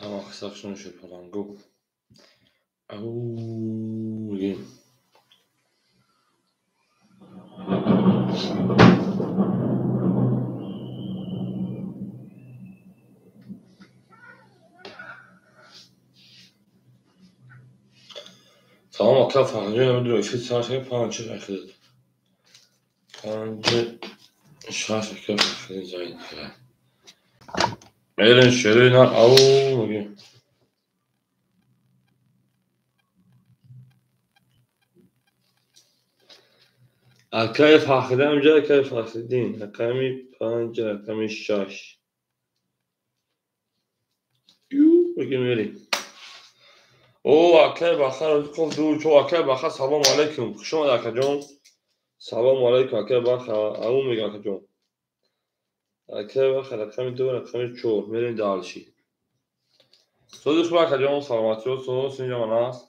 Ҳама қисса хушон шерпаланго. Ау, мегем. Салом ака Фарҳанҷон, намедонам эфир сар шуда панҷ шаш ахират. Панҷ шаш ака Фарҳанҷ зайн. Мерем шерои нар ау мегем. Акаи Фахриддин ҳамҷа акаи Фахриддин рақами панҷ рақами шаш. Ю мегем мерем. О, акаи Баха Розиқов ду чо акаи Баха салому алайкум. Хуш омад акаҷон. Салому алайкум акаи Баха. Ау мегам акаҷон. Акаи Баха рақами ду рақами чор. Мерем дальше. Сози хуб акаҷон, саломатиё, соз синҷамон аст.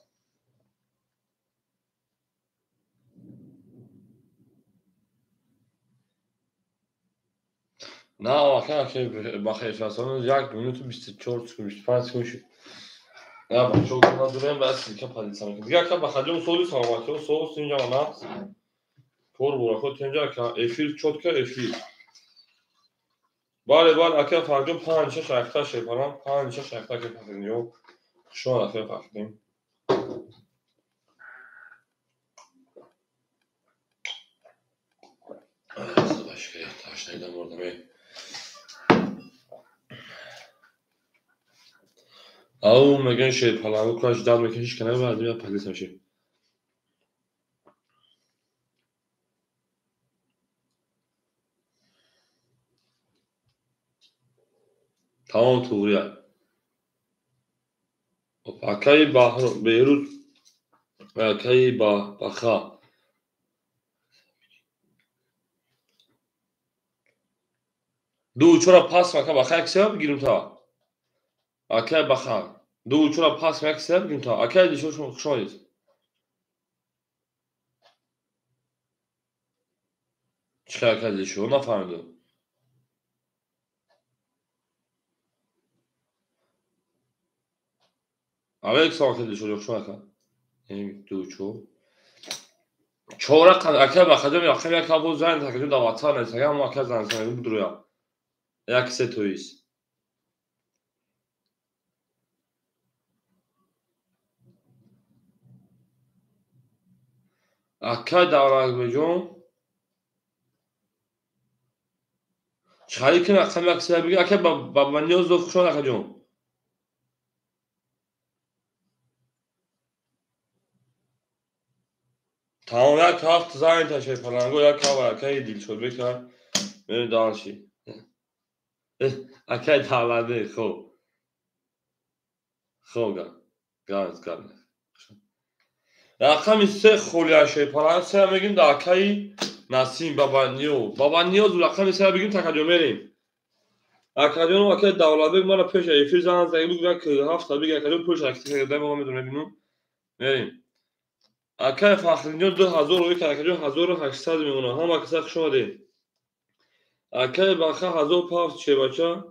На, ака акаи Баха эфирасан 1 минуту 24 секунд, 25 секунд шуд. На, бачаҳо надорем, баъд силка позитсия мекунем. Дигар ака Бахаҷон сози саломатиё, соз синҷамон аст. Кор бурахо тенҷа ака эфир чётко эфир. Бале, бале, ака Фарҳанҷон панҷ шаш акта шерпалан, панҷ шаш акта ака Фарҳанҷон. Хуш омад ака Фарҳанҷон. Ау мегӯян шерпаланго кӯраш дард мекунад, ҳеч ка намебарад, меяд полис мешавад. Тамом туғрия. Акаи Беҳрӯз, акаи Баха. Ду чора пас ака Баха як сева бигирем та. Акаи Баха. Ду чора пас як сева бигирем та. Акаи Дилшод хуш омадед. Чӣ хел акаи Дилшод нафаҳмидам. Алейкум салом акаи Дилшод, хуш омад ака. Ду чор. Чор рақам акаи Бахаҷон рақам як ҳафт зан акаҷон дар WhatsApp нависагам, ҳамон ака зан занг будруя. Як се тоист. Акаи Давлатбекҷон чӣ ки рақам як се бигир акаи Бабаниёзов хуш омад акаҷон. Тамом як ҳафт зан ташерпаланго як ҳафт акаи Дилшодбек мерем дальше. Акаи Давлатбек хоб. Хоб гап. Гап гап. Рақами се холия шерпаланг се мегим да акаи Насим Бабаниёз. Бабаниёз рақами се бигим такаҷо мерем. Акаҷон акаи Давлатбек мара пеш эфир зан зад буд як ҳафта биг акаҷон пуш акси карда мо медонем мебинем. Мерем. Акаи Фахриддин 2000 рӯй кард акаҷон 1800 мемонад. Ҳама каса хуш омадед. Акаи Баха 1000 пафт шебача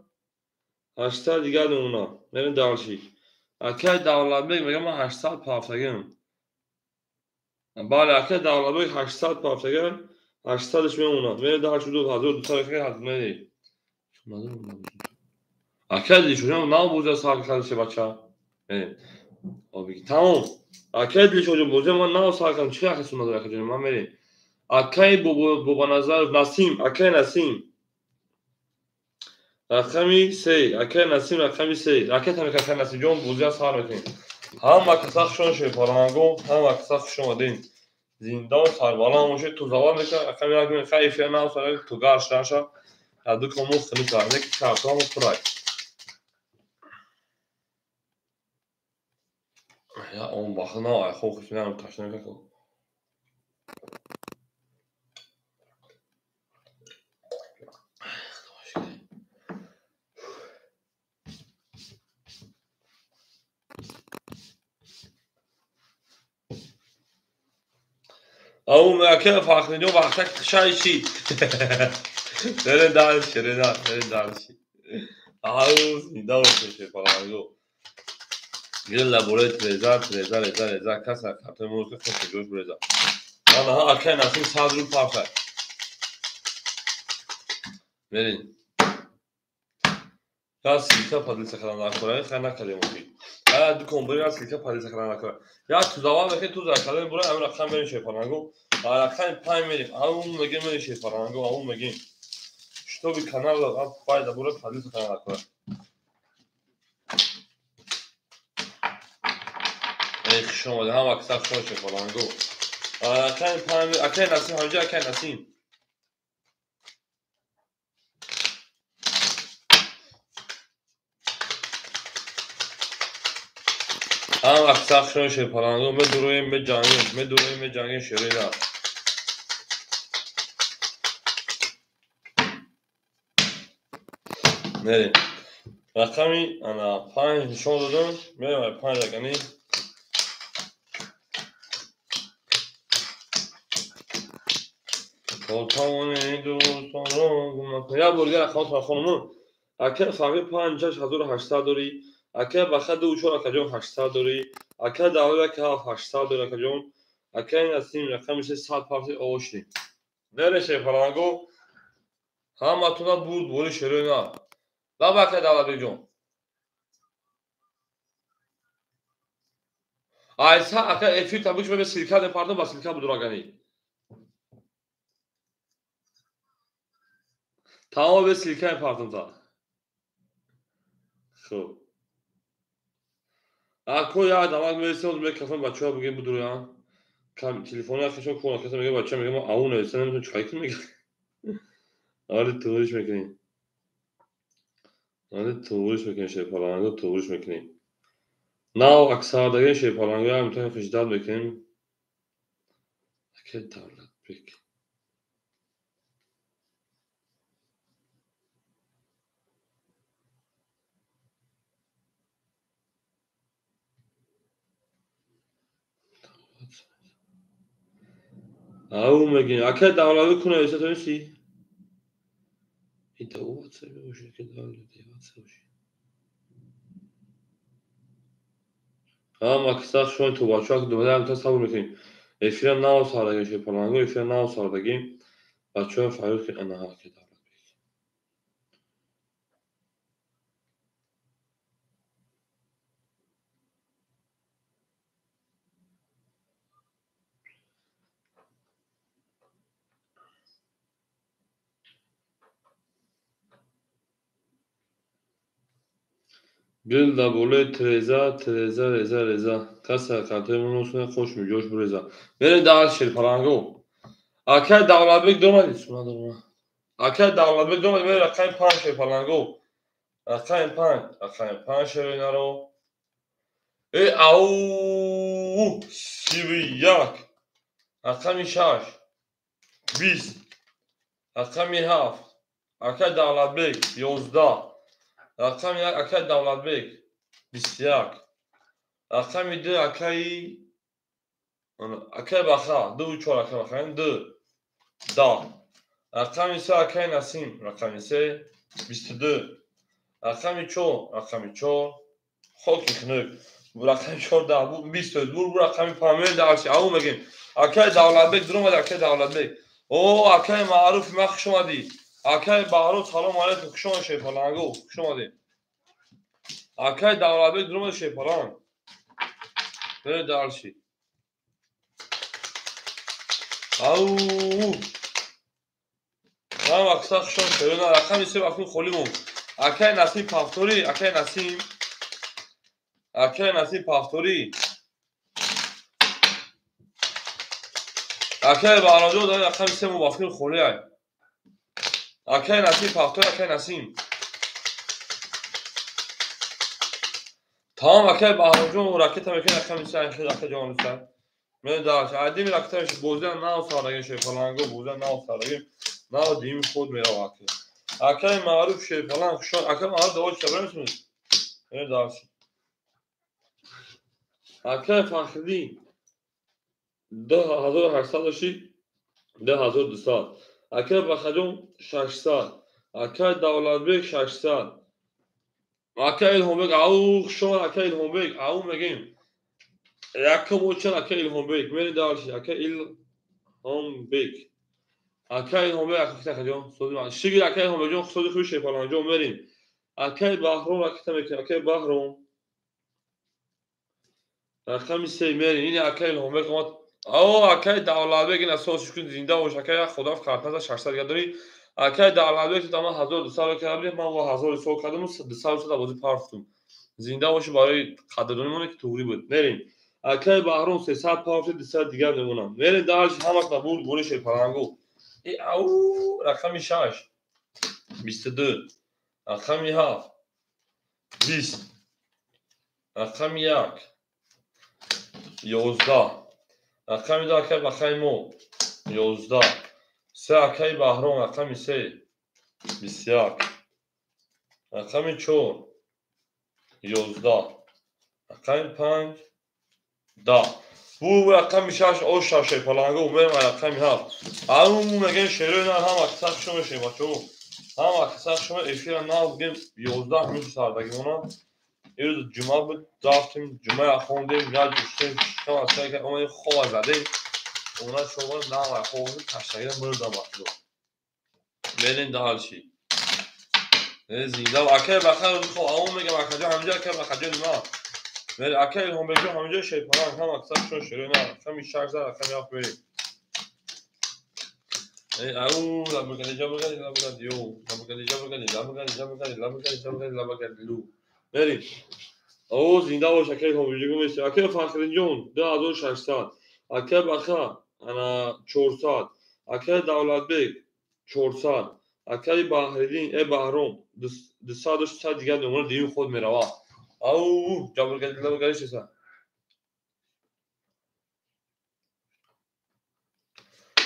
800 дигар мемонад. Мерем дальше. Акаи Давлатбек мегӯяд ман 800 пафтагим. Бале, акаи Давлатбек 800 пафтагим, 800-ш мемонад. Мерем дальше 2200 рақам мерем. Акаи Дилшодҷон нав бозия сар кард шебача. Мерем. Тамом. Акаи Дилшодҷон бозия ман нав сар кардам. Чӣ ҳақи суннат дорад акаҷон? Ман мерем. Акаи Бобоназаров Насим, акаи Насим. Рақами се, акаи Насим рақами се. Ракета мекунад акаи Насимҷон, бозия сар мекунем. Ҳама каса хуш омадед шерпаланго, ҳама каса хуш омадед. Зинда сарбаланд бошед, тозавар мекунад рақами як мекунад, хай эфир нав сар то гарш наша. Ду кому хилис ки картомо пурай. Я он бахна ай хо хишнам ташна како. Ау ака Фахриддин вақтак шайши. Мерем дальше, мерем дальше. Ау зинда бошед шерпаланго. Гил лабораи треза, треза, реза, реза, каса картой музыка хош ҷош буреза. Ана акай Насим 100 рубл парфай. Мерин. Я ссылка поделиться кардан накора, хай накардем охи. Я дукон бури, я ссылка поделиться кардан накора. Я тузава мехе туза кардем бура, ам рақам мерим шефаранго. А рақами 5 мерим, ам мегем мерим шефаранго, ам мегем. Чтобы канал ам пайда бура поделиться кардан накора. Эй, хуш омадед, ҳама аксар хуш омадед шефаранго. Рақами 5, акай Насим, ҳамҷа акай Насим. Ҳам аксар хушон шерпаланго, медуроем, меҷангем, медуроем, меҷангем шерои нар. Мерем. Рақами ана 5 нишон додам, мерем 5 рақами. Тавони дӯстонро гум накун. Як бор дигар рақамҳоро хонумон. Ака фақи 5 6800 дорӣ. Ака баха 2 4 акаҷон 800 дорӣ. Ака давла 7 800 дорӣ акаҷон. Ака Насим рақами 100 парти овошни. Мере шефаранго. Ҳаматона бурд бори шерои на. Лаба ака Давлатбекҷон. Айса ака эфир табуч мебе силка департон ба силка будурагани. Тамом бе силка департон та. Хуб. Ако я дамак мересем, мекафам бачаҳо бигем будуроян. Телефони ахишон кор накарда мегӯяд бача мегӯяд мо аву нависта наметавонем чӣ кунем мегӯяд. Ари туғриш мекунем. Ари туғриш мекунем шерпаланго туғриш мекунем. Нав аксардаген шерпаланго я метавонем хиждат мекунем. Ака Давлатбек. Ау мегин. Ака Давлатбек куна нависта тонисти? Ин та ватсап бошад ки Давлатбек ватсап бошад. Ҳам аксар шумо то бачаҳо думада ҳам та сабр мекунем. Эфира нав сардагим шерпаланго, эфира нав сардагим. Бачаҳо фарёд ки ана ака Давлатбек. Гил дар болои треза, треза, реза, реза. Каса картои мо носуна хош миҷош буреза. Мерем дар шерпаланго. Акай Давлатбек домадӣ? Суна дома. Акай Давлатбек домадӣ, мерем рақами 5 шерпаланго. Рақами 5, рақами 5 шерои наро. Э, ау, 31. Рақами 6, 20. Рақами 7. Акай Давлатбек 11. Рақами 1 акай Давлатбек 21. Рақами 2 акай акай Баха 2 4 акай Баха 2 10. Рақами 3 акай Насим рақами 3 22. Рақами 4 рақами 4 хоки хунук. Рақами 4 10 20 бур рақами 5 дарси ау мегем. Акай Давлатбек дуромад акай Давлатбек. О акай Маъруф ма хуш омадӣ. Акай Баҳром салом алейкум, хуш омадед шерпаланго, хуш омадед. Акай Давлатбек дуромад шерпаланг. Беред дарси. Ау! Ҳам аксар хуш омадед шерона, рақами 3 вақти холӣ монд. Акай Насим Пафторӣ, акай Насим. Акай Насим Пафторӣ. Акай Баҳромҷон дар рақами 3 мо вақти холӣ ай. Акай Насим Пафтор, акай Насим. Тамом акай Баҳромҷон ракета мекунад рақами 3 айхел акай ҷон Рустам. Мен дарс адими ракета меши бозиан нав сардагим шерпаланго, бозиан нав сардагим. Нав дими худ мерава акай. Акай Маъруф шерпаланг хушон, акай Маъруф давоч чабра мешунед. Мен дарс. Акай Фахриддин 2800 дошти 2200. Акай Бахаҷон 600. Акай Давлатбек 600. Ака Илҳомбек, ау хушомад ака Илҳомбек, ау мегем. Якум очар ака Илҳомбек, мери дальше, ака Илҳомбек. Ака Илҳомбек, ака ҷон, сози шигир ака Илҳомбек ҷон, сози хуш шефалан ҷон мерим. Акаи Баҳром ракета мекунем, акаи Баҳром. Рақами 3 мерим. Ин акаи Илҳомбек омад. О, акаи Давлатбек ин асос шукр зинда бош, акаи як худоф картаза 600 га дорӣ. Акаи Давлатбек ту ман 1200 кардам, ман 1000 ҳисоб кардам ва 200 бозӣ партофтум. Зинда бошӣ барои қадрдонӣ моне ки туғрӣ буд. Мерим. Акаи Баҳром 300 партофт, 200 дигар мемонам. Мерим дальше, ҳамаш ба бурд бури шерпалангу. И ау рақами 6 22 рақами 7 20 рақами 1 11 рақами 2 акаи Бахаи мо 11 3 акаи Баҳром рақами 3 21 рақами 4 11 рақами 5 10 бу рақами 6 ош 6 палангу мерем рақами 7 ау мегем шерои нар ҳама кисак шумо мешем бачаҳо ҳама кисак шумо эфира нав бигем 11 минут сардагимона ирӯз ҷумъа буд рафтем ҷумъая хондем як ҷуштем шикам асар омадем хова задем она шумо нава хов ташагира мурдам бахудо мерем дальше зинда акай бахар хо ау мегам акаҷон ҳаминҷо акай бахаҷони ма мери акай Илҳомбекҷон ҳаминҷо шерпаланг ҳама кисак шумо шерои нар рақами 6 зад рақами 7 мерем ау лабагали ҷабагали лабагали ё лабагали ҷабагали лабагали ҷабагали лабагали ҷабагали лабагали лу мерим. О зинда бош акай Илҳомбекҷон меси акай Фахриддинҷон 2600 акай Баха ана 400 акай Давлатбек 400 акай Баҳриддин Баҳром 200 дигар мемонад дигар худ мерава. Ау ҷабагали лабагали 600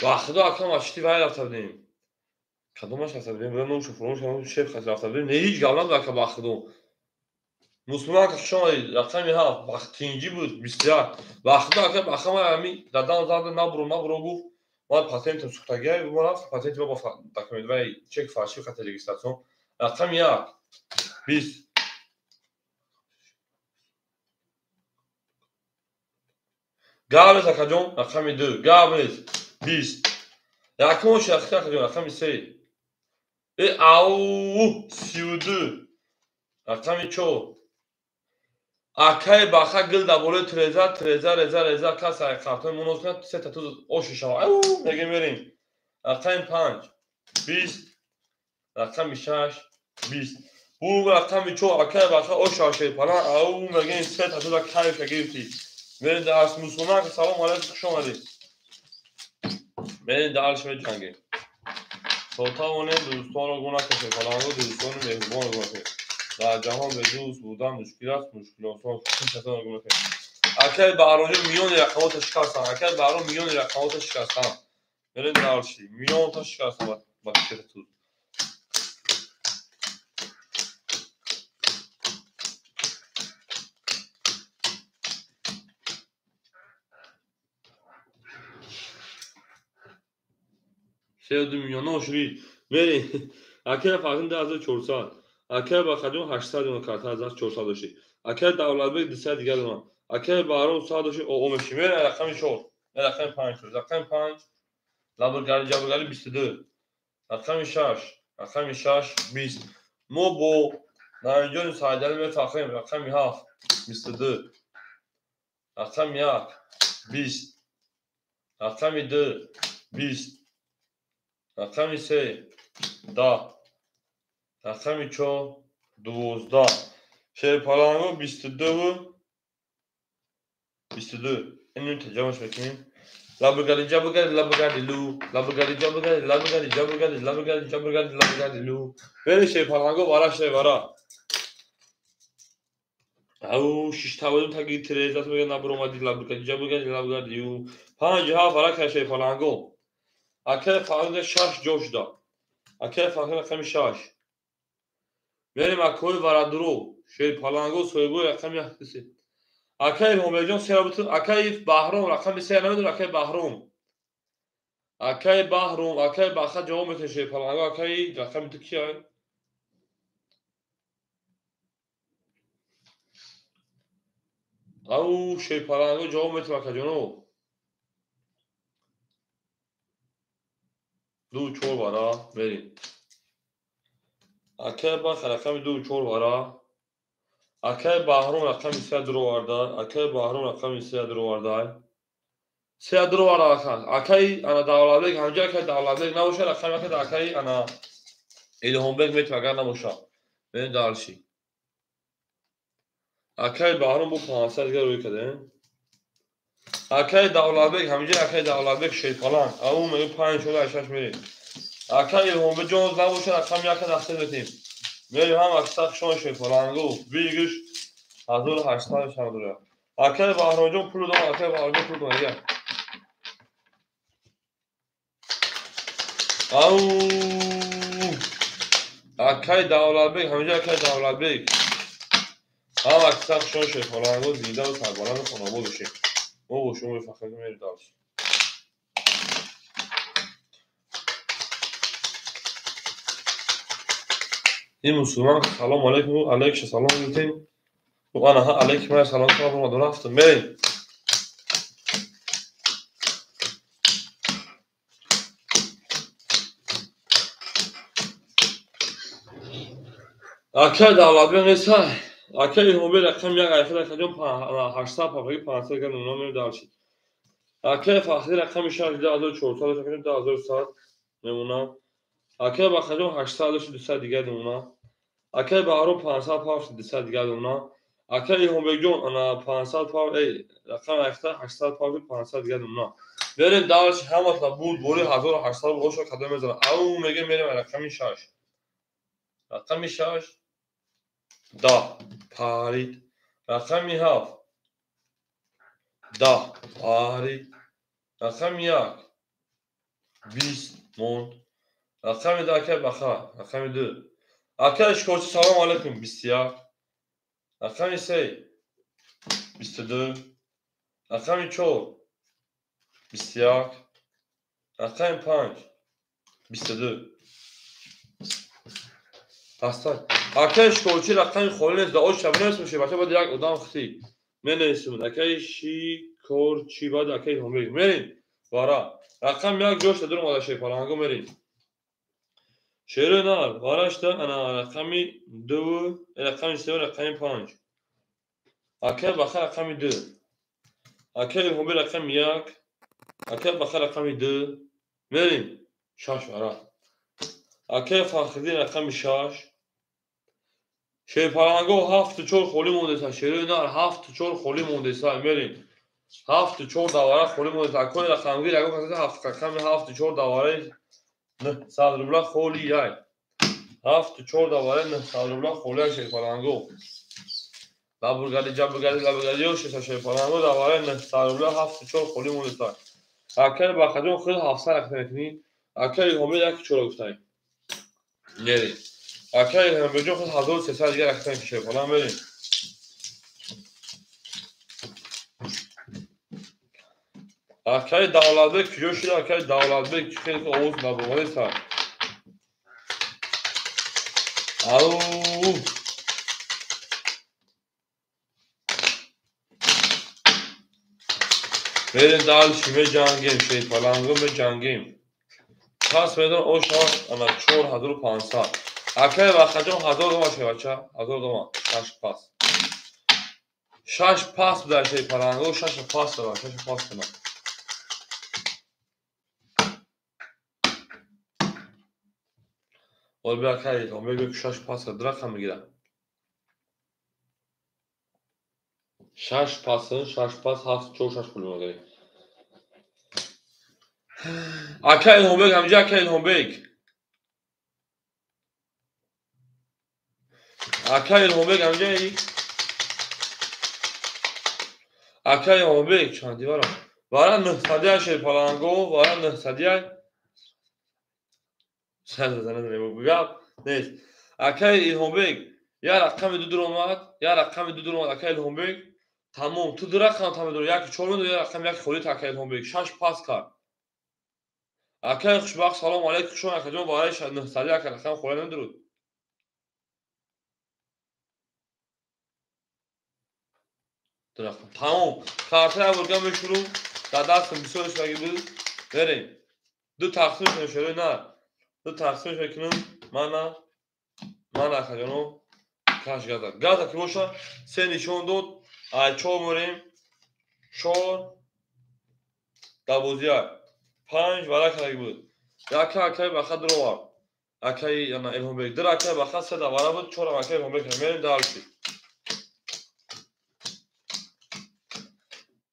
ва худо ака машти вай рафта будем. Кадомаш рафта будем? Бира номшо фуромӯш кардам, шеф хати рафта будем. Не ҳеҷ гап набуд ака ба худо. Мусулмон ака хуш омадед. Рақами 7 бахтинҷӣ буд 21. Ба худо ака ба хама ами дадам зада набуро набуро гуфт. Ман патентам сухтагиай, ман рафтам патенти ма бо документ вай чек фарши хати регистратсион. Рақами 1 20 гап нест акаҷон, рақами 2 гап нест 20 якум шахси акаҷон рақами 3 ау 32 рақами 4 акаи Баха гил дар болои треза треза реза реза кас ай қартои монос кунад се та туз оши шава ау мегем мерем рақами 5 20 рақами 6 20 бу рақами 4 акаи Баха ош шерпалан ау мегем се та туза кайфа гирифтӣ мерем дар мусулмон ака салом алайкум хуш омадед мерем дальше меҷангем то тавонем дӯстонро гум накашем паланго дӯстони меҳрубонро гум накашем дар ҷаҳон бе дӯст будан мушкил аст мушкил осон гум накашем акаи Баҳромҷон миёни рақамота шикастам акаи Баҳром миёни рақамота шикастам мерем дальше миёнта шикастам ба кишета туз Се миллион шуди. Мери. Акаи Фарҳин 2400. Акаи Бахаҷон 800 дона карта аз 400 дошти. Акаи Давлатбек 200 дигар дона. Акаи Баҳром 100 дошти. О меши. Мери рақами 4. Рақами 5 шуд. Рақами 5 лабагари ҷабагари 22. Рақами 6. Рақами 6 20. Мо бо Наримҷони Саидалӣ мефахрем. Рақами 7 22. Рақами 1 20. Рақами 2 20. Рақами 3 10. Рақами 4 12. Шерпаланго 22 22. Инро таҷамаш мекунем. Лабагари ҷабагари лабагари лу лабагари ҷабагари лабагари ҷабагари лабагари ҷабагари лабагари лу. Бери шерпаланго вара ше вара. Ау шиштаводум таги трезат мега набуромади лабагари ҷабагари лабагари лу. 5 7 вара ка шерпаланго. Акаи Фарҳин 6 ҷо шуда. Акаи Фарҳин рақами 6. Мерем акои Варадуро, шерпаланго соҳибои рақами 3. Акаи Илҳомбекҷон се бутун, акаи Баҳром рақами 3 намедонам, акаи Баҳром. Акаи Баҳром, акаи Баха ҷавоб метавон шерпаланго, акаи рақами 2 кия? Ау шерпаланго ҷавоб метим акаҷоно. 2 4 вара мерим. Акай Баха рақами 2 4 вара. Акай Баҳром рақами се дуроварда. Акай Баҳром рақами се дуроварда. Се дуроварда ака. Акай ана Давлатбек ҳамҷа, акай Давлатбек набоша, рақами акай акай ана Илҳомбек метим, агар набоша. Мерим дальше. Акай Баҳром бу 500 дигар рӯй кардем. Акай Давлатбек ҳамҷа, акай Давлатбек шерпаланг. Ау меги 5 4 6 мерим. Акай Илҳомбек ҷон набоша, рақами яка дастер метим. Мерим ҳам аксар шон шерпалангу. Бигиш 1800 шамдура. Акай Баҳромҷон пул дом, акай Баҳромҷон пул дом дигар. Ау акай Давлатбек ҳамҷа, акай Давлатбек. Ҳам аксар шон шерпалангу зинда ва сарбаланд хонобод бошем. Мо бо шумо мефахрем, мерем дальше. Ин мусулман салом алейкум, алейкум салом гуфтем. Ана алейкум салом кардам, рафтам. Мерем. Акай Давлатбек неста. Акай Илҳомбек рақами як айхел акаҷон 800 папаги 500 гар намуна, мерем дальше. Акай Фахри рақами шаш 2400, акаҷон 2100 мемона. Акай Бахаҷон 800 200 дигар мемона. Акай Баҳром 500 пав 200 дигар мемона. Акай Илҳомбекҷон ана 500 пав, эй рақами айхта 800 пав 500 дигар мемона. Мерем дальше, ҳаматна буд бори 1800 боша кадом мезанам. Ау меге мерем рақами шаш. Рақами шаш 10 парид. Рақами ҳафт 10 парид. Рақами як 20 монд. Рақами ду акай Баха, рақами ду. Акай Шикорчи салом алейкум 21. Рақами се 22. Рақами чор 21. Рақами панҷ 22. Ҳастан. Акай Шикорчи рақами холӣ нест, дао шаб нестмеше, бача баъд як одам хти. Менависем акай Шикорчи, баъд акай Илҳомбек. Мерем. Вара. Рақами як ҷошта дур омада шерпаланго, мерем. Шерои нар варашта ана рақами ду, рақами се, рақами панҷ. Акай Баха рақами ду. Акай Илҳомбек рақами як. Акай Баха рақами ду. Мерем. Шаш вара. Акай Фахриддин рақами шаш. Шерпаланго 7 4 холӣ мондеса. Шерои нар 7 4 холӣ мондеса. Мерем. 7 4 давара холӣ мондеса. Акои рақамгир ягон касе ҳафт рақами 7 4 давараи 900 рубла холӣ яй. 7 4 давараи 900 рубла холӣ яй шерпаланго. Лабургади ҷабургади лабургади ёшеса шерпаланго давараи 900 рубла 7 4 холӣ мондеса. Акай Бахаҷон худ 700 рақам мекунӣ. Акай Илҳомбек 1 4 гуфтай. Мерем. Акай Илҳомбекҷон худ 1300 дигар рақам мекунӣ шерпаланг, мерем. Акай Давлатбек куҷо шуда? Акай Давлатбек хеле овоз набурмадеса. Ау мерем дальше, меҷангем шерпаланго, меҷангем. Пас медон оша ана 4500. Акай Бахаҷон 1000 дома шевача, 1000 дома, шаш пас. Шаш пас буда шерпаланго, шаш пас дора, шаш пас кунам. Ол бия акай Илҳомбек бе шаш пас ду рақам мегирад. Шаш пас, шаш пас, 7 4 шаш пул мегирад. Акай Илҳомбек ҳамҷа, акай Илҳомбек. Акай Илҳомбек ҳамҷаи? Акай Илҳомбек чанди вара? Вара 900 шерпаланго, вара 900. Гап нест. Акай Илҳомбек, як рақами ду дуромад, як рақами ду дуромад, акай Илҳомбек. Тамом, ту ду рақам там медори, як чор медори, як рақами як холӣ, акай Илҳомбек. Шаш пас кард. Акай Хушбахт салом алейкум, шумо акаҷон барои 900 ака рақам холӣ намедуруд. Ду рақам. Тамом. Карта бургам мешурум. Дар дастам бисёр шудаги буд. Мерем. Ду тақсим мешавад на. Ду тақсим мекунам. Мана. Мана акаҷоно. Каш газа. Газа ки боша се нишон дод. Ай 4 морем. 4 12 5 вара кардаги буд. Яка акай баха дуровард. Акай ана Илҳомбек. Ду акай баха се давара буд. 4 акай Илҳомбек. Мерем дальше.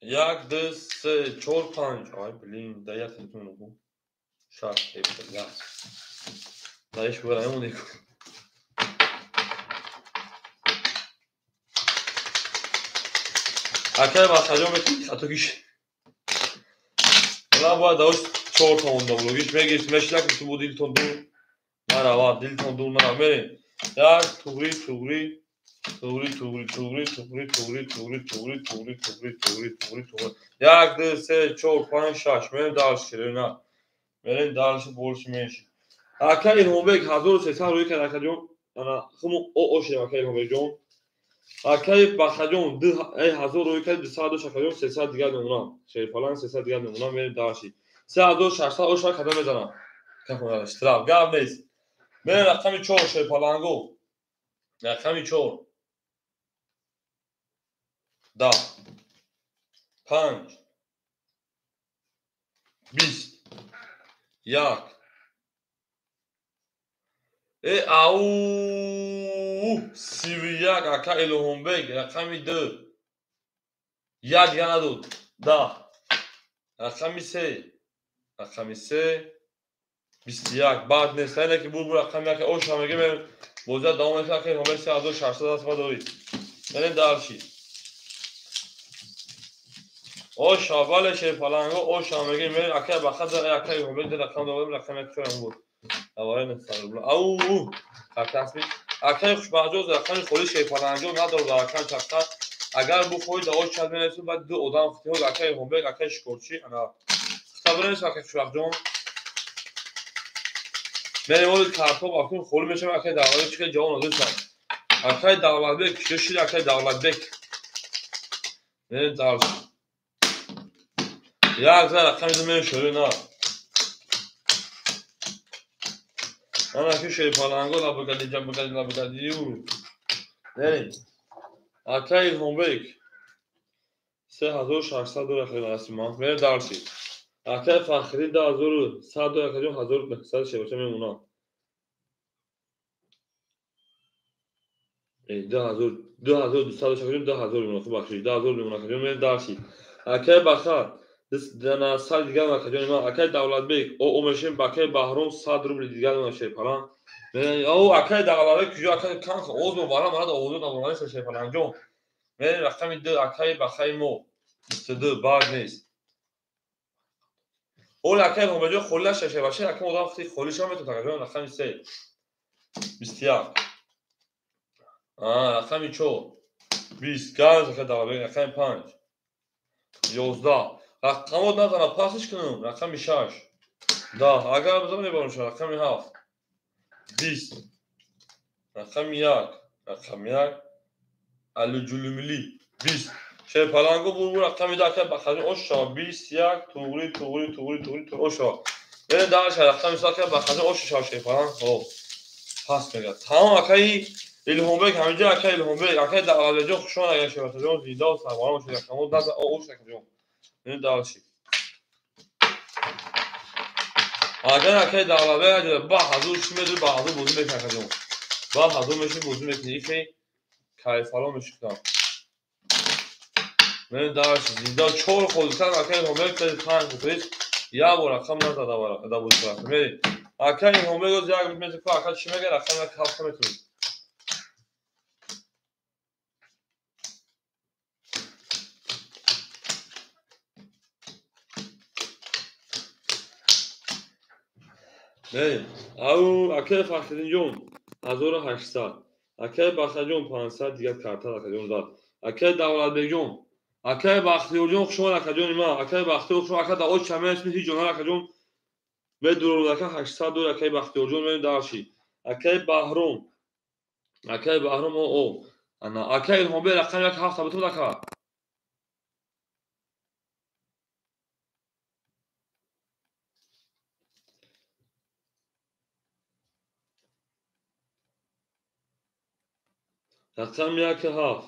1 2 3 4 5. Ай блин, да як телефон. 6 7 8. Даиш бураем унику. Акай бахаҷон мети хатогиш. Мана бояд давош 4 та монда буд. Мегирифт мешидак ту буд дилтон дур. Нарава, дилтон дур нарава. Мерем. 1 туғри туғри туғри туғри туғри туғри туғри туғри туғри туғри туғри туғри туғри туғри. 1 2 3 4 5 6. Мерем дальше, на. Мерем дальше больше меньше. Акай Илҳомбек 1300 рӯй кард акаҷон. Ана хуму о шидем акай Илҳомбекҷон. Акай Бахаҷон 1000 рӯй кард 200 дошт акаҷон 300 дигар мемонам. Шерифалан 300 дигар мемонам. Мерем дальше. 3600 оша када мезанам. Кафона штраф гап нест. Мерем рақами 4 Шерифаланго. Рақами 4. 10 5 20 1 ау 31 ака Илҳомбек рақами 2 1 дигар надод 10 рақами 3 рақами 3 21 баъд нест. Айне ки бур рақами 1 оша мегем бозия давом мекунад. Ака Илҳомбек 3600 аст дорид. Мерем дальше. Оша бале Шерфаланго оша мегем мерем ака баха ака Илҳомбек рақам дорем рақами 1 чорам буд. Аввал нестар. Ау хатасби. Акай хушбахтҷон рақами холи Шерфаланго надорад рақам чаққа. Агар бухоҳӣ давош чад менависем баъд ду одам хитиҳо акай Илҳомбек акай Шикорчӣ ана хитабренес акай хушбахтҷон. Мерем оли картоб акун холи мешавад акай Давлатбек чӣ ҷавоб надодам. Акай Давлатбек чӣ шид акай Давлатбек. Мерем дальше. Як за рақами ду мерем шӯрӣ на. Ана ки Шерифаланго лабагади ҷабагади лабагади. Мерем. Акай Илҳомбек 3600 доллар харид ман. Мерем дальше. Акай Фахриддин 2100 доллар харид 1900 шебаша мемонам. 2200 доллар харид 2000 мемонам. Хуб бахшиш 2000 мемонам. Мерем дальше. Акай Баха дана сад дигар акаҷони ман. Акай Давлатбек о мешем акай Баҳром 100 рубли дигар мемонам Шерифалан. О акай Давлатбек куҷо акай кан оз мубарам марад овозо давлатбек Шерифаланҷон. Мерем рақами 2 акай Бахаи мо 22 баъд нест. Оли акай Илҳомбекҷон холи наша шебаша акай одам хити холи ша метавонад акаҷон рақами 3 21 рақами 4 20 газ акай Давлатбек рақами 5 11 рақамот назана пасиш кунам рақами 6 10 агар бизанам мебарам рақами 7 20 рақами 1 рақами 1 алуҷулумили 20 Шерфаланго бур рақами 10 акай Бахаҷон оша 21 туғри туғри туғри туғри оша. Мерем дальше рақами 3 акай Бахаҷон оша шав Шерфалан. Хоб пас мегад. Тамом акай Илҳомбек ҳаминҷо акай Илҳомбек акай Давлатбекҷон хуш омад акай Шерфаланҷон зинда ва сарбаланд бошед. Рақамот наза оша акаҷон. Мерем дальше. Агар акай Давлатбек ба ҳазур чӣ медур ба ҳазур бозӣ мекунад акаҷон. Ба ҳазур мешин бозӣ мекунӣ. Ихе кайфало мешикам. Мерем дальше. Зинда 4 холикан акай Илҳомбек 5 хӯрид. Як бор рақам назада да бозӣ кард. Мерем. Акай Илҳомбек оз як метр ку ака чӣ мегӯяд рақам як ҳафта метавонад. Мерем. Ау акай Фахриддинҷон 1800. Акай Бахаҷон 500 дигар карта акаҷон зад. Акай Давлатбекҷон акай Бахтиёрҷон хуш омад акаҷони ман. Акай Бахтиёр хуш омад. Ака да оч чамеас ҳеҷ ҷо акаҷон. Медурод ака 800 доллар акай Бахтиёрҷон мерем дальше. Акай Баҳром. Акай Баҳром о. Ана акай Илҳомбек рақами 1 7 бутун ака. Рақами як ҳафт.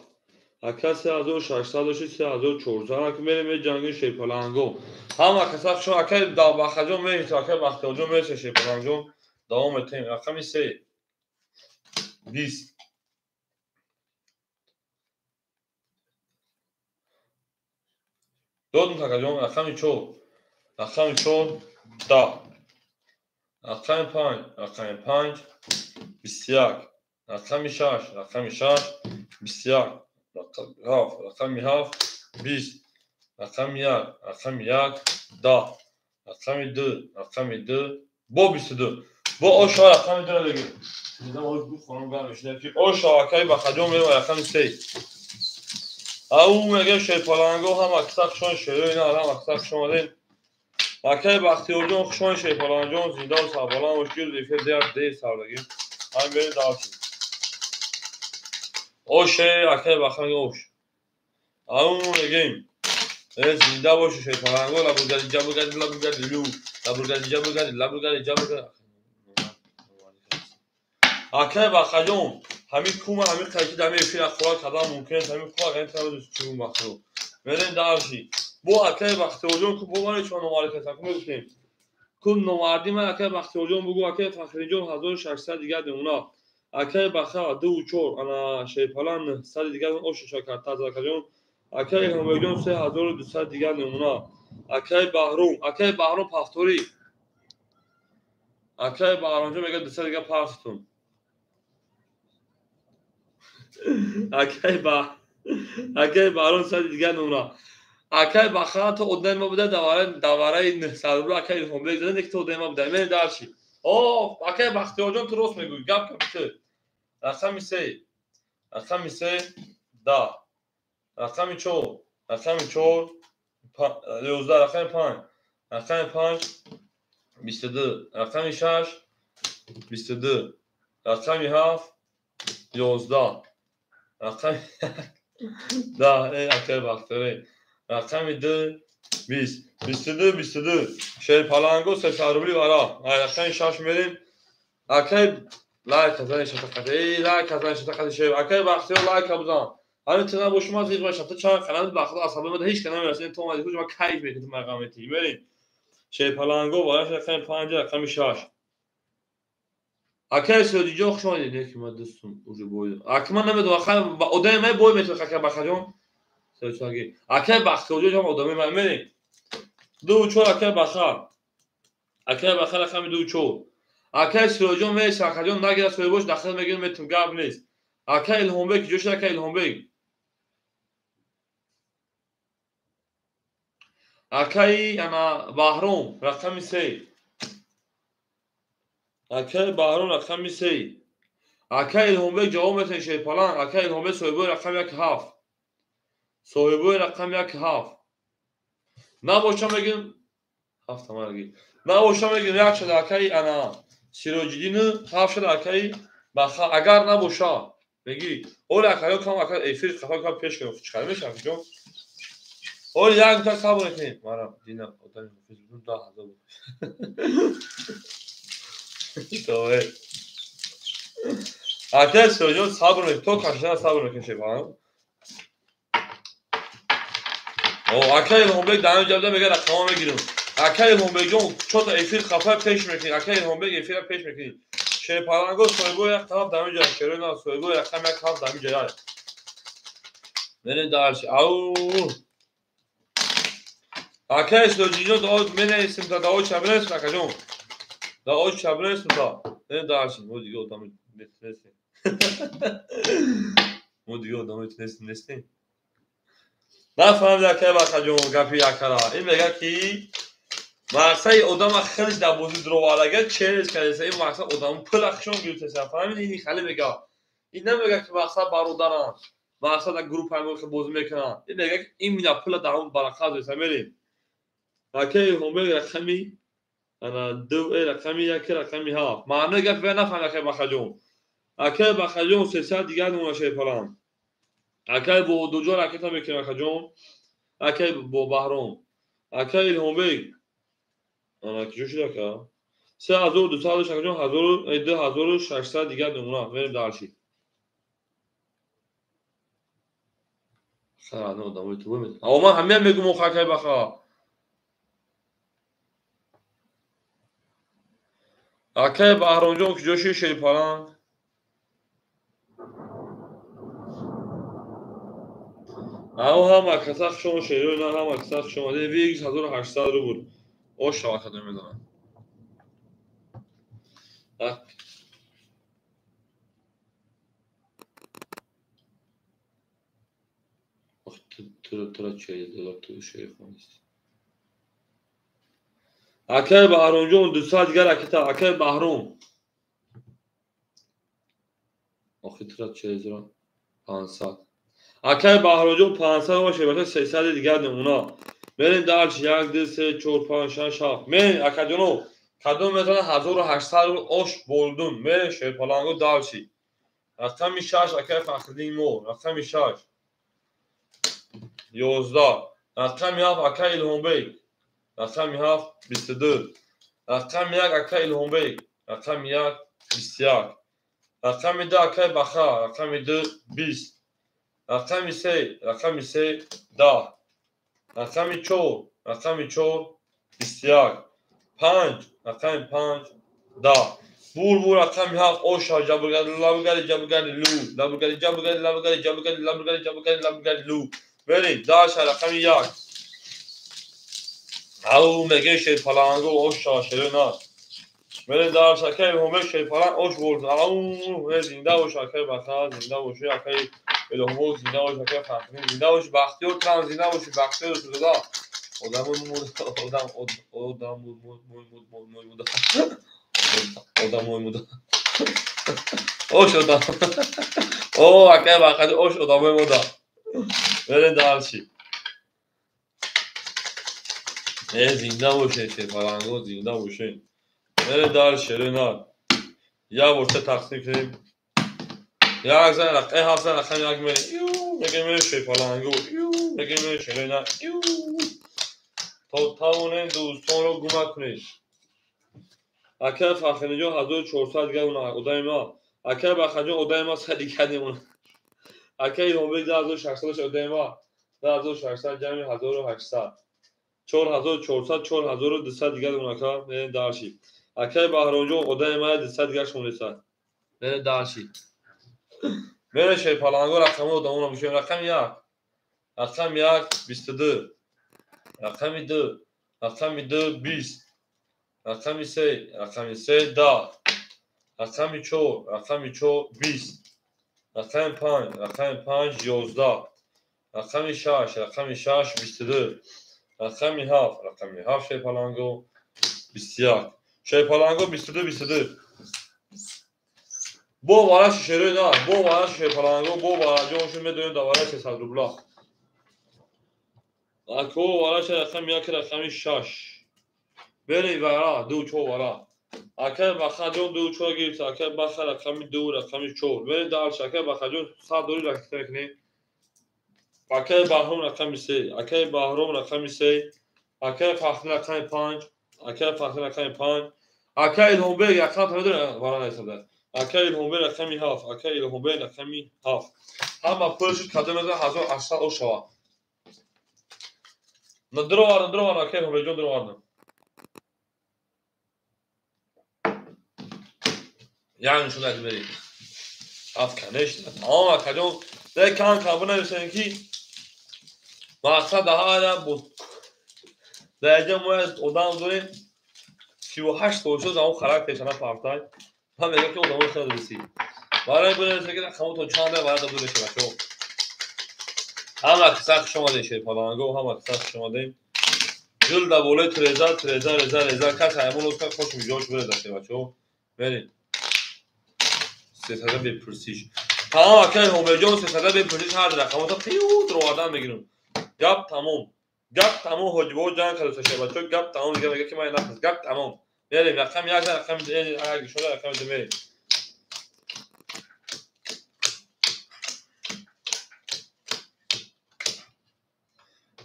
Ака 3600 дошти 3400. Ака мерем ҷанги шерпаланго. Ҳама каса хушо ака Бахаҷон мерем, ака Бахтиёрҷон мерем шерпаланҷон. Давом метем. Рақами се. 20. Додум какаҷон. Рақами чор. Рақами чор 10. Рақами панҷ. Рақами панҷ 21. Рақами шаш. Рақами шаш 21. Ҳафт. Рақами ҳафт 20. Рақами як. Рақами як 10. Рақами ду. Рақами ду бо 22. Бо оша рақами дура бигир. Оша акаи Бахаҷон мерем рақами се. Ау мегем шерпаланго ҳама киса хушон шерои на ҳама киса хуш омадем. Акаи Бахтиёрҷон хушон шерпаланҷон зиндаву сарбаланд бош. Гирд эфир дер дер сардагим. Ҳамин берем давши. Оше акаи Бахтиёр ош. Ау мегем. Зинда боши шерпаланго лабургади ҷабургади лабургади лу лабургади ҷабургади лабургади ҷабургади. Акаи Бахаҷон ҳамин кума ҳамин қайки дами эфир хӯрак кардан мумкин аст. Ҳамин кума ҳамин тавр чун бахтиёр. Мерем дарши. Бо акаи Бахтиёрҷон ку бо ман чун номард касан ку мегуфтем. Ку номарди ман акаи Бахтиёрҷон бугу акаи Фахриҷон 1600 дигар мемонад. Акаи Баха 2 4 ана шерпалан 900 дигар ош шакар тазакаҷон. Акаи Илҳомбекҷон 3200 дигар мемонад. Акаи Баҳром, акаи Баҳром пафторӣ. Акаи Баҳромҷон мегӯяд 200 дигар пафтун. Акаи Баҳром 100 дигар мемонад. Акаи Баха то одами ма буда давараи 900 рубл акаи Илҳомбек зада ки то одами ма буда. Мерем дарши. О, акаи Бахтиёрҷон ту рост мегӯӣ. Гап гапи ту. Рақами се. Рақами се 10. Рақами чор. Рақами чор 11. Рақами панҷ. Рақами панҷ 22. Рақами шаш 22. Рақами ҳафт 11. Рақами 10. Акаи Бахтиёр. Рақами ду 20. 22 22. Шерпаланго 300 рубли вара. Рақами шаш мерем. Акаи лайк зани шатақати. Эй лайк зани шатақати шер. Акаи Бахтиёр лайк бизан. Ҳамин тина бо шумо зиқ бошам. Ту чанд қалам бахтиёр асаби мада ҳеч кана намерасад. То омади куҷо ма кайф мекунам мақомети. Мерем. Шерпаланго вара рақами панҷ рақами шаш. Акаи Сироҷиҷон хуш омадед. Не ки ман дӯстум уже бой. Ака ман намедонам ака одами ман бой метавонад акаи Бахаҷон. Сироҷиҷон. Акаи Бахтиёрҷон ҳам одами ман мерем. 2 4 акаи Баха. Акаи Баха рақами 2 4. Акаи Сироҷон мереса акаҷон нагирад соҳибош дахл мегирем метум гап нест. Акаи Илҳомбек куҷо шуд акаи Илҳомбек? Акаи ана Баҳром рақами се. Акаи Баҳром рақами се. Акаи Илҳомбек ҷавоб метавонед шерпаланг. Акаи Илҳомбек соҳибои рақами як ҳафт. Соҳибои рақами як ҳафт. Набошам мегӯем ҳафт амарги. Набошам мегӯем як шуда акаи ана Сироҷиддину ҳафт шуда акаи Баха. Агар набоша мегӣ оли акаё кам ака эфир қафа кам пеш кунем. Чӣ қадар мешавад ҷон? Оли як та сабр мекунем. Мара дина одами ҳофиз будум 10,000 буд. Тове. Акаи Сироҷон сабр мекунем. То кашидан сабр мекунем шефа. О, акаи Илҳомбек дар ҳамин ҷабда мегӯяд рақамҳо мегирам. Акаи Илҳомбекҷон чота эфир қафа пеш мекунӣ. Акаи Илҳомбек эфира пеш мекунӣ. Шерпаланго соҳибои як тараф дар ҳамин ҷо шерои на соҳибои рақами як ҳафт дар ҳамин ҷо яй. Мерем дарши. Ау. Акаи Сироҷиҷон дуо менависем та дуо ча бинависем акаҷон. Дуо ча бинависем та. Мерем дарши. Мо дига одами нестем. Мо дига одами нестем. Нафаҳмида акаи Бахаҷон гапи якара. Ин мегӯяд ки мақсади одама хелиш дар бозӣ дуровардага через кардеса. Ин мақсад одамо пула хушон гирифтеса. Фаҳмид ин хеле мегӯяд. Ин намегӯяд ки мақсад бародаранд. Мақсад дар группаи мо бозӣ мекунанд. Ин мегӯяд ки именно пула дар ҳамон барақа зеса. Мерем. Акаи Илҳомбек рақами ана ду рақами як рақами ҳафт. Маънои гапи вай нафаҳмид акаи Бахаҷон. Акаи Бахаҷон 300 дигар мемонад шерпаланг. Акаи Боҳудурҷон ракета мекунем акаҷон. Акаи бо Баҳром. Акаи Илҳомбек. Ана куҷо шуд ака? 3200 дошт акаҷон 2600 дигар мемонад. Мерем дарши. Хара, одамои ту мед. А ман ҳамия мегум охир акай Баха. Акай Баҳромҷон куҷо шуд шерипаланг? Ау ҳама каса шумо шерои на ҳама каса шумо викс 1800 рубл. Ош шава кадом медонам. Тура чӣ ту шери хонист. Акай Баҳромҷон 200 дигар ракета. Акай Баҳром. Охи тура 4500. Акай Баҳромҷон 500 боше, баша 300 дигар намуна. Мерем дальше 1 2 3 4 5 6 7. Мерем акаҷоно. Кадом метавонад 1800 рубл ош болдун. Мерем шерпаланго дальше. Рақами 6 акай Фахриддин мо. Рақами 6. 11. Рақами 7 акай Илҳомбек. Рақами 7 22. Рақами 1 акай Илҳомбек. Рақами 1 21. Рақами 2 акай Баха. Рақами 2 20. Рақами 3, рақами 3 10. Рақами 4, рақами 4 21. 5, рақами 5 10. Бур бур рақами 7 оша ҷабргади лабгади ҷабргади лу. Лабгади ҷабргади лабгади ҷабргади лабгади ҷабргади лабгади лу. Мерем дальше рақами 1. Ау меге шерпаланго оша шерена. Мерем дальше акай Илҳомбек шерпаланг ош бурд. Ау зинда бош акай Баха, зинда бош акай Илҳомбек, зинда бош акай Фахриддин, зинда бош Бахтиёр трам, зинда бош Бахтиёр Сузода. Одам одам одам мой муда. Одам мой муда. Ош одам. О акай Баха, ош одамои муда. Мерем дальше. Зинда бошед шерпаланго, зинда бошед. Мерем дальше, Ренат. Як бор се тақсим кунем. Як зан рақами ҳафт зан рақами як мерем. Ю, мегем мерем шерпаланго. Ю, мегем мерем шерена. Ю. То тавонем дӯстонро гум кунед. Акай Фахриддинҷон 1400 дигар одами ма. Акай Бахаҷон одами ма 100 дигар мемонад. Акай Илҳомбек 2600 одами ма. 2600 ҷамъи 1800. 4400 4200 дигар ака. Мерем дальше. Акай Баҳромҷон одами ма 200 дигар шумонесад. Мерем дальше. Мерем шерпаланго рақами одамонро бишем. Рақами 1. Рақами 1 22. Рақами 2. Рақами 2 20. Рақами 3. Рақами 3 10. Рақами 4. Рақами 4 20. Рақами 5. Рақами 5 11. Рақами 6. Рақами 6 22. Рақами 7. Рақами 7 шерпаланго 21. Шерпаланго 22 22. Бо вараш шерои на, бо вараш шерпаланго, бо вараҷоншон медонем дар вараш 300 рубла. Ако вараш рақами 1 рақами 6. Берем вара 2 4 вара. Акай Бахаҷон 2 4 гирифт, акай Баха рақами 2 рақами 4. Берем дальше, акай Бахаҷон 100 доллар ракета мекунем. Акай Баҳром рақами 3, акай Баҳром рақами 3, акай Фахри рақами 5, акай Фахри рақами 5, акай Илҳомбек рақам тамедон вара наисада. Акай Илҳомбек рақами 7, акай Илҳомбек рақами 7. Ҳама пул шуд кадом мезан 1800 ош шава. Дровардам, дровардам, акай Илҳомбекҷон дровардам. Як нишон дад бери. Аф, конечно. Тамом акаҷон, дар кам кам бинависем ки мақсад ҳара буд. Дар инҷа мо аз одам дорем 38 сол шуд, замон характерша нафартай. Ман мегӯям ки одамои хеле дурустӣ. Барои бинависем ки рақамото чанд барои дур мешавад бачаҳо. Ҳама киса хуш омадем шерпаланго, ҳама киса хуш омадем. Гул дар болои треза, треза, реза, реза. Кас ҳайвон лутфан хош миҷош биреза бачаҳо. Мерем. Сесада бепурсиш. Тамом акай Ҳомеҷон сесада бепурсиш ҳар рақамото қиют ровардан мегирам. Гап тамом. Гап тамом ҳоҷибо ҷанг карда шуда бачаҳо. Гап тамом дига мега ки ман нахост. Гап тамом. Мерем рақами 1 рақами 1 шуда рақами 2 мерем.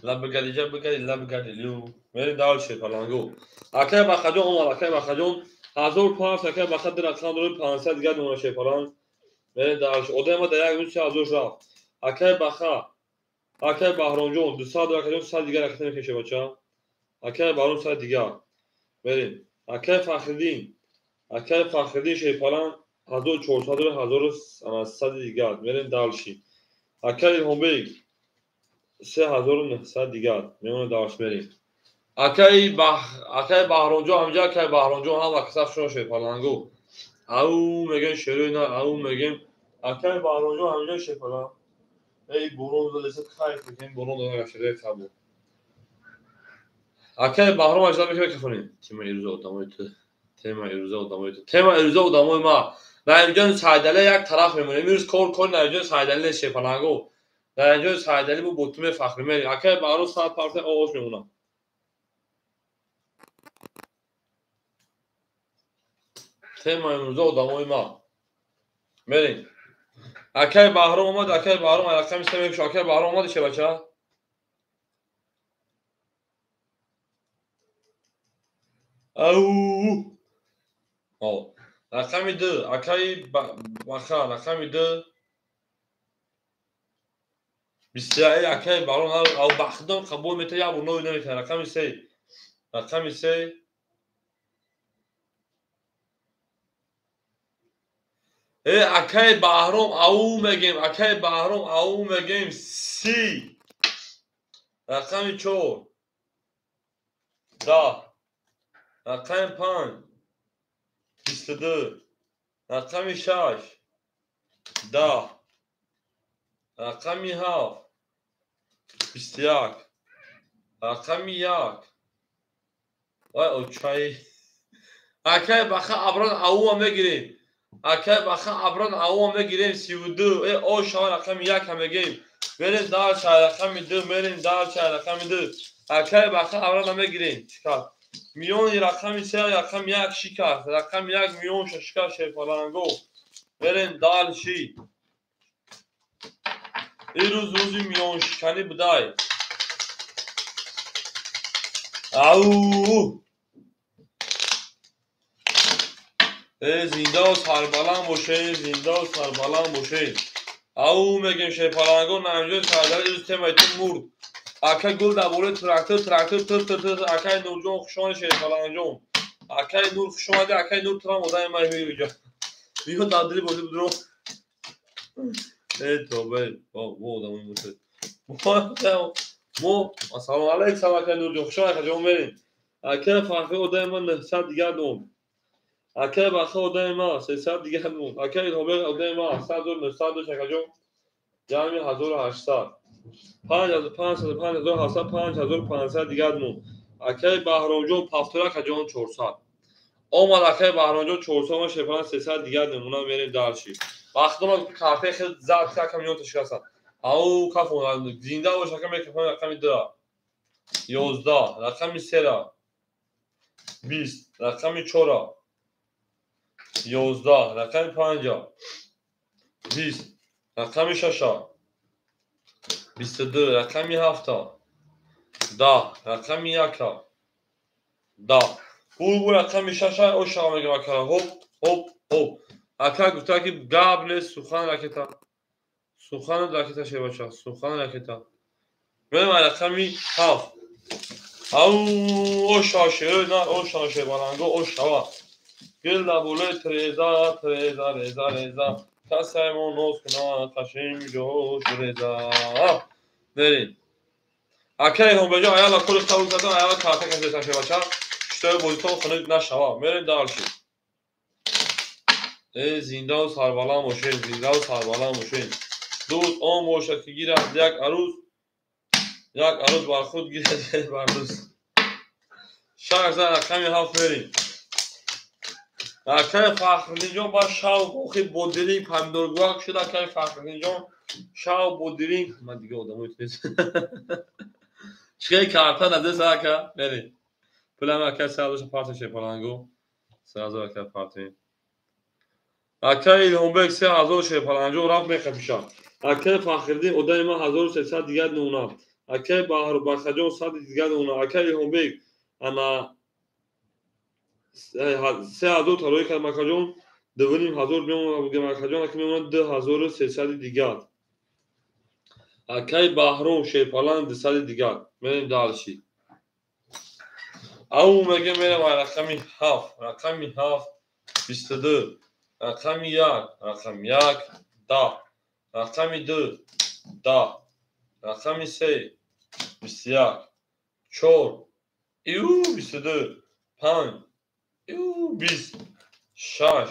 Лабгади ҷабгади лабгади лю. Мерем дальше паланго. Акай Бахаҷон омад, акай Бахаҷон 1500 акай Баха ду рақам дорем 500 дигар мемонад шерпаланг. Мерем дальше. Одами ма дар як рӯз 3000 рафт. Акай Баха Акай Баҳромҷон 200 акаҷон 100 дигар ракета мекунем бача. Акай Баҳром 100 дигар. Мерем. Акай Фахриддин. Акай Фахриддин шерпаланг 1400 1100 дигар. Мерем дальше. Акай Илҳомбек 3900 дигар. Мемонем дальше мерем. Акай Баҳромҷон ҳамҷа акай Баҳромҷон ҳама каса шумо шерпалангу. Ау мегем шерои на, ау мегем. Акай Баҳромҷон ҳамҷа шерпаланг. Эй борон дадеса кайф мекунем, борон дада шерои қабул. Акай Баҳром ажда мекунем кафонем. Тема ирӯза одамои ту. Тема ирӯза одамои ту. Тема ирӯза одамои ма. Наимҷон Сайдалӣ як тараф мемонем. Имрӯз кор кори Наимҷон Сайдалӣ нест шерпалангу. Наимҷон Сайдалӣ бо ту мефахрем. Мерем. Акай Баҳром 100 парта оғоз мемонам. Тема имрӯза одамои ма. Мерем. Акай Баҳром омад, акай Баҳром рақами се мекушад. Акай Баҳром омад шебача? Ау! Рақами ду, акай Баха, рақами ду. 21 акай Баҳром, ау бахдом қабул мета, як бор ной намекунад. Рақами се. Рақами се. Акай Баҳром ау мегем, акай Баҳром ау мегем, 30. Рақами 4. 10. Рақами 5. 22. Рақами 6. 10. Рақами 7. 21. Рақами 1. Вай очай. Акай Баха аброн ауа мегирем. Акай Баха аброн ауа мегирем 32. О шава рақами 1 мегем. Мерем дальше рақами 2, мерем дальше рақами 2. Акай Баха аброн мегирем. Чикар? Миёни рақами 3 рақами 1 шикаст. Рақами 1 миён шикаст шерпаланго. Мерем дальше. Ирӯз рӯзи миёншиканӣ будай. Ау! Зиндаву сарбаланд бошед, зиндаву сарбаланд бошед. Ау мегем шерпаланго, Наимҷон Сайдалӣ ирӯз темаи ту мурд. Акай гул дар бораи трактор, трактор тр тр тр. Акай Нурҷон хуш омадӣ шерпалангҷон. Акай Нур хуш омадӣ, акай Нур турам одами ман меоҷа. Биё дар дили бозӣ будро. Тобе, бо одамои мурд. Мо ассалому алайкум акай Нурҷон, хуш омадӣ акаҷон мерем. Акай Фахри одами ман 900 дигар дом. Акай Баха одами ман 300 дигар монд. Акай Илҳомбек одами ман 900 дошт акаҷон. Ҷамъи 1800. 5500, 5700, 5500 дигар монд. Акай Баҳромҷон пафтора акаҷон 400. Омад акай Баҳромҷон 400 ма шефан 300 дигар намуна мерем дальше. Вақтома картаи хел зад ака миён шикастан. Ау кафон зинда бош ака мекафон рақами 2. 11 рақами 3 20 рақами 4 11 рақами 5 20 рақами 6 22 рақами 7 10 рақами 1 10. Бу рақами 6 оша мегам ака. Хоп хоп хоп. Ака гуфта ки гап нест, сухан ракета. Сухан ракета шебача, сухан ракета. Мерем рақами 7. Ау оша шеро на оша шебаланго ошава. Гул дар болои треза, треза, реза, реза. Касаемо ноз кунад, қашим ҷош реза. Мерем. Акай Илҳомбекҷон аяла кори қабул кардан, аяла карта кашида шебача. Шутоби бозитон хунук нашава. Мерем дальше. Зиндаву сарбаланд бошед, зиндаву сарбаланд бошед. Дӯст он бошад ки гирад як арӯз, як арӯз бар худ гирад бар дӯст. 6 рақами 7 мерем. Акай Фахриддинҷон ба шав охи бодиринг помидоргувак шуд. Акай Фахриддинҷон шав бодиринг. Ман дига одамои нест. Чиқаи карта надест ака? Мерем. Пулам ака 300 парта шерпалангу. 3000 ака партем. Акай Илҳомбек 3000 шерпалангҷон рафт мехапиша. Акай Фахриддин одами ман 1300 дигар намуна. Акай Баҳрубахаҷон 100 дигар намуна. Акай Илҳомбек ана 3000 тарои кард макаҷон, 2500 мемонад макаҷон, ака мемонад 2300 дигар. Акай Баҳром шерпаланг 200 дигар. Мерем дальше. Ау мегем мерем рақами 7, рақами 7 22, рақами 1, рақами 1 10, рақами 2 10, рақами 3 21, 4 22, 5 20, 6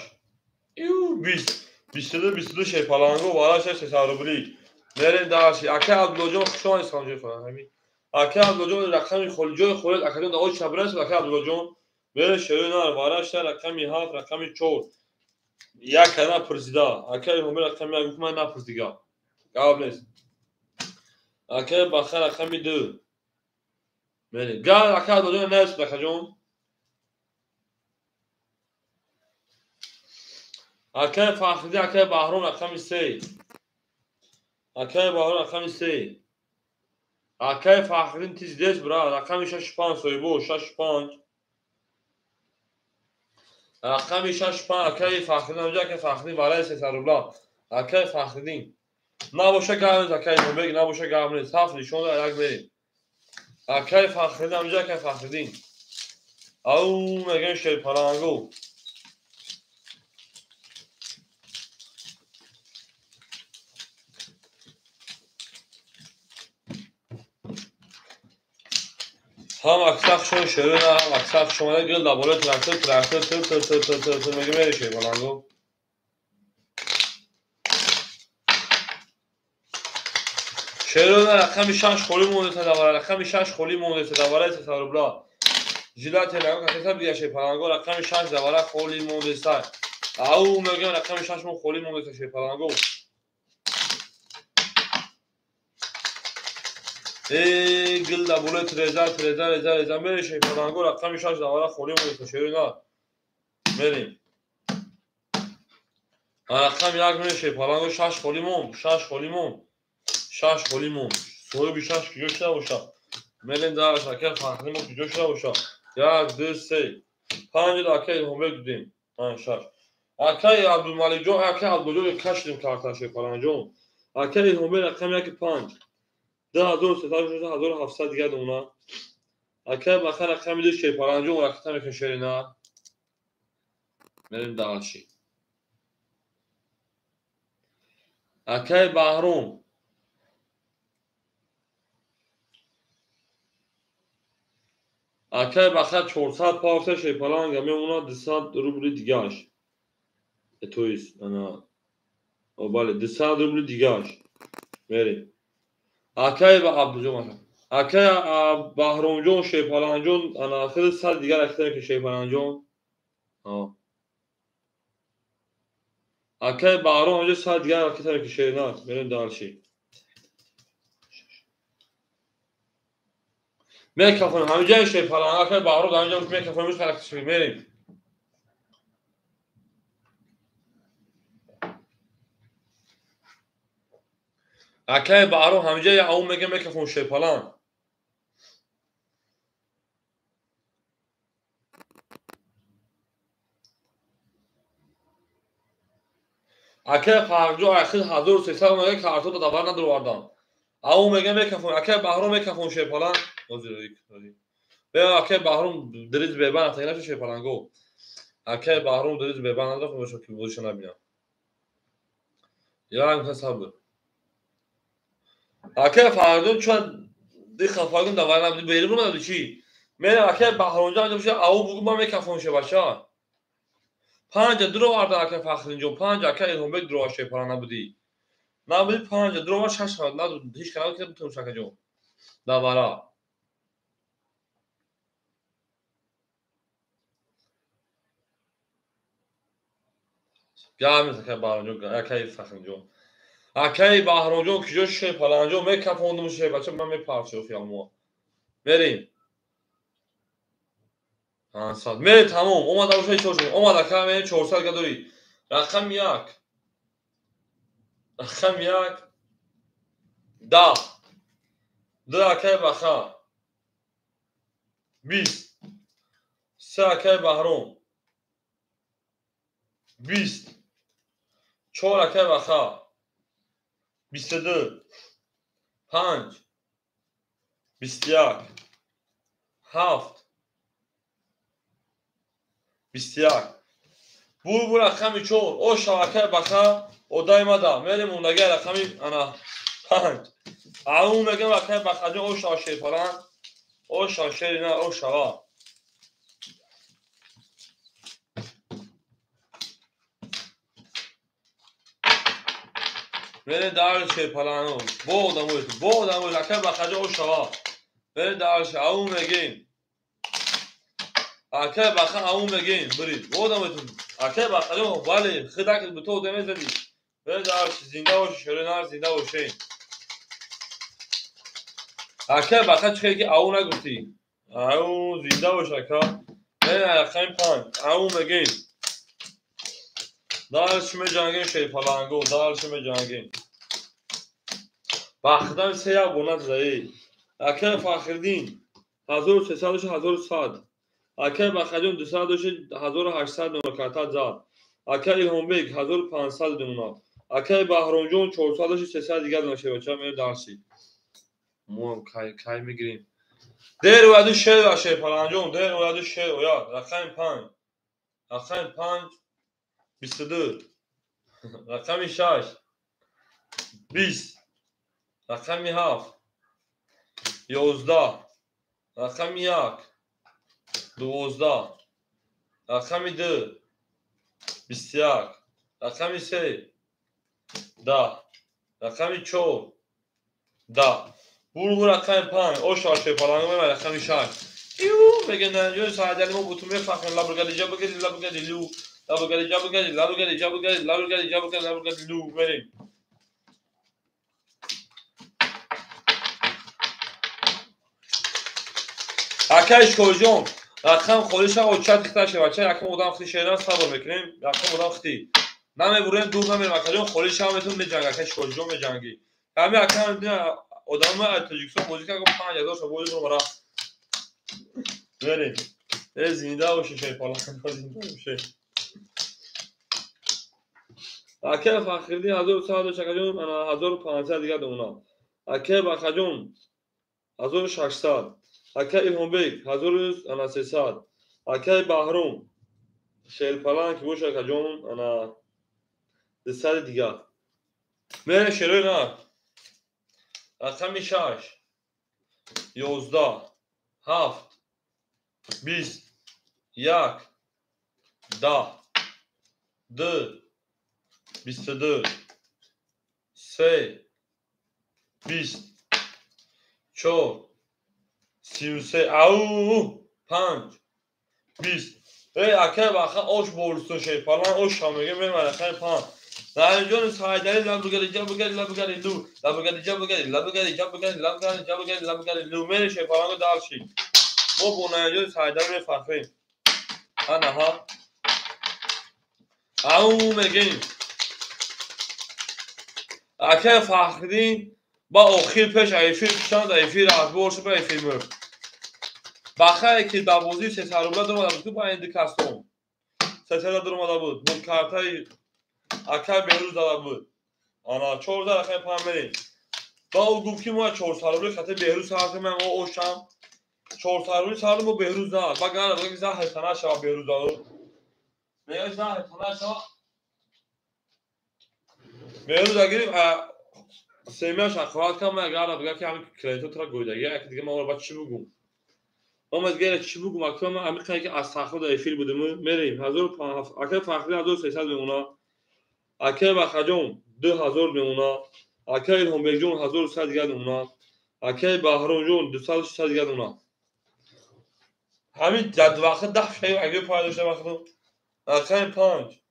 20, 22 22 шерпаланго вараша 300 рубли. Мерем дальше. Акай Абдуллоҷон хуш омадед саломҷои фалон. Ҳамин. Акай Абдуллоҷон рақами холи ҷои холид акаҷон дао чабрас акай Абдуллоҷон мере шерои нар вараша рақами 7 рақами 4. Як кана пурсида. Акай ҳомир рақами 1 гуфт ман напурсига. Гап нест. Акай Баха рақами 2. Мере. Га акай Абдуллоҷон нест акаҷон. Акай Фахриддин акай Баҳром рақами 3. Акай Баҳром рақами 3. Акай Фахриддин тиз дес бра рақами 6 5 соҳибо 6 5. Рақами 6 5 акай Фахриддин амҷа акай Фахриддин барои 300 рубла. Акай Фахриддин. Набоша гап нест акай Нобек набоша гап нест. 7 нишон як мерем. Акай Фахриддин амҷа акай Фахриддин. Ау мегем шерпаланго. Ҳам аксар шон шерина, ҳам аксар шомада гил дар болои трактор, трактор тр тр тр тр тр тр меги мере шерпаланго. Шерина рақами 6 холӣ мондеса давара, рақами 6 холӣ мондеса давара 300 рубла. Жила телеграм катеса бия шерпаланго рақами 6 давара холӣ мондеса. Ау мегем рақами 6 мо холӣ мондеса шерпаланго. Гил дар болои треза, треза, реза, реза мере шерпаланго рақами 6 давара холӣ мондеса шерина. Мерем. Рақами 1 мере шерпаланго 6 холӣ монд, 6 холӣ монд. 6 холӣ монд. Соҳиби 6 куҷо шуда бошад? Мерем дар акай Фахриддин мо куҷо шуда бошад? 1 2 3 5 акай Илҳомбек дидем. 5 6. Акай Абдулмаликҷон, акай Абдуллоҷон кашидем карта шерпалангҷон. Акай Илҳомбек рақами 1 5. 2300 1700 дигар дона. Акай Баха рақами 2 шерпалангҷон ракета мекунем шерина. Мерем дальше. Акай Баҳром акай Баха 400 павса шерпаланга мемонад 200 рубли дигаш. То есть ана бале 200 рубли дигаш. Мерем. Акай Абдуҷон акай Баҳромҷон шерпалангҷон ана ахири 100 дигар ракета мекунем шерпалангҷон. Акай Баҳром ҳамҷо 100 дигар ракета мекунем шерина. Мерем дальше. Мекафонем ҳамҷа шерпаланг акай Баҳром ҳамҷа мекафонем харакат мерем. Акай Баҳром ҳамҷа ау мега мекафон шерпаланг. Акай Фарҳҷон ахир 1300 мега картота давар надуровардан. Ау мега мекафон акай Баҳром мекафон шерпаланг. Акай Баҳром дриз бебан атаги наша шерпаланго. Акай Баҳром дриз бебан надрафт боша ки бозиша набинам. Як сабр. Акай Фарҳҷон чун ди хафагун давар набуди берун омада чӣ? Мерам акай Баҳромҷон анҷо боша ау бугу ман мекафон шебаша. 5 дуровардан акай Фахриддинҷон 5 акай Илҳомбек дуровар шерпаланг набудӣ. Набуди 5 дуровар 6 набуд ҳеч кана ки бутун шакаҷон. Давара. Гап нест акай Баҳромҷон, акай Фахриддинҷон. Акай Баҳромҷон куҷо шерпалангҷон мекафондум шербача ман мепарчо хиялмо. Мерем. 500. Мере тамом. Омада боша чор. Омада ака мерем 400 га дорӣ. Рақами 1. Рақами 1 10. 2 акай Баха. 20. 3 акай Баҳром. 20. 4 акай Баха. 22. 5 21 7 21 Бур рақами 4 о шавакай баха одай мада мерем ундагай рақами ана 5 ау мегам рақами бахаҷон о шава шерпаран о шава шерина о шава мере дар шерпалано бо одамои бо одамои рақами бахаҷон о шава мере дар ау мегем акай баха ау мегем бирид бо одамои акай бахаҷон бале хидак бито одаме задӣ мере дар зинда боши шеринар зинда бошед акай баха чӣ ки ау нагуфтӣ ау зинда бош ака мере рақами 5 ау мегем дальше меҷангем шерпаланго дальше меҷангем бахтам се як бона заи акай Фахриддин 1300 1100 акай Бахаҷон 200 1800 ноката зад акай Илҳомбек 1500 дона акай Баҳромҷон 400 300 дигар дона шербача мерем дарси мо кай мегирем дер ояду шер ва шерпаланҷон дер ояду шер ояд рақами 5 рақами 5 22 рақами 6 20 рақами 7 11 рақами 1 12 рақами 2 21 рақами 3 10 рақами 4 10 бургу рақами 5 оша шерпаланг мема рақами 6 ю мегӯянд ҷони саҳадали мо бутун мефахрем лабргади ҷабгади лабргади лю лабргади ҷабгади лабргади ҷабгади лабргади ҷабгади лабргади лю мерем акай школҷон рақам холӣ шава чат хита шава ча якам одам хити шеран сабр мекунем якам одам хити намебурем дур намерем акаҷон холӣ шава метун меҷанг акай школҷон меҷангӣ ҳами акам одамои аз Тоҷикистон бозӣ кард 5000 ша бозӣ кунам рафт мерем э зинда боши шерпалан зинда боши акай Фахриддин 1100 акаҷон ана 1500 дигар дона акай Бахаҷон 1600 акай Илҳомбек 1300 акай Баҳром шерпалан ки боша акаҷон ана 200 дигар мерем шерои на рақами 6 11 7 20 1 10 2 22 3 20 4 33 ау 5 20 эй акай баха ош борустон шерпалан ош ша мегем мерем рақами 5 наримҷони саҳайдали лабгади ҷабгади лабгади лу лабгади ҷабгади лабгади ҷабгади лабгади ҷабгади лабгади лу мерем шерпаланго дарши мо бо наримҷони саҳайдали мефахрем анаҳа ау мегем акай Фахриддин ба охир пеш эфир кушанд эфир разбор шуд ба эфир мурд бахае ки дар бозии 300 рубла дуромада буд ба энди кастом 300 дуромада буд бо картаи акай Беҳрӯз зада буд ана 14 рақами 5 мерем ба ӯ гуфт ки мо 400 рубли хати Беҳрӯз сар кунем мо ошам 400 рубли сар мо Беҳрӯз зад ба гара ба заҳр тана шава Беҳрӯз зад мегӯяд заҳр тана шава Беҳрӯз агирим семияш ҳақорат кард ман агар бигӯям ки ҳамин кредито тра гӯйдагӣ яке дига ман ба чӣ бугум омад гера чӣ бугум ака ман ҳамин қадар ки аз сахро дар эфир будем мерем акай Фахриддин 1300 мемона акай Бахаҷон 2000 мемона акай Илҳомбекҷон 1100 дигар мемона акай Баҳромҷон 200 дигар мемона ҳамин вақт даҳ шаи агар пой дошта вақт рақами 5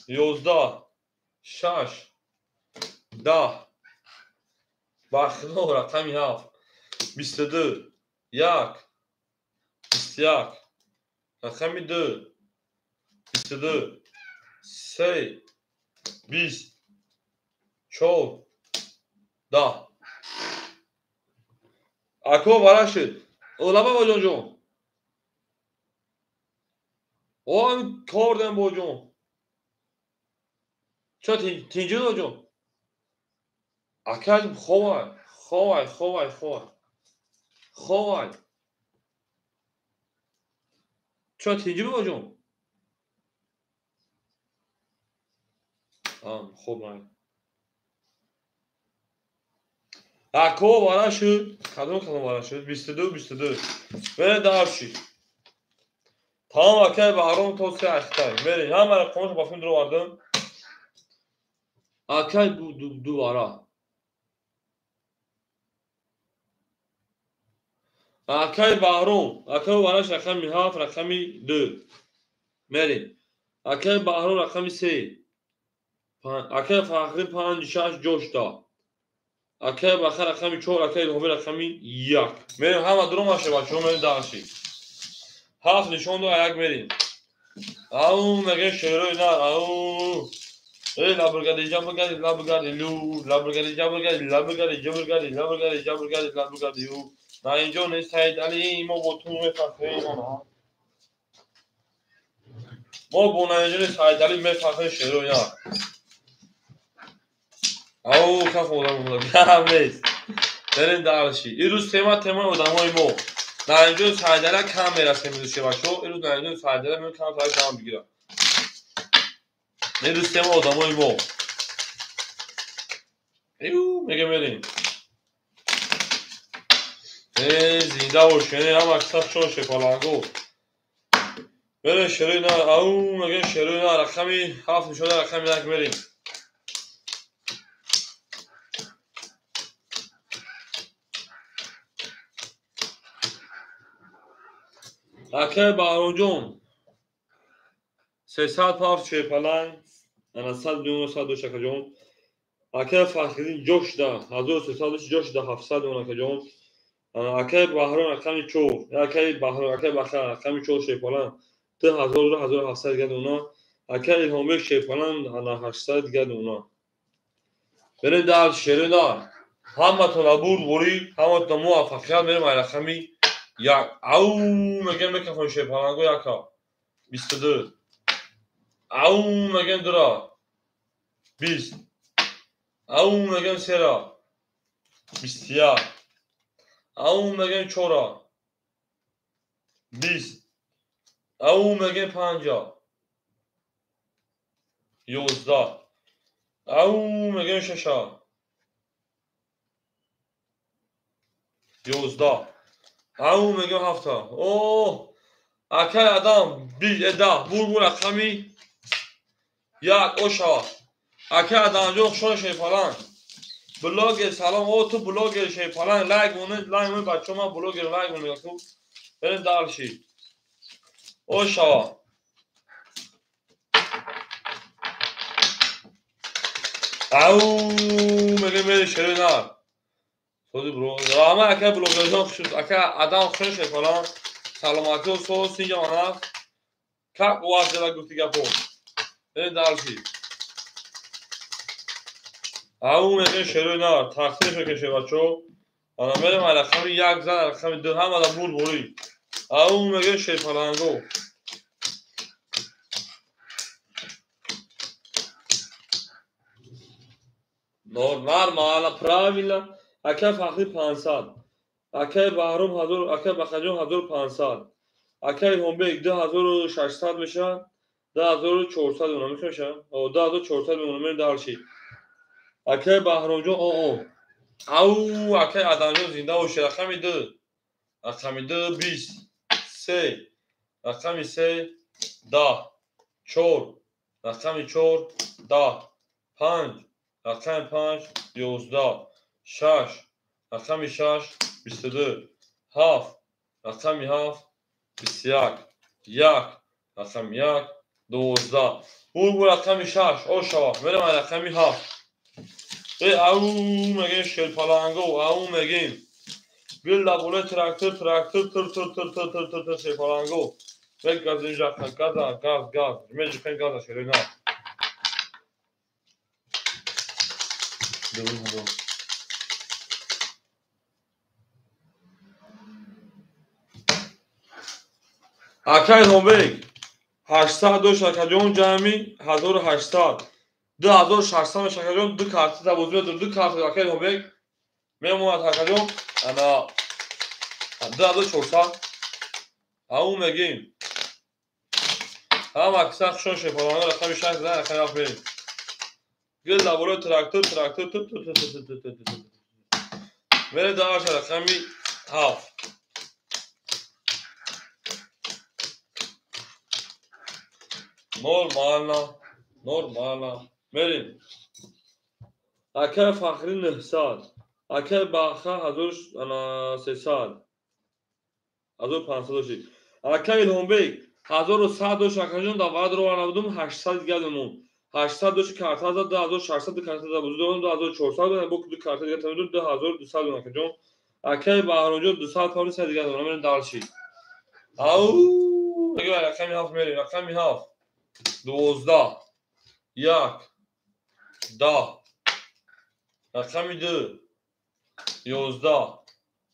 11 6 10 бахно рақами 7 22 1 21 рақами 2 22 3 20 4 10 ако барашид олаба боҷонҷон о кор дем боҷон чо тинҷи боҷон Акай ховай, ховай, ховай, ховай. Ховай. Чо тинҷи бобоҷон? Хоб май. Ако вара шуд, кадом кадом вара шуд? 22, 22. Бере дарши. Тамом акай Баҳром то се ахтай. Бере, ҳама рақамошо ба филм дуровардам. Акай ду вара. Акай Баҳром, акай вараш рақами 7, рақами 2. Мерем. Акай Баҳром рақами 3. Акай Фахри 5, 6 ҷошта. Акай Баха рақами 4, акай Илҳомӣ рақами 1. Мерем ҳама дуромаше бачаҳо, мерем дарши. 7 нишон до як мерем. Ау мегем шерои нар, ау. Эй лабргади ҷабргади лабргади лю, лабргади ҷабргади лабргади ҷабргади лабргади ҷабргади лабргади ю. На инҷо нест Саид Али, мо бо ту мефахрем она. Мо бо наинҷо Саид Али мефахрем шерои нар. Ау каф одам гап нест. Берем дарши. Ирӯз тема одамои мо. Наинҷо Саид Али кам мерасем ирӯз шебачо. Ирӯз наинҷо Саид Али мем кам саид кам бигирам. Ирӯз тема одамои мо. Ю мега мерем. Э зинда бош, ҳама кисаб чор шепаланго. Берем шерои нар, ау мегем шерои нар, рақами 7 нишода рақами 1 мерем. Акай Баҳромҷон 300 пафт шепаланг, ана 100 миллион 100 дош акаҷон. Акай Фахриддин ҷошда 1300 ҷошда 700 миллион акаҷон. Акай Баҳром рақами 4, акай Баҳром, акай Баха рақами 4 шепаланг 2000 1700 дигар дона. Акай Илҳомбек шепаланг ана 800 дигар дона. Берем дар шерои нар. Ҳаматон бурдборӣ, ҳаматон муваффақият. Мерем ай рақами 1. Ау мегем мекафон шепаланго яка 22. Ау мегем дура 20. Ау мегем сера 21. Ау мегем чора 20. Ау мегем панҷа 11. Ау мегем шаша 11. Ау мегем ҳафта. О акай адам 10 бурбур рақами 1 ошава. Акай Адамҷон хушон шепаланг. Блогер салом, о ту блогер шепаланг, лайк монед, лайк монед бачаҳо, ман блогер лайк монед. Берем дарши. Ошава. Ау мегем мерем шерои нар. Сози бро. Ама акай блогерҷон хуш, акай Адам хушон шепаланг. Саломатӣ соз синҷа мана. Как у вас дела гуфти гапо. Берем дарши. Ау мегем шерои нар, тақсим мекашем бачаҳо. Ана мерем ай рақами 1 зан, рақами 2 ҳамада бурдборӣ. Ау мегем шерпаланго. Нормально, правильно. Акай Фахри 500. Акай Баҳром 1000, акай Бахаҷон 1500. Акай Илҳомбек 2600 мешавад, 2400 мемонад, мешавад? 2400 мемонад, мерем дарши. Акай Баҳромҷон о. Ау акай Адамҷон зинда бошед. Рақами 2. Рақами 2 20. 3. Рақами 3 10. 4. Рақами 4 10. 5. Рақами 5 11. 6. Рақами 6 22. 7. Рақами 7 21. 1. Рақами 1 12. Бурбур рақами 6 ошава. Мерем ай рақами 7. Эй ау мегем шерпаланго, ау мегем. Бил лаболе трактор, трактор, тр тр тр тр тр тр тр шерпаланго. Бек газ инҷа газа, газ, газ. Меҷихен газа шерои нар. Акай Илҳомбек 800 дошт акаҷон, ҷамъи 1800. 2600 меша акаҷон, ду карта да бозӣ медорем, ду карта акаи Илҳомбек мемонад акаҷон. Ана 2400. Ау мегим. Ҳама киса хушон шепаланга рақами 6 зан рақами 7 мерем. Гил лаболои трактор, трактор ту ту ту ту ту ту ту. Мере дарша рақами 7. Нормально, нормально. Мерим. Акай Фахри 900. Акай Баха 1300. 1500 дошт. Акай Илҳомбек 1100 дошт акаҷон, дар варад ро набудум 800 дига мемон. 800 дошт карта зад 2600 карта зад бузург 2400 бо ду карта дига тамом 2200 акаҷон. Акай Баҳромҷон 200 500 дига дорам. Мерим дальше. Ау, мегӯям рақами 7 мерим, рақами 7. 12 1 10 рақами 2 11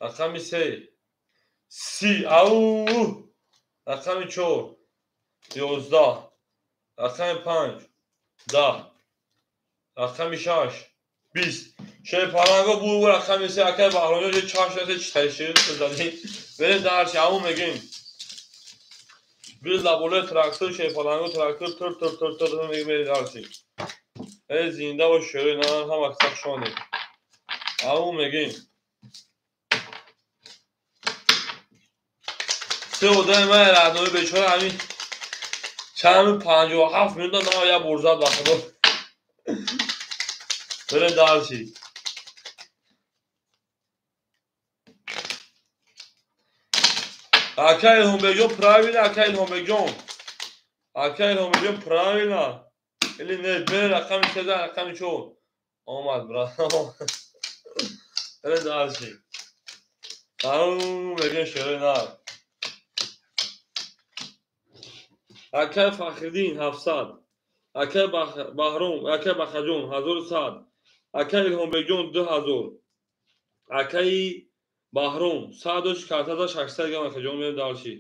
рақами 3 30 ау рақами 4 11 рақами 5 10 рақами 6 20 шерпаланго бу рақами 3 акай Баҳромҷон чашм читайши задӣ. Берем дарчи ау мегим. Гил лаболои трактор шерпаланго трактор тур тур тур тур мегим берем дарчи. Эй зинда бош шерои на ҳама киса хуш омадед. Ау мегим. Се одами ман раднои бечора ҳамин чанд 57 минута на як бор зад ба худо. Берем дарчи. Акай Илҳомбекҷон правильно, акай Илҳомбекҷон. Акай Илҳомбекҷон правильно. Или не, берем рақами 3 рақами 4. Омад, брат. Берем дарчи. Ау, мегем шерои нар. Акай Фахриддин 700. Акай Баҳром, акай Бахаҷон 1100. Акай Илҳомбекҷон 2000. Акай Баҳром 100 дошт карта за 600 грам акаҷон мерем дарчи.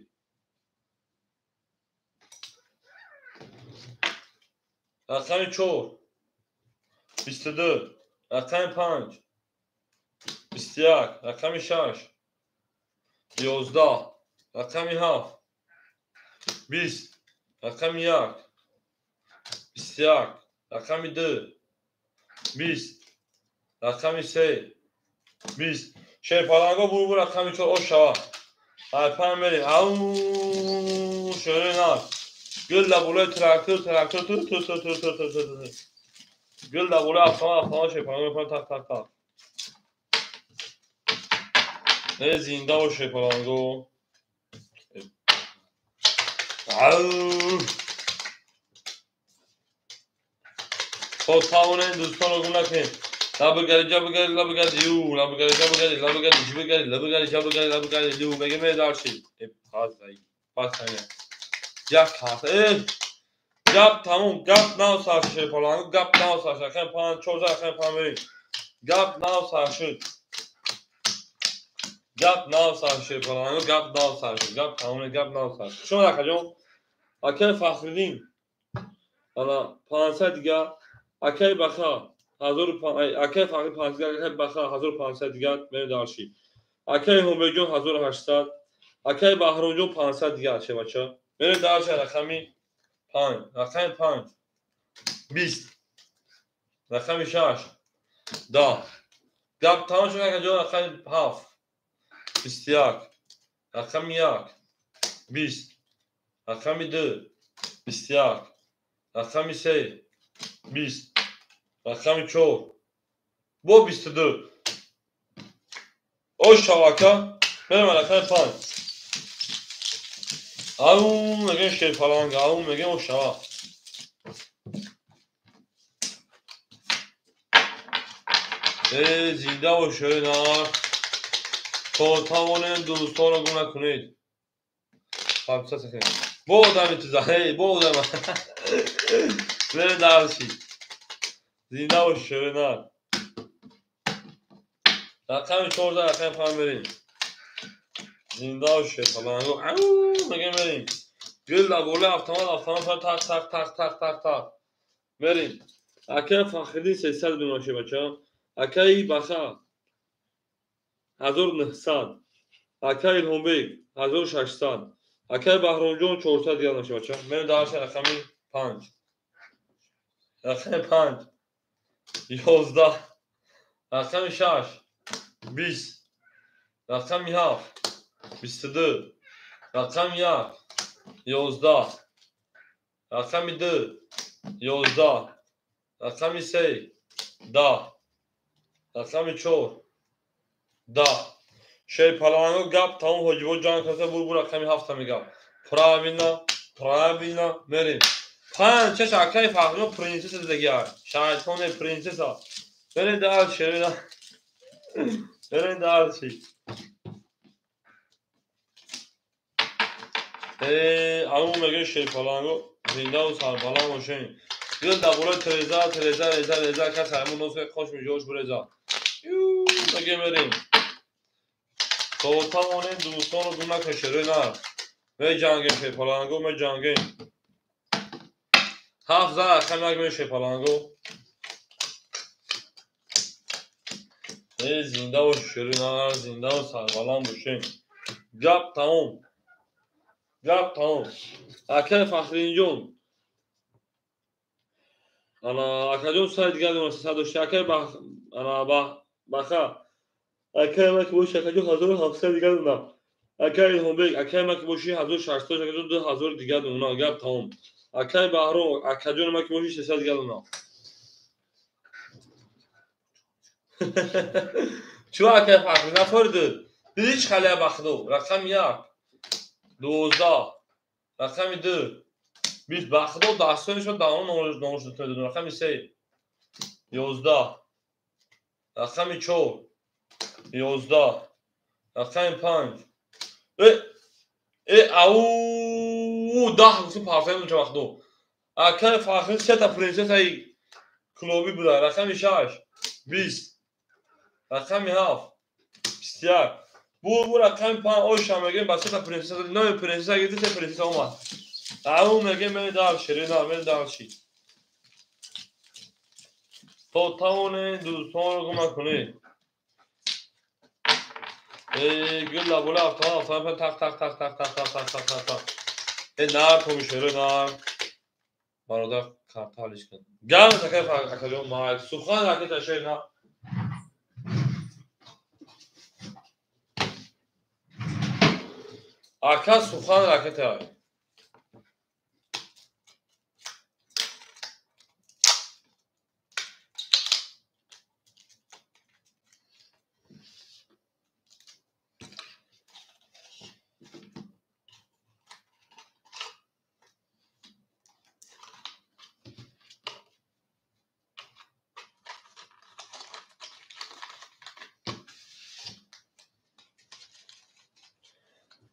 Рақами 4 22 рақами 5 21 рақами 6 11 рақами 7 20 рақами 1 21 рақами 2 20 рақами 3 20 шерпаланго бурбу рақами 4 ош шава. Ай 5 мерем. Ау шерои нар. Гил лаболои трактор трактор ту ту ту ту ту ту ту. Гил лаболои автомат автомат шерпаланго мепарам так так так. Э зинда бош шерпаланго. Ау то тавонем дӯстонро гум накунем. Лабгари ҷабгари лабгари ю лабгари ҷабгари лабгари ҷабгари лабгари ҷабгари лабгари ю мегем дарчи. Э пас пас як карта. Э гап тамом, гап нав сар шуд шерпаланго, гап нав сар шуд. Рақами 5 4 рақами 5 мерем. Гап нав сар шуд. Гап нав сар шуд шерпаланго, гап нав сар шуд. Гап тамом, гап нав сар шуд. Шумо акаҷон, акай Фахриддин ана 500 дига, акай Баха 1000 акай Фахри 500 дига, акай Баха 1500 дига мерем дарчи. Акай Ҳумбекҷон 1800, акай Баҳромҷон 500 дига шебача. Мерем дарчи рақами 5, рақами 5 20 рақами 6 10 гап тамом шуд акаҷон, рақами 7 21 рақами 1 20 рақами 2 21 рақами 3 20 рақами 4 бо 22 ош шава ака. Мерем рақами 5. Ау мегем шерпаланг, ау мегем ош шава. Э зинда бош шерои нар. То тавонем дӯстонро гум накунед. Подписаться кунед. Бо одами туза, эй, бо одам. Берем дарчи. Зинда бош шерои нар. Рақами 14 рақами 5 мерем. Зинда бош шерпаланго. Ау мегем мерем. Гил лаболои автомат автомат тақ тақ тақ тақ тақ тақ. Мерем. Акаи Фахриддин 300 дона шебача. Акаи Баха 1900. Акаи Илҳомбек 1600. Акаи Баҳромҷон 400 дигар дона шебача. Мерем дальше рақами 5. Рақами 5 11. Рақами 6 20. Рақами 7 22. Рақами 1 11. Рақами 2 11. Рақами 3 10. Рақами 4 10. Шерпаланго гап тамом ҳоҷибо ҷанг карда бур бур рақами 7 мегап. Правильно, правильно мерем. 5 6 акаи Фахрино принцесса дигар. Шайтоне принцесса. Мерем дальше, мерем дальше. Аму меге шерпаланго зиндаву сарбаланд бошем. Дил дар болои тереза, тереза, реза, реза, кас ҳамон нос хош мижош буреза. Меге мерем. То тавонем дӯстонро гум накунем, рӯй нар. Меҷангем шерпаланго, меҷангем. 7 зан рақами 1 мерем шерпаланго. Зинда бош, рӯй нар, зиндаву сарбаланд бошем. Гап тамом. Гап тамом. Акаи Фахриддинҷон. Ана акаҷон сай дигар дона 300 дошта. Акаи ана Баха. Акаи ма ки боши акаҷон 1700 дигар дона. Акаи Илҳомбек, акаи ма ки боши 1600, акаҷон 2000 дигар дона. Гап тамом. Акаи Баҳром, акаҷони ма ки боши 300 дигар дона. Чӯ акаи Фахри нафориду. Дидӣ чӣ халия бахдо? Рақами 1 12. Рақами 2 20. Бахдо дастонишо давом номошдутон. Рақами 3 11. Рақами 4 11. Рақами 5 ау 10 гуфтим парфаем унча вақтдо. Акаи Фахри сета принсессаи клубӣ буда. Рақами 6 20. Рақами 7 21. Бу рақами 5 оша мегем ба сета принсесса, номи принсесса гирифти, се принсесса омад. Ау мегем мери дальше, рена мери дальше. То тавонед дӯстонро гум накунед. Гул лабола автомат, автомат тақ тақ тақ тақ тақ тақ тақ тақ тақ тақ. Нар томишеро нар. Бародар карта ҳалиш кун. Гам акаи акаҷон майк, сухан ракета шер на. Ака сухан ракета.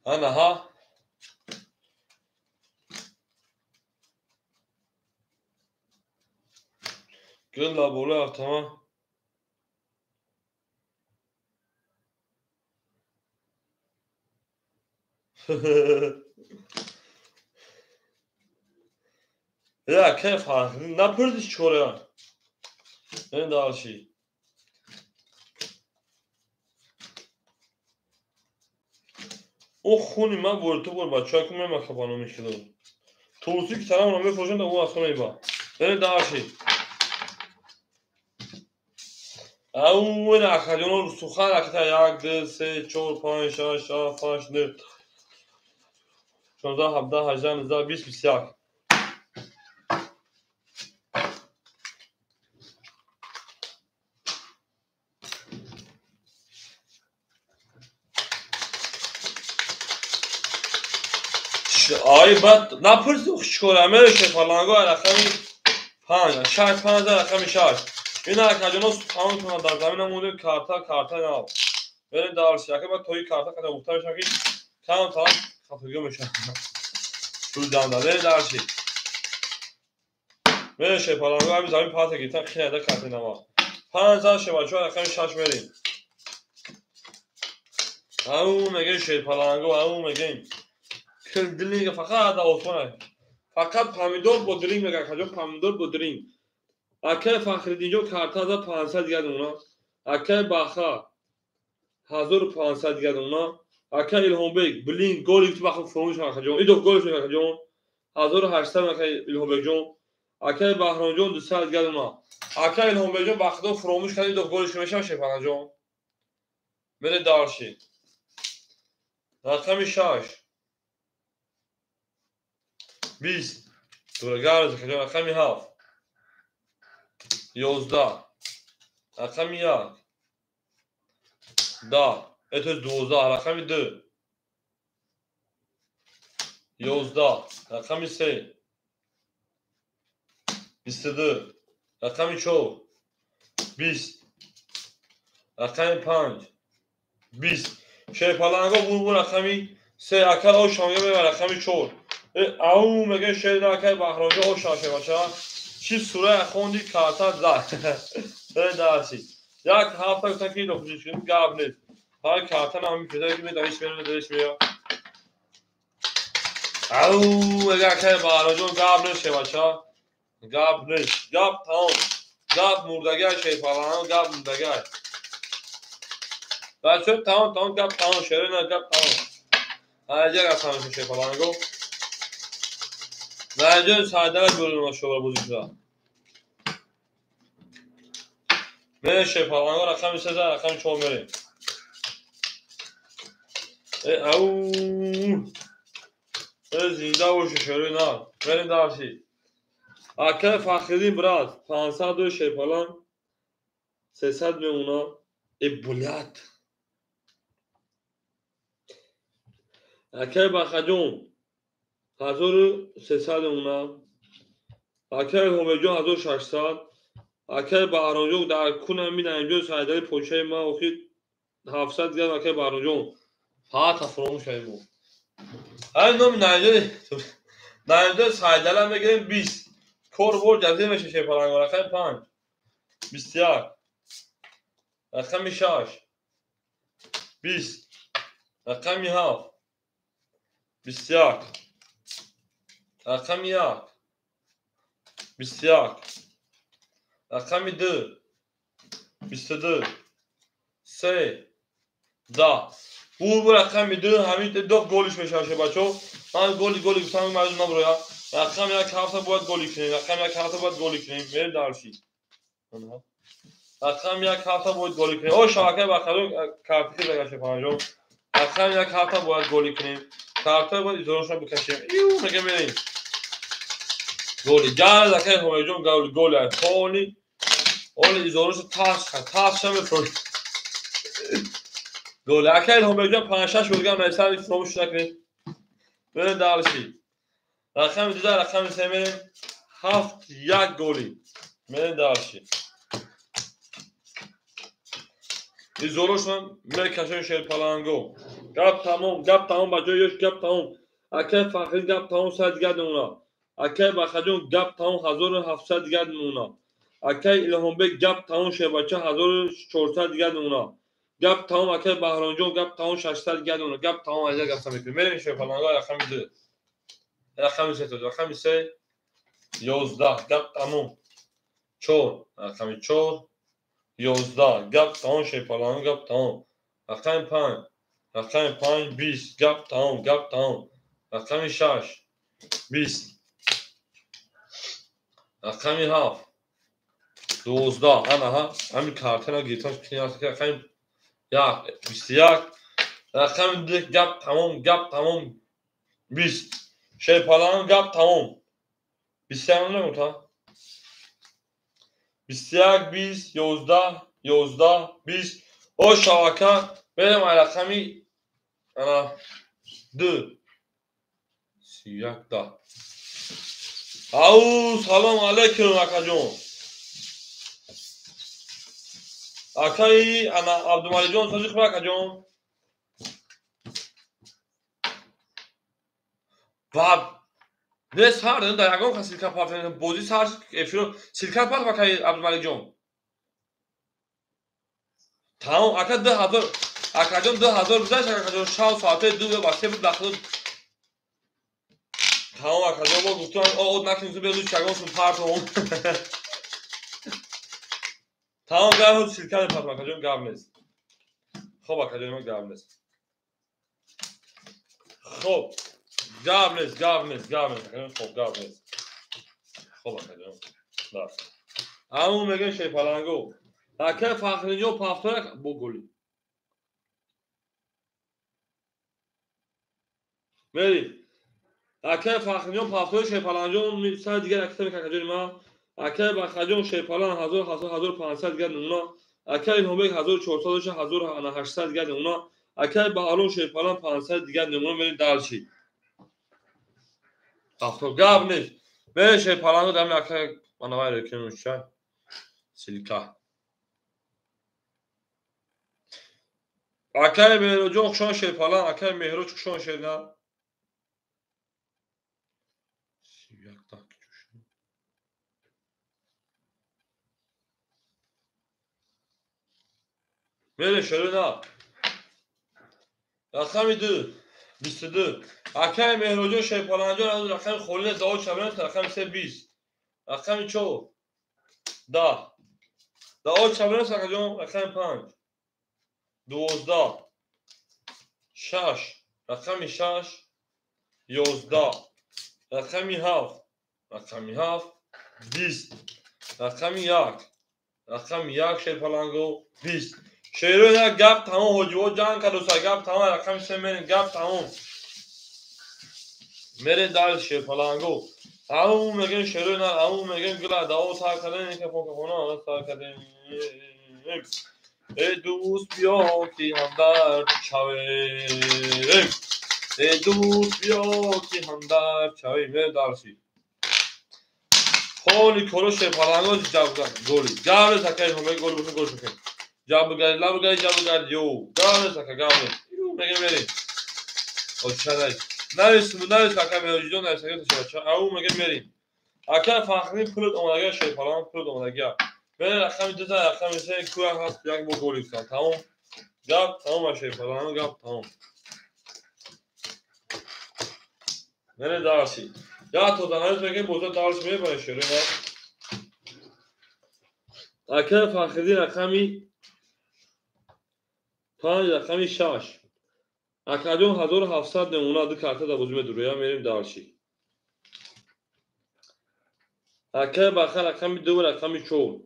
Анаҳа. Гул дар болои автомат. Я акаи Фахриддин напурдӣ чӣ кора? Ин дальше. О хуни ман бори ту бор бачаҳо ку мемака ба номи худо. Турсӣ ки тарамро мефурӯшанд, ӯ аз хона иба. Берем дальше. Ау ин акаҷоно сухан ракета 1 2 3 4 5 6 7 8 9 16 17 18 19 20 21. Ай бад напурсӣ чӣ кора? Мере шерпаланго рақами 5 6 5 рақами 6. Ин акаҷоно суханотона дар замина монда карта, карта нав. Берем дальше. Ака бад тои карта қадар гуфта мешавад ки кам талаб хафагиҳо мешавад. Пулданда. Берем дальше. Мере шерпаланго ҳами замин парта гирифтан хинада карта нава. 5 зан шебачо рақами 6 мерем. Ау мегем шерпаланго, ау мегем. Дринг фақат осона. Фақат помидор бо дринг мегӯяд, акаҷон, помидор бо дринг. Акай Фахриддинҷон карта за 500 дигар мемона. Акай Баха 1500 дигар мемона. Акай Илҳомбек, блин, голи гуфти бахо фуромӯш акаҷон. Идо голи шуд акаҷон. 1800 акай Илҳомбекҷон. Акай Баҳромҷон 200 дигар мемона. Акай Илҳомбекҷон ба худо фуромӯш кард, идо голи шуд мешавад Шерпаланҷон. Мере дальше. Рақами 6. 20. Дурагар рақами 7. 11. Рақами 1. 10. Это 12. Рақами 2. 11. Рақами 3. 22. Рақами 4. 20. Рақами 5. 20. Шерпаланго бурбур рақами 3. Акал ошамга мева рақами 4. Ау мега шер акай Баҳромҷон ошам шебаша. Чӣ сура хонди карта зад. Дарси. Як ҳафта гуфтан ки дохушиш кунем гап нест. Ҳар карта нам мекида ки медавиш мерам медавиш мея. Ау мега акай Баҳромҷон гап нест шебаша. Гап нест. Гап тамом. Гап мурдагай Шерпаланго гап мурдагай. Бачо тамом тамом гап тамом шерина гап тамом. Ҳаҷа гап тамом Шерпаланго. Наҷон саъдара бӯрдум шобар бозӣ шуда. Мере Шерпаланго рақами 3 рақами 4 мерем. Ау! Зинда боши шерои на. Мерем дарси. Акай Фахриддин брат 500 Шерпаланг 300 мемона. Блядь. Акай Бахаҷон 1300 мемона. Акай Ҳомеҷон 1600. Акай Баҳромҷон дар кунам минаимҷон Сайдали почаи ман охир 700 дигар акай Баҳромҷон. Фаҳата фуромӯш кардем мо. Ҳамин номи Наимҷон Сайдала мегирем 20. Кор бор ҷазир меша Шерпаланго рақами 5. 21. Рақами 6. 20. Рақами 7. 21. Рақами 1. 21. Рақами 2. 22. 3. 10. Бур рақами 2 ҳамин ду голиш мешавад бачо. Ман голи голи гуфтам маҷбур наброя. Рақами 1 ҳафта бояд голи кунем. Рақами 1 ҳафта бояд голи кунем. Мерем дарши. Рақами 1 ҳафта бояд голи кунем. О шабакаи бахару картики загаша панҷо. Рақами 1 ҳафта бояд голи кунем. Карта бояд изорошро бикашем. Ю мега мерем. Голи. Газ акай Ҳомеҷон голи голи холи. Оли изорошро таш таш мефрон. Голи. Акай Ҳомеҷон 5-6 голгам нависанд фуромӯш накунед. Мерем дарши. Рақами 2 рақами 3 мерем. 7-1 голи. Мерем дарши. Изорошро мекашем Шерпаланго. Гап тамом, гап тамом ба ҷои ёш гап тамом. Акай Фахрид гап тамом 100 дигар мемона. Акай Бахаҷон гап тамом 1700 дигар мемона. Акай Илҳомбек гап тамом Шербача 1400 дигар мемона. Гап тамом акай Баҳромҷон гап тамом 600 дигар мемона. Гап тамом аза гап мекунем. Мерем Шерпаланго рақами 2. Рақами 3 рақами 3 11 гап тамом. 4 рақами 4 11 гап тамом Шерпаланго гап тамом. Рақами 5 рақами 5 20 гап тамом гап тамом. Рақами 6 20 рақами 7 12 ана ҳамин картана гирифтам рақами 1 21 рақами 2 гап тамом гап тамом 20 Шерпаланго гап тамом 21 намута 21 20 11 11 20 о шабака мерем рақами ана 2 31 10. Ау салом алейкум акаҷон. Акаи ана Абдумалиҷон сози хуб акаҷон. Баб не сар дар ягон кас силка партоф бозӣ сар эфиро силка партоф акаи Абдумалиҷон. Тамом ака 2000 акаҷон 2000 гузашт акаҷон шав соати 2 ба 3 буд дахл. Тамом акаҷон мо гуфтам од накунем ту белуч ягон сум партоф. Тамом гап ссылка мепартам акаҷон, гап нест. Хоб акаҷон, гап нест. Хоб, гап нест, гап нест, гап нест акаҷон, хоб гап нест. Хоб акаҷон. Да. Аму мегӯем шерпаланго. Акай Фахриддин пафтора бо голи. Мери. Акай Фахриддин пафтори шерпаланҷон сар дигар акса мекакаҷони ман. Акай Бахаҷон шерпалан 1000 1500 дигар намуна. Акай Илҳомбек 1400 1800 дигар намуна. Акай Баҳром шерпалан 500 дигар намуна. Мерим дальше. Пафтор гап нест. Мери шерпаланго дами акай манавай рекемуша. Ссылка. Акай Меҳроҷон хушон шерпалан, акай Меҳроҷ хушон шерна. Мерем шерна. Рақами 2 22. Акай Меҳроҷон шерпаланҷон аз рақами холӣ дао чабран рақами 3 20. Рақами 4 10. Дао чабран акаҷон рақами 5 12 6 рақами 6 11 рақами 7 рақами 7 20 рақами 1 рақами 1 шерпаланго 20. Шерои на гап тамом, ҳоҷиво ҷанг кардуса гап тамом, рақами 3 мерем гап тамом. Мерем дал шерпаланго. Ау мегем шерои на, ау мегем гила дао сар кардем, ки фокахона сар кардем. Эй дӯст биё ки ҳамдард шавем. Эй дӯст биё ки ҳамдард шавем. Мерем дальше. Холи коро шерпаланго голи. Гап нест акай ҳомег гол бикун гол шукем. Ҷабгари лабгари ҷабгари ё. Гап нест ака гап нест. Ю мегем мерем. Очадай. Навис навис ака Меҳроҷон навис ака ташабача. Ау мегем мерем. Ака Фахриддин пулот омадага шерпалан пулот омадага. Мерем рақами 2 рақами 3 кӯя ҳаст як бо гол гирифтан. Тамом. Гап тамом шерпалан гап тамом. Мерем дальше. Я то данавис мегем боза дальше мебарем шерои. Ака Фахриддин рақами 5 рақами 6. Акаҷон 1700 намуна ду карта дар бозӣ медуроя. Мерем дальше. Акай Баха рақами 2 рақами 4.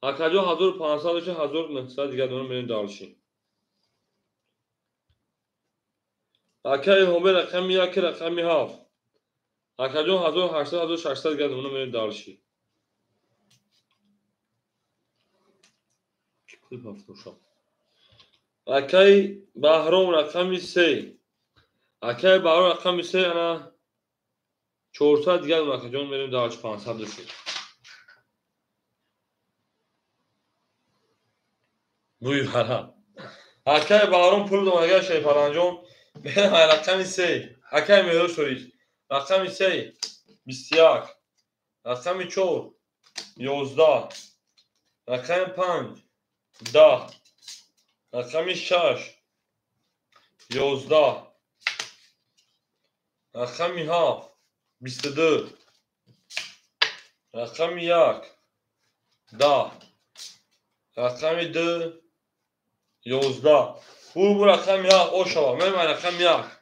Акаҷон 1500 1900 дигар намуна. Мерем дальше. Акай Илҳомбек рақами 1 рақами 7. Акаҷон 1800 1600 дигар намуна. Мерем дальше. Акай Баҳром рақами 3. Акай Баҳром рақами 3 ана 400 дигар акаҷон мерем дальше 500 шуд. Бӯй бара. Акай Баҳром пул домага шерпаланҷон. Мерем рақами 3. Акай Меҳроҷ Шориш. Рақами 3 21. Рақами 4 11. Рақами 5 10. Рақами 6 11. Рақами 7 22. Рақами 1 10. Рақами 2 11. Бу рақами 1 ошава. Мерем рақами 1.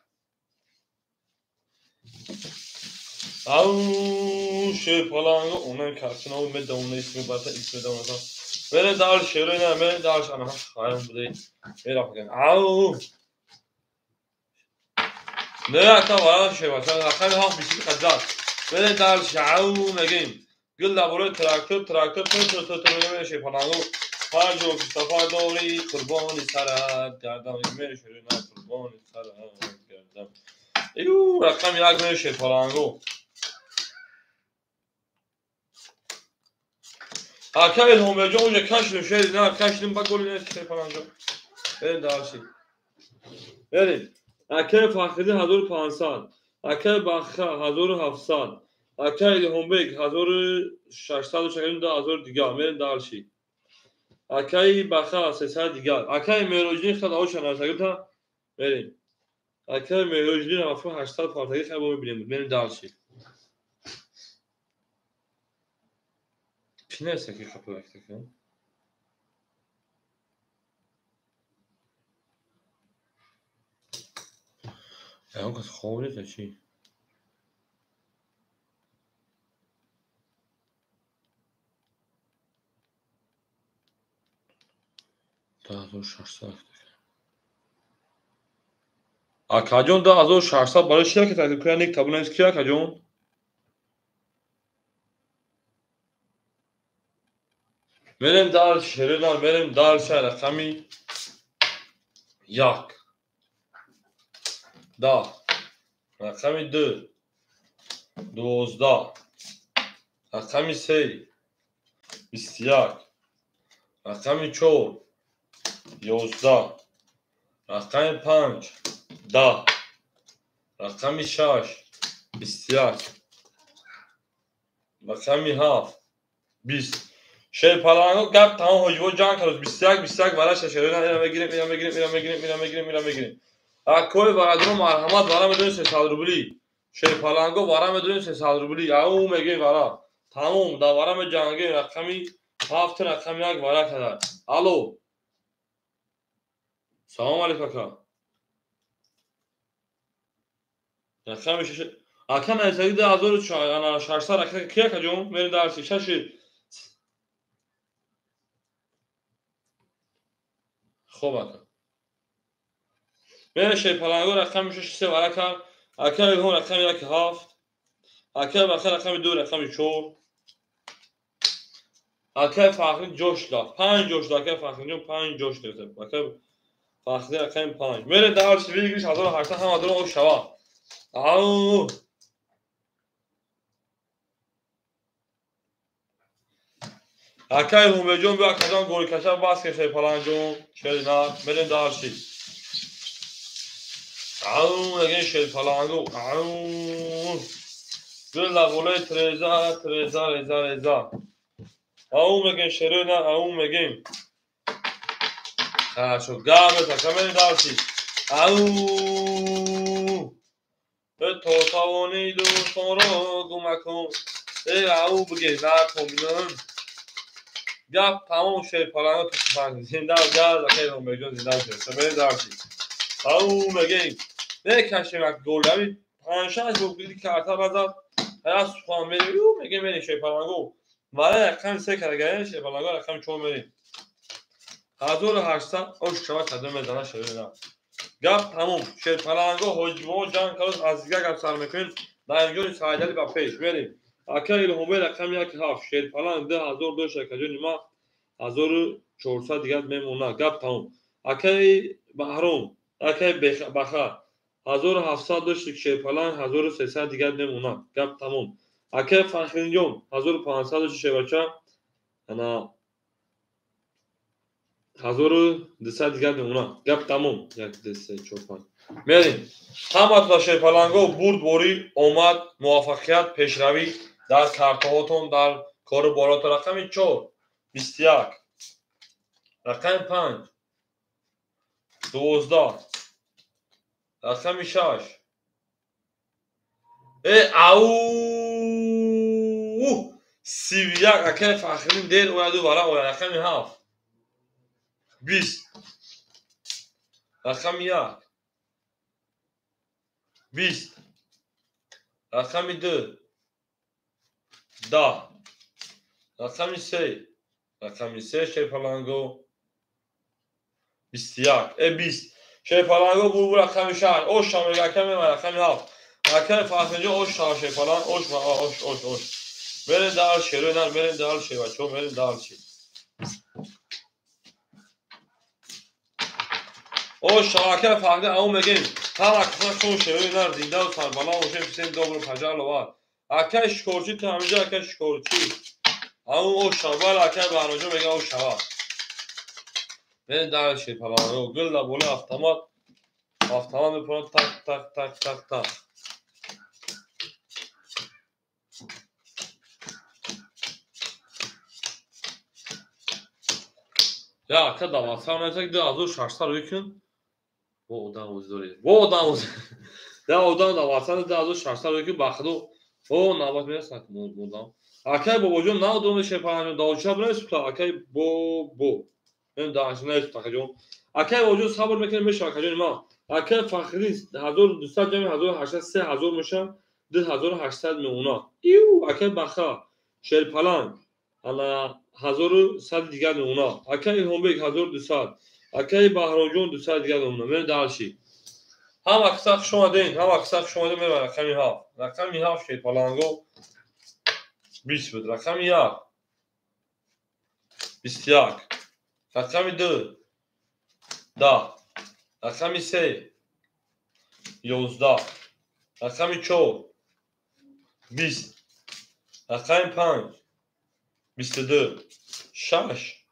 Ау шерпаланго онан картина медонам исми бата исми медонам. Мерем дальше шерои на, мерем дальше ана хайрам будай. Мерам ген. Ау. Не ака вара шева, рақами 7 20 қадар. Мерем дальше ау мегем. Гул лабораи трактор, трактор ту ту ту мегем шерпаланго. Ҳар ҷо ки сафар дорӣ қурбони сарат гардам. Мерем шерои на қурбони сарат гардам. Ю рақами 1 мерем шерпаланго. Ака Илҳомбекҷон уже кашидим шери на кашидим ба голи нест шерпаланҷон. Мерем дальше. Мерем. Акай Фахриддин 1500. Акай Баха 1700. Акай Илҳомбек 1600 2000 дигар. Мерем дальше. Акай Баха 300 дигар. Акай Меҳроҷиддин хел оша нависагита. Мерем. Акай Меҳроҷиддин 800 фартаги хел бо мебинем. Мерем дальше. Чӣ нависа ки хапалактака? Ягон кас хоб нест чӣ? 10600. Акаҷон, 10600 барои чӣ яке таклиф кунад? Ник табу навис, ки акаҷон? Мерем дар шеринар, мерем дар ша рақами 1, 10, рақами 2, 12, рақами 3, 21, рақами 4, 11, рақами 5, 10, рақами 6, 21, рақами 7, 20. Шерпаланго гап тамом, ҳоҷибо ҷанг кард, 21, 21 вараша шерина ира мегирем, ира мегирем, ира мегирем, ира мегирем, ира мегирем. Акои бародаро, марҳамат, вара медонем 300 рубли. Шерпаланго вара медонем 300 рубли. Ау мегем вара. Тамом, да вара меҷангем, рақами 7, рақами 1 вара кадар. Алло. Салом алейкум, ака. Рақами 6 ака нависаги 2600 ака, ки акаҷон? Мерем дарси 6. Хоб ака. Мере шерпаланго рақами 6 3 вара кард. Ака Илҳом рақами 1 7. Ака Баха рақами 2 рақами 4. Ака Фахри ҷош дод. 5 ҷош дод. Ака Фахриҷон 5 ҷош дод. Ака Фахри рақами 5. Мере дарси вигриш 1800 ҳама дорон ош шава. Ау. Акай Ҳумеҷон, биё акаҷон, голикаша бас ке шерпаланҷон, шеринар, мерем дарси. Ау, мегем шерпалангу, ау. Гул лаболаи треза, треза, реза, реза. Ау мегем шеринар, ау мегем. Хорошо, гап ака, мерем дарси. Ау. То тавони дӯстонро гум макун. Э, ау бигем, накун, бинам. Гап тамом, шерпаланго ту зинда газ, акай Ҳумеҷон зинда шед. Мерем дарси. Ау мегем. Мекашем як гол, ҳамин панҷ-шаш бо карта базад. Ҳая сухан мерем, ю мегем, мерем шерпаланго. Вара рақами 3 кардагаем, шерпаланго рақами 4 мерем. 1800 ош шава кадом мезана шерина. Гап тамом, шерпаланго ҳоҷибо ҷанг кард, аз дигар гап сар мекунем. Дар инҷои Саидали ба пеш мерем. Ака Илҳомбек рақами 1 7, шерпаланг 2000 дошт, акаҷони ма 1400 дигар мемонад. Гап тамом. Акаи Баҳром, акаи Баха 1700 дошт, шерпаланг 1300 дигар мемонад. Гап тамом. Акаи Фахринҷон 1500 дошт, шербача ана 1200 дигар мемонад. Гап тамом. 1 2 3 4 5. Мерем. Ҳаматон шерпаланго бурдборӣ, омад, муваффақият, пешравӣ дар картаҳотон, дар кору боротон. Рақами 4 21, рақами 5 12, рақами 6. Э, ау, 31, акаи Фахриддин дер ояду вара ояд. Рақами 7 20, рақами 1 20, рақами 2 10, рақами 3, рақами 3 шерпаланго 21, э 20 шерпаланго бурбур рақами 6 ош шамега ака мемай рақами 7 акаи Фахриҷон ош шава шерпаланг ош ош ош ош. Мерем дар шерои нар, мерем дар шербачо, мерем дар шер. Ош шава акаи Фахри, ау мегем. Ҳама касашон шерои нар зиндаву сарбаланд бошем, всем добро пожаловать. Акаи Шикорчӣ ту ҳаминҷо, акаи Шикорчӣ. Ау ош шава, бале акаи Баҳромҷон мега ош шава. Мерем дар шерпаланго, гул дар болои автомат, автомат мепурад так так так так так. Я ака даватсар нависак 2600 рӯй кун. Бо одам ози доред. Бо одам ози. Я одам даватсар 2600 рӯй кун, ба худо. О, навбат мерасад одам. Акай бобоҷон навдони шерпаланҷон давча бинавис, акай бобо. Мен давча навис, акаҷон. Акай бобоҷон сабр мекунем, мешава акаҷони ман. Акай Фахриддин 1200 ҷамъи 1800 3000 меша, 2800 меона. Иу, акай Баха Шерпаланг ана 1100 дигар меона. Акай Илҳомбек 1200, акай Баҳромҷон 200 дигар меона. Мерем дальше. Ҳама киса хуш омадед, ҳама киса хуш омадед. Мерем рақами 7. Рақами 7 Шерпаланго 20 буд. Рақами 1 21, рақами 2 10, рақами 3 11, рақами 4 20, рақами 5 22, 6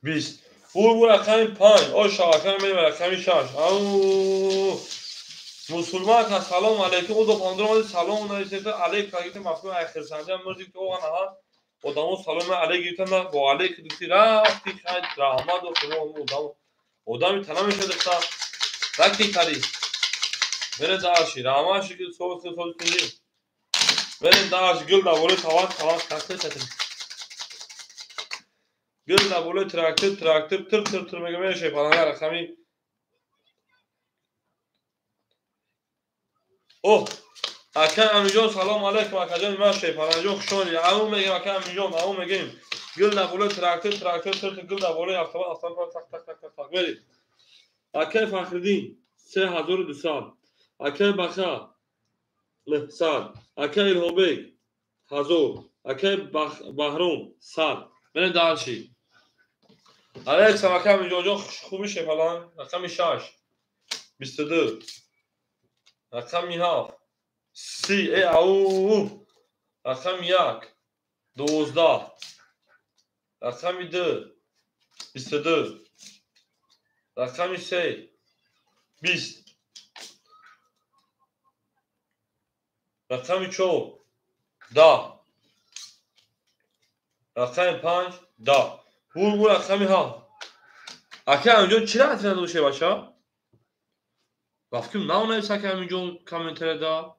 20. Бур рақами 5. О шабака мерем рақами 6. Ау мусулман ка салом алейкум. О допандор омади салом нависед алейк кагите мафҳум айхирсанҷа мурди ки оған аҳа одамо салом алейк гирифтан бо алейк духти рафти хайр раҳмат ва худо одам одами тана мешад раки кари мере даши раҳмат ши сол сол сол тинди мере даш гул да болои тавар тавар трактор чатин гул да болои трактор трактор тир тир тир мега мере паланга рақами о ака Амиҷон салом алейкум. Акаҷон ман Шерпаланҷон хуш омадед. Ау мегем ака Амиҷон, ау мегем. Гул да болои трактор трактор тир тир гул да болои автомат автомат так так так так так мерем. Акай Фахриддин 3200, акай Баха 900, акай Илҳомбек 1000, акай Баҳром 100. Мерем дальше. Алейкум ака Амиҷонҷон, хуби Шерпаланг. Рақами 6 22, рақами 7 30, ау рақами 1 12, рақами 2 22, рақами 3 20, рақами 4 10, рақами 5 10. Бур рақами 7. Ака Амиҷон чӣ рафти надоште бача? Рафтим нав навис ака Амиҷон комментарияда.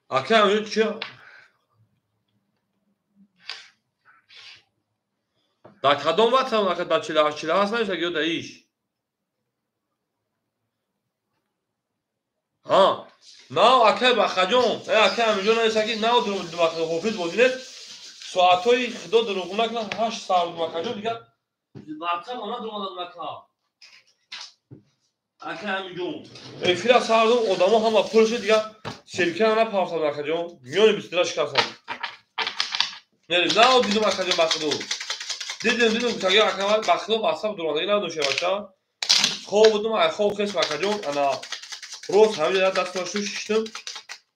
Ака Амиҷон чӣ дар кадом ватан ака дар 48 48 навис ё дар иш? Ҳа, нав акай Бахаҷон, ака Амиҷон навис аки нав ҳофиз бозӣ нест. Соатҳои худо дурӯғ накунад 8 сар буд акаҷон, дигар ватан она дуромадад ака. Ака Амиҷон эфира сар дод, одамо ҳама пур шуд, дигар селка напафтад акаҷон, миёни бистира шикастад. Нав дидум акаҷон бахудо. Дидим дидум гуфтаги ака бахудо асаб дуромадагӣ надошта бача. Хоб будум, ай хоб хес акаҷон, ана рост ҳамин ҷо дастро шиштум.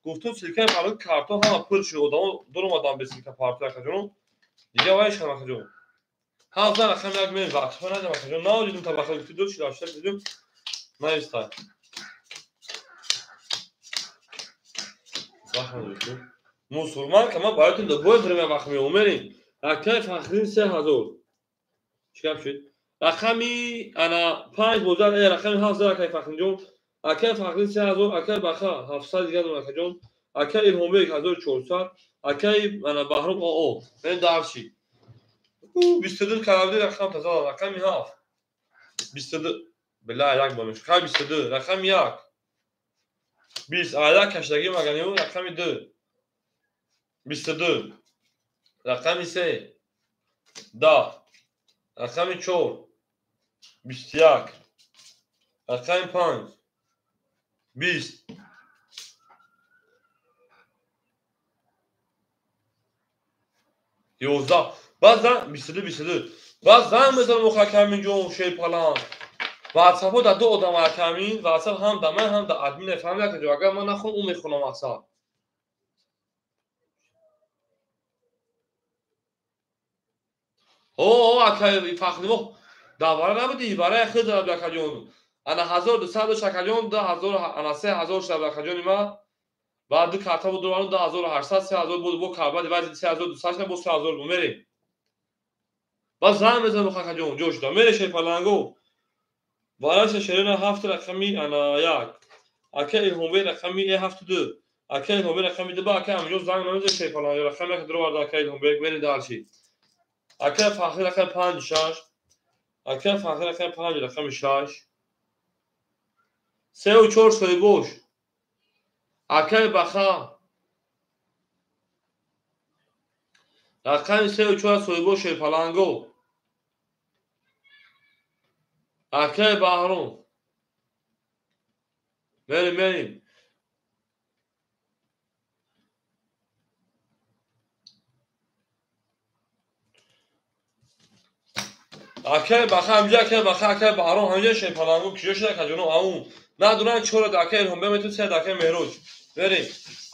Гуфтум селкаи парто картон ҳама пур шуд, одамо дуромадан бе селка парто акаҷон. Дигар вай шудам акаҷон. Ҳафт рақами як мерем вақтҳо надам акаҷон. Нав дидум та бахудо гуфти ду чил ҳашт дидум. Навистай. Мусулман ка ман бароятон любое время вақт меомем. Мерем. Акай Фахриддин 3000. Чӣ гап шуд? Рақами ана 5 бозар, рақами 7 зад акай Фахриддинҷон. Акай Фахриддин 3000, акай Баха 700 дигар дорам акаҷон. Акай Илҳомбек 1400, акай ана Баҳром ОО. Мерем дальше. 22 калабди рақам таза, рақами 7. 22 била як бор мешуд. Хай 22, рақами 1. 20, ая кашдагӣ маганию рақами 2. 22, рақами 3. 10, рақами 4. 21, рақами 5. 20. 11. Баъд 22 22. Баъд занг мезанам охир ака Аминҷон Шерпаланг. Ватсапҳо дар ду одам ака Амин, ватсап ҳам дар ман ҳам дар админ фаҳмид акаҷон. Агар ман нахонам, ӯ мехонам мақсад. О, ака Фахриддин давара набуди, барои худ акаҷон. Ана 1200 дошт акаҷон, 2000 ана 3000 шуд акаҷони ман. Баъд ду карта буд дурварон 2800 3000 буд бо карбади баъди 3200 шуд бо 3000 буд мерем. Баъд занг мезанам акаҷон, ҷо шуда. Мере Шерпаланго. Вараша Шерина 7 рақами ана 1. Ака Илҳомбек рақами 72. Ака Илҳомбек рақами 2. Ака Амиҷон занг намезанад Шерпаланго рақами 1 дуроварда ака Илҳомбек мерем дальше. Ака Фахри рақами 5 6. Акай Фахр рақами 5, рақами 6. 3 ва 4 соҳибош. Акай Баха рақами 3 ва 4 соҳибош Шерпаланго. Акай Баҳром. Мерим, мерим. Акай Баха ҳамҷа, акай Баха, акай Баҳром ҳамҷа Шерпаланго киҷо шуда каҷоно аум. Надуран чора акай Илҳомбек метун се акай Меҳроҷ. Верим.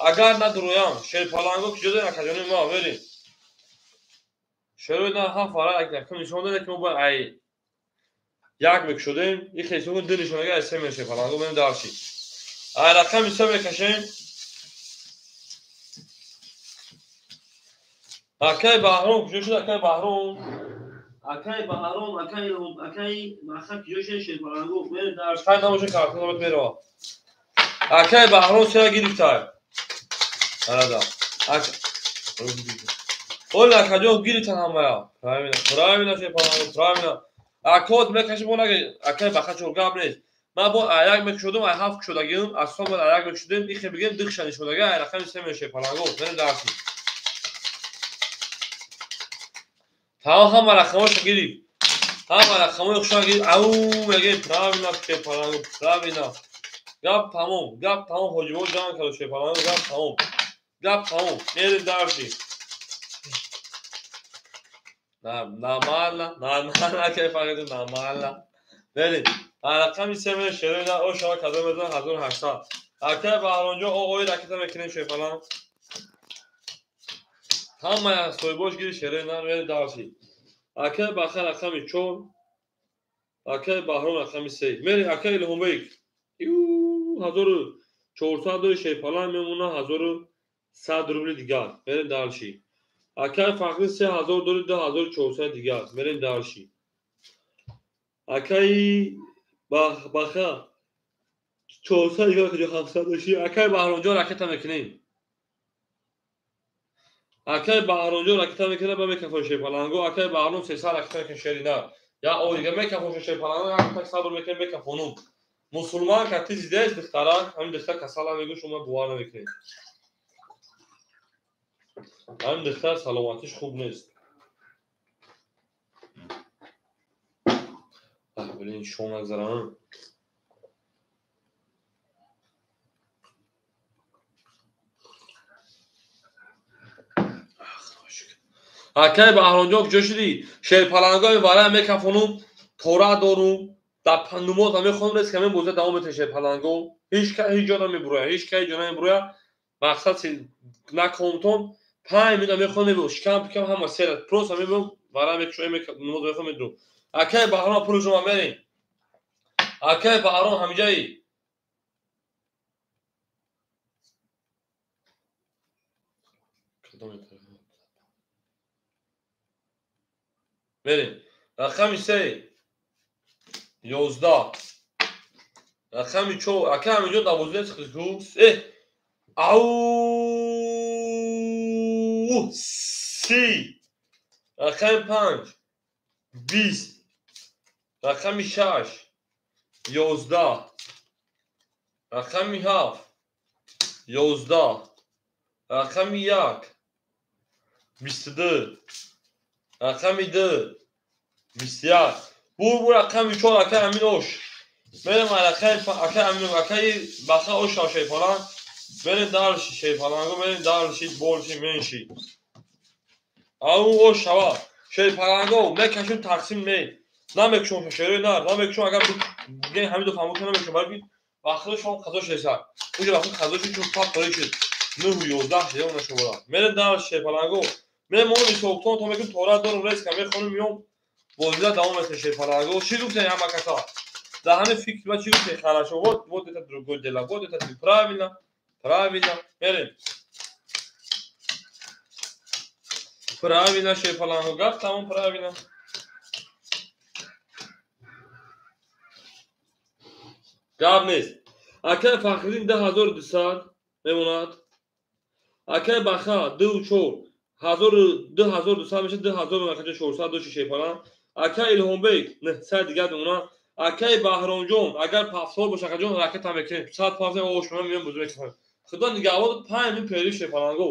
Агар надуроям Шерпаланго киҷо дора каҷоно ма верим. Шерои на ҳафт фара якум нишон дада ки мо бояд ай як мекушодем, и хесокун ду нишонага ай се мешем Шерпаланго мерем дарши. Ай рақами се мекашем. Акай Баҳром куҷо шуд? Акай Баҳром. Акай Баҳром, акай Илҳом, акай Баха куҷо шуд? Шерпаланго мерем дарш. Хай набоша картонамат мерава. Акай Баҳром сера гирифтай. Арада. Оля акаҷон гирифтан ҳамая. Правильно, правильно Шерпаланго, правильно. Акот мекашим бонаги акай Баха чор гап нест. Ман бо аяк мекушодум, ай ҳафт кушодагиам, аз сон бояд аяк мекушодем, ихе бигем дихша нишонага, ай рақами се мешем Шерпаланго, мерем дарси. Тамом ҳама рақамошо гирифт. Ҳама рақамои хушон гирифт. Ау мегем правильно Шерпаланго, правильно. Гап тамом, гап тамом, ҳоҷибо ҷамъ кард Шерпаланго, гап тамом. Гап тамом. Мерем дарси. Нормально, нормально, акай Фахриддин, нормально. Мерем. Рақами се мерем Шерои на о шава кадом мезанад 1800. Акай Баҳромҷон о ои ракета мекунем Шерпаланг. Ҳама соҳибош гири Шерои на мерем дарси. Акай Баха рақами 4, акай Баҳром рақами 3. Мерем акай Илҳомбек. 1400 дори Шерпаланг мемона 1100 рубли дигар. Мерем дарси. Акай Фахри 3000 дори 2400 дигар. Мерем дарси. Акай Баха 400 дигар куҷо 700 дошти. Акай Баҳромҷон ракета мекунем. Акай Баҳромҷон ракета мекунад ба мекафон Шерпаланго. Акай Баҳром 300 ракета мекунад Шерина. Я о дига мекафон Шерпаланго, як так сабр мекунем мекафонум. Мусулман кати зидест духтарак, ҳамин духтар касала мегӯ шумо бовар намекунед. Ҳамин духтар саломатиш хуб нест. Блин, шом нагзарам. Акай Баҳромҷон куҷо шудӣ? Шерпалангои вара мекафонум, тора дорум, дар нумоз мехонум, рест камен боза давом метавад Шерпаланго. Ҳеҷ ка ҳеҷ ҷо намебуроя, ҳеҷ ка ҳеҷ ҷо намебуроя. Мақсад накомтон 5 минута мехонем, шикам пикам ҳама сера. Просто мебурам, вара мекушоем, нумоз мехонем, медурам. Акай Баҳром пули шумо мерем. Акай Баҳром ҳамиҷаи. Мерем. Рақами 3 11. Рақами 4. Акай ҳамиҷо 12 чиқди. Ау 30. Рақами 5 20. Рақами 6 11. Рақами 7 11. Рақами 1 22. Рақами 2 21. Бу рақами 4 акай Амин ош. Мерем рақами акай Амин акай Баха ош Шерпаланг. Мерем дарши Шерпаланго, мерем дарши больше меньше. Ау ош шава. Шерпаланго мекашем тақсим не. Намекушам Шерои нар, намекушам агар бигем ҳамин ду фаҳмо намекушам, балки вақтҳо шом қазо шеса. Уҷа вақт қазо шуд, чун пап торик шуд. 9 11 шуда она шумора. Мерем дарши Шерпаланго. Мемонам исоқтон то мекунем тора дорум реска мехонем миём бозида давом метавад Шерпаланго. Чӣ гуфтем ҳама каса? Дар ҳамин фикр ва чӣ гуфтем? Хорошо, вот вот это другое дело, вот это правильно, правильно. Мерем. Правильно Шерпаланго, гап тамом правильно. Гап нест. Акай Фахриддин 2200 мемонад. Акай Баха 2 4 2200 мешавад, 2400 дошти Шерпаланг. Ака Илҳомбек 900 дигар мемонам. Акаи Баҳромҷон, агар пафтор боша, акаҷон, ракета мекунем. 100 пафта ошона меём, бузу мекунем. Худо нигаҳбон. 5 мин пери шепаланго.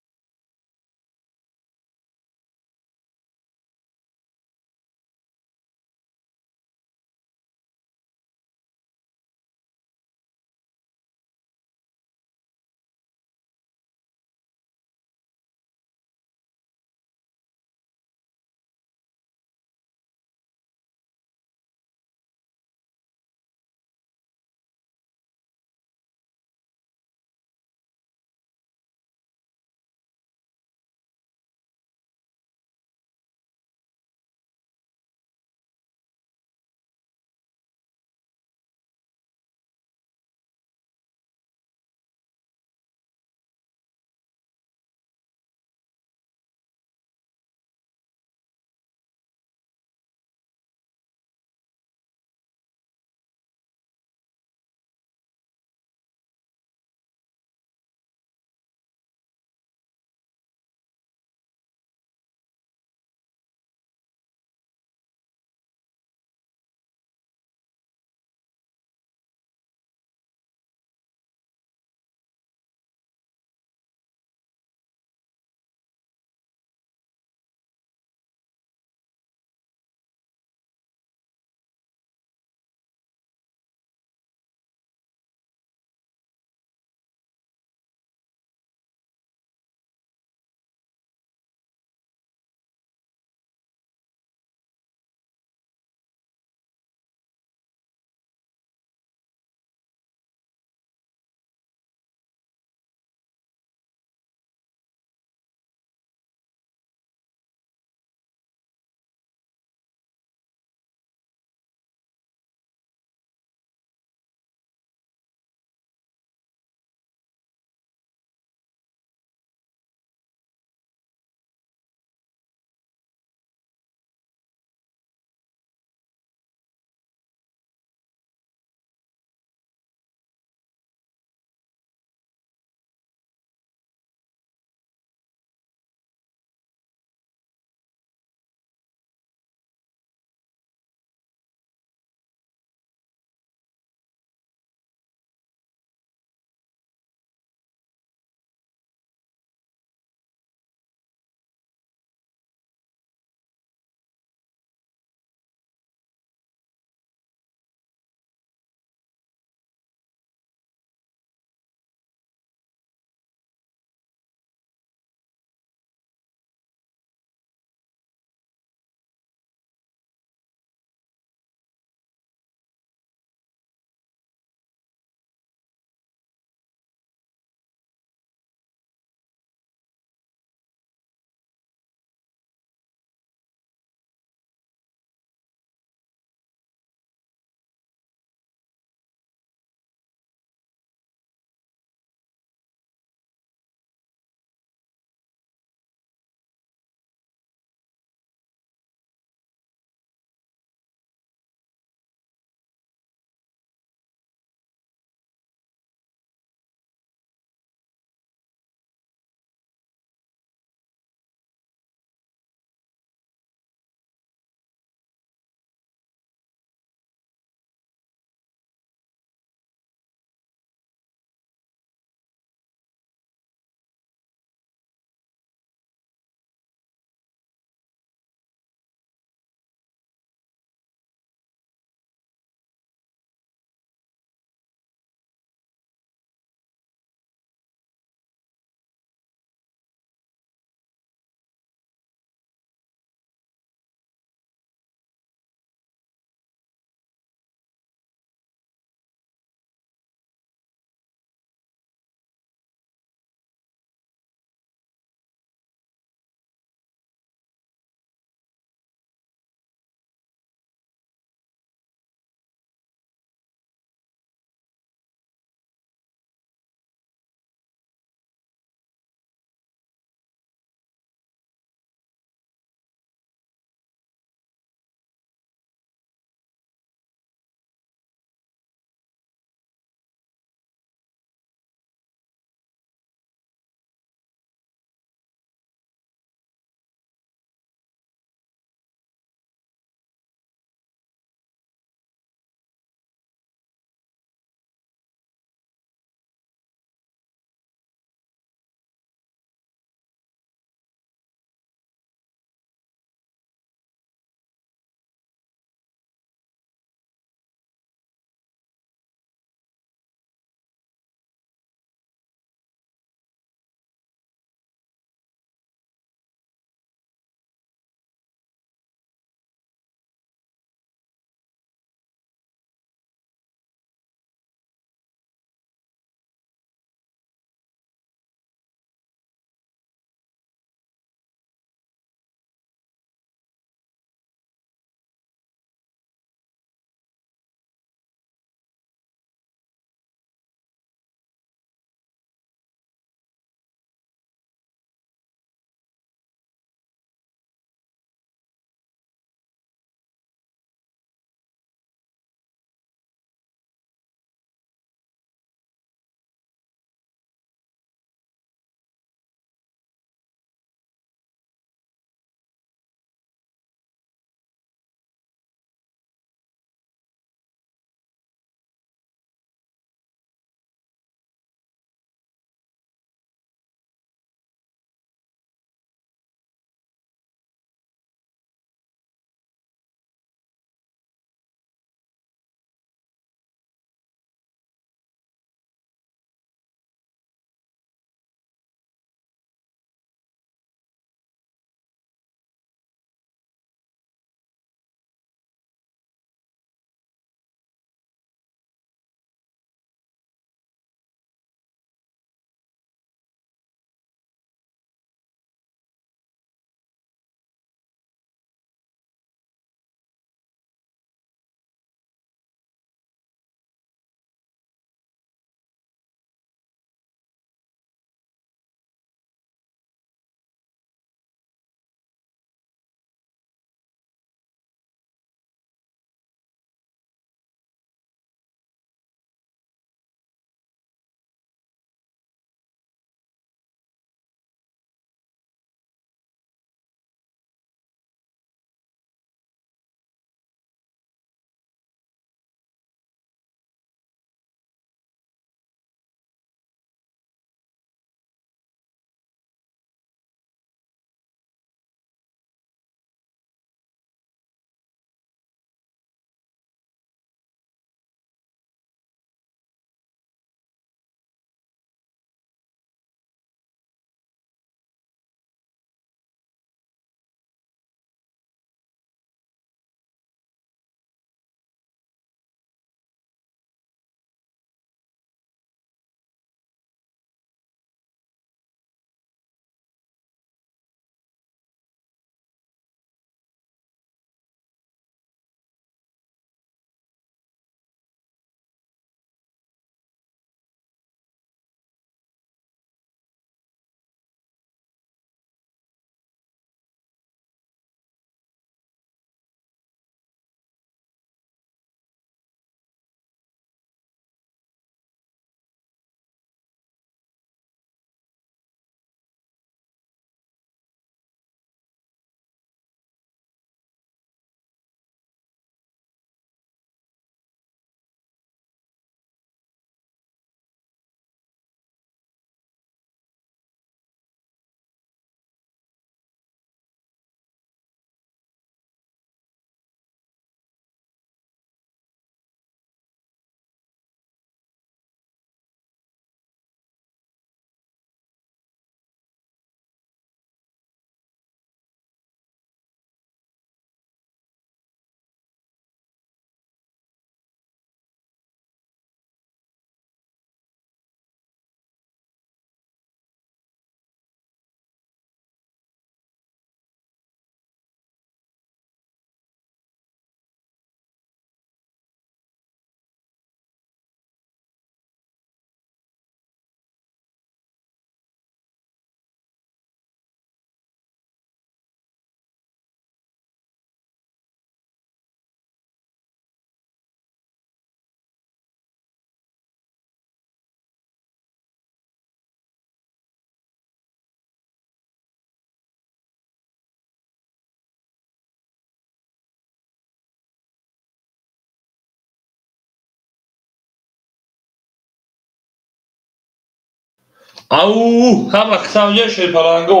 Ау, ҳама қисамҷа шерпаланго.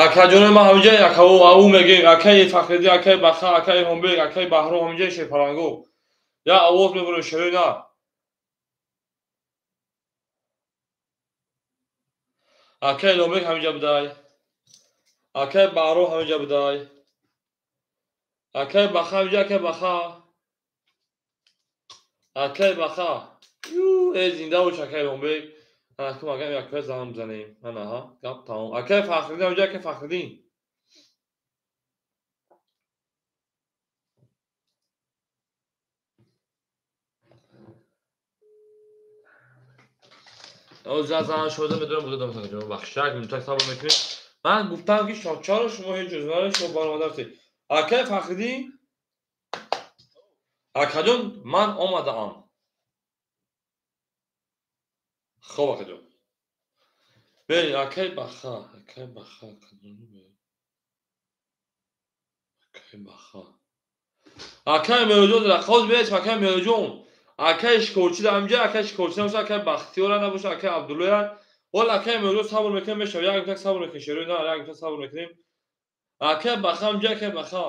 Акаҷони ман ҳамҷа акау ау мегем, акаи Фахриддин, акаи Баха, акаи Ҳомбек, акаи Баҳром ҳамҷа шерпаланго. Я овоз мебурем шерои на. Акаи Ломбек ҳамҷа будай. Акаи Баҳром ҳамҷа будай. Акаи Баха ҳамҷа, акаи Баха. Акаи Баха. Ю, э зинда бош акаи Ломбек. Ана кум агар якка занг бизанем. Ана ҳа, гап тамом. Акаи Фахриддин ҳамҷа, акаи Фахриддин. Зан шуда медонам буда дам бахшак минутак сабр мекунем. Ман гуфтам ки чаро шумо ҳеҷ ҷуз наред, шумо баромада рафтед. Акаи Фахриддин, акаҷон, ман омадаам. Хоб акаҷон. Бери акаи Баха, акаи Баха, акаи Баха. Акаи Меҳрҷон рақоз беч, акаи Меҳрҷон. Акаи Шикорчи ҳамҷа, акаи Шикорчи набоша, акаи Бахтиёра набоша, акаи Абдуллоя. Ҳол акаи Меҳрҷон сабр мекунем, мешава. Як минутак сабр мекунем, шерои на, як минутак сабр мекунем. Акаи Баха ҳамҷа, акаи Баха.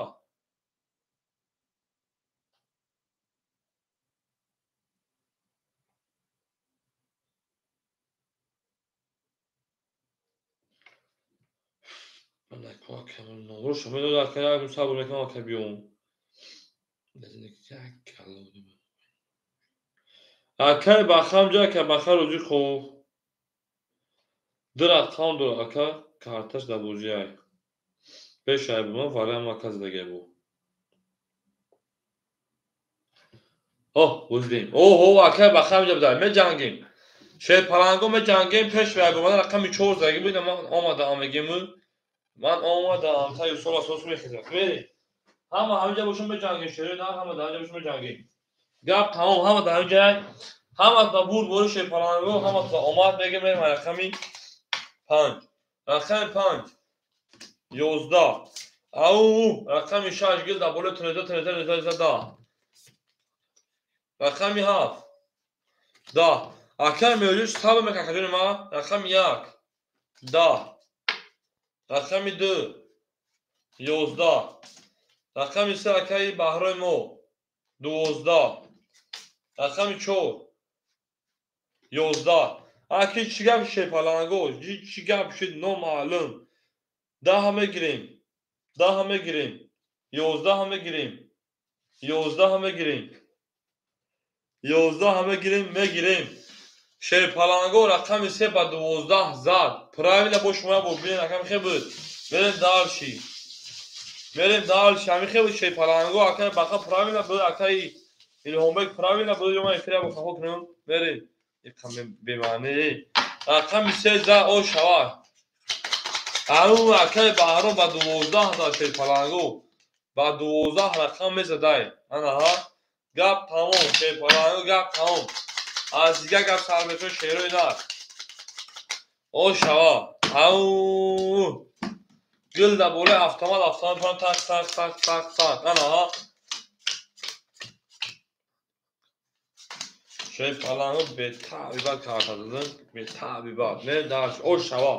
Сабр мекунам, ака биём. Акаи Баха ҳамҷа, акаи Баха рӯзи хуб. Ду рақам дорад ака, карташ дар бозиай. Пешай бу, ман вариам ака задагай бу. Оҳ, бозидем. Оҳо, акаи Баха ҳамҷа будай. Меҷангем. Шерпаланго меҷангем, пеш вай бу. Ман рақами 4 задаги буд, ман омадаам мегему. Ман омадаам, та Юсуф асос мехезам. Мерем. Ҳама ҳамҷа бошем меҷангем, шерои на, ҳама дар ҳамҷа бошем меҷангем. Гап тамом, ҳама дар ҳамҷа. Ҳама ба бур бори шерпаланго, ҳама ба омад мегем, мерем рақами 5. Рақами 5. 11. Ау, рақами 6 гил дар болои 13, 13, 13, 10. Рақами 7. 10. Акаи Меҳрҷон сабр мекунад, акаҷони ман. Рақами 1. 10. Рақами 2. 11. Рақами 3 акаи Баҳрои мо. 12. Рақами 4. 11. Аки чӣ гап шерпаланго? Чӣ гап шуд номаълум. 10 мегирем. 10 мегирем. 11 мегирем. 11 мегирем. 11 мегирем, мегирем. Шерпаланго рақами 3 ба 12 зад. Правильно бо шумо бо бинед, рақами хел буд. Мерем дальше. Мерем дальше. Ҳамин хел буд шерпаланго, акаи Баха правильно буд, акаи Илҳомбек правильно буд. Ё ман эфира бо хафо кунам. Мерем. Бемаъне. Рақами 3 зад, о шавад. Ау, акаи Баҳром ба 12 зад шерпаланго. Ба 12 рақам мезадай. Ана ҳа. Гап тамом, шерпаланго гап тамом. Аз дигар гап сар мекунем шерои нар. О шава. Ау. Гил дар болои автомат, автомат пурам так так так так так. Ана ҳа. Шерпаланго бетаъбибат карта дадем, бетаъбибат. Мерем дальше. О шава.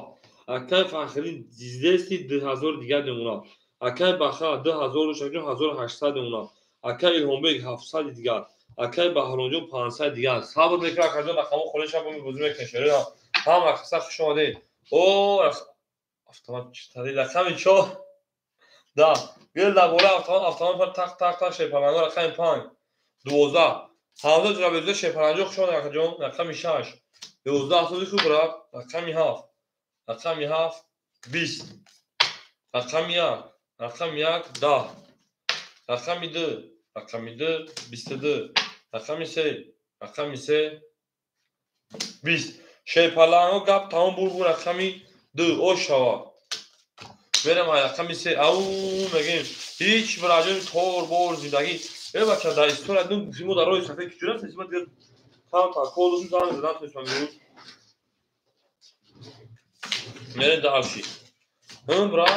Акаи Фахриддин дидести 2000 дигар мемонад. Акаи Баха 2000 шакҷон 1800 мемонад. Акаи Илҳомбек 700 дигар. Акаи Баҳромҷон 500 дигар. Сабр мекунам, акаҷон, рақамҳо холӣ шаб бозӣ мекунем. Шерои ҳама қисса хуш омадед. О, автомат читари рақами 4. Да, гил дар болои автомат, автомат так так так шерпаланго рақами 5. 12. Ҳамза Ҷурабекзода шерпаланго хуш омадед акаҷон, рақами 6. 11 сози хуб рафт, рақами 7. Рақами 7 20. Рақами 1, рақами 1 10. Рақами 2, рақами 2 22. Рақами 3, рақами 3 20. Шерпаланго гап тамом бур бур рақами 2 о шава. Мерем рақами 3. Ау мегем. Ҳеҷ бираҷони тор бор зиндагӣ. Э бача дар история ду мо дар роҳи сафед ки ҷура сесима дигар там та кол дошт занг задан тонистам имрӯз. Мерем дальше. Ҳм бра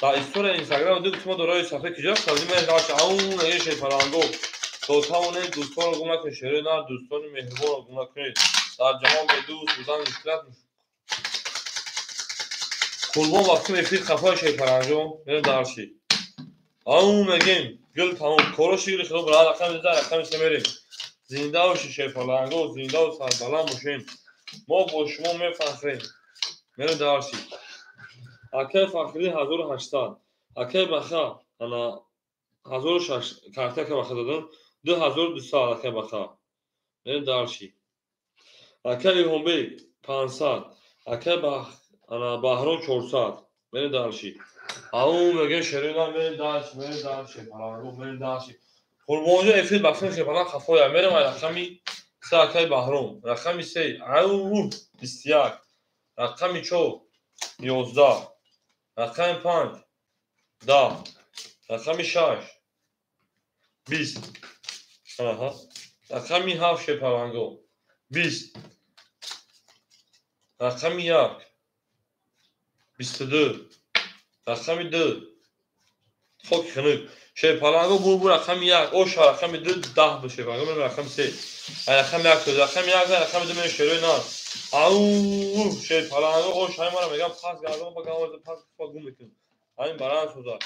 дар история Инстаграм ду мо дар роҳи сафед ки ҷура садим мерем дальше. Ау мегем шерпаланго. То тавонед дӯстонро гум накунед, шерои на, дӯстони меҳрубонро гум накунед. Дар ҷаҳон бедӯст будан мушкил аст. Қурбон вақтим эфир қафои шерпаланго мерем дарши. Ау мегем гул тамом коро шигри худо бира рақами 2 рақами 3 мерем. Зинда боши шерпаланго, зинда ва сарбаланд бошем. Мо бо шумо мефахрем. Мерем дарши. Акай Фахрӣ 1800. Акай Баха ана 1600 карта ака Баха додам. 2200 акай Баха. Мерем дарши. Акай Илҳомбек 500. Акай ана Баҳром 400. Мерем дарши. Ау мегем шерина мерем дарши, мерем дарши, паланго мерем дарши. Қурбонҷон эфир бахшем шепалан қафоя. Мерем ай рақами 3 акай Баҳром. Рақами 3 ау 21. Рақами 4 11. Рақами 5 10. Рақами 6 20. Аҳа. Рақами 7 шепаланго 20. Рақами 1 22. Рақами 2 хоки хунук. Шерпаланго бур рақами 1 оша рақами 2 10 бу шерпаланго мерем рақами 3. Ай рақами 1 рақами 1 рақами 2 мерем шерои нар. Ау шерпаланго оша мара мегам пас гардам ба гаваз пас гум мекунам. Айн баран шуда.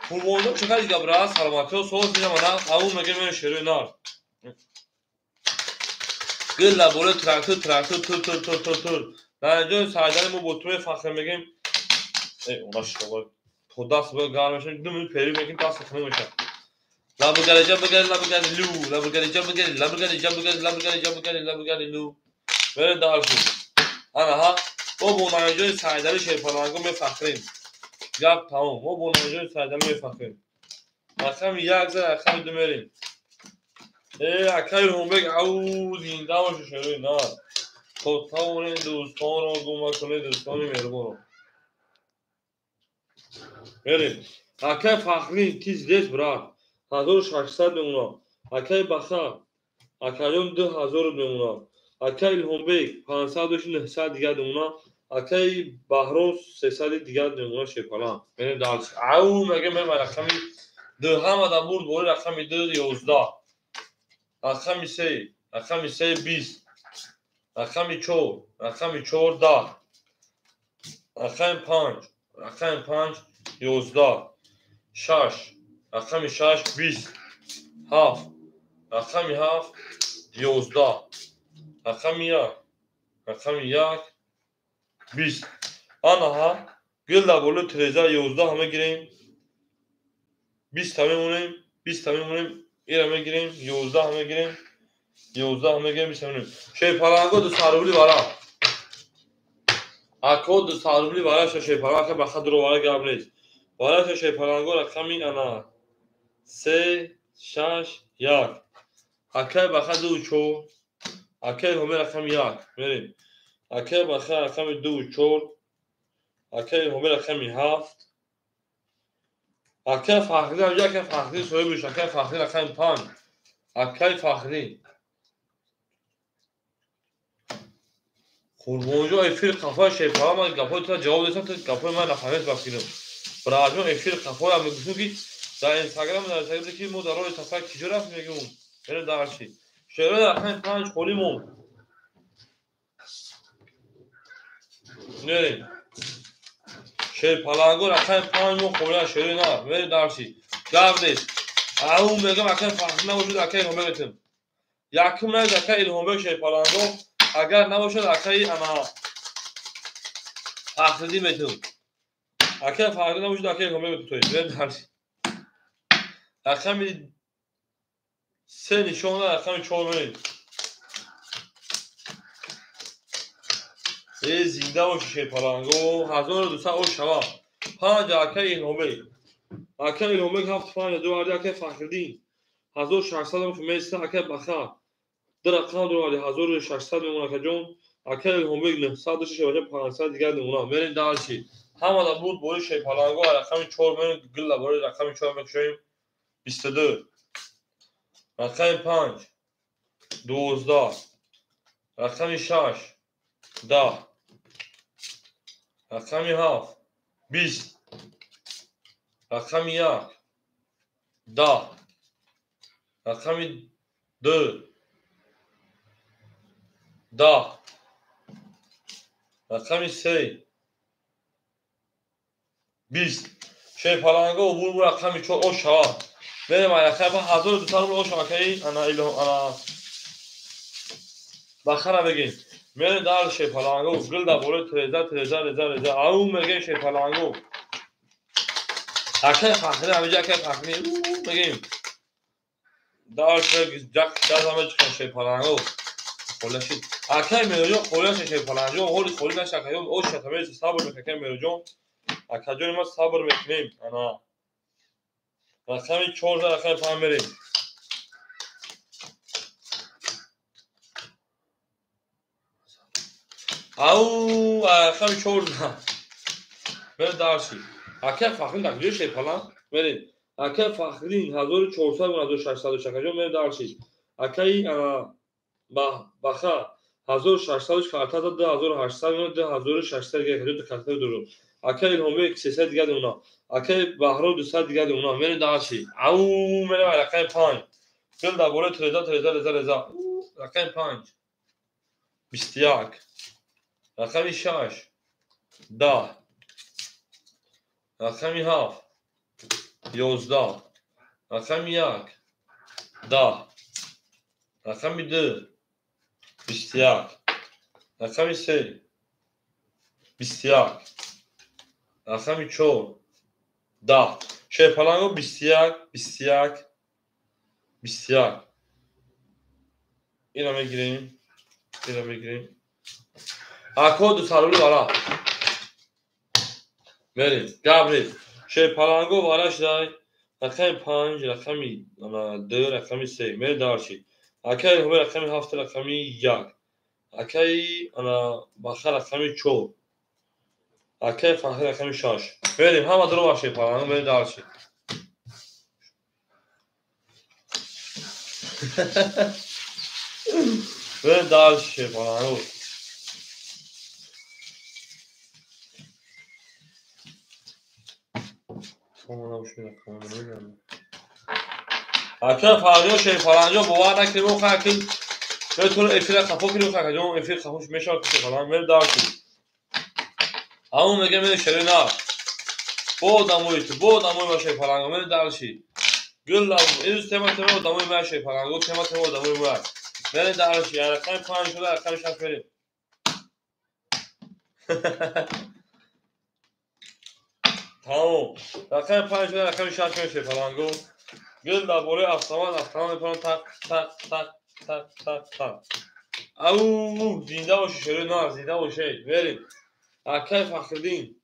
Қурбонҷон чӣ қадр габра саломатиҳо соз дидам ана ау мегем мерем шерои нар. Гул лаборе трактор трактор тур тур тур тур тур. Дар инҷо Сайдали мо бо ту мефахрем мегем. Эй она шоба то даст ба гарм мешавад 2 минут пери мекунем даст хунук мешавад. Лабгари ҷабгари лабгари лу лабгари ҷабгари лабгари ҷабгари лабгари ҷабгари лабгари лу. Мерем даршу. Ана ҳа мо бо наинҷои Сайдали шерпаланго мефахрем. Гап тамом. Мо бо наинҷои Сайдали мефахрем. Рақами 1 зад рақами 2 мерем. Э акай Илҳомбек ау зинда боши шерои нар. То тавонем дӯстонро гум накунед дӯстони меҳрубонро. Мерем. Акай Фахрӣ ты здесь брат. 1600 мемонад. Акай Баха акаҷон 2000 мемонад. Акай Илҳомбек 500 дошти 900 дигар мемонад. Акай Баҳром 300 дигар мемонад шерпалан. Мерем дарс. Ау мегем мерем рақами 2 ҳама дар бурд бори рақами 2 11. Рақами 3 рақами 3 20. Рақами 4 рақами 4 10. Рақами 5 рақами 5 11. 6 рақами 6 20. 7 рақами 7 11. Рақами 1 рақами 1 20. Ана ҳа гул дар болои тиреза 11 мегирем. 20 мемонем, 20 мемонем, ира мегирем, 11 мегирем, 11 мегирем, 20 мемонем. Шерпаланго 200 рубли вара. Ако 200 рубли вара шерпаланго ба хадро вара гап нест. Вара шерпаланго рақами ана 3 6 1. Акай баха 2 4. Акай ҳоме рақами 1. Мерем. Акай баха рақами 2 4. Акай ҳоме рақами 7. Акай Фахрӣ ҳамҷа акай Фахрӣ соҳиб акай Фахрӣ рақами 5. Акай Фахрӣ. Қурбонҷон эфир қафои шерпалан ман гапҳои туро ҷавоб додам ту гапҳои ман нафаҳмед ба фикрам. Браҷон эфир қафои ам мегуфтум ки дар инстаграм дар инстаграм ки мо дар роҳи сафар киҷо рафтем мегум. Мерем дарши. Шерои рақами 5 холӣ монд. Мерем. Шерпаланго рақами 5 мо холӣ шерои на. Мерем дарши. Гап нест. Ау мегам акай Фахрӣ набошад акай Илҳомбек метем. Якум наед акай Илҳомбек шерпаланго агар набошад акай ана Фахриддин метем. Акай Фахриддин набошад акай Илҳомбек метем. Мерем дарши. Рақами 3 нишон рақами 4 мерем. Э зинда боши шерпаланго 1200 ош шава. 5 акай Илҳомбек. Акай Илҳомбек 7 5 2 арди акай Фахриддин 1600 места акай Баха 2 рақам дорад 1600 мемонад акаҷон. Акай Илҳомбек 900 дошта шабака 500 дигар мемонад. Мерем дарши. Ҳама дар бурд бори шерпаланго рақами 4 мерем гул бори рақами 4 мекушоем 22. Рақами 5 12. Рақами 6 10. Рақами 7 20. Рақами 1 10. Рақами 2 10. Рақами 3 20. Шерпаланго убур рақами 4 ош шава. Мерем рақами 1200 рубл ош акаи ана илҳом ана бахара бегин. Мерем дар шерпаланго гул дар болои треза треза реза реза. Ау мегем шерпаланго. Акаи Фахри ҳамиҷа акаи Фахри мегем. Дар ҷак дазаме чиқан шерпаланго. Холашид. Акаи Мероҷон холаша шерпаланго ҳоли холи наша акаҷон ош шатамеси сабр мекунем акаи Мероҷон. Акаҷони ма сабр мекунем. Ана рақами 4 рақами 5 мерем. Ау рақами 4 мерем дарши. Акаи Фахрин дар куҷои шерпаланг? Мерем. Акаи Фахрин 1400 1600 акаҷон мерем дарши. Акаи ана баха 1600 карта 2800 2600 дига акаҷон карта дуру. Акаи Илҳомбек 300 дига дуна. Акаи Баҳром 200 дига дуна. Мерем дарши. Ау мерем рақами 5. Гул дар болои треза треза реза реза. Рақами 5. 21. Рақами 6. 10. Рақами 7. 11. Рақами 1. 10. Рақами 2. 21. Рақами 3. 21. Рақами 4. 10. Шерпаланго 21, 21, 21. Ина мегирем. Ина мегирем. Ако 200 рубл вара. Мерем. Габрил. Шерпаланго вара шудай. Рақами 5, рақами 2, рақами 3. Мерем дарши. Акаи Илҳомӣ рақами 7, рақами 1. Акаи ана Баха рақами 4. Акаи Фахри рақами 6. Мерем ҳама дуру шерпаланго мерем дарши. Мерем дарши шерпаланго. Акаи Фарҳод шерпаланго бовар накунем охир акил метавонем эфира хафо кунем акаҷон эфир хафош мешавад шерпаланг мерем дарши. Ҳамон мегӯям мерем шери нар. Бо одамои ту, бо одамои ма шерпаланго мерем дарши. Гул ирӯз тема тема одамои ма шерпаланго тема тема одамои ма. Мерем дарши. Рақами 5 шуда рақами 6 мерем. Тамом. Рақами 5 шуда рақами 6 мерем шерпаланго. Гул дар болои автомат автомат мепарам тақ тақ тақ тақ тақ тақ. Ау зинда боши шери нар, зинда бошед. Мерем. Акаи Фахриддин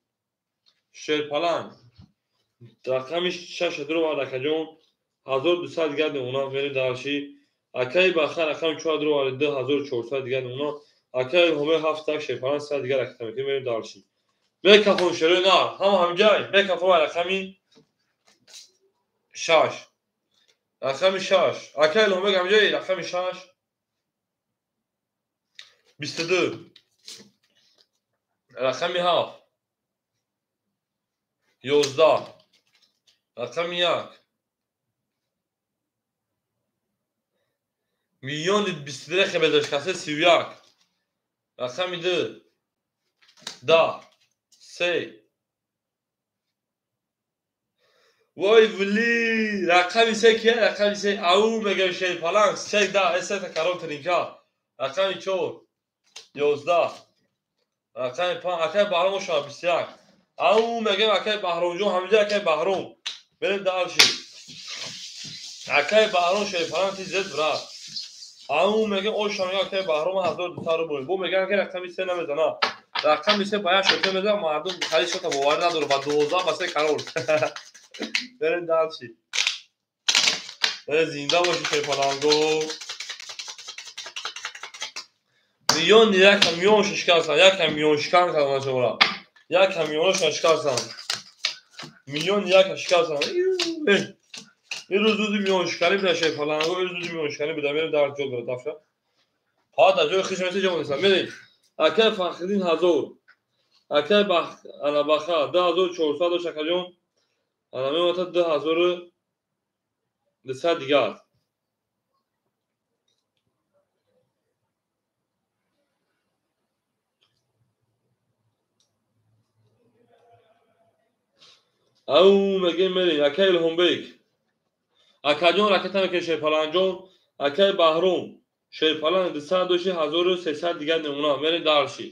шерпаланг рақами 6 дуру вард акаҷон 1200 дига дуна мерем дарши. Акаи Баха рақами 4 дуру вард 2400 дига дуна. Акаи Илҳомӣ 7 шерпаланг 300 дига ракета мекунем мерем дарши. Мекафон шерои нар ҳама ҳамҷай мекафон рақами 6. Рақами 6. Акаи Илҳомбек ҳамҷай рақами 6. 22. Рақами 7. 11. Рақами 1. Миллиони 22 хебедошкасе 31. Рақами 2. 10. 3. Вой вли рақами 3 кия? Рақами 3 ау мегӯям шерпаланг 3 10 эсета карон тринка. Рақами 4. 11. Рақами 5 акаи Баҳром ошава 21. Ау мегӯям акаи Баҳромҷон ҳамиҷа акаи Баҳром. Мерем дарши. Акаи Баҳром шерпаланг ти зед брат. Ау мегӯям оша мегӯям акаи Баҳром 1200 рубл. Бо мегӯям ки рақами 3 намезана. Рақами 3 ба як шота мезанад мардум хари шота боварӣ надорад ба 12 ба 3 карор. Мерем дарши. Зинда боши шерпаланго. Миллион як миллион шикастан, як миллион шикан кардам шуморо. Як миллионашон шикастан. Миллион як шикастан. Ирӯз рӯзи миллионшиканӣ буда шерпаланго, ирӯз рӯзи миллионшиканӣ буда. Мерем дар ҷо буда дафша. Фақат дар ҷои хиш меси ҷо нестам. Мерем. Акаи Фахриддин 1000. Акаи ана Баха 2400 дошт акаҷон. Ана мемонад 2200 дигар. Ау мегем мерем. Акай Илҳомбек. Акаҷон ракета мекунем Шерпаланҷон. Акай Баҳром. Шерпалан 200 доши 1300 дигар намуна. Мерем дальше.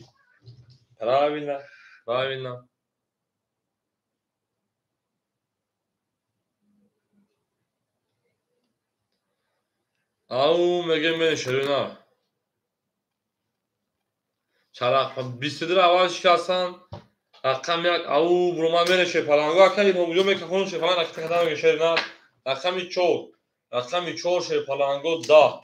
Правильно, правильно. Ау мегем мерем Шерина. Чарақ 22 аввал шикастан. Рақами 1 ау буромад мерем Шерпаланго. Акай Илҳомҷон микрофон Шерпалан ракета кардан мегем Шерина. Рақами 4. Рақами 4 Шерпаланго 10.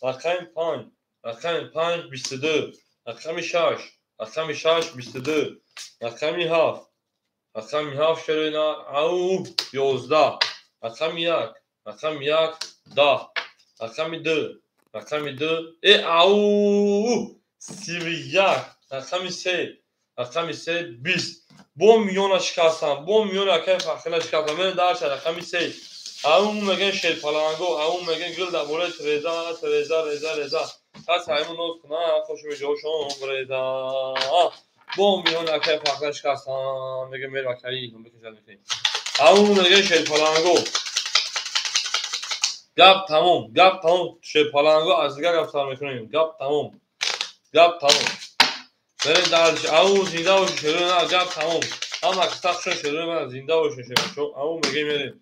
Рақами 5. Рақами 5 22. Рақами 6. Рақами 6 22. Рақами 7. Рақами 7 Шерина. Ау 11. Рақами 1. Рақами 1 10. Рақами 2. Рақами 2. Ау 31. Рақами 3. Рақами 3 20. Бо миёна шикастам. Бо миёна акай Фахрина шикастам. Мерем дальше. Рақами 3. Ау мегем Шерпаланго. Ау мегем гул дар бораи Тереза, Тереза, Реза, Реза. Пас айму ноз кунам, хошми ҷошон Реза. Бо миёна акай Фахрина шикастам. Мегем мерем акай бикашад мекунем. Ау мегем Шерпаланго. Гап тамом, гап тамом. Шерпаланго аз дигар гап сар мекунем. Гап тамом. Гап тамом. Мерем дальше. Ау зинда бошед Шерина, гап тамом. Ҳама киса хушон Шерина, зинда бошед Шерина. Ау мегем мерем.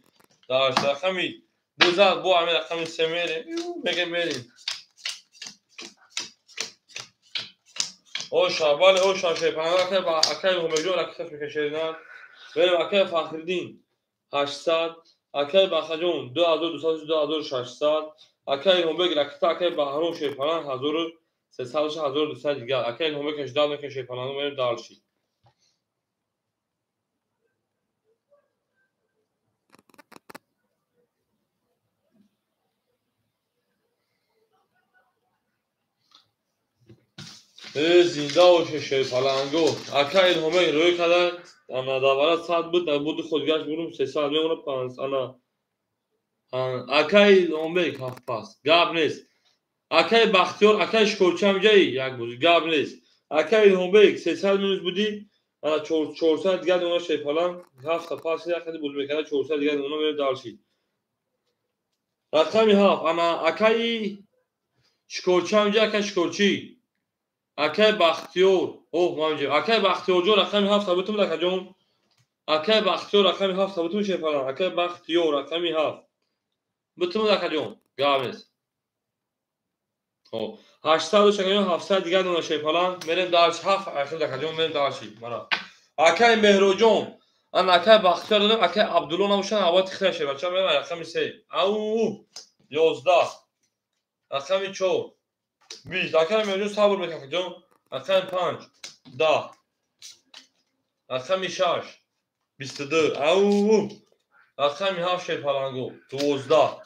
Дальше рақами 2 зад бо ҳамин рақами 3 мерем. Мегем мерем. Оша, бале оша Шерпаланго акай ба акай Ҳумайҷон ракеташ мекунем Шерина. Мерем акай Фахриддин 800, акай Бахаҷон 2200 2600, акай Илҳомбек ракета, акай Баҳром Шерпаланг 1300 1200 дигар. Акай Илҳомбек 18 мекунем Шерпаланго мерем дальше. Зинда боше Шерпаланго. Акай Илҳомбек рӯй карда, ана давара 100 буд, буди худгашт бурум 300 мемона 5 ана. Акай Илҳомбек ҳафт пас. Гап нест. Акай Бахтиёр, акай Шикорчи ҳам ҷаи як буд. Гап нест. Акай Илҳомбек 300 минус будӣ, ана 400 дигар намуна Шерпаланг ҳафта пас як хади буд мекарда 400 дигар намуна мерем дальше. Рақами 7 ана акай Шикорчи ҳам ҷа, акай Шикорчи. Акай Бахтиёр, оҳ ман ҷа. Акай Бахтиёрҷон рақами 7 табитум акаҷон. Акай Бахтиёр рақами 7 табитум Шерпаланг. Акай Бахтиёр рақами 7. Битум акаҷон. Гап нест. Хоб, 800 акаҷон 700 дигар намуна Шерпаланг. Мерем дальше 7 ахир акаҷон мерем дальше. Мара. Акай Меҳроҷон, ана акай Бахтиёр додем, акай Абдулло набошан, аввал тихра Шербача мерем рақами 3. Ау 11. Рақами 4. 20. Акай Меҳроҷон сабр мекунад акаҷон. Рақами 5 10. Рақами 6 22. Ау рақами 7 Шерпаланго 12.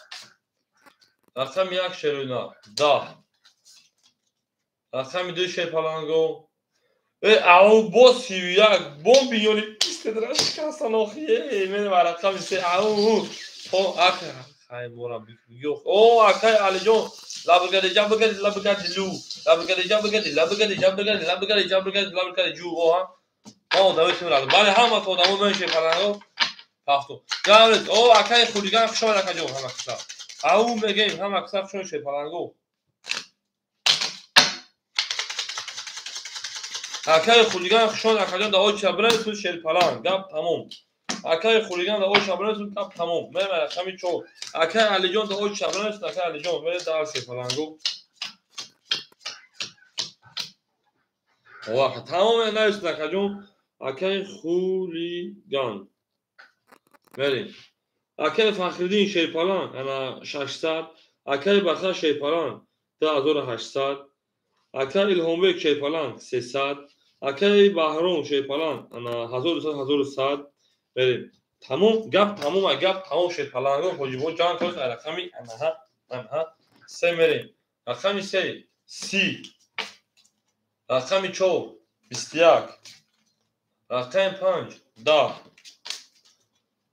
Рақами 1 Шерина 10. Рақами 2 Шерпаланго. Ау бо 31 бо миёни 22 шикастан охи. Мерем рақами 3. Ау о ака хай мора бигӯ. О акай Алиҷон лабгади ҷабгади лабгади лу лабгади ҷабгади лабгади ҷабгади лабгади ҷабгади лабгади ҷу. О ҳа. Мо одамои тим радо. Бале ҳама то одамо мен Шерпаланго ҳафту. Гавред. О акай Хулиган хуш омад акаҷон ҳама киса. Ау мегем ҳама киса хуш омад Шерпаланго. Акай Хулиган хуш омад акаҷон да оча бирасуд Шерпаланг. Гап тамом. Акай Хулиган да оча бирасуд гап тамом. Мерем рақами 4. Акай Алиҷон да оча бирасуд акай Алиҷон мерем дар Шерпаланго. О ака тамом нарасуд акаҷон. Акай Хулиган. Мерем. Акай Фахриддин Шерпаланг ана 600, акай Баха Шерпаланг 2800, акай Илҳомбек Шерпаланг 300, акай Баҳром Шерпаланг ана 1200 1100. Мерем. Тамом, гап тамом, гап тамом Шерпаланго ҳоҷибо ҷанг кард рақами анаҳа, анаҳа 3 мерем. Рақами 3 30. Рақами 4 21. Рақами 5 10.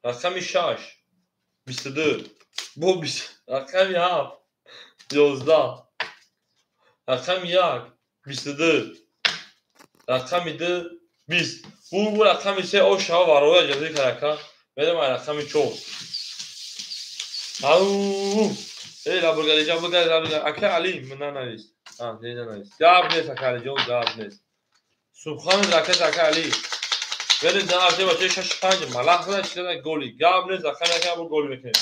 Рақами 6 22. Бо 20. Рақами 7 11. Рақами 1 22. Рақами 2 20. Бу рақами 3 о шава вароя ҷазӣ карака. Мерем ай рақами 4. Ау! Эй, лабургари, ҷабургари, лабургари. Ака Али, нанавис. А, не нанавис. Гап нест, ака Али ҷон, гап нест. Субҳон ракет ака Али. Мерем дар бача 6 5 малах зада чиза голи. Гап нест, ака ака бо гол мекунем.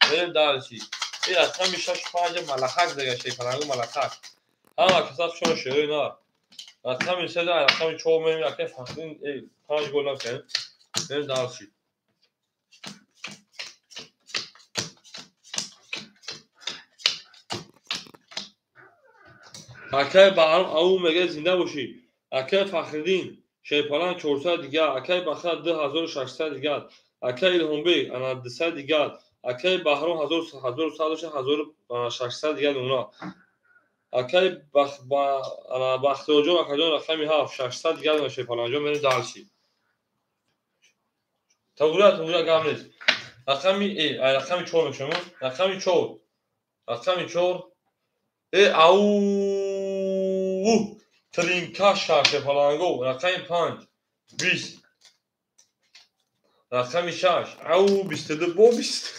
Мерем дар чи. Эй, рақами 6 5 малахак зага шейпалангу малахак. Ҳама каса хушон шерои на. Рақами 3 рақами 4 мерем ака Фахриддин, эй, 5 гол накунем. Мерем дар чи. Акай Баҳром ау мега зинда бошӣ. Акай Фахриддин Шерпаланг 400 дигар, акай Баха 2600 дигар, акай Илҳомбек ана 200 дигар, акай Баҳром 1100 дигар уна. Акай Бахтиёрҷон акаҷон рақами 7 600 дигар уна Шерпалангҷон мерем дарши. Тугра тугра гап нест. Рақами ай рақами 4 мешавем. Рақами 4. Рақами 4. Э ау Тринка шерпаланго рақами 5 20 рақами 6 ау 22 бо 20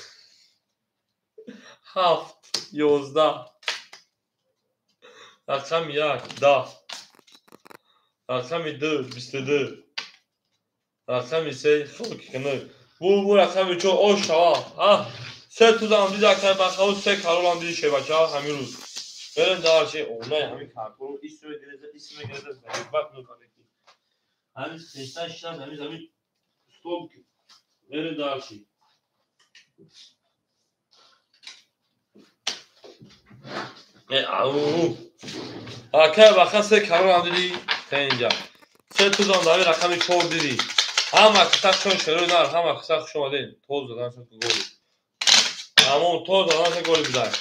7 11 рақами 1 10 рақами 2 22 рақами 3 хок бу рақами 4 ош шава а се тузам дида акай бахау се каролам диди шебача ҳамин рӯз. Берем дар чи онай ҳамин каркуро исме гиреза исме гиреза бак мекунад. Ҳамин сеста шаш ҳамин ҳамин стол берем дар чи. Э ау. Акай баха се каролам диди та инҷа. Се тузам дар рақами 4 диди. Ҳама киса хушон шерои нар, ҳама киса хуш омадед. Тоз задан шуд голи. Ҳамон тоз задан шуд голи бидай.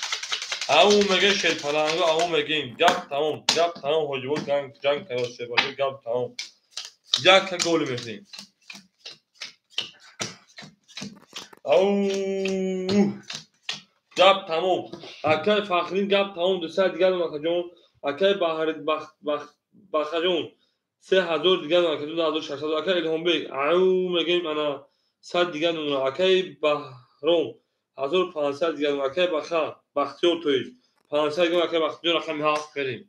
Ау меге шерпаланго, ау мегем. Гап тамом, гап тамом, ҳоҷибод ҷанг тайёр шерпаланго, гап тамом. Якка голи мехӯрем. Ау! Гап тамом. Акай Фахриддин гап тамом, 200 дигар акаҷон. Акай Бахаҷон 3000 дигар акаҷон, 2600. Акай Илҳомбек, ау мегем ана 100 дигар акай Баҳром 1500 дигар акай Баха Бахтиёр тоиз 500 дигар акай Бахтиёр рақами 7 берем.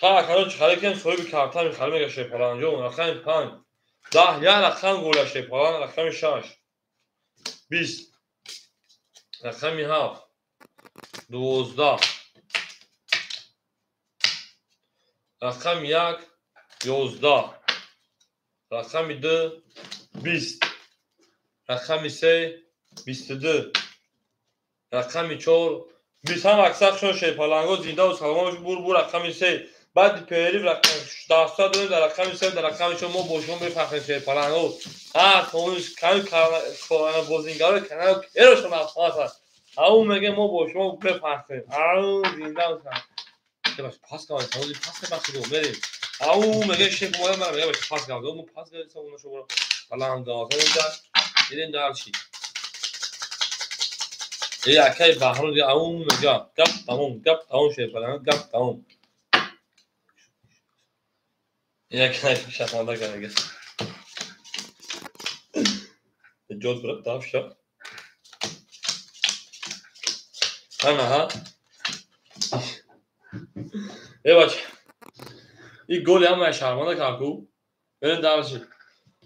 Ха акаҷон чӣ харид кардем соҳиби карта мехарем мега шерпаланҷон рақами 5 10 як рақам голя шерпалан рақами 6 20 рақами 7 12 рақами 1 11 рақами 2 20 рақами 3 22 рақами 4 20. Ҳама аксар хушон шерпаланго зиндаву саломат бошед. Бур бур рақами 3 баъди перерыв дастура дорем дар рақами 3 дар рақами 4 мо бо шумо мефахрем шерпаланго. Ҳа ками бозингарои канал эрошон афсона ау меге мо бо шумо мефахрем. Ау зинда пас кардем, пас кардем, мерем. Ау меге шеф омада мара меге пас кардем, мо пас кардем савона шумо паланга мерем дар чи. Эй акай Баҳром ау мега гап тамом, гап тамом шерпаланго, гап тамом. Акай шарманда карда. Ҷоз брат давша. Ана ҳа. Эй бача. И голи ҳамаи шарманда кард ку. Берем дар чи.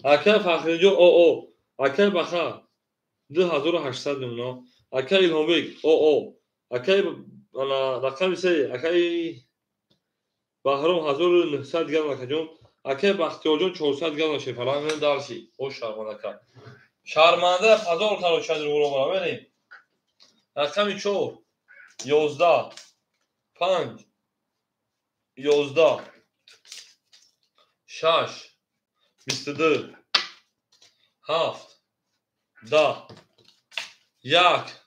Акай Фахриддинҷон о о. Акай Баха 2800 мемона. Акай Илҳомбек о о. Акай ана рақами 3 акай Баҳром 1900 дигар акаҷон. Акай Бахтиёрҷон 400 дигар шерпаланг мерем дар чи. О шарманда кард. Шарманда позор кард чадир ғуломро мерем. Рақами 4 11 5 11 6 22 7 10 1 11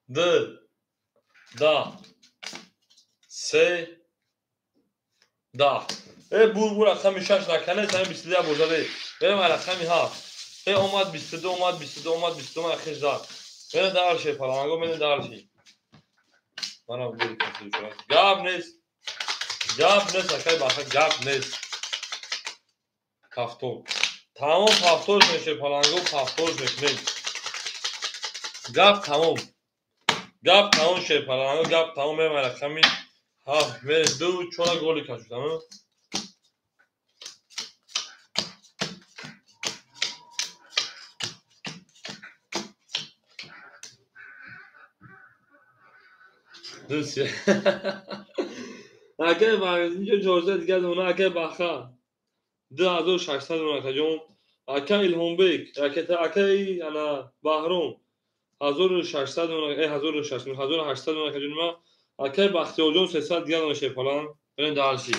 2 10 3 10. Э бур бур рақами 6 накане сами 22 бурда берем рақами 7. Э омад 22 омад 22 омад 22 омад хеш зад. Берем дар шерпаланго мерем дар чи. Манам гули каси гап нест. Гап нест, акай Баха, гап нест. Повтор. Тамом повтор меше паланго, повтор мекунем. Гап тамом. Гап тамом ше паланго, гап тамом мерем рақами ҳафт, мерем ду чора голи кашид, тамом. Дӯст. Акай инҷо 400 дигар дона, акай Баха 2600 дона, акаҷон. Акай Илҳомбек, акай ана Баҳром 1600 дона, 1600, 1800 дона, акаҷон ма. Акай Бахтиёрҷон 300 дигар дона шепалан. Берем дальше.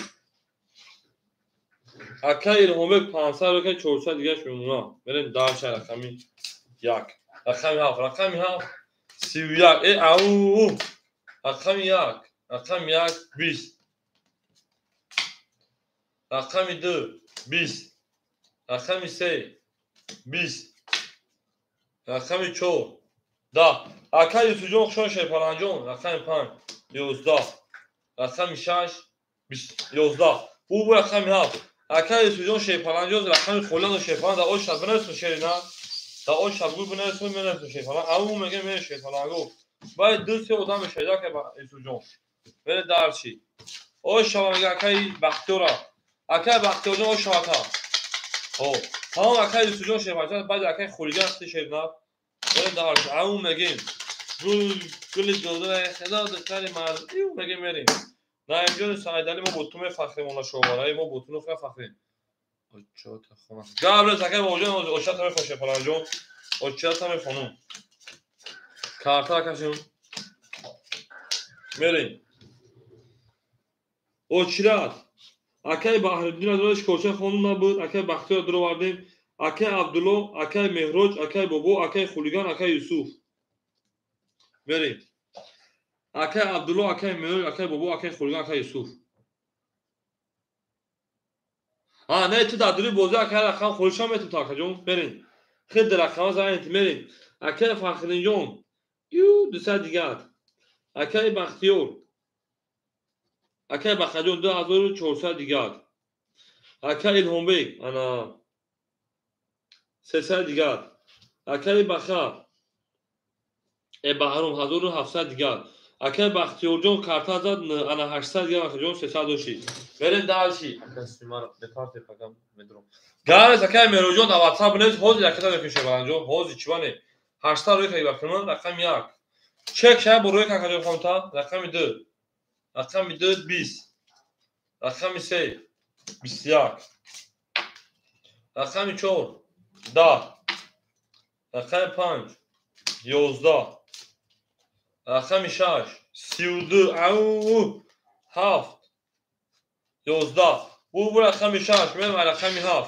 Акай Илҳомбек 500, акай 400 дигараш мемона. Берем дальше рақами 1. Рақами 7, рақами 7 31. Ау! Рақами 1, рақами 1 20. Рақами 2 20. Рақами 3 20. Рақами 4 10. Акай Юсуфҷон хушон шерпаланҷон, рақами 5 11. Рақами 6 11. Бу рақами 7. Акай Юсуфҷон шерпаланҷон, рақами холиано шерпалан дар ош шаб бинависун шерина. Дар ош шаб гӯй бинависун, менависун шерпалан. Ау мегем мере шерпаланго. Баъд ду се одам мешавад, акай Юсуфҷон. Бере дарчи. Ош шаба мега акай Бахтиёра. Акай Бахтиёрҷон ош шабата. Хоб. Тамом акай Юсуфҷон шерпаланҷон, баъд акай Холиҷон ҳасти шерина. Бере дарчи. Ау мегем. Гул гули додара хело духтари мард. Ю мегем мерем. Наимҷони Саидали мо бо ту мефахрем, она шовараи мо бо ту нухра фахрем. Очота хона. Габрез акай Бобоҷон, очата мехонам шерпаланҷон. Очата мехонам. Карта кашем. Мерем. Очират. Акай Баҳриддин аз роҳи Шикорча хонум набуд, акай Бахтиёр дуровардем, акай Абдулло, акай Меҳроҷ, акай Бобо, акай Хулиган, акай Юсуф. Мерем. Акай Абдулло, акай Меҳроҷ, акай Бобо, акай Хулиган, акай Юсуф. А, не, ту дар дури бозӣ акай рақам холишам метум акаҷон. Мерем. Хел рақама занед, мерем. Акай Фахриддинҷон, ю 200 дигар. Акай Бахтиёр, акай Бахаҷон 2400 дигар. Акай Илҳомбек, ана 300 дигар. Акай Баха, Баҳром 1700 дигар. Акай Бахтиёрҷон карта зад, ана 800 дигар, Бахтиёрҷон 300 дошти. Берем дальше. Акай симара департе пагам медром. Гарес акай Мероҷон дар WhatsApp нест, ҳозир акай мекушем Баланҷон, ҳозир чиване. 800 рӯй кай бахтимон, рақами 1. Чек шай бо рӯй какаҷон хонта, рақами 2. Рақами 2 20. Рақами 3 21. Рақами 4 10. Рақами 5 11. Рақами 6 32. Ау 7 11. Бу рақами 6 мерем рақами 7.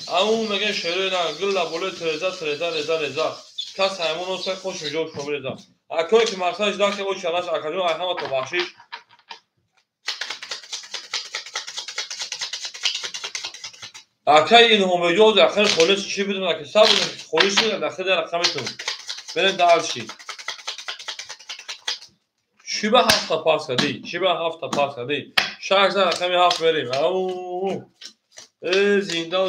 Ау мегем шерои на гулла болои тереза тереза реза реза. Кас ҳаймон оса хош миҷоб шумо реза. Акое ки мақсадаш даки очи анаш акаҷон ай ҳамато бахшиш. Акай Илҳомбеҷон ахир холис чӣ бидун аки сабр холис дахи дар рақамитун. Берем дальше. Чӣ ба ҳафта пас кардӣ? Чӣ ба ҳафта пас кардӣ? Шаш за рақами 7 мерем. Ау зинда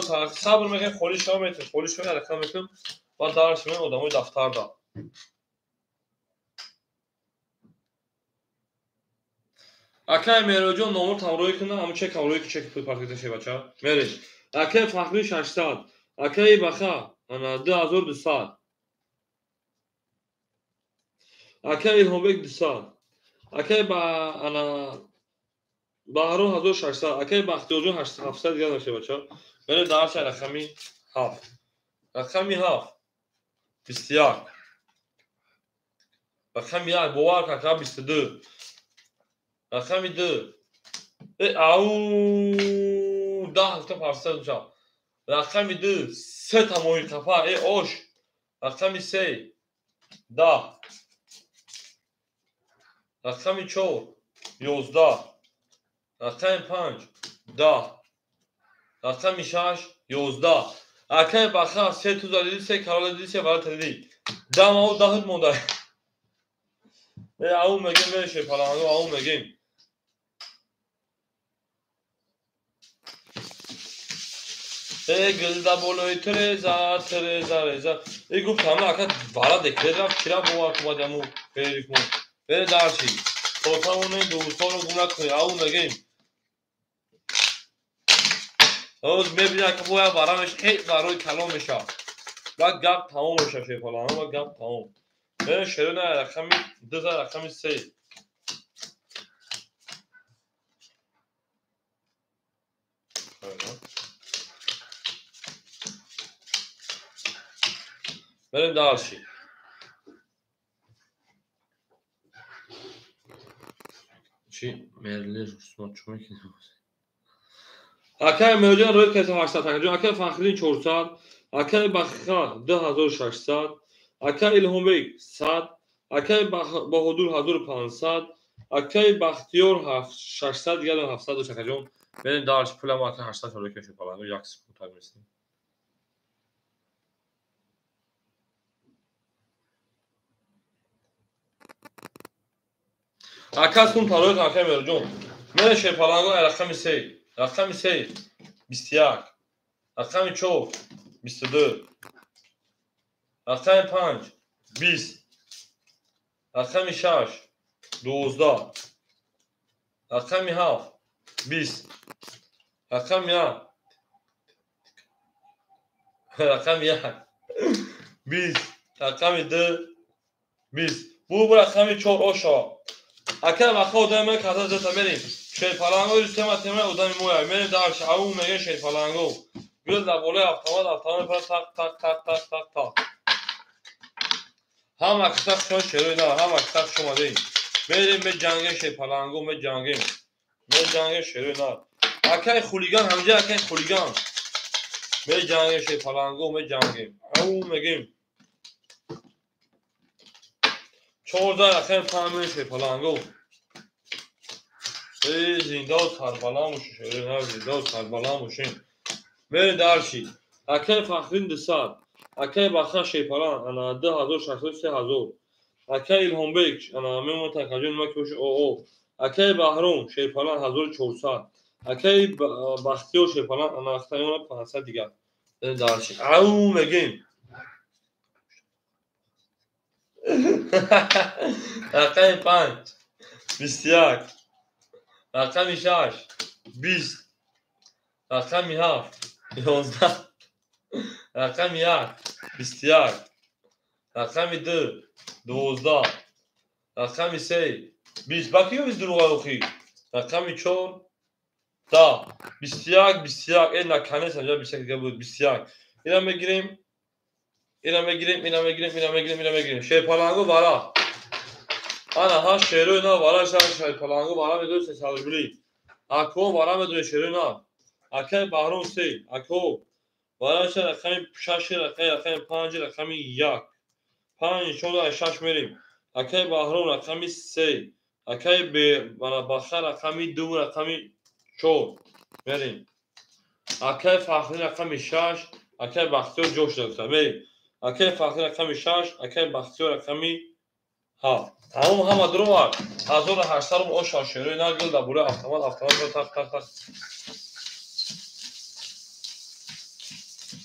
сабр мекунем, холис шава метун, холис шава рақам метун. Баъд дальше мерем одамои дафтарда. Акай Мероҷон номер тамроӣ кунам, ҳамун чек ҳамроӣ ки чек пул партида ше бача. Мерем. Акай Фахри 600, акай Баха ана 2200. Акай Илҳомбек 200. Акай ба ана Баҳром 1600, акай Бахтиёрҷон 700 дигар ше бача. Мерем дарси рақами 7. Рақами 7 21. Рақами 1 бовар кака 22. Рақами 2 ау 10 та парса душа. Рақами 2 се та моҳи қафа ош. Рақами 3 10. Рақами 4 11. Рақами 5 10. Рақами 6 11. Акай Баха се туза диди, се карола диди, се варата диди. Дам ау даҳут монда. Ау мегем мереше паланго, ау мегем. Э гилда болои треза, треза, реза. Э гуфт ҳама ака вара декрет рафт, чира бовар кунад яму ферикмон. Бере дарши. То тавонем дӯстонро гум накунед. Ау мегем. Оз мебинед ака бояд вара меша, ҳеҷ барои калон меша. Баъд гап тамом меша шерпаланго, баъд гап тамом. Бере шерона рақами 2 за рақами 3. Берем дальше. Чи мерли русмо чӣ мекунем? Акай Меҳрҷон рӯй каса 800 акаҷон, акай Фахриддин 400, акай Бахиха 2600, акай Илҳомбек 100, акай Баҳодур 1500, акай Бахтиёр 600, дигар 700 дошт акаҷон. Берем дальше, пулам акай 800 рӯй каса паланго, як секунд так мисем. Ака сум парои акай Меҳрҷон. Мере шерпаланго рақами 3, рақами 3 21, рақами 4 22, рақами 5 20, рақами 6 12, рақами 7 20, рақами 1 рақами 1 20, рақами 2 20. Бу рақами 4 оша. Ака ваха одами ман каза зата мерим. Шерпаланго тема тема одами моя. Мерим дарш ау меге шерпаланго. Гул дар болои автомат, автомат пара тақ тақ тақ тақ тақ тақ. Ҳама киса шумо шерои на, ҳама киса шумо омадем. Мерим ме ҷанге шерпаланго, ме ҷангем. Ме ҷанге шерои на. Акай хулиган ҳамҷа акай хулиган. Ме ҷанге шерпаланго, ме ҷангем. Ау мегем. 14 рақами 5 шерпаланго. Эй зиндаву сарбаланд бошед, шерои на, зиндаву сарбаланд бошед. Мерем дарши. Акай Фахриддин 200, акай Баха шерпаланг, ана 2600 3000. Акай Илҳомбек, ана мемон такаҷон ма ки бошед оо. Акай Баҳром шерпаланг 1400. Акай Бахтиёр шерпаланг, ана ахтаёна 500 дигар. Мерем дарши. Ау мегем. Рақами 5 21, рақами 6 20, рақами 7 11, рақами 1 21, рақами 2 12, рақами 3 20. Ба киё бист дурӯға охи? Рақами 4 10, 21 21. Э наканес анҷа 21 дига буд 21. Ина мегирем, ина мегирем, ина мегирем, ина мегирем, ина мегирем. Шерпаланго вара. Ана ҳа шерои на вара шерпаланго вара медои 300 рубли. Ако вара медои шерои на. Акай Баҳром 3, ако вара ша рақами 6, рақами 5, рақами 1. 5 4 6 мерем. Акай Баҳром рақами 3, акай Баха рақами 2, рақами 4 мерем. Акай Фахри рақами 6, акай Бахтиёр ҷо шуда гуфта мерем. Акай Фахри рақами 6, акай Бахтиёр рақами 7. Тамом ҳама дуровар. 1800 рубл оша шерои на гул дар болои автомат, автомат тақ тақ тақ.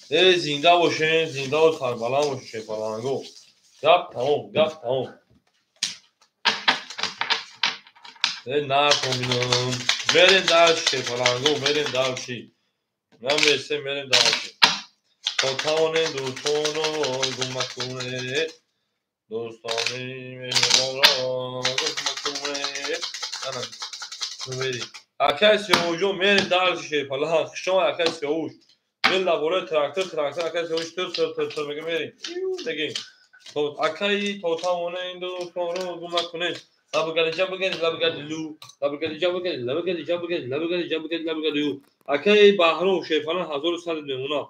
Э зинда бошен, зиндаву сарбаланд бошен шерпаланго. Гап тамом, гап тамом. Э накоминам. Мерем дальше шерпаланго, мерем дальше. Намерсем, мерем дальше. То тавонем дӯстонро гум накунед. Дӯстони меҳрубонро гум накунед. Ана мерем. Акай Сиёвушҷон, мерем дальше шерпаланг. Хушомад акай Сиёвуш. Дил дар болои трактор, трактор акай Сиёвуш тир тир тир тир мега мерем. Мегем. То акай то тавонем дӯстонро гум накунед. Лабгари ҷабгари лабгари лу, лабгари ҷабгари лабгари ҷабгари лабгари ҷабгари лабгари лу. Акай Баҳром шерпаланг 1100 мемона.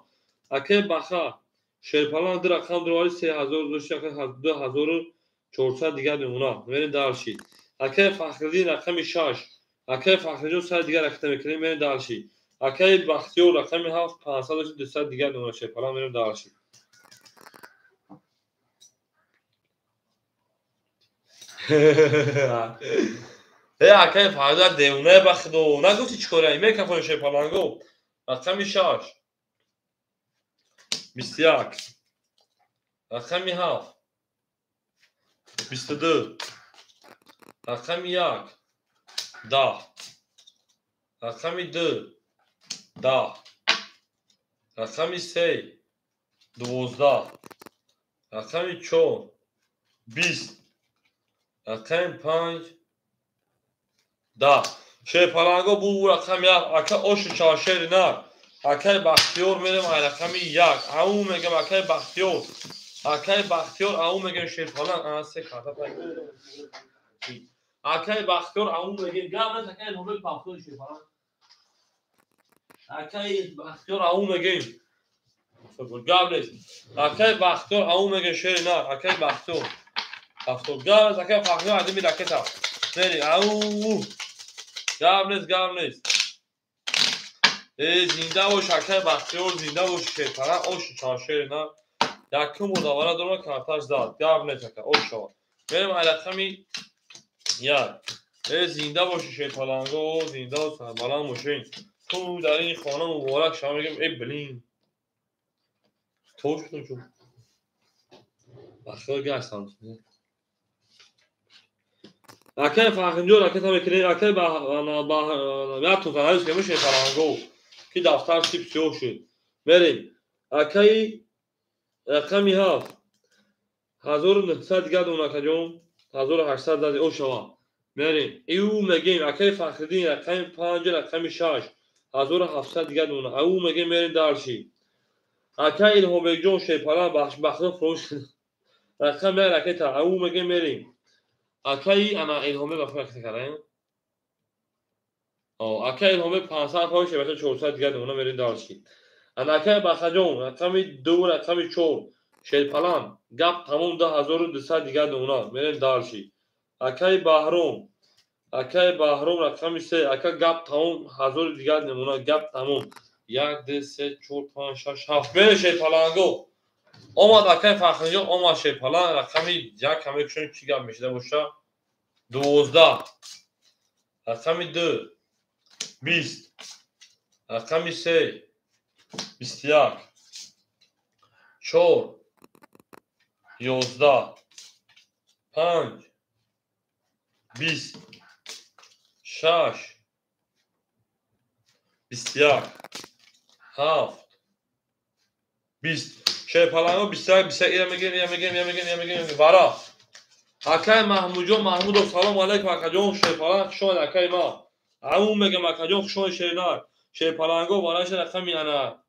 Акай Баха шерпаланг ду рақам дуровари 3000 дошт, акай 2400 дигар мемона. Мерем дальше. Акай Фахриддин рақами 6, акай Фахриддин 100 дигар ракета мекунем, мерем дальше. Акай Бахтиёр рақами 7 500 дошт, 200 дигар мемона шерпаланг, мерем дальше. Э акай Фарҳод девона ба худо. Нагуфти чӣ кора? Мекафони шерпаланго. Рақами 6 21, рақами 7, 22, рақами 1, 10, рақами 2, 10, рақами 3, 12, рақами 4, 20, рақами 5, 10. Шерпаланго бу рақами 1, ака оши чашери нар. Акай Бахтиёр мерем ай рақами 1. Ау мегам акай Бахтиёр. Акай Бахтиёр ау мегам шерпаланг. Ана се карта пай. Акай Бахтиёр ау мегам. Гап нест акай номер Бахтиёр шерпаланг. Акай Бахтиёр ау мегам. Гап нест. Акай Бахтиёр ау мегам шери нар. Акай Бахтиёр. Бахтиёр. Гап нест акай Фахриёр адими ракета. Мери ау. Гап нест, гап нест. Зинда бош акай Бахтиёр, зинда бош шерпаланг, оши чашери нар. Якум одавара дорма карташ зад. Гап нест ака, ош шава. Мерем ай рақами 1. Зинда боши шерпаланго, зинда бош сарбаланд бошин. Ту дар ин хона муборак шава мегем, эй блин. Тош шудам. Бахтиёр гаштам. Акай Фахримҷон ракета мекунем, акай ятун танаёз ки шерпаланго. Ки дафтар сип сиёҳ шуд. Мерем. Акаи рақами 7. 1900 дигар дон акаҷон. 1800 зади о шава. Мерем. Ию мегем акаи Фахриддин рақами 5, рақами 6. 1700 дигар дон. Ау мегем мерем дарши. Акаи Илҳомбекҷон шерпаланг бахшбахтон фурӯш. Рақами 1 ракета. Ау мегем мерем. Акаи ана Илҳомбек бахш ракета кардаем. Акаи Илҳомбек 500 ҳои шебаша 400 дигар дона мерем дарши. Ана акаи Бахаҷон рақами 2, рақами 4 шерпаланг гап тамом 2200 дигар дона мерем дарши. Акаи Баҳром, акаи Баҳром рақами 3, ака гап тамом 1000 дигар намуна гап тамом. 1 2 3 4 5 6 7 мерем шерпаланго. Омад акаи Фахриҷон, омад шерпаланг рақами 1 каме кушем чӣ гап мешида боша? 12, рақами 2, 20, рақами 3, 21, 4, 11, 5, 20, 6, 21, 7, 20. Шерпаланго 21, 21 ира мегем, ира мегем, ира мегем, ира мегем, вара. Акай Маҳмудҷон Маҳмудов, салом алайкум акаҷон, шерпаланг хуш омадед акаи ма. Ау мегем акаҷон хуш омадед шернар. Шерпаланго вараша рақами ана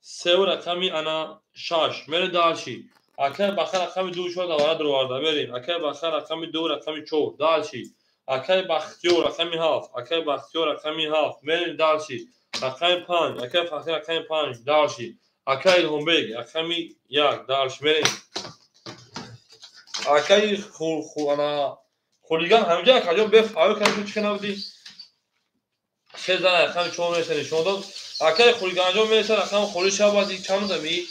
3 рақами ана 6. Мерем дарши. Акай Баха рақами 2 4 давара дуроварда мерем. Акай Баха рақами 2 рақами 4 дарши. Акай Бахтиёр рақами 7. Акай Бахтиёр рақами 7. Мерем дарши. Рақами 5. Акай Фахри рақами 5 дарши. Акай Илҳомбек рақами 1 дарши мерем. Акай ана хулиган ҳамҷа акаҷон бефаъол кардем чӣ набудӣ? Се зан рақами 4 мереса нишон дод. Акай хулиганҷон мереса рақами холи шабади чанд дами?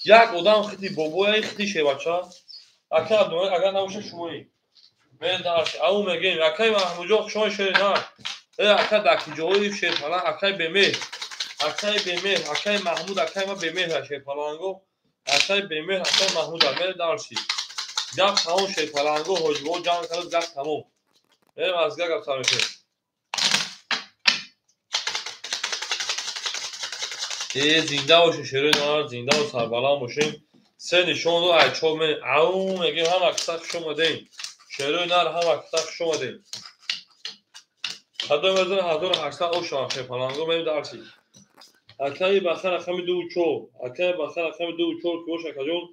Як одам хити бобоя, хити шебача. Акай Абдумалик агар набоша шумоӣ. Мерем дарши. Ау мегем акай Маҳмудҷон хуш омадед шери нар. Ака дакиҷои шерпаланг, акай бемеҳр. Акай бемеҳр, акай Маҳмуд, акай ма бемеҳр шерпаланго. Акай бемеҳр, акай Маҳмуд, мерем дарши. Гап тамом шерпаланго, ҳоҷибо ҷамъ кард, гап тамом. Мерем аз гап сар мекунем. Зинда бошем шерои нар, зинда ва сарбаланд бошем. Се нишон ду ай чор мерем. Ау мегем ҳама киса хуш омадем. Шерои нар ҳама киса хуш омадем. Хадо мезан 1800 ошам шерпаланго мерем дарси. Акаи Баха рақами 2 4. Акаи Баха рақами 2 4 ки бош акаҷон.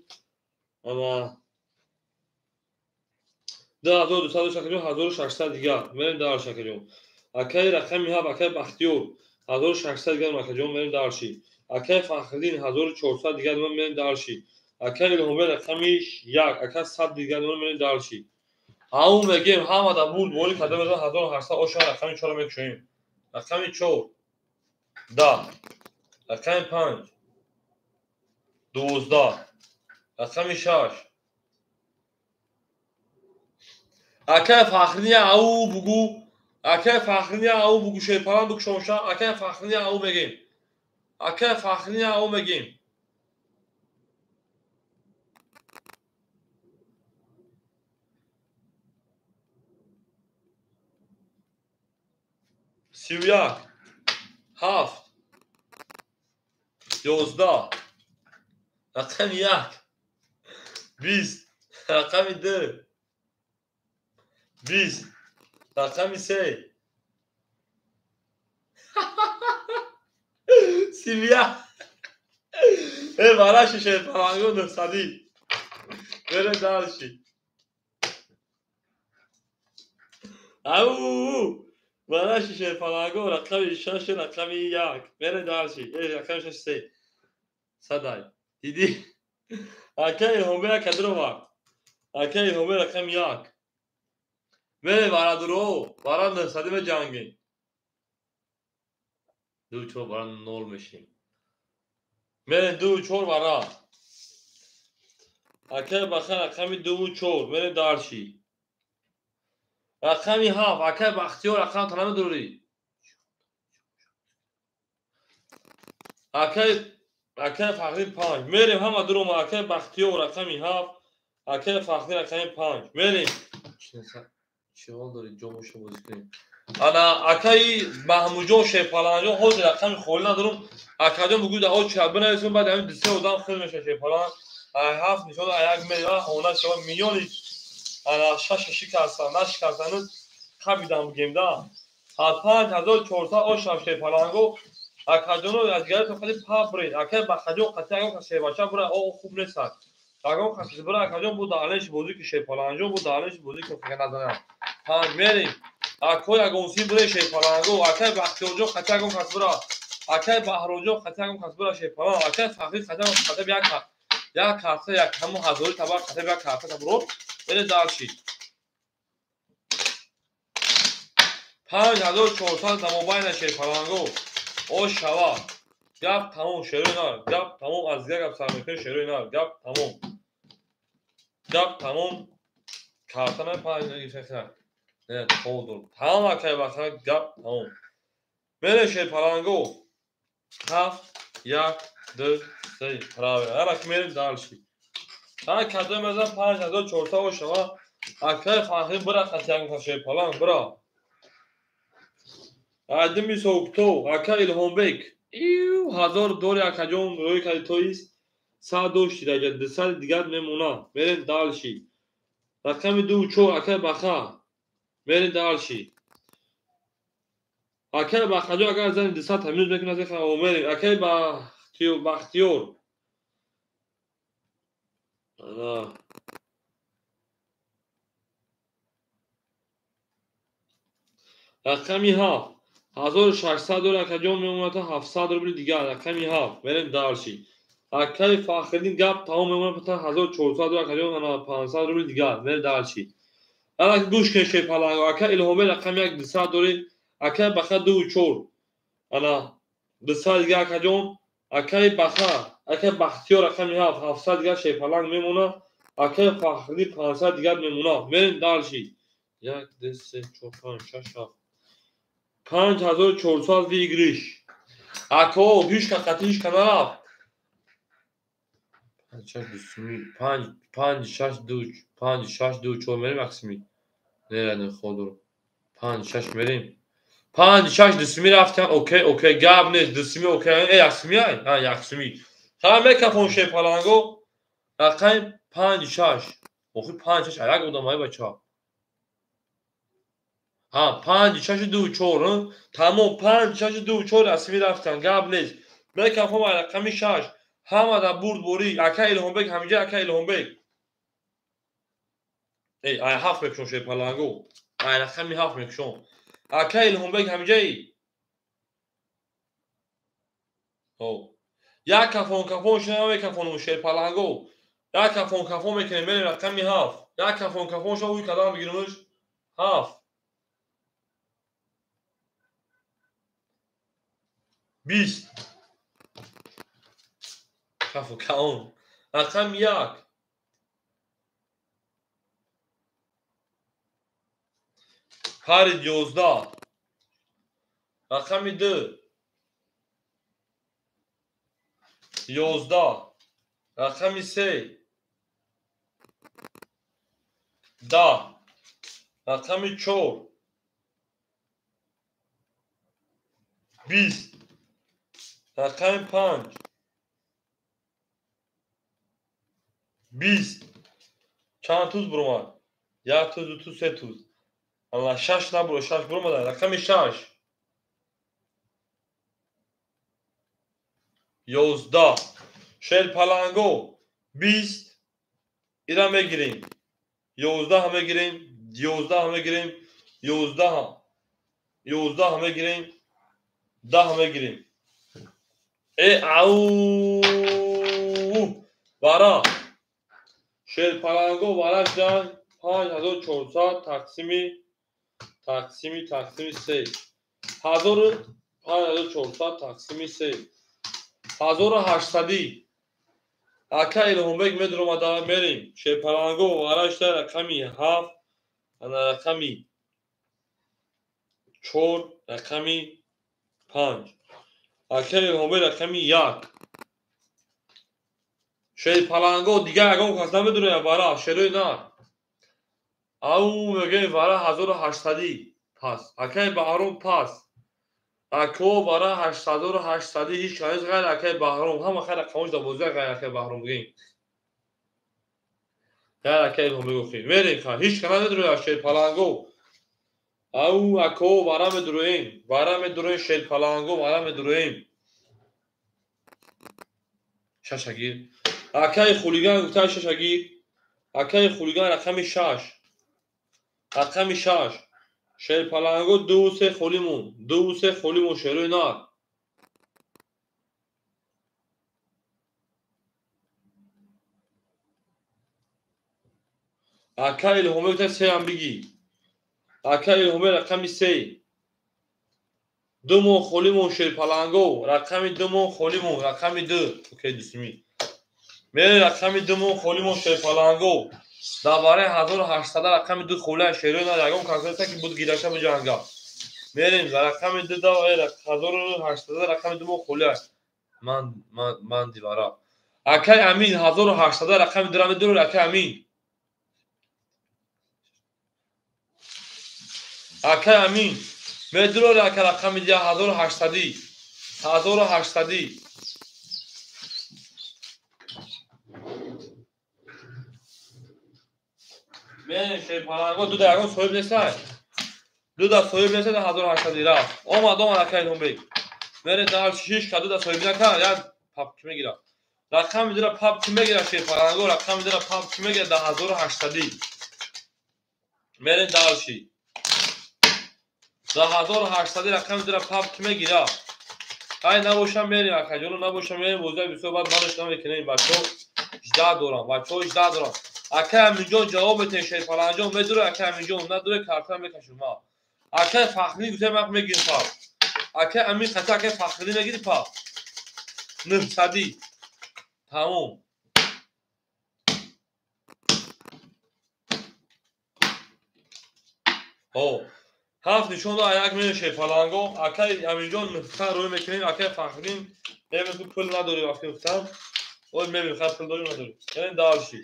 Ама 2200 акаҷон 1600 дигар. Мерем дарси акаҷон. Акаи рақами 7 акаи Бахтиёр 1600 дигар акаҷон мерем дарси. Акаи Фахриддин 1400 дигар мерем дарси. Акаи Илҳомбек рақами 1 ака 100 дигар мерем дарси. Ау мегем ҳама да бурд боли када мезан 1800 оша рақами 4 мекушоем. Рақами 4 10, рақами 5 12, рақами 6. Акаи Фахриддин ау бугу, акаи Фахриддин ау бугу шерпаланг букушомша, акаи Фахриддин ау мегем. Акаи Фахриддин ау мегем. 31, 7, 11, рақами 1, 20, рақами 2, 20, рақами 3, 31. Бараши шерпаланго 900. Берем дальше. Ау! Бараши шерпаланго рақами 6, рақами 1. Берем дальше. Рақами 6, 3. Садай. Дидӣ? Ака Илҳомбек ака дуровард. Ака Илҳомбек рақами 1. Берем барадуро, бара 900 меҷангем. 2 4 бара 0 мешем. Мерем 2 4 бара. Акай Баха рақами 2 4. Мерем дальше. Рақами 7. Акай Бахтиёр рақам та намедорӣ. Акай Фахри 5. Мерем ҳама дурома. Акай Бахтиёр рақами 7. Акай Фахри рақами 5. Мерем. Чӣ ҳол дорӣ? Ҷомошо бозӣ кунем. Ана акаи Маҳмудҷон Шерпаланҷон ҳозир рақами холӣ надорум. Акаҷон бугӯ даҳо ча бинависем, баъд ҳамин 2-3 одам хел меша Шерпалан. Ай 7 нишон ай 1 мева хона шава миёни ана 6 шикастан, нашикастану қабидам бугем да. 5400 ошам Шерпаланго. Акаҷоно аз дигари тоқали пабред. Акаи Бахаҷон қатъи ягон кас шербача бура, о хуб нестад. Ягон кас бура акаҷон бу даҳлеш бозӣ ки Шерпаланҷон бу даҳлеш бозӣ ки фикр назанам. 5 мерем. Акой ягонсӣ буре Шерпаланго. Акай Бахтиёрҷон қатъи ягон кас бура. Акай Баҳромҷон қатъи ягон кас бура Шерпалан. Акай Фахри қатъи ягон кас як карта як ҳамон ҳазори табар қатъи як карта табро. Бере дальше. 5400 да мобайна Шерпаланго. Ош шава. Гап тамом шерои нар. Гап тамом аз дигар гап сар мекунем шерои нар. Гап тамом. Гап тамом. Карта на 5 нагирифта. Не, холдор. Тамом акай Баха гап тамом. Бере Шерпаланго. 7, 1, 2, 3. Правильно. Ҳара ки мерем дальше. Ҳа кадом аза 5400 ошава. Акай Фахри бура қатъи ягон кас Шерпаланг бура. Айдими Сокто, ака Илҳомбек. Ию 1000 дори акаҷон рӯи кади тоист. 100 дошти даҷа 200 дигар мемона. Мерем дальше. Рақами 2 4 акай Баха. Мерем дальше. Акай Бахаҷон агар зани 200 тамиз мекунад, мерем. Акай Бахтиёр. Ана. Рақами 7. 1600 дори акаҷон мемонад та 700 рубли дигар. Рақами 7. Мерем дальше. Акаи Фахриддин гап тамом мемонад та 1400 дори акаҷон ана 500 рубли дигар. Мерем дальше. Ана гӯш кун Шерпаланго. Акаи Илҳомбек рақами 1 200 дори. Акаи Баха 2 4. Ана 200 дигар акаҷон. Акаи Баха, акаи Бахтиёр рақами 7 700 дигар Шерпаланг мемонад. Акаи Фахриддин 500 дигар мемонад. Мерем дальше. 1 2 3 4 5 6 7. 5400 выигрыш. Ако, ҳичка қатъи ҳичка нарафт. 5 6 2 5 5 6 2 5 6 2 4 мерем аксими. Не, не ходор. 5 6 мерем. 5 6 2 рафтан. Окей, окей, гап нест. 2 окей. Э, яксими ай? Ҳа, яксими. Ҳа мекафон Шерпаланго. Рақами 5 6. Охи 5 6 як одам ай бача. Ҳа, 5 6 2 4. Тамом 5 6 2 4 расмӣ рафтан. Гап нест. Мекафон рақами 6. Ҳама да бурд борӣ. Ака Илҳомбек ҳамиҷа ака Илҳомбек. Эй, ай 7 мекушон Шерпаланго. Ай рақами 7 мекушон. Ака Илҳомбек ҳамиҷаи? Хоб. Як кафон кафон шуна мекафонум Шерпаланго. Як кафон кафон мекунем, мерем рақами 7. Як кафон кафон шуна уй кадам бигирумш? 7. 20. Кафу каон. Рақами 1. Парид 11. Рақами 2. 11. Рақами 3. 10. Рақами 4. 20. Рақами 5. 20. Чанд туз буромад? 1 туз, 2 туз, 3 туз. Ана 6 набуро, 6 буромада. Рақами 6. 11. Шерпаланго 20. Ира мегирем. 11 мегирем, 11 мегирем, 11. 11 мегирем, 10 мегирем. Ау! Вара. Шерпаланго вара шудан 5400 тақсими 3. 5400 тақсими 3. 1800. Ака Илҳомбек медуромада мерем. Шерпаланго вара шуда рақами 7, ана рақами 4, рақами 5. Ака Илҳомбек рақами 1. Шерпаланго дигар ягон кас намедурояд вара, шерои нар. Ау мегӯем вара 1800 пас. Акаи Баҳром пас. Ако вара 8800 ҳеҷ кас ғайр акаи Баҳром. Ҳама хайр рақамош дар бозия ғайр акаи Баҳром бигӯем. Ғайр акаи Илҳомбек охир. Мерем ха, ҳеҷ кас намедурояд шерпаланго. Ау ако вара медуроем. Вара медуроем шерпаланго, вара медуроем. Шашагир. Акаи хулиган гуфта шашагир. Акаи хулиган рақами 6. Рақами 6. Шерпаланго 2 3 холимон. 2 3 холимон шерои нар. Акаи Илҳомбек гуфта 3 ҳам бигӣ. Акаи Илҳомбек рақами 3. 2 моҳ холимон шерпаланго. Рақами 2 моҳ холимон. Рақами 2. Окей дӯстими. Мере рақами 2 моҳ холимон шерпаланго. Дар барои 1800 рақами 2 холия шерои нар ягон кас ки буд гираша биҷанга. Мерем за рақами 2 да 1800 рақами 2 моҳ холия. Ман дивара. Акаи Амин 1800 рақами 2 медурад акаи Амин. Акаи Амин медурад ака рақами 1800. 1800. Мерем шерпаланго ду да ягон соҳиб нестай. Ду да соҳиб нестай 1800 рафт. Омад акаи Илҳомбек. Мере дар шиш ка ду да соҳиб накард, як папки мегирад. Рақами дура папки мегирад шерпаланго, рақами дура папки мегирад дар 1800. Мерем дарши. Дар 1800 рақами дура папки мегирад. Ай набошам мерем акаҷоно, набошам мерем бозия бисёр баъд манаш намекунем бачаҳо. 18 дорам, бачаҳо 18 дорам. Акаи Аминҷон ҷавоб метиҳед шерпаланҷон медуре, акаи Аминҷон надуре карта мекашум ма. Акаи Фахриддин гуфта ман мегирим пап. Акаи Амин қата акаи Фахриддин мегири пап. 900. Тамом. Ҳо. 7 нишон дод як мерем шерпаланго. Акаи Аминҷон 900 рӯй мекунем, акаи Фахриддин мебинем ки пул надорӣ вақти гуфтам. Ой мебинем хай пул дорӣ надорӣ. Мерем дарши.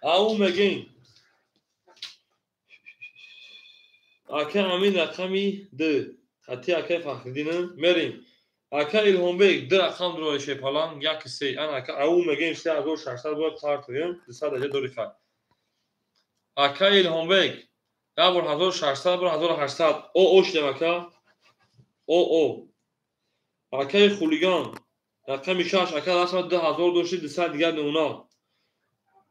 Ау мегӯем. Акаи Амин рақами 2. Хати акаи Фахриддин мерем. Акаи Илҳомбек 2 рақам дорад шерпаланг 1 3. Ана ака ау мегӯем 3600 бояд партоем, 200 даҷа дорӣ хай. Акаи Илҳомбек як бор 1600 бор 1800. О о шудем ака. О о. Акаи хулиган рақами 6 ака расма 2000 дошти 200 дигар намуна.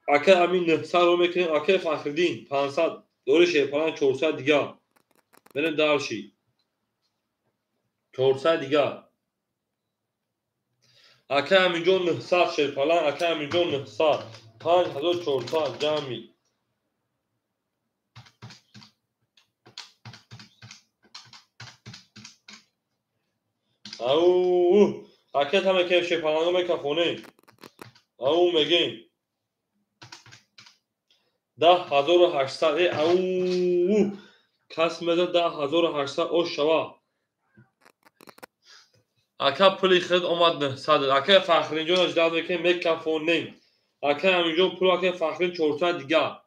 Акаи Амин 900 ро мекунем, акаи Фахриддин 500 дори шерпаланг 400 дигар. Мерем дарши. 400 дигар. Акаи Аминҷон 900 шерпаланг, акаи Аминҷон 900. 5400 ҷамъи. Ау, акаи таме кеф шерпаланго мекафонем. Ау мегем. 10800. Ау, кас мезад 10800 ош шава. Ака пули худ омад 900. Акаи Фахриддинҷон ждал мекунем, мекафонем. Акаи Аминҷон пул, акаи Фахриддин 400 дигар.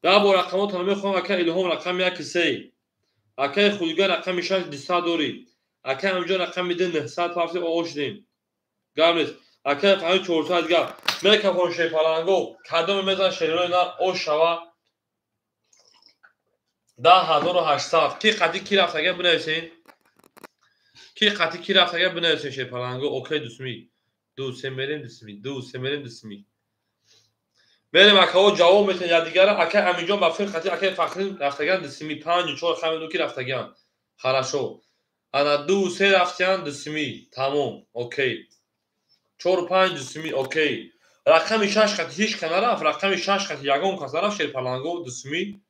Дар бо рақамотро мехоҳам. Акаи Илҳом рақами 1 3. Акаи Хулиган рақами 6 200 дорӣ. Акай Амиҷон рақами 2 900 пафти оғоз шудем. Гап нест. Акай Фаҳмӣ 400 гап. Мекафон шерпаланго, кадоме мезан шерои нар ош шава. 10800. Ки қати ки рафтага бинависен? Ки қати ки рафтага бинависен шерпаланго. Окей дусми. 2 3 мерем дусми. 2 3 мерем дусми. Мерем акаҳо ҷавоб метиҳанд якдигара. Акай Амиҷон ба фикр қати акай Фахрин рафтаган дусми 5 4 хамиду ки рафтаган. Хорошо. Ана 2 3 рафтиян дусми. Тамом. Окей. 4 5 дусми. Окей. Рақами 6 қати ҳеч ка нарафт. Рақами 6 қати ягон кас нарафт шерпаланго дусми.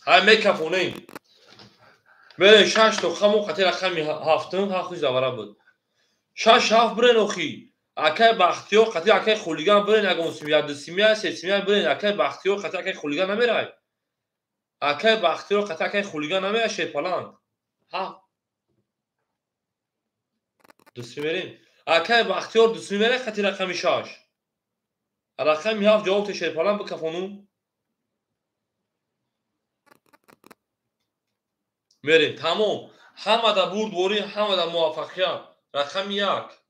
Ҳай мекафонем. Мерем 6 то хамо қати рақами 7 ҳафтиш давара буд. 6 7 бирен охи. Акай Бахтиёр қати акай Хулиган бирен ягон симия, ду симия, се симия бирен. Акай Бахтиёр қати акай Хулиган намерай. Акай Бахтиёр қати акай Хулиган намерай шерпаланг. Ҳа. Ду сими мерем. Акай Бахтиёр ду сими мерай қати рақами 6. Рақами 7 ҷавоб те шерпаланг бикафону. Мерем. Тамом. Ҳамада бурдворӣ, ҳамада муваффақият. Рақами 1.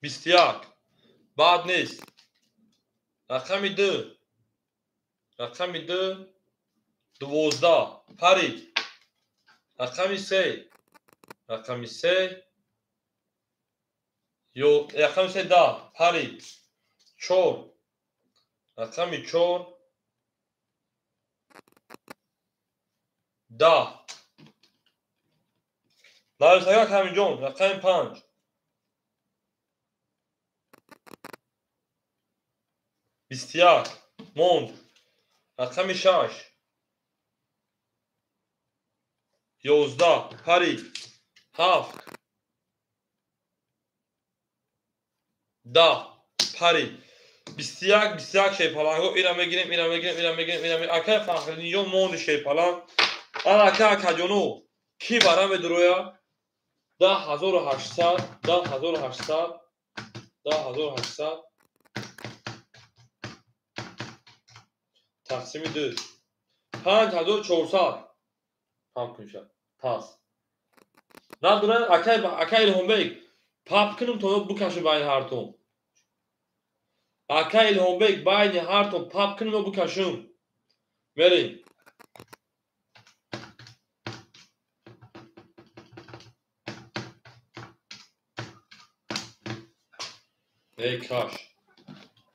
21. Баъд нест. Рақами 2. Рақами 2 12. Парид. Рақами 3. Рақами 3 ё рақами 3 10. Парид. 4. Рақами 4 10. Нависагак Ҳамиҷон. Рақами 5. 21. Монд. Рақами 6. 11. Парид. 7. 10. Парид. 21 21 шерпаланго. Ира мегирем, ира мегирем, ира мегирем, ира мегирем. Акай Фахриддинҷон монди шерпаланг. Ана акай акаҷоно ки бара медуроя? 10800, 10800, 10800 тақсими 2. 5400. Пап кунша. Пас. Надуран акай акай Илҳомбек пап кунум то букашу байни ҳартон. Акай Илҳомбек байни ҳартон пап кунум ё букашум. Мерем. Некаш.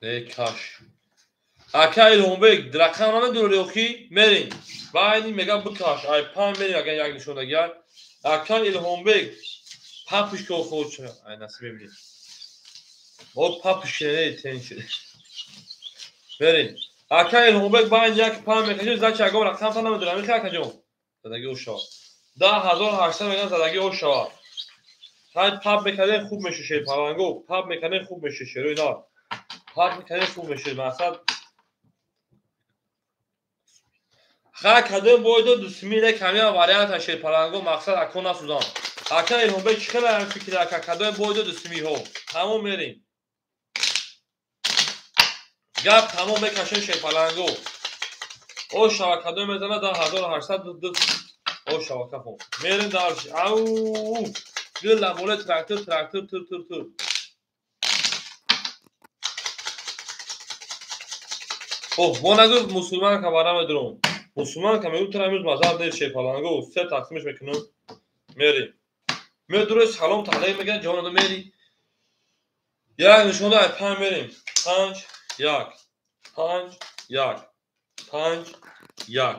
Некаш. Акай Илҳомбек рақам намедурӣ охи? Мерем. Байни мегам букаш. Ай панҷ мерем агар як нишондагар. Акай Илҳомбек папиш ко худ. Ай насиб мебинем. О папиш не тенши. Мерем. Акай Илҳомбек байни як панҷ мекашем, зачи ягон рақам та намедурам. Михай акаҷон. Задаги о шава. 10800 мегам задаги о шава. Ҳай пап мекардем хуб меши шерпаланго. Пап мекардем хуб меши шерои нар. Пап мекардем хуб меши. Мақсад ха кадом бойдо дусмине камия варианта шерпаланго мақсад ако насузам. Ака Илҳомбек чӣ хела ам фикр ака кадом бойдо дусмиҳо. Тамом мерем. Гап тамом мекашем шерпаланго. О шава кадом мезана 10800 о шава кафон. Мерем дарш. Ау! Гул лаболе трактор трактор тур тур тур. Оҳ, мо нагуфт мусулман ка бара медуром. Мусулман ка мегӯ тура имрӯз мазҳаб нест шерпаланго. Се тақсимиш мекунам. Мерем. Медурӯ салом талаб мегӯяд ҷавоб надо мери. Як нишонда ай 5 мерем. 5 1 5 1 5 1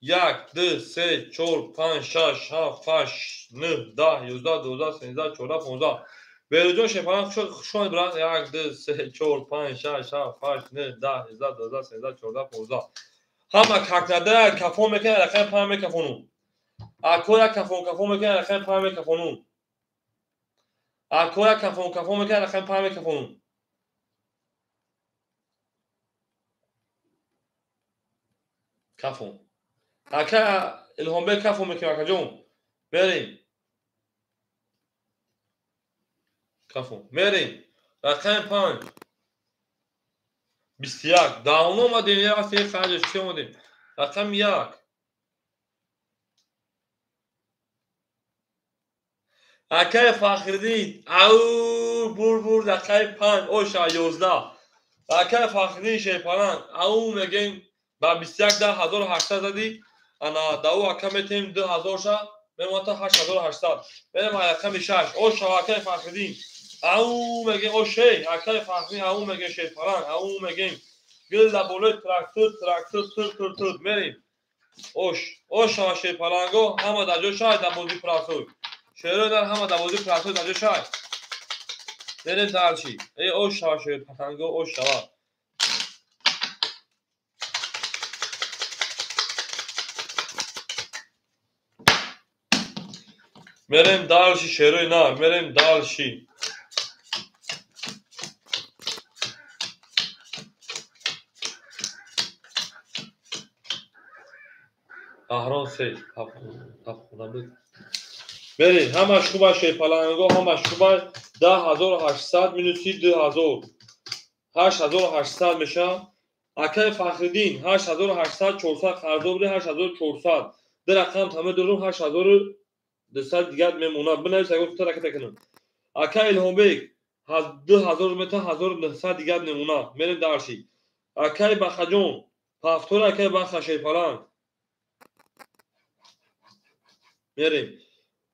1 2 3 4 5 6 7 8 9 10 11 12 13 14 15. Беруҷон шерпаланг хуш омадед брат. 1 2 3 4 5 6 7 8 9 10 11 12 13 14 15. Ҳама какнада кафон мекунад рақами 5 мекафону. Ако як кафон кафон мекунад рақами 5 мекафону. Ако як кафон кафон мекунад рақами 5 мекафону. Кафон. Ака Илҳомбек кафон мекунем акаҷон. Мерем. Кафон. Мерем. Рақами 5. 21. Давно омадем, як ҳафта хаҷаш чи омадем. Рақами 1. Акай Фахриддин, ау бур рақами 5, оша 11. Акай Фахриддин Шерпаланг, ау мегем ба 21 да 1800 зади, ана дау ака метем 2000 ша, мемонта 8800. Мерем рақами 6, оша акай Фахриддин. Ау мегем ошей, акай Фахриддин, ау мегем Шерпаланг, ау мегем гил да болои трактор, трактор, тур тур тур мерем. Ош, оша Шерпаланго, ҳама дар ҷо шай дар бозии прасой. Шерои дар ҳама дар бозии прасой дар ҷо шай. Мерем дарчи. Эй ош шава Шерпаланго, ош шава. Мерем дарчи шерои нар, мерем дарчи. Аҳрон се, ҳафт хона буд. Мерем, ҳамаш хуба Шерпаланго, ҳамаш хуба 10800 минуси 2000. 8800 меша. Акай Фахриддин 8800 400 қарздор буди 8400. Ду рақам тама дорум 8200 дигар мемонад. Бинавис агар худ ҳаракат кунам. Акай Илҳомбек 2000 мета 1900 дигар мемонад. Мерем дарши. Акай Бахаҷон ҳафтор акай Баха Шерпаланг. Мерем.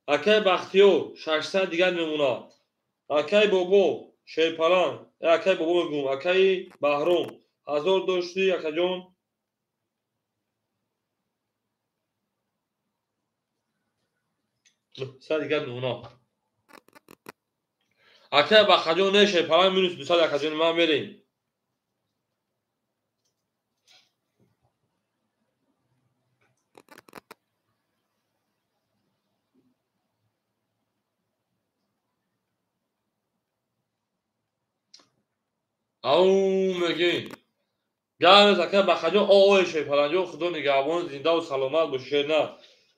Акай Бахтиёр 600 дигар мемонад. Акай Бобо Шерпаланг, акай Бобо мегӯм, акай Баҳром 1000 дошти акаҷон. 900 дигар мемонад. Акай Бахаҷон не Шерпаланг минус 200 акаҷон ман мерем. Ау мегем. Гарз акай Бахаҷон оой Шерпаланҷон, худо нигаҳбон, зиндаву саломат бош шерна.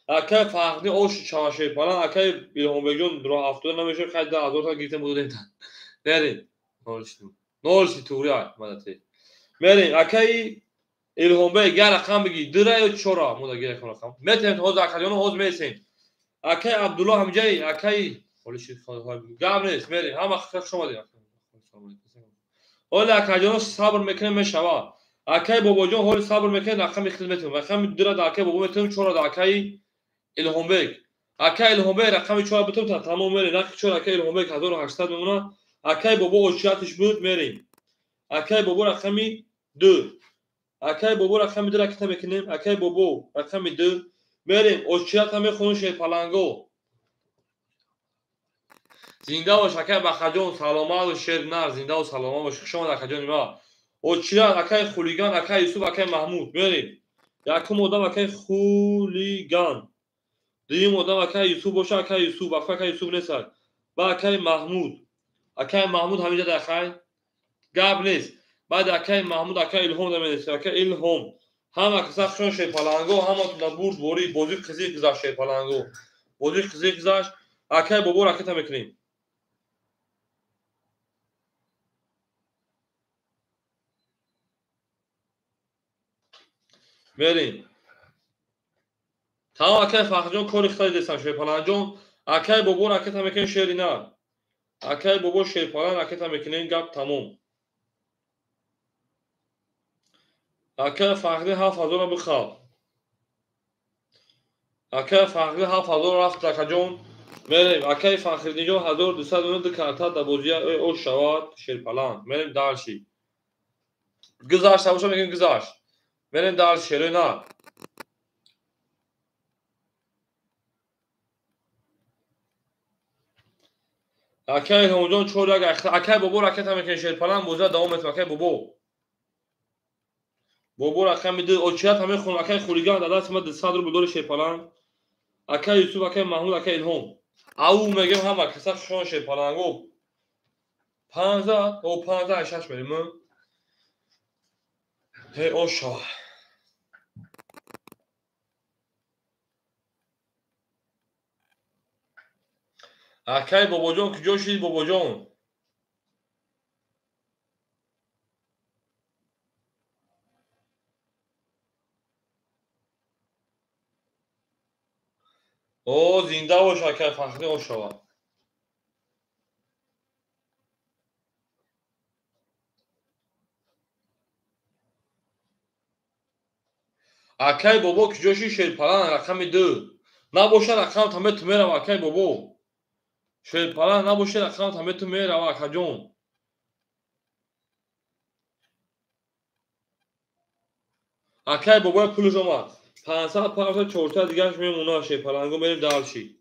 Акай Фахриддин ош чава Шерпаланг, акай Илҳомбекҷон роҳ афтода намешавад, хай 10000 та гирифтем будем. Мерем. Нолси туғри ай мадате. Мерем акай Илҳомбек як рақам бигӣ, 2 ё 4 мо да гирем рақам. Метем ҳозир акаҷон ҳозир месем. Акай Абдулло ҳамҷаи, акай холиши гап нест, мерем. Ҳама хуш омадед. Ҳоле акаҷон сабр мекунем мешавад. Акай Бобоҷон ҳоли сабр мекунем, рақами хидмат метем. Рақами 2 да акай Бобо метем, 4 да акай Илҳомбек. Акай Илҳомбек рақами 4 битем та тамом мерем. Рақами 4 акай Илҳомбек 1800 мемонад. Акай Бобо очиятиш буд мерем. Акай Бобо рақами 2. Акай Бобо рақами 2 ракета мекунем. Акай Бобо рақами 2 мерем. Очият ҳам мехонем Шерпаланго. Зинда бош акай Бахаҷон, саломат бош шер нар, зинда ва саломат бош. Хуш омад акаҷони ма. Очият акай Хулиган, акай Юсуф, акай Маҳмуд. Мерем. Якум одам акай Хулиган. Дуюм одам акай Юсуф боша, акай Юсуф, акай Юсуф несад. Ба акай Маҳмуд. Акай Маҳмуд ҳаминҷа дар хай. Гап нест. Баъд акай Маҳмуд, акай Илҳом наменесад, акай Илҳом. Ҳама каса хушон Шерпаланго, ҳаматон бурд борӣ, бозӣ қизиқ гузашт Шерпаланго. Бозӣ қизиқ гузашт. Акай Бобо ракета мекунем. Мерем. Тамом акай Фахрҷон кори хитаи дестам Шерпаланҷон. Акай Бобо ракета мекунем шери нар. Акай Бобо Шерпаланг ракета мекунем, гап тамом. Акай Фахри 7000 бихаб. Акай Фахри 7000 рафт акаҷон. Мерем. Акай Фахриддинҷон 1200 ду карта дар бозия ош шавад Шерпаланг. Мерем дарши. Гузашт боша мегӯем гузашт. Мерем дарши шерои нар. Акай Илҳомҷон 4 1 акай Бобо ракета мекунем Шерпаланг, бозия давом метем акай Бобо. Бобо рақами 2 очият ҳам мехонам акай Хулиган дар дасти ма 200 рубл дори Шерпаланг. Акай Юсуф, акай Маҳмуд, акай Илҳом. Ау мегем ҳама каса хушон Шерпаланго. 15 о 15 6 мерем. Ҳей оша. Акай Бобоҷон куҷо шуди Бобоҷон? О, зинда бош, акай Фахри, ошава. Акай бобо куҷоши шерпалан рақами 2. Набоша рақам тамету мерава, акай бобо. Шерпалан набоша рақам тамету мерава, акаҷон. Акай бобои пулш омад. 500 500 400 дигараш мемонад шерпаланго, мерем дальше.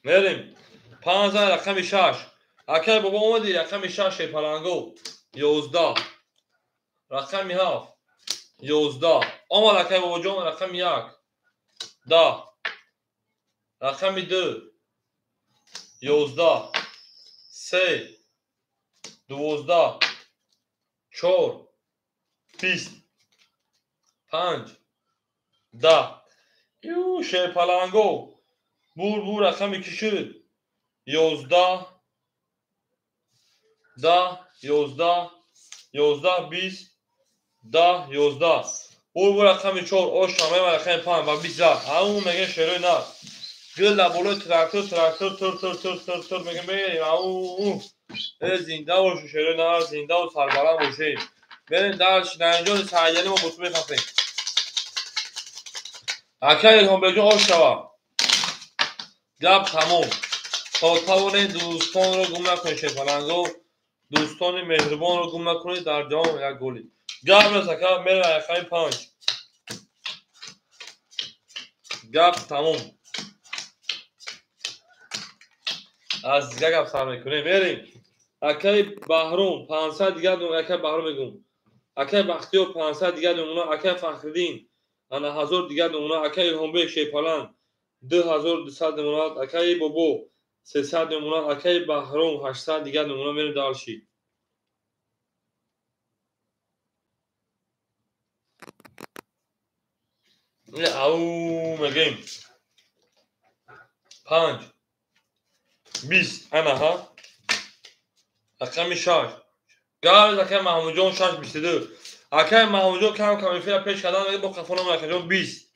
Мерем. 500 рақами 6. Акай бобо омади рақами 6 шерпаланго. 11. Рақами 7. 11. Омад акай бобоҷон рақами 1. 10. Рақами 2. 11. 3. 12. 4. 20. 5. 10. Ю шерпаланго. Бур бур рақами ки шуд? 11. 10. 11. 11. 20. 10. 11. Бур бур рақами 4. Оша мема рақами 5 ва 20. Ау мегем шерои нар. Гул дар болои трактор, трактор тур тур тур тур тур мегем мерем. Ау. Зинда бошу шерои нар, зинда ва сарбаланд бошед. Мерем дальше. Дар инҷо саъяли мо бо ту мехафем. Акай Илҳомбекҷон ош шава. Гап тамом. То тавонед дӯстонро гум накунед шерпаланго. Дӯстони меҳрубонро гум накунед дар ҷаҳон як голи. Гап нест ака, мерем рақами 5. Гап тамом. Аз дигар гап сар мекунем. Мерем. Акай Баҳром 500 дигар, акай Баҳром мегум. Акай Бахтиёр 500 дигар намуна, акай Фахриддин ана 1000 дигар намуна, акай Илҳомбек шерпаланг 2200 намуна, акай Бобо 300 намуна, акай Баҳром 800 дигар намуна. Мерем дальше. Ау мегем. 5. 20. Ана ҳа. Рақами 6. Газ акай Маҳмудҷон 6 22. Акай Маҳмудҷон кам кам эфира пеш кардан мега бо қафонам акаҷон 20.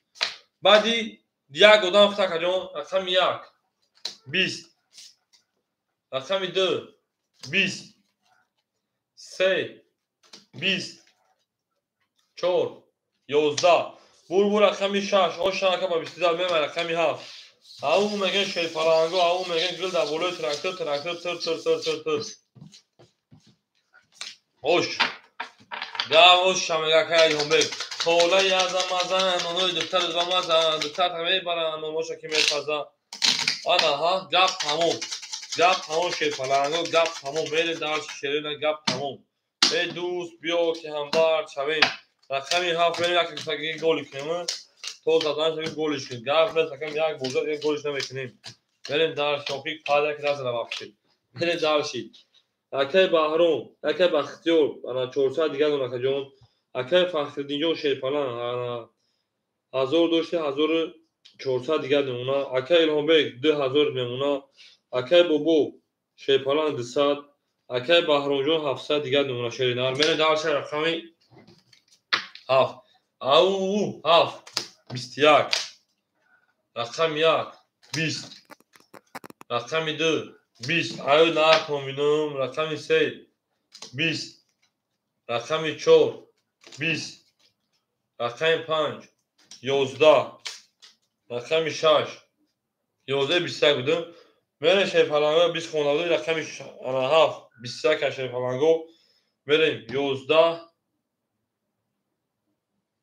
Баъди як одам худ акаҷон рақами 1. 20. Рақами 2. 20. 3. 20. 4. 11. Бур бур рақами 6. Оша ака ба 22 мема рақами 7. Ау мегем шерпаланго, ау мегем гул дар болои трактор, трактор тыр тыр тыр тыр тыр. Ош. Гав ош шамега акай Илҳомбек. Хола яза маза, нонои духтар ба маза, духтар мебара, ноноша ки мепаза. Ана ҳа, гап тамом. Гап тамом шерпаланго, гап тамом. Мерем дальше шерина, гап тамом. Эй дӯст, биё ки ҳамдард шавем. Рақами 7 мерем як гуфтаги голи кунем. То задан шави голиш кунем. Гап нест, рақами 1 бозад, як голиш намекунем. Мерем дальше, охир падак назара бахшид. Мерем дальше. Акай Баҳром, акай Бахтиёр, ана 400 дигар дон акаҷон. Акай Фахриддинҷон шерпалан, ана 1000 дошти, 1400 дигар мемона. Акай Илҳомбек 2000 мемона. Акай Бобо шерпалан 200, акай Баҳромҷон 700 дигар мемона шеринар. Мерем дальше рақами 7. Ау 7 21. Рақами 1 20. Рақами 2 20. Аю накун бинум. Рақами 3 20. Рақами 4 20. Рақами 5 11. Рақами 6 11 21 будем. Мерем шерпаланго 20 хонда будем. Рақами 7 21 шерпаланго. Мерем 11.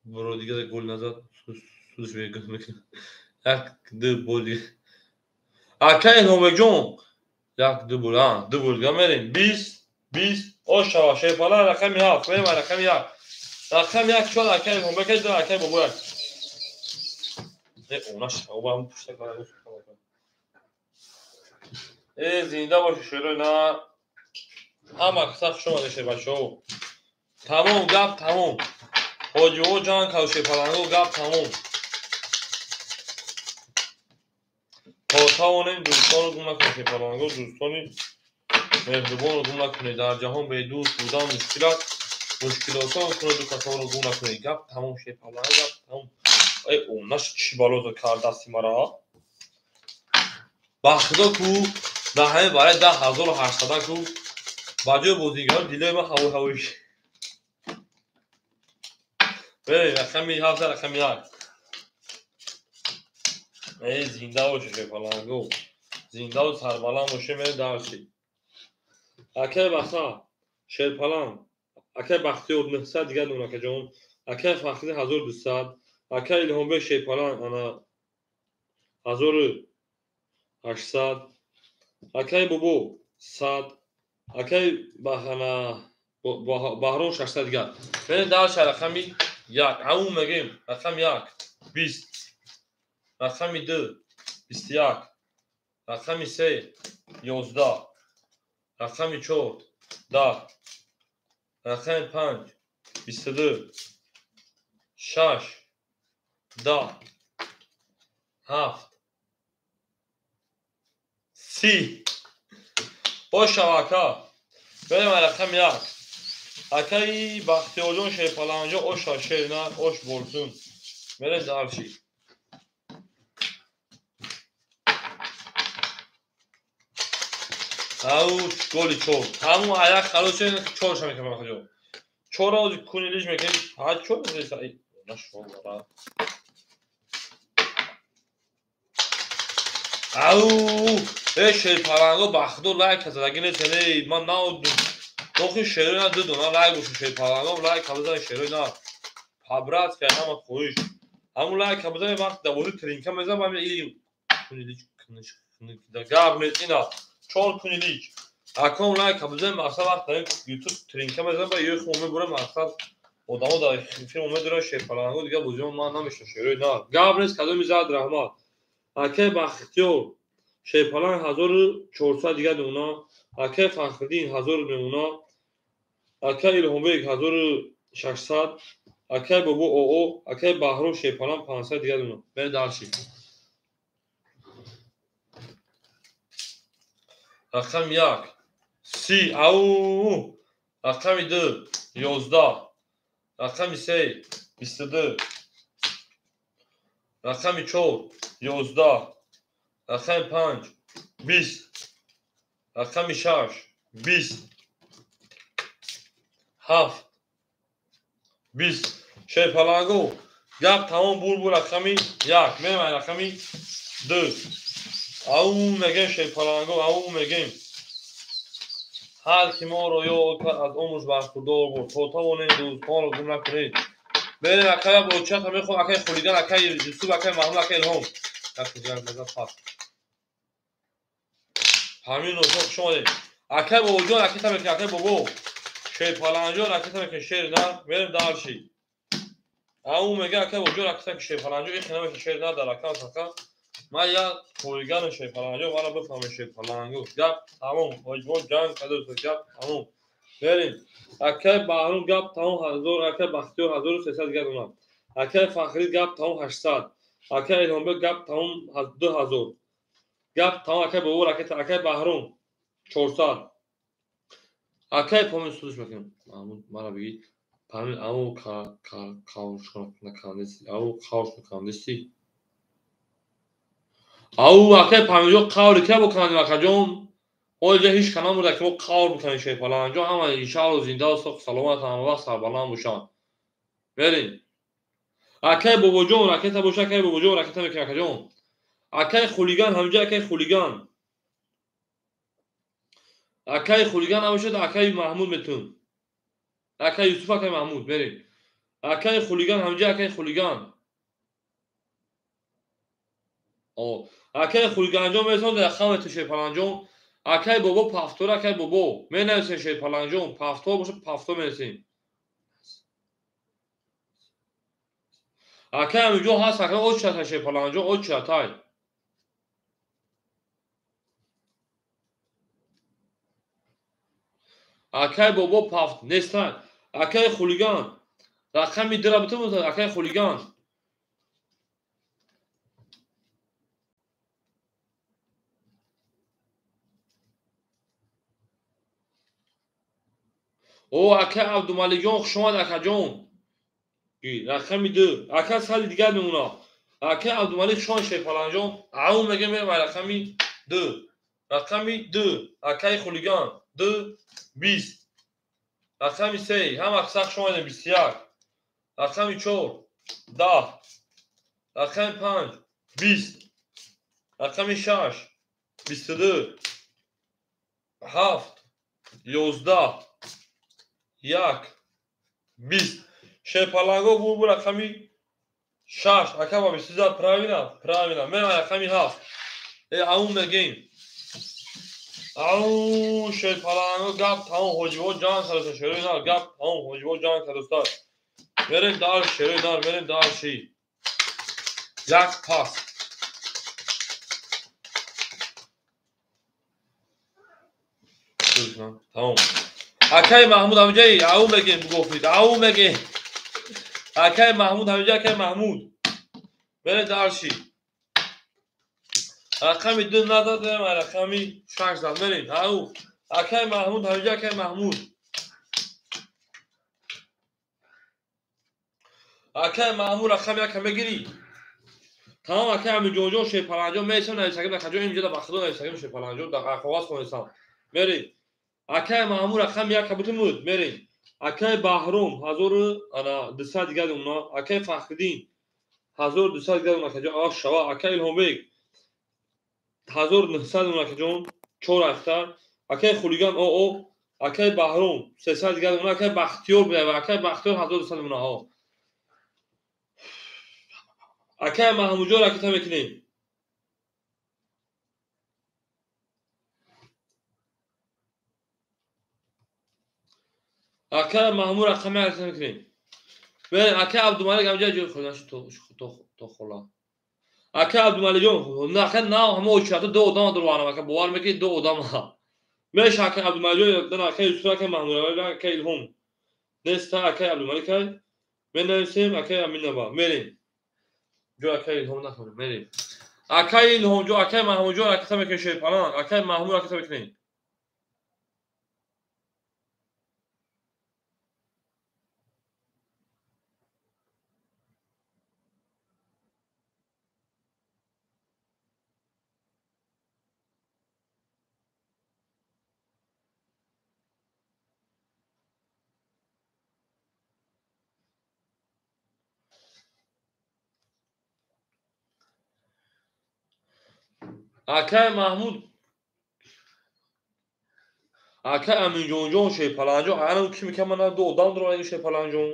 Буро дига гол назад. Сус мегӯям. Як ду бор дига. Акай Илҳомбекҷон як ду бор, а, ду бор дига мерем. 20 20. Ош шава шерпалан рақами 7. Мерем рақами 1. Рақами 1 чор акай Илҳомбек ду акай Бобо як. Э, она шава ба пушта кара. Э, зинда боши шерои на. Ҳама каса хуш омадед шербачаҳо. Тамом, гап тамом. Ҳоҷиҳо ҷанг кард шерпаланго, гап тамом. То тавонем дӯстонро гум накунед шерпаланго, дӯстони меҳрубонро гум накунед. Дар ҷаҳон бедӯст будан мушкил аст. Мушкилотон кунед ду касонро гум накунед. Гап тамом шерпаланго, гап тамом. Эй, наш чӣ бало кард дасти мара? Ба худо ку, дар ҳамин барои 10800 ку, ба ҷои бозигарон дилои ман ҳавои ҳавои. Эй, рақами 7, рақами 1. Эй, зинда бошед, шерпаланго. Зиндаву сарбаланд бошед, мерем дарси. Акай Баха, шерпаланг, акай Бахтиёр 900 дигар дон акаҷон, акай Фахри 1200, акай Илҳомбек шерпаланг ана 1800, акай Бобо 100, акай Бахана Баҳром 600 дигар. Мерем дарси рақами 1. Ҳамун мегем рақами 1 20, рақами 2 21, рақами 3 11, рақами 4 10, рақами 5 22, 6 10, 7 30. Бошав ака. Берем рақами 1. Акаи Бахтиёрҷон шерпаланҷо оша шер на ош болсун. Мерем дарши. Ау голи чор. Ҳамун аяқ халос чорша мекунам бахтиёр. Чора ози кунилиш мекунем. Ҳа чор мезеса. Нашолара. Ау, э шерпаланго бахтиёр лайк задаги нест. Эй, ман наодум. Дохи шерои на ду дона лайк боша шерпаланго лайк бизан шерои на. По-братски ҳама хоҳиш. Ҳамун лайк бизан вақт давози тринка мезанам ҳамин или кунилиш куниш гап нест ина. 4 кунилич. Аком лайк бизан мақсад вақт дар YouTube тринка мезанам ба ёх мебурам мақсад одамо дар филм медоранд шерпаланго дигар бозиён ман намешам шерои на. Гап нест кадоми зад раҳмат. Акай Бахтиёр шерпаланг 1400 дигар дона, акай Фахриддин 1000 дона, акай Илҳомбек 1600, акай Бобо ОО, акай Баҳром шерпаланг 500 дигар дона. Берем дарши. Рақами 1 30, ау, рақами 2 11, рақами 3 22, рақами 4 11, рақами 5 20, рақами 6 20, 7 20. Шерпаланго гап тамом бур рақами 1. Мерем рақами 2. Ау мегем шерпаланго, ау мегем. Ҳар ки моро ёд кард аз умрш бархурдор буд. То тавонем дӯстонро гум накунед. Берем акай бочата мехоҳам акай Хулиган, акай Юсуф, акай Маҳмуд, акай Илҳом. Ҳамин нозо хуш омадед. Акай Бобоҷон ракета мекунед, акай Бобо. Шерпаланҷон ракета мекунед, шер на. Берем дарши. Ау мега акай Бобоҷон ракета мекунед, шерпаланҷон ихе намекунед, шер на дар акам сақа. Ман як хулигану шерпаланҷон мара бифаҳмед шерпаланго. Гап тамом. Мо ҷанг кардем, гап тамом. Берем. Акай Баҳром гап тамом 1000, акай Бахтиёр 1300 дигар дона. Акай Фахрӣ гап тамом 800. Акай Илҳомбек гап тамом 2000. Гап тамом акай Бобо ракета, акай Баҳром 400. Акай Помин судиш мекунем. Маҳмуд мара бигӣ. Помин ау қавш накандеси. Ау қавш накандеси. Ау акай Поминҷон қаври ки бикунанд акаҷон? Ҳоло ҳеҷ ка намурда ки мо қавр бикунем шерпаланҷон. Ҳама иншаалло зинда ва саломат ҳама вақт сарбаланд бошанд. Берем. Акай Бобоҷон ракета боша, акай Бобоҷон ракета мекунем акаҷон. Акай Хулиган ҳамҷа акай Хулиган. Акай Хулиган набошад, акай Маҳмуд метун. Акай Юсуф, акай Маҳмуд берем. Акай Хулиган ҳамҷа акай Хулиган. Акай Хулиганҷон мерасонад рақами ту шерпаланҷон. Акай Бобо пафтор, акай Бобо. Менависем шерпаланҷон, пафтор бошад пафтор менависем. Акай Амиҷон ҳаст, акай очатай шерпаланҷон, очатай. Акай Бобо пафт нестай. Акай Хулиган рақами дира битун, акай Хулиган. О, акай Абдумаликҷон, хуш омад акаҷон. Рақами 2. Ака сали дигар мемона. Ака Абдумалик шон Шерпаланҷон. Ау мегем мерем рақами 2. Рақами 2. Акаи хулиган 2 20. Рақами 3. Ҳама сах шон 21. Рақами 4 10. Рақами 5 20. Рақами 6 22. 7 11 1 20. Шерпаланго бу рақами 6. Ака ба 22 правильно? Правильно. Мерем рақами 7. Ау мегем. Ау Шерпаланго гап тамом ҳоҷиво ҷанг кардоста шерои нар гап тамом ҳоҷиво ҷанг кардоста. Мерем дар шерои нар мерем дар ши. Як пас. Тамом. Акай Маҳмуд ҳамҷаи ау мегем бугофид. Ау мегем. Акай Маҳмуд ҳамҷа акай Маҳмуд. Мерем дар ши. Рақами 2 нададем, рақами 6 зад. Мерем. Ау. Акай Маҳмуд ҳамҷа акай Маҳмуд. Акай Маҳмуд рақами 1 мегирӣ. Тамом акай Аминҷонҷон Шерпаланҷон мересам нависагим акаҷон инҷо да ба худо нависагим Шерпаланҷон дар қоғаз хонесам. Мерем. Акай Маҳмуд рақами 1 бутумуд. Мерем. Акай Баҳром 1200 дигар мемона. Акай Фахриддин 1200 дигар мемона акаҷон. Аш шава. Акай Илҳомбек 1900 мемона акаҷон. 4 ахтар. Акай Хулиган ОО. Акай Баҳром 300 дигар мемона. Акай Бахтиёр буда. Акай Бахтиёр 1200 мемона. Акай Маҳмудҷон ракета мекунем. Акай Маҳмуд рақами ракета мекунем. Мерем акай Абдумалик ҳамҷа ҷой хӯрдаши то хола. Акай Абдумаликҷон, ака нав ҳама очияту ду одам дурварам ака бовар мекунед ду одам. Меш акай Абдумаликҷон, акай Юсуф, акай Маҳмуд, акай Илҳом. Неста акай Абдумалик ай. Менависем акай Аминаба. Мерем. Ҷо акай Илҳом нахӯрем, мерем. Акай Илҳомҷон, акай Маҳмудҷон ракета мекунем Шерпаланг, акай Маҳмуд ракета мекунем. Акай Маҳмуд, акай Аминҷонҷон Шерпаланҷон, ана ки мекам ман ду одам дорам Шерпаланҷон.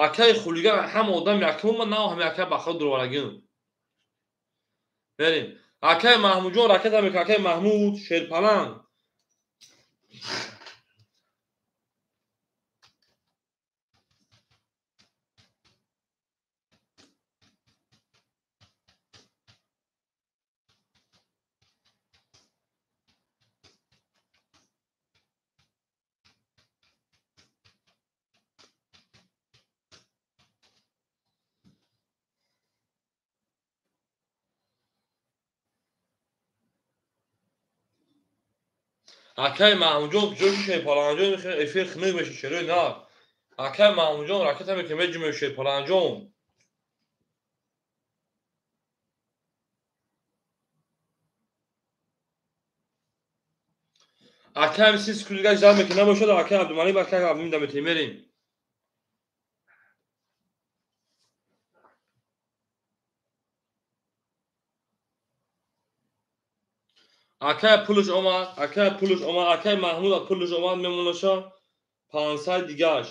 Акай хулиган ҳама одам якум ман нав ҳама акай баход дурварагим. Мерем. Акай Маҳмудҷон ракета мекунад, акай Маҳмуд Шерпаланг. Акай Маҳмудҷон ҷоши Шерпаланҷон эфир хунук мешид шерои нар. Акай Маҳмудҷон ракета мекунем меҷумем Шерпаланҷон. Акай си секунд зад мекунем набошад акай Абдумалик акай Абдумалик даметем мерем. Акай пулш омад, акай пулш омад, акай Маҳмуд пулш омад мемонаша 500 дигаш.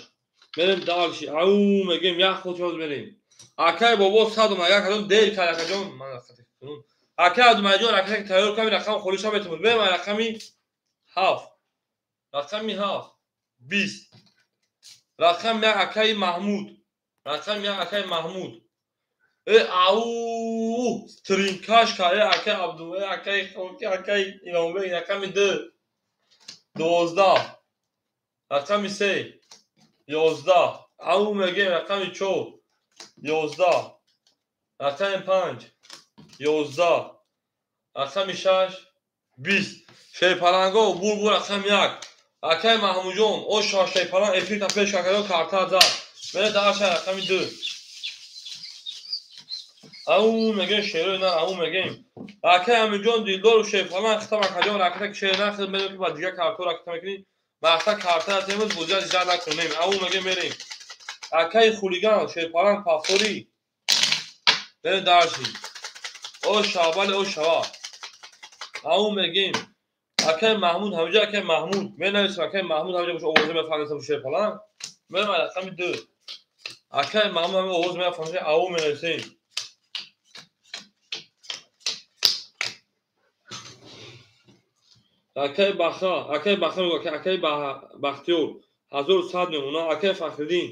Мерем дальше. Ау мегем як ход мерем. Акай бобо 100 омад, як ҳазор дер кард акаҷон. Ман хати кунун. Акай Абдумаликҷон ракета тайёр кардем, рақам холиша метавонад. Мерем рақами 7. Рақами 7 20. Рақами 1 акай Маҳмуд. Рақами 1 акай Маҳмуд. Ау стринкашка, акай Абду, акай Хоки, акай Илҳомбек, рақами 2 12. Рақами 3 11. Ау мегем рақами 4 11. Рақами 5 11. Рақами 6 20. Шерпаланго булбул рақами 1. Акай Маҳмудҷон, о шашайпалан эфир та пеш акаё карта зад. Мере дарша рақами 2. Ау мегем шерои на, ау мегем. Акай Аминҷон Дилдору шерпалан хитам акаҷон ракета ки шер нахӯрд, медонем ки ба дигар карто ракета мекунӣ. Мақсад карта натемуз бозиа дигар накунем. Ау мегем мерем. Акай хулиган шерпалан пафтори. Мере дарши. О шавбали о шава. Ау мегем. Акай Маҳмуд ҳамҷа, акай Маҳмуд. Менависам акай Маҳмуд ҳамҷа бош овоз мефаҳмисам шерпалан. Мерем рақами 2. Акай Маҳмуд ҳамин овоз мефаҳмисам, ау менависем. Акай Баха, акай Баха мегӯ, акай Бахтиёр 1100 мемона, акай Фахриддин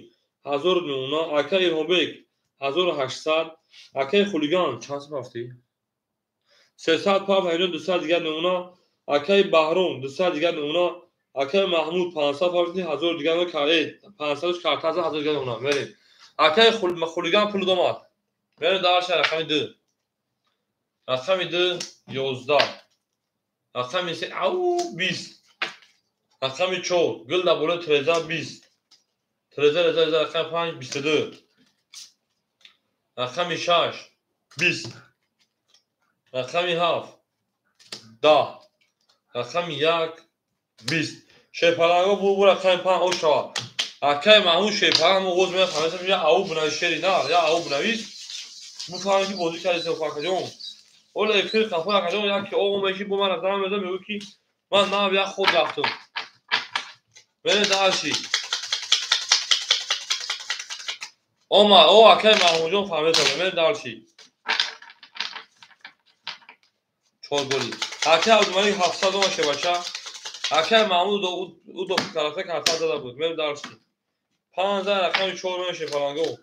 1000 мемона, акай Илҳомбек 1800, акай Хулиган чанд сум рафтӣ? 300 пафт, ҳайрон 200 дигар мемона, акай Баҳром 200 дигар мемона, акай Маҳмуд 500 пафт, 1000 дигар 500 карта 1000 дигар мемона. Мерем. Акай Хулиган пул домад. Мерем дарша рақами 2. Рақами 2 11. Рақами 3 ау 20. Рақами 4 гул дар болои тиреза 20. Тиреза реза рақами 5 22. Рақами 6 20. Рақами 7 10. Рақами 1 20. Шерпаланго бу рақами 5 о шава. Акай Маҳмуд шерпаланг оғоз мефаҳмисам, я ау бинавис шери на, я ау бинавис. Буфаҳмем ки бозӣ кардисем акаҷон. Ола эфир қафо акаҷон як ки оғо меши бо ман рафтам мезам мегӯ ки ман нав як худ рафтам. Мере дарши. Ома, о акай Маҳмудҷон фаҳмидам, мере дарши. 4 голи. Акай Абдумалик 700 ома шебача. Акай Маҳмуд у до тарафа карта зада буд. Мере дарши. 5 рақами 4 меше фаланго.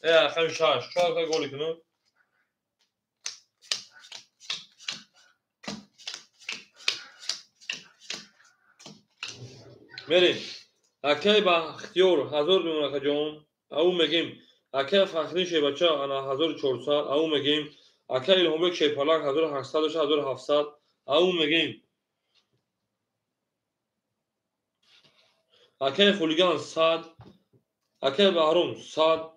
Рақами 6, 4 та голи кунам. Мерем. Акай Бахтиёр 1000 мемон акаҷон. Ау мегем. Акай Фахриддин шебача ана 1400. Ау мегем. Акай Илҳомбек шерпаланг 1800 1700. Ау мегем. Акай Хулиган 100. Акай Баҳром 100.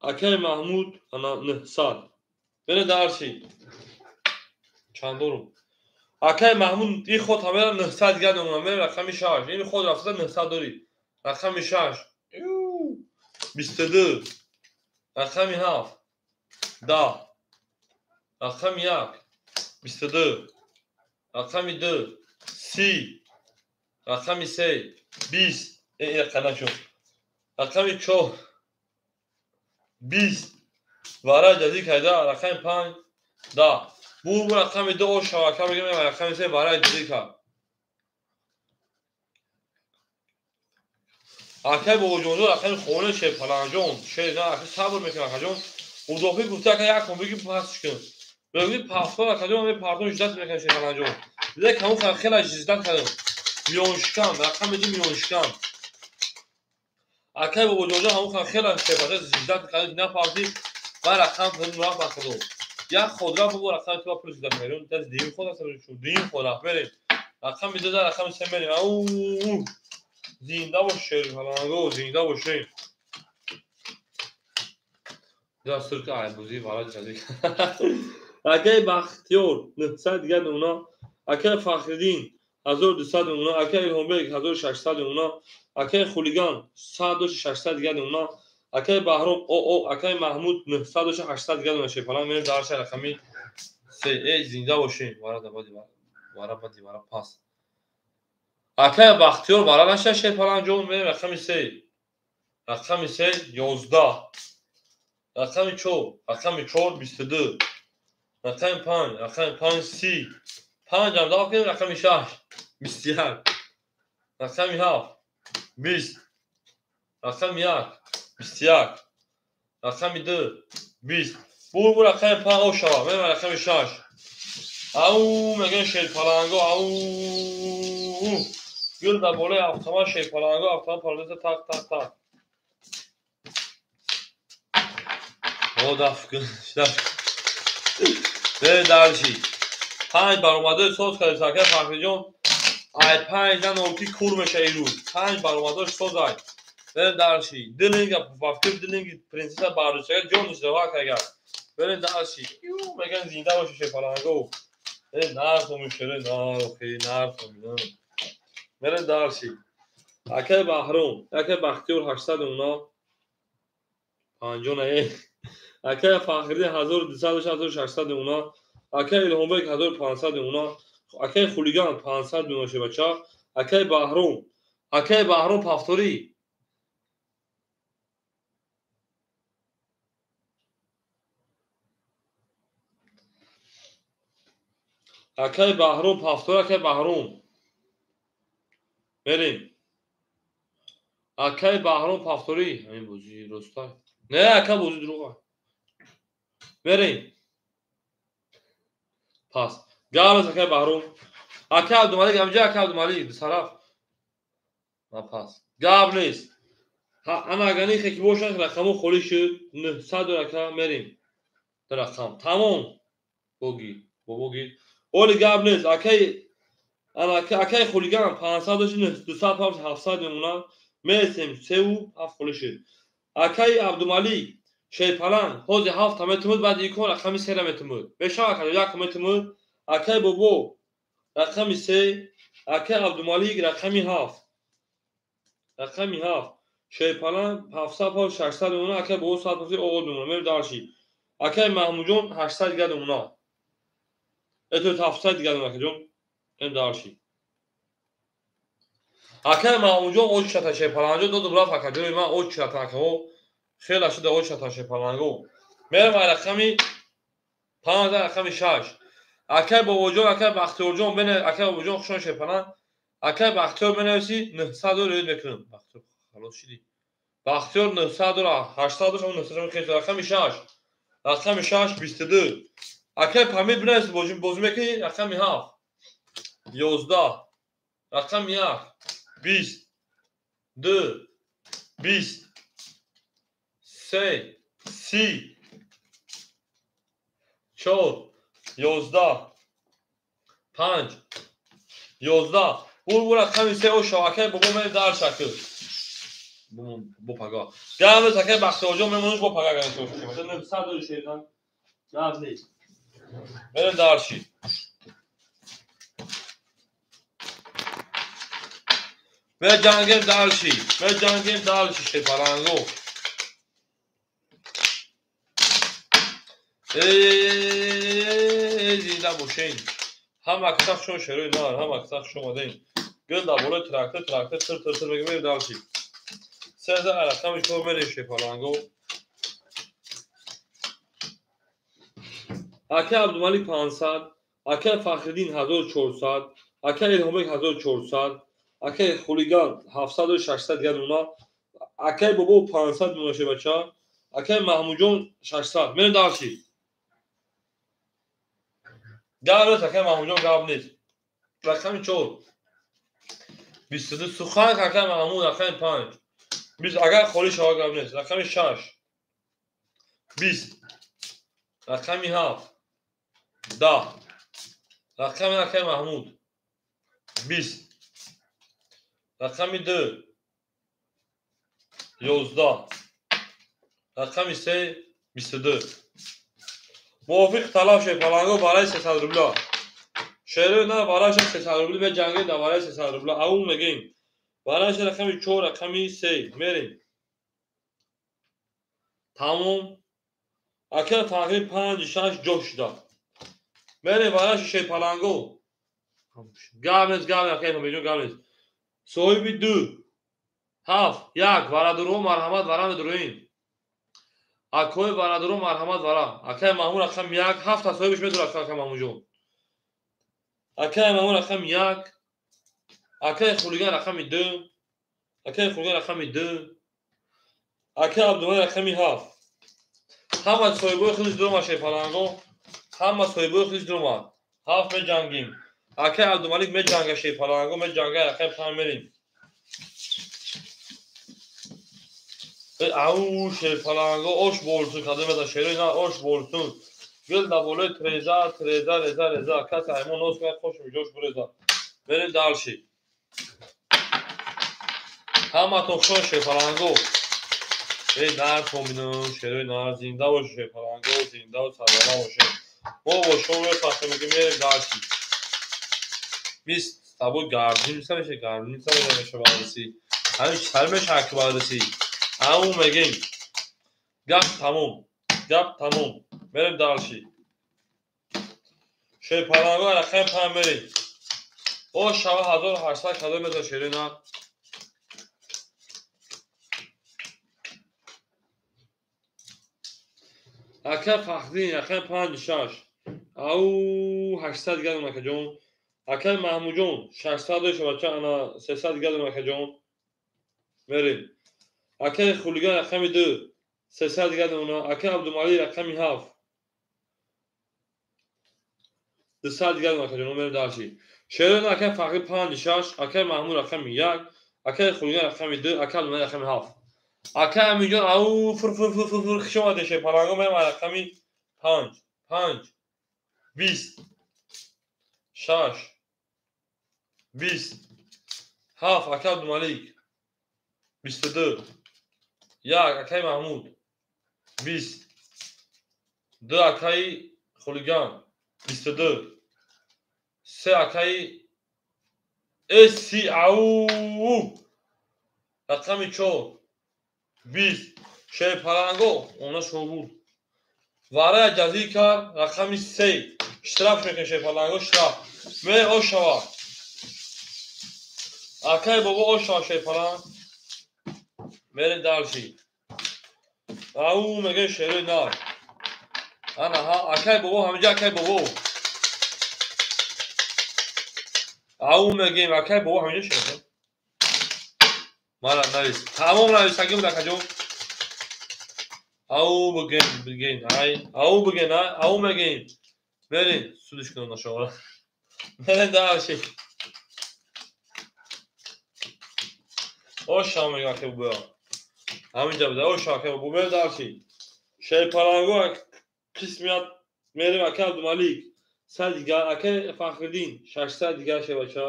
Акай Маҳмуд ана 900. Мере дарси. Чандорум. Акай Маҳмуд ин худ ҳамера 900 дигар мемонад. Мере рақами 6. Ин худ рафта 900 дорӣ. Рақами 6 22. Рақами 7 10. Рақами 1 22. Рақами 2 30. Рақами 3 20. Ин қана шуд. Рақами 4 20. Вара ҷазӣ карда. Рақами 5 10. Бу рақами 2 о шавака мегӯем, рақами 3 вара ҷазӣ кард. Акай Бобоҷонҷон рақами хона шерпаланҷон шер на акай сабр мекунад акаҷон. Удофӣ гуфта акай як кун бигӣ пасш кун. Бигӯ пафтор акаҷон ме партон ждат мекунад шерпаланҷон. Лек ҳамон хеле ждат кардам. Миёншикан рақами 2 миёншикан. Акай Бобоҷонҷон ҳамон хеле шерпаланҷон ждат кард напартӣ ва рақам пул рафт. Як худ рафт бо рақами 2 пул ждат мекунад. Даст дим худ аст дим худ рафт мерем. Рақами 2 рақами 3 мерем. Ау зинда бош шерпаланго, зинда бошем. Дастур ки айбузӣ вара ҷазӣ. Акай Бахтиёр 900 дигар мемона. Акай Фахриддин 1200 мемона. Акай Илҳомбек 1600 мемона. Акай Хулиган 100 600 дигар мемона. Акай Баҳром о акай Маҳмуд 900 800 дигар мемона. Шерпаланг мерем дарша рақами 3. Эй зинда бошем. Вара дабади вара бади вара пас. Акай Бахтиёр вара наша шерпаланҷон мерем рақами 3. Рақами 3 11. Рақами 4, рақами 4 22. Рақами 5, рақами 5 30. 5 ҳам давом кунем рақами 6 21. Рақами 7 20. Рақами 1 21. Рақами 2 20. Бу рақами 5 о шава. Мерем рақами 6. Ау мегӯем шерпаланго ау. Гул дар болои автомат шерпаланго автомат паролиса так так так. О даф кун. Бере дарши. 5 баромадаи соз кардем акай Фахриҷон. Ай панҷ дан ки кур меша ирӯз. Панҷ баромадош созай. Берем дарши. Дилинга вафтир дилинги принсесса бардошага ҷон дошта агар. Берем дарши. Ю меган зинда боши шепаланго. Э нархо мешере нархо нархо. Берем дарши. Акай Баҳром, акай Бахтиёр 800 уна. 50 не. Акай Фахриддин 1200 1600 уна. Акай Илҳомбек 1500 уна. Акай Хулиган 500 уна шебача. Акай Баҳром. Акай Баҳром пафторӣ. Акай Баҳром пафторӣ, акай Баҳром. Мерем. Акай Баҳром пафторӣ. Ҳамин бозӣ ростай. Не, ака бозӣ дурӯға. Мерем. Пас. Гап акай Баҳром. Акай Абдумалик, ҳамҷа акай Абдумалик, сараф. На пас. Гап нест. Ана агар нихе ки бошад, рақамо холӣ шуд. 900 рака мерем. Рақам. Тамом. Боги, бобоги. Оли гап нест. Акай ана акай хулиган 500 дошт, 200 700 мемонад. Мересем 3 7 холӣ шуд. Акай Абдумалик шейпаланг ҳозир ҳафта метумуд, баъд икон рақами сера метумуд. Бешава ака як метумуд. Акай Бобо рақами се, акай Абдумалик рақами ҳафт. Рақами ҳафт. Шейпаланг 700 600 мемонад, акай Бобо 100 оғоз мемонад. Мерем дарши. Акай Маҳмудҷон 800 дигар мемонад. Это 700 дигар мемонад, акаҷон. Мерем дарши. Акай Маҳмудҷон оч шата шейпаланҷо доду рафт акаҷони ман оч шата акаҳо. Хеле шуда оч шата шейпаланго. Мерем ай рақами 5 рақами 6. Акай Бобоҷон, акай Бахтиёрҷон бене, акай Бобоҷон хушон шейпаланг. Акай Бахтиёр менависи 900 рӯид мекунам. Бахтиёр халос шидӣ. Бахтиёр 900 800 дошт, 900 хел рақами 6. Рақами 6 22. Акай Памир бинависи бозӣ мекунӣ рақами 7. 11. Рақами 1. 20. 2. 20. 3. 30. 4. 11. 5. 11. Бур рақами 3 ошав. Акай Бобо мерем дар шакл. Бо пага. Гап акай Бахтиёрҷон мемонуш бо пага гап. 900 дори шедан. Гап нест. Мерем дарши. Меҷангем дарши. Меҷангем дарши шепаланго. Зинда бошен. Ҳама каса шон шерои нар, ҳама каса хуш омадем. Гул дар болои трактор, трактор тир тир тир мегӯем дарши. Сеза рақами чор мерем шепаланго. Акай Абдумалик 500, акай Фахриддин 1400, акай Илҳомбек 1400, акай Хулиган 700 600 дигар мемонад, акай Бобо 500 мемонад шебача, акай Маҳмудҷон 600. Мерем дарши. Гап нест, акай Маҳмудҷон гап нест. Рақами 4. 22 сухан акай Маҳмуд рақами 5. 20 агар холӣ шава гап нест. Рақами 6. 20. Рақами 7. 10. Рақами акай Маҳмуд 20. Рақами 2. 11. Рақами 3 22. Мувофиқ талаб шепаланго барои 300 рубля. Шерои на барои 300 рубли меҷангем дар барои 300 рубля. Аун мегӯем. Барои рақами 4 рақами 3 мерем. Тамом. Акай Фахри 5 6 ҷо шуда. Мерем барои шепаланго. Гап нест, гап нест, акай Фахриҷон гап нест. Соҳиби 2 7 1 варадуро марҳамат вара медуроем. Акои варадуро марҳамат вара. Акай Маҳмуд рақами 1 7 соҳибиш медурад акай Маҳмудҷон. Акай Маҳмуд рақами 1. Акай Хулиган рақами 2. Акай Хулиган рақами 2. Акай Абдумалик рақами 7. Ҳама соҳибои худиш дуромад шепаланго. Ҳама соҳибои худиш дуромад. 7 меҷангим. Акай Абдумалик меҷанга шепаланго, меҷанга рақами 5 мерем. Ау шепаланго ош болсун кадом мезан шерои на ош болсун. Гул дар болои треза, треза, реза, реза. Касе аймон нос кунад, хош миҷош буреза. Мерем дальше. Ҳаматон хуш шерпаланго. Эй нар фоминам, шерои нар зинда бош шерпаланго, зинда ва сарбаланд бошед. Мо бо шумо мефахрем, ки мерем дальше. Мис с тобой гордимся, меше гордимся, меше бараси. Ҳамин сар меша ки бараси. Ау мегем. Гап тамом. Гап тамом. Мерем дальше. Шерпаланго рақами 5 мерем. О шава 1800 кадом метр шерои нар. Ака Фахриддин рақами 5 6. Ау 800 дигар акаҷон. Ака Маҳмудҷон 600 дошта бача ана 300 дигар акаҷон. Мерем. Акаи Хулиган рақами 2 300 дигар она. Ака Абдумалик рақами 7 200 дигар акаҷон. Мерем дальше. Шерои акаи Фахри 5 6, акаи Маҳмуд рақами 1, акаи Хулиган рақами 2, акаи Абдумалик рақами 7. Акаи Аминҷон ау фур фур фур фур фур хуш омадед шерпаланго. Мерем рақами 5 5 20 6 20 7 акаи Абдумалик 22 1 акаи Маҳмуд 20 2 акаи Хулиган 22 3 акаи Эси ау рақами 4 20 шерпаланго она шобуд. Варая ҷазир кард рақами 3 штраф мекунем шерпаланго штраф. Ме ошава. Акаи бобо ошава шерпаланг. Мерем дальше. Ау мегем шерои нар. Ана ҳа акаи бобо ҳаминҷа акаи бобо. Ау мегем акаи бобо ҳаминҷа шерои. Мара навис. Тамом нависагӣ буд акаҷон. Ау бигем бигем ай. Ау бигем ай. Ау мегем. Мерем судиш кунам нашавара. Мерем дальше. Оша мегам акаи бобо. Ҳаминҷа буда. Оша акаи бобо. Мерем дальше. Шерпаланго қисмият мерем акаи Абдумалик 100 дигар, акаи Фахриддин 600 дигар шебача.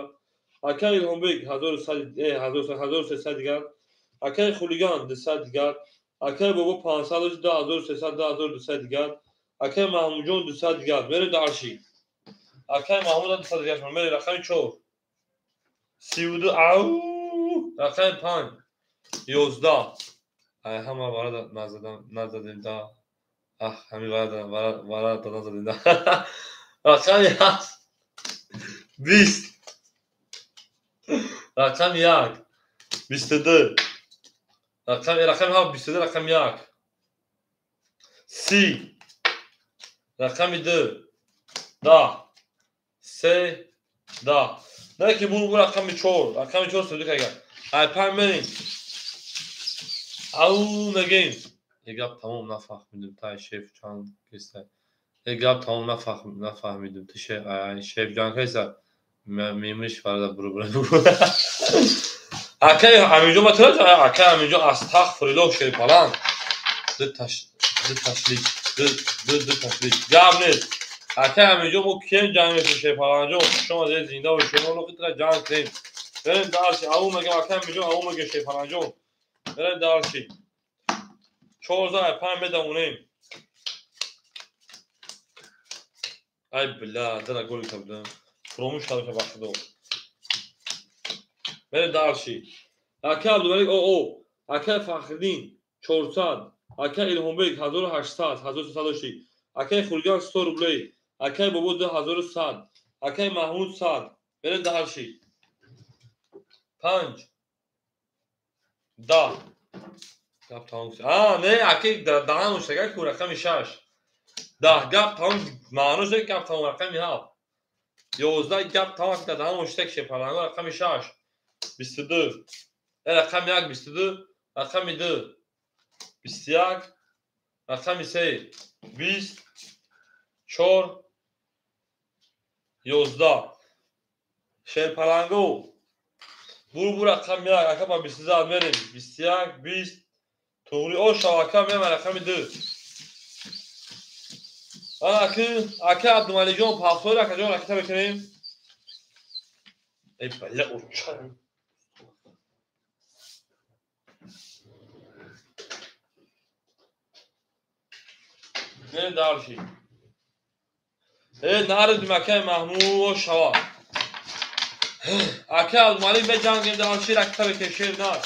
Акаи Илҳомбек 1300 дигар, акаи Хулиган 200 дигар, акаи Бобо 500 2300 2200 дигар, акаи Маҳмудҷон 200 дигар. Мерем дальше. Акаи Маҳмуд 200 дигар шумо. Мерем рақами 4 32 ау рақами 5 11. Ай ҳама варада назадам назадем да. Ах ҳами варада варада назадем да. Рақами 7 20 рақами 1 22 рақами 7 22 рақами 1 30 рақами 2 10 3 10. Не ки бур рақами 4 рақами 4 суди кага. Ай 5 мерем. Ау мегем. Е гап тамом нафаҳмидим тай шеф чанд киста. Е гап тамом нафаҳмидим ти шеф ай шеф ҷан киста. Мемиш фарда буру буру. Акаи Аминҷон ма тира акаи Аминҷон астағфируллоҳ шерпаланг. Ду ташлик, ду ташлик. Гап нест. Акаи Аминҷон мо кем ҷанг мешем шерпалангҷон. Хуш омадед зинда бошед. Шумо лоқитра ҷанг кунем. Мерем дальше. Ау мегем акаи Аминҷон ау мегем шерпалангҷон. Мерем дальше. 14 5 медавонем. Ай бля, дара голи кардам. Фуромӯш кардам ба худо. Мерем дальше. Акаи Абдумалик о акаи Фахриддин 400, акаи Илҳомбек 1800, 1300 дошти. Акаи Хулиган 100 рублей, акаи Бобо 2100, акаи Маҳмуд 100. Мерем дальше. 5 10 гап тамом. А, не, акаи даҳан уштага ку рақами 6. 10 гап тамом маъно шуд гап тамом рақами 7. 11 гап тамом даҳан уштаг шерпаланго рақами 6. 22 рақами 1 22 рақами 2 21 рақами 3 20 4 11. Шерпаланго бур рақами 1 ака ба 22 мерем. 21 20 туғри оша ака мерем рақами 2. Ака Абдумаликҷон пафтори акаҷон ракета мекунем. Эй бля, оча. Мерем дальше. Э, нарид акай Маҳмуд шава. Акай Абдумалик беҷангем дальше, ракета бекем шер нар.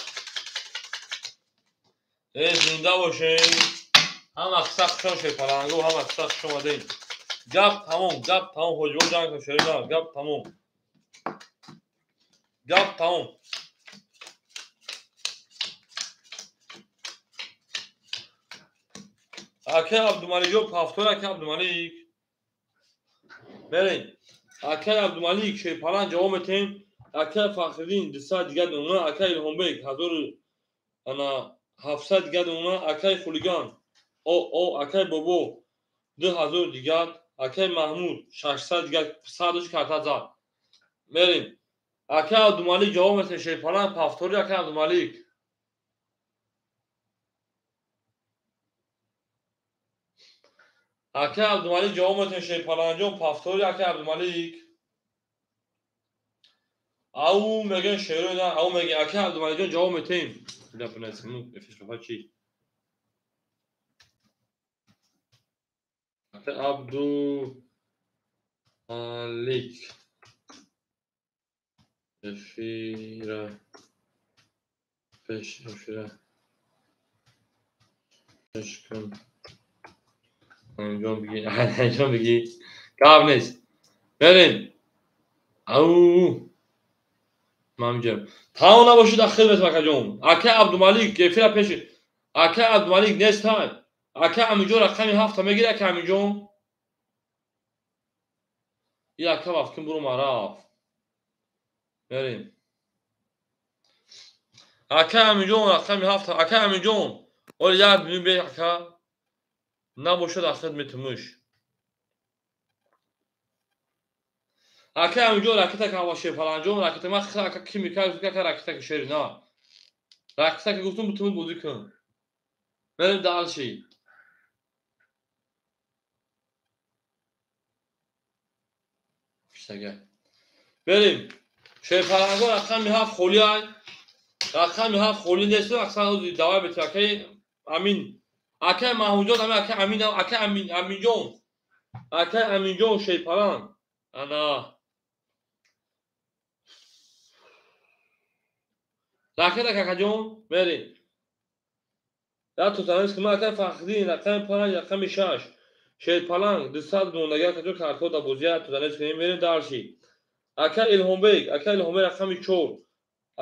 Э, зинда бошем. Ҳама қисса хушон шерпаланго, ҳама қисса хуш омадем. Гап тамом, гап тамом, ҳоҷиҳо ҷанг кун шер нар, гап тамом. Гап тамом. Акай Абдумаликҷон пафтор, акай Абдумалик. Мерем. Акай Абдумалик шерпаланг ҷавоб метем. Акай Фахриддин 200 дигар дона, акай Илҳомбек 1700 дигар дона, акай Хулиган о акай Бобо 2000 дигар, акай Маҳмуд 600 дигар, 100 карта зад. Мерем. Акай Абдумалик ҷавоб метем шерпаланг пафтори акай Абдумалик. Акай Абдумалик ҷавоб метем шерпалангҷон пафтори акай Абдумалик. Ау мегӯян шерои на, ау мегӯян акай Абдумаликҷон ҷавоб метем. Чи? Акай Абдумалик эфира пеш эфира пеш кун. Анҷом бигӣ, анҷом бигӣ. Гап нест. Мерем. Ау. Мамҷам. Тамом набошид ахир бес акаҷон. Акай Абдумалик эфира пеш. Акай Абдумалик нест ҳай. Акай Аминҷон рақами 7 мегири акай Аминҷон. И ака вақт кун буру мараф. Мерем. Акай Аминҷон рақами 7. Акай Аминҷон. Оли як мин бе ака. Набошад ахир метумуш. Акай Аминҷон ракета ка шерпаланҷон ракета ман хира ака ки мекард ака ракета ки шери на. Ракета ки гуфтум бутумуд бозӣ кун. Мерем дальше. Берем. Шерпаланго рақами 7 холӣ ай. Рақами 7 холӣ нест, аксар давай бету акай Амин. Акай Маҳмудҷон, ами акай Амин, акай Амин, Аминҷон. Акай Аминҷон шерпаланг. Ана. Ракета какаҷон, мерем. Я тутанис ки ман акай Фахриддин рақами 5, рақами 6. Шерпаланг 200 мондагӣ акаҷон картҳо дар бозия тутанис кунем, мерем дальше. Акай Илҳомбек, акай Илҳомбек рақами 4.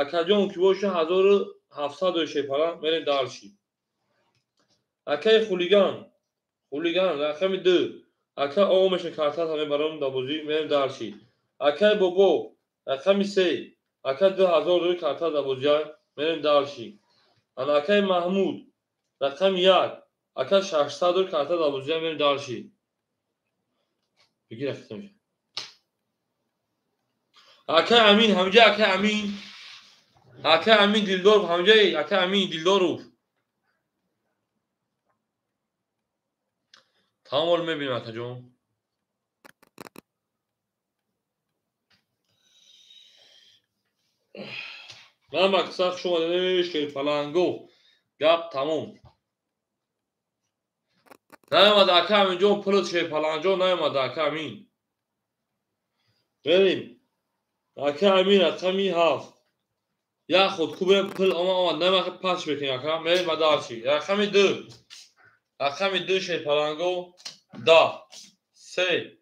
Акаҷон ки боша 1700 дори шерпаланг, мерем дальше. Акай Хулиган, Хулиган рақами 2. Акай О меша картата мебарам дар бозӣ, мерем дальше. Акай Бобо рақами 3. Акай 2000 дори карта дар бозия, мерем дальше. Ана акай Маҳмуд рақами 1. Акай 600 дори карта дар бозия, мерем дальше. Бигир рақам. Акай Амин, ҳамҷа акай Амин. Акай Амин Дилдоров, ҳамҷа акай Амин Дилдоров. Тамом мебинем акаҷон. Ман ба қисса хуш омадед шерпаланго. Гап тамом. Наомад ака Аминҷон пулат шерпалангҷон наомад ака Амин. Берем. Ака Амин рақами 7. Як худ кубе пул омад намеха пас бекунем ака. Мерем ба дальше. Рақами 2. Рақами 2 шерпаланго 10 3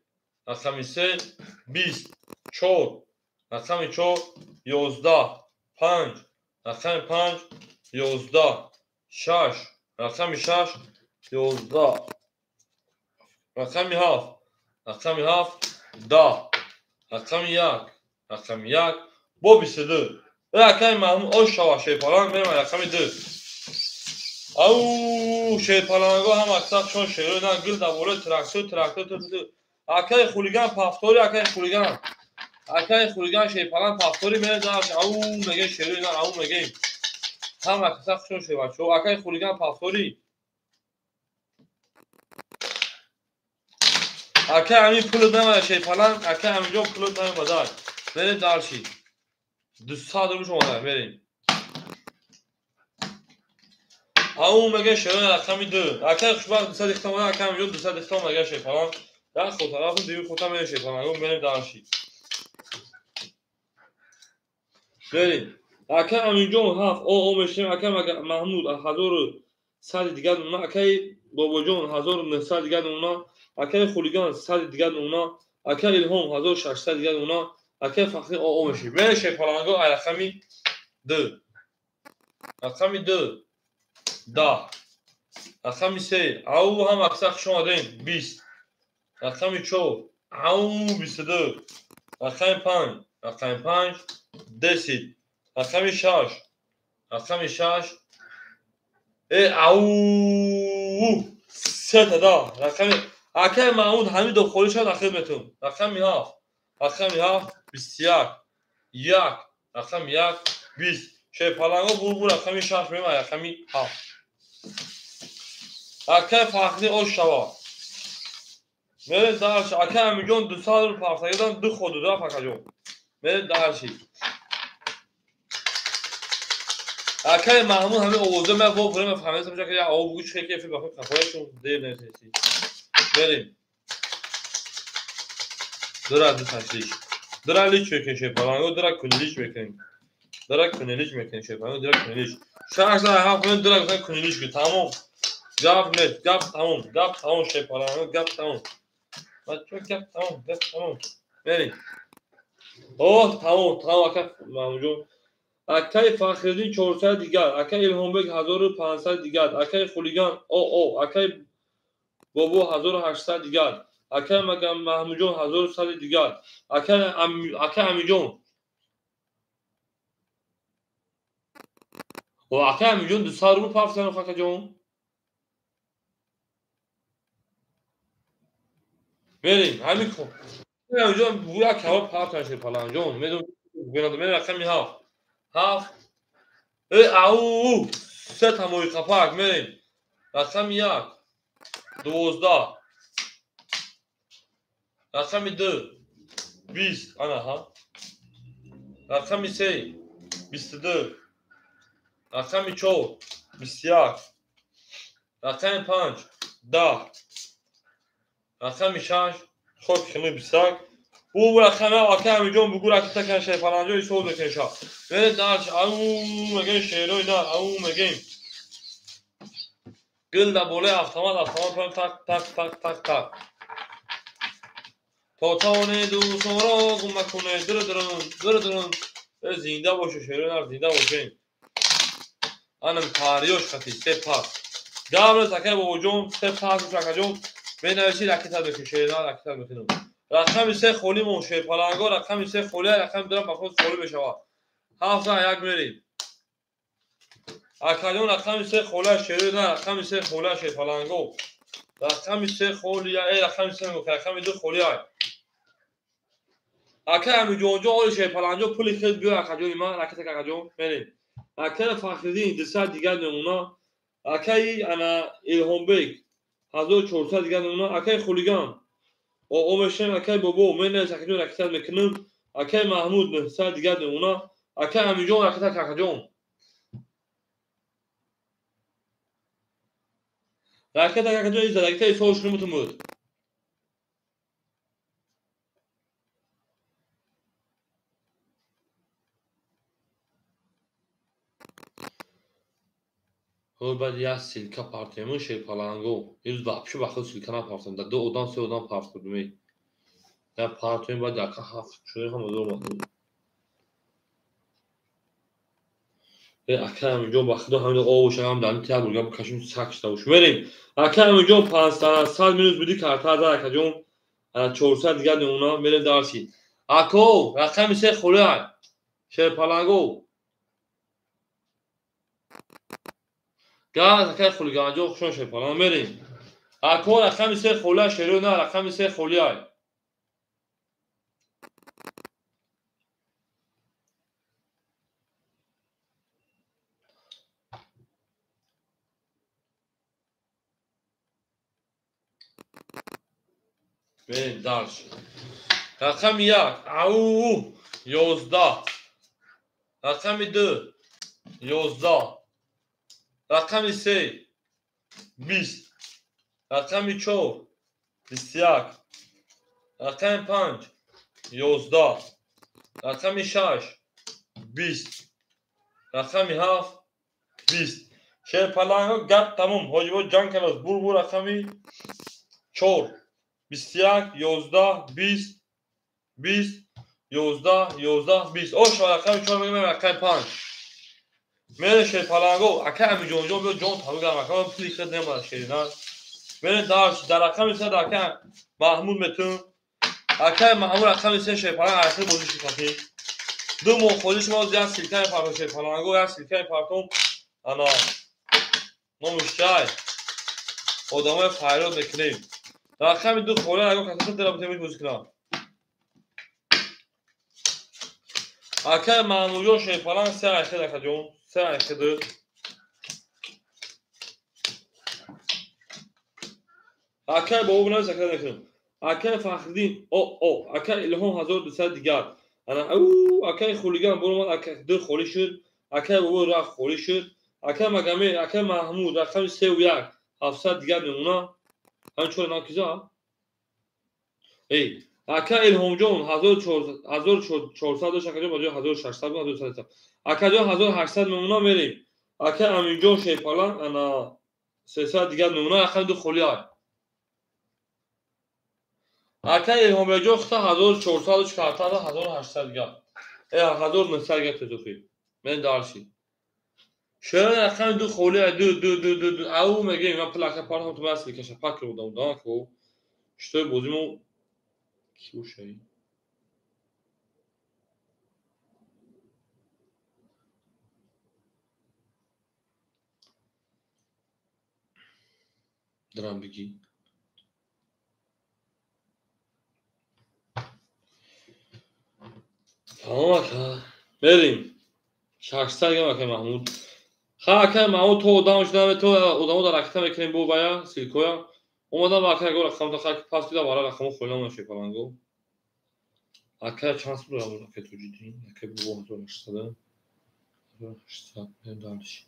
рақами 3 20 4 рақами 4 11 5 рақами 5 11 6 рақами 6 11 рақами 7 рақами 7 10 рақами 1 рақами 1 бо 22. Акай Маҳмуд ош шава шерпаланг мерем рақами 2. Ау шерпаланго ҳам аксаршон шерои на гил дар болои трактор трактор ту. Акай Хулиган пафтори, акай Хулиган. Акай Хулиган шерпаланг пафтори мерем дальше. Ау мегем шерои на, ау мегем. Ҳам аксаршон шербачо. Акай Хулиган пафтори. Акай Амин пулат намеда шерпаланг, акай Аминҷон пулат намеда. Мерем дальше. 200 рубл омада мерем. Ау мега шерои рақами 2. Акай хушбахт 200 дихта омада, акай Амиҷон 200 дихта омада шерпаланг. Як хота рафтем, дуюм хота мерем шерпаланг. Мерем дарши. Мерем. Акай Амиҷон 7 о мешем, акай Маҳмуд 1100 дигар намуна, акай Бобоҷон 1900 дигар намуна, акай Хулиган 100 дигар намуна, акай Илҳом 1600 дигар намуна, акай Фахри о мешем. Мерем шерпаланго ай рақами 2. Рақами 2 10. Рақами 3 ау ҳам аксар хуш омадем 20. Рақами 4 ау 22. Рақами 5 рақами 5 10. Рақами 6 рақами 6 ау 3 та да. Рақами акай Маҳмуд Ҳамидов холӣ шуд ахир метун. Рақами 7 рақами 7 21 1 рақами 1 20. Шерпаланго бурбур рақами 6 мема рақами 7. Акай Фахри ош шава. Мерем дарши. Акай Амиҷон 200 рубл пафтагидан 2 ходу рафт акаҷон. Мерем дарши. Акай Маҳмуд ҳамин овоза ма во бурем фаҳмидам ки як ов бугу чӣ ки фи бахо қафояшон дер несеси. Мерем. Дора ду ташлиш. Дора лич мекунем шерпаланго, дора кунлич мекунем. Дора кунлич мекунем шерпаланго, дора кунлич. 6 7 мин дора кунлич ки тамом. Гап нет, гап тамом, гап тамом шерпаланго, гап тамом. Бачо гап тамом, гап тамом. Мерем. Оҳ, тамом, тамом ака Маҳмудҷон. Акай Фахриддин 400 дигар, акай Илҳомбек 1500 дигар, акай Хулиган о, акай Бобо 1800 дигар, акай Маҳмудҷон 1100 дигар, акай Амиҷон. О, акай Амиҷон 200 рубл пафтан акаҷон. Мерем, ҳамин кун. Амиҷон буя кабоб пафтан шерпаланҷон. Медонам, мерем рақами 7. 7 ау 3 та моҳи қапак мерем. Рақами 1 12. Рақами 2 20 ана ҳа. Рақами 3 22. Рақами 4 21. Рақами 5 10. Рақами 6 хок хими 21. У рақами акай Амиҷон бугу ракета кан шерпаланҷо ҳисоб мекунша. Мерем дарш ау мегем шерои на ау мегем. Гил дар болои автомат автомат паем так так так так так. То тавоне дӯстонро гум накунед дуру дурун дуру дурун. Зинда боше шерои нар зинда бошем. Анам тариёш хати се пас. Гап нест акай Бобоҷон се пас акаҷон. Менависӣ ракета мекунем шерои нар ракета мекунем. Рақами 3 холӣ мон шерпаланго, рақами 3 холӣ, рақами 2 бахос холӣ мешавад. 7 1 мерем. Акаҷон рақами 3 холӣ шерои на, рақами 3 холӣ шерпаланго. Рақами 3 холӣ, рақами 3 рақами 2 холӣ. Акай Амиҷонҷон оли шерпаланҷо пули хел биё акаҷони ман, ракета акаҷон мерем. Акай Фахриддин 200 дигар намуна, акай ана Илҳомбек 1400 дигар намуна, акай Хулиган о мешем, акай Бобо менавис акаҷон ракета мекунем, акай Маҳмуд 900 дигар намуна, акай Амиҷон ракета акаҷон. Ракета акаҷон иза ракета исол шуни мутумуд. Баъд як силка партоем шерпаланго. Ирӯз вообще ба худ силка напартоем. Дар ду одам се одам партодем. Як партоем баъд яка ҳафт шуд ҳама зор махӯрд. Акай Амиҷон ба худо ҳамин об боша ҳам дар театр гап кашим сак шуда бош. Мерем. Акай Амиҷон 500 минус буди карта зад акаҷон. Ана 400 дигар намуна мерем дарси. Ако рақами 3 холӣ шерпаланго. Газ акай Хулиганҷон хушон шерпаланг мерем. Ако рақами 3 холӣ шеро на рақами 3 холӣ. Мерем дарш. Рақами 1 ау 11. Рақами 2 11. Рақами 3 20. Рақами 4 21. Рақами 5 11. Рақами 6 20. Рақами 7 20. Шерпаланго гап тамом. Ҳоҷибо ҷанг кардааст. Бур рақами 4 21 11 20 20 11 11 20. Ош рақами 4 мегӯем, рақами 5. Мере шерпаланго ака Амиҷонҷон биё ҷон табигам ака ман пули хед немад шерина. Мере дар рақами 3 ака Маҳмуд метун. Ака Маҳмуд рақами 3 шерпаланг арсел бозӣ шикафӣ. Ду моҳ холӣ шумо як силкаи партом шерпаланго, як силкаи партом ана номиш чай. Одамои файрод мекунем. Рақами 2 холӣ агар касо дара битемиш бозӣ кунам. Ака Маҳмудҷон шерпаланг 3 айхед акаҷон, 3 айхед. Ака бобо бинавис ака накунам. Ака Фахриддин о ака Илҳом 1200 дигар. Ана акаи хулиган буромад, ака 2 холӣ шуд, акаи бобо рафт холӣ шуд, ака Магаме, ака Маҳмуд рақами 3 1 700 дигар мемона. Ҳамин чора накиза? Эй, ака Илҳомҷон 1400 дошт, акаҷон ба ҷои 1600 буд, 1600. Акаҷон 1800 мемона мерем. Ака Аминҷон шерпаланг ана 300 дигар мемона, рақами 2 холӣ ай. Ака Илҳомбекҷон хута 1400 дошт, картада 1800 дигар. 1900 дигар тезохӣ. Мен дарши. Шерон рақами 2 холӣ ай, 2 2 2 2 2. Ау мегӯем, ман пул ака партам, ту масли каша пак кардам, да, ко. Штой бозимо ки бошай? Драм бигӣ. Тамом ака. Мерем. 600 гам ака Маҳмуд. Ха ака Маҳмуд то одам шуда, то одамо дар ракета мекунем бо бая силкоя. Омадам ба ака го рақам та хак пас кида вара рақамо холӣ намона шерпаланго. Ака чанд сум дорам ака Тоҷиддин? Ака бо 1800. 1800 мерем дальше.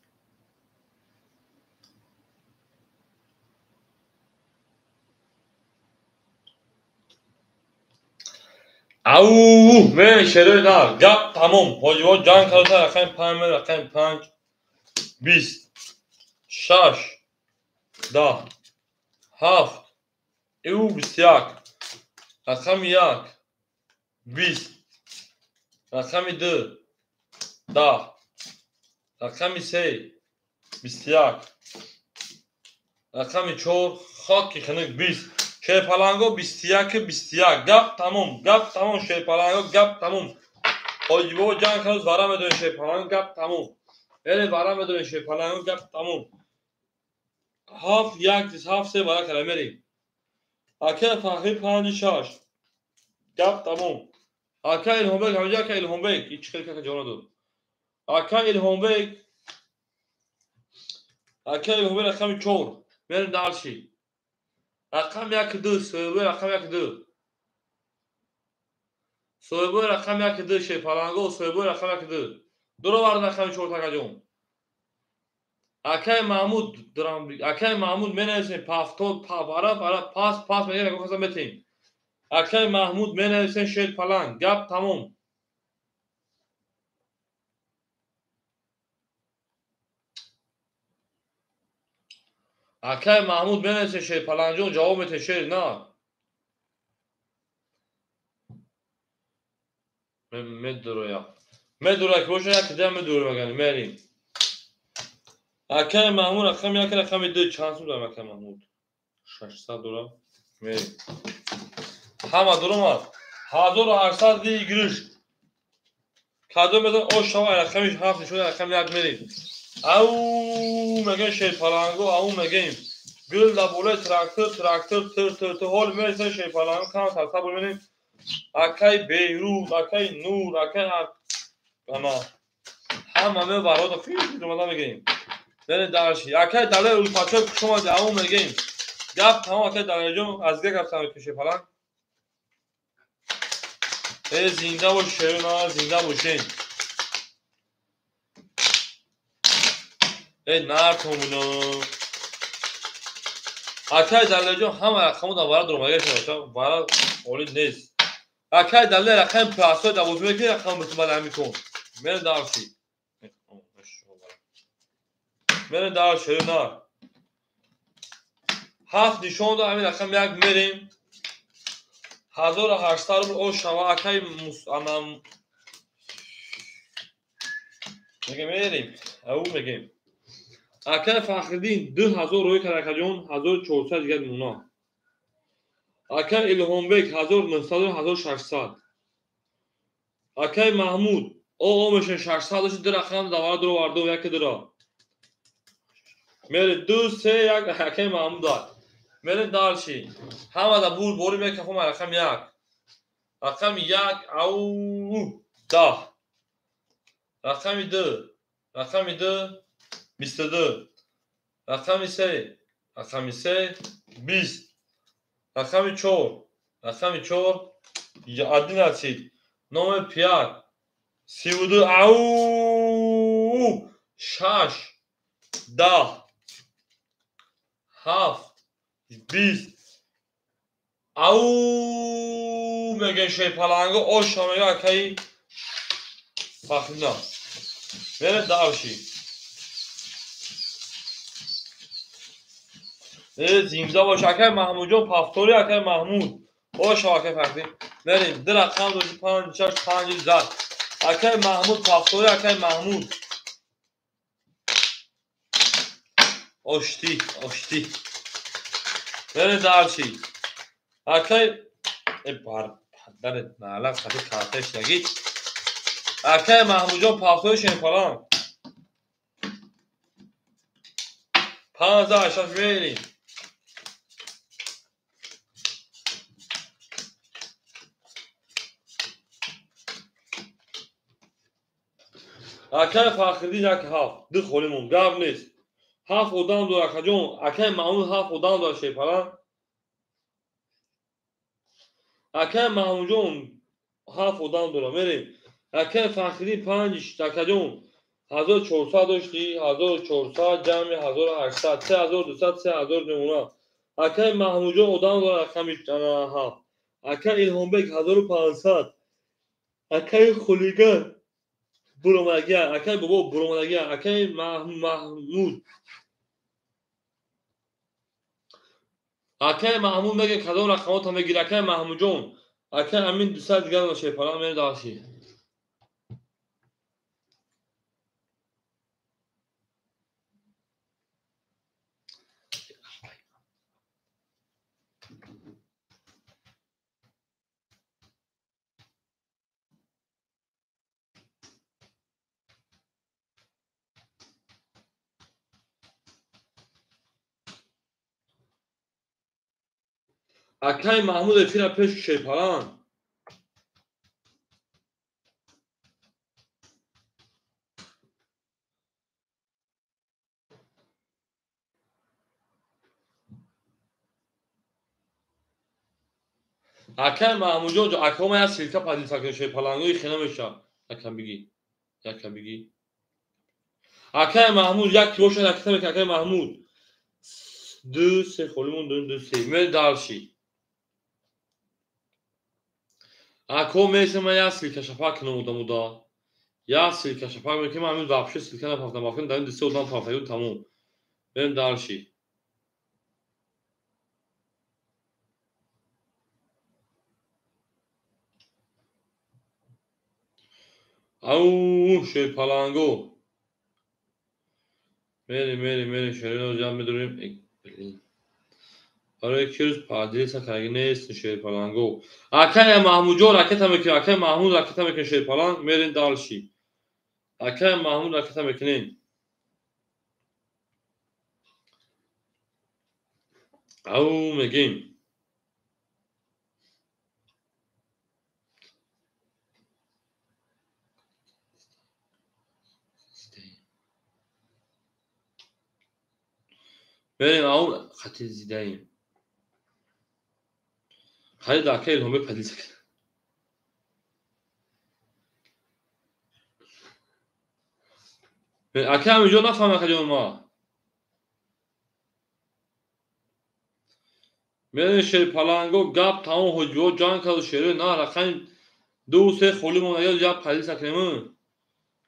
Ау, мерем шерои нар. Гап тамом. Ҳоҷибо ҷанг кардааст, рақами 5 мерем, рақами 5 20 6 10 7 21 рақами 1 20 рақами 2 10 рақами 3 21 рақами 4 хоки хунук 20. Шерпаланго 21 21. Гап тамом, гап тамом шерпаланго, гап тамом. Ҳоҷибобо ҷанг кардааст, вара медорем шерпаланго, гап тамом. Эре вара медорем шерпаланго, гап тамом. 7 1 7 3 вара кара мерем. Ака Фахри 5 6. Гап тамом. Ака Илҳомбек, ҳамҷа ака Илҳомбек, ҳеч хел кака ҷавоб надод. Ака Илҳомбек, ака Илҳомбек рақами 4. Мерем дальше. Рақами 1 2, соҳибои рақами 1 2. Соҳибои рақами 1 2 шерпаланго, соҳибои рақами 1 2. Дуровард рақами 4 такаҷон. Акаи Маҳмуд акаи Маҳмуд менависем пафтод вара вара пас пас мегӯем ягон каса метем. Акаи Маҳмуд менависем шерпаланг. Гап тамом. Акаи Маҳмуд менависем шерпалангҷон, ҷавоб метем шер на. Медуроя. Медуроя ки боша як дия медуроя магани мерем. Акаи Маҳмуд рақами 1 рақами 2 чанд сум дорам акаи Маҳмуд? 600 дорам. Мерем. Ҳама дуромад. 1800 выигрыш. Кадом мезан ош шава рақами 7 нишон рақами 1 мерем. Ау мегӯем шерпаланго, ау мегӯем. Гул дар болои трактор, трактор тир тир тир ҳол мерасем шерпаланго кам сарсабр мерем. Акаи Бейрут, акаи Нур, акаи ана ҳама мебарод фиш омада мегӯем. Мерем дальше. Акаи Далер Улпачоев хуш омадед, ау мегӯем. Гап тамом акаи Далерҷон, аз дигар гап сар мекунем шерпаланг. Зинда бош шерона, зинда бошен. Э нартомуно. Акай Далерҷон ҳама рақаму дар вара дуромага шуда, вара оли нест. Акай Далер рақами пласой дар бозӣ мекунӣ, рақам битун баъд ҳамин кун. Мерем дарши. Мерем дарши, на. 7 нишон дод, ҳамин рақам 1 мерем. 1800 рубл ош шава, акай анам мегем мерем. Ау мегем. Акай Фахриддин 2000 рӯй кард, акаҷон, 1400 дигар мемонад. Акай Илҳомбек 1900, 1600. Акай Маҳмуд о мешен 600 дошт, ду рақам давара дуровардум, яке дура. Мере 2 3 1 акай Маҳмуд дад. Мере дарши. Ҳама да бур бори мекафам рақам 1. Рақами 1 ау 10. Рақами 2, рақами 2 22. Рақами 3, рақами 3 20. Рақами 4, рақами 4 11. Номер 5 32 ау 6 10 7 20 ау мегӯем шерпаланго оша мега акаи Фахрина. Мере дарши. Зимза бош акай Маҳмудҷон пафтори акай Маҳмуд. Оша акай Фахрин. Мерем ду рақам дошти 5 6 5 зад. Акай Маҳмуд пафтори акай Маҳмуд. Ошти, ошти. Мерем дарши. Акай бар падар налақ хати карташ нагид. Акай Маҳмудҷон пафтори шерпаланг. 5 6 мерем. Акай Фахриддин 1 7 ду холӣ монд, гап нест. 7 одам дорад акаҷон, акай Маҳмуд 7 одам дорад шерпаланг. Акай Маҳмудҷон 7 одам дорад, мерем. Акай Фахриддин 5 акаҷон 1400 дошти, 1400 ҷамъи 1800, 3200, 3000 мемонад. Акай Маҳмудҷон одам дорад рақами 7. Акай Илҳомбек 1500. Акай Хулиган буромадагия, акай бобо буромадагия, акай Маҳмуд. Акай Маҳмуд мега кадом рақамота мегирӣ, акай Маҳмудҷон. Акай Амин 200 дигар шерпаланг мере дарши. Акай Маҳмуд эфира пеш шерпаланг. Акай Маҳмудҷон, акома як силка падиса кун шерпалангои хена мешавад. Якам бигӣ, якам бигӣ. Акай Маҳмуд як бошад, якта мекунад акай Маҳмуд. 2 3 холӣ монд, 2 2 3. Мере дарши. Ако меса ман як силка шапак кунам одамуда. Як силка шапак мекунам, ман ҳамин вообще силка напафтам, бафтам дар ин 2 одам пафтаю тамом. Мерем дарши. Ау шерпаланго. Мерем, мерем, мерем, шерино ҷамъ медорем. Блин. Барои ки рӯз падриса кардаги нест шерпаланго. Акай Маҳмудҷон ракета мекунем, акай Маҳмуд ракета мекунем шерпаланг, мерем дарши. Акай Маҳмуд ракета мекунем. Ау мегем. Мерем ау хати зидаем. Хайда акай Илҳомбек падиса кард. Ака ҳаминҷо нафаҳмам, акаҷон ма. Мерем шерпаланго, гап тамом, ҳоҷиҳо ҷанг карду шерои на рақами 2-3 холӣ монда, як палиса кунем.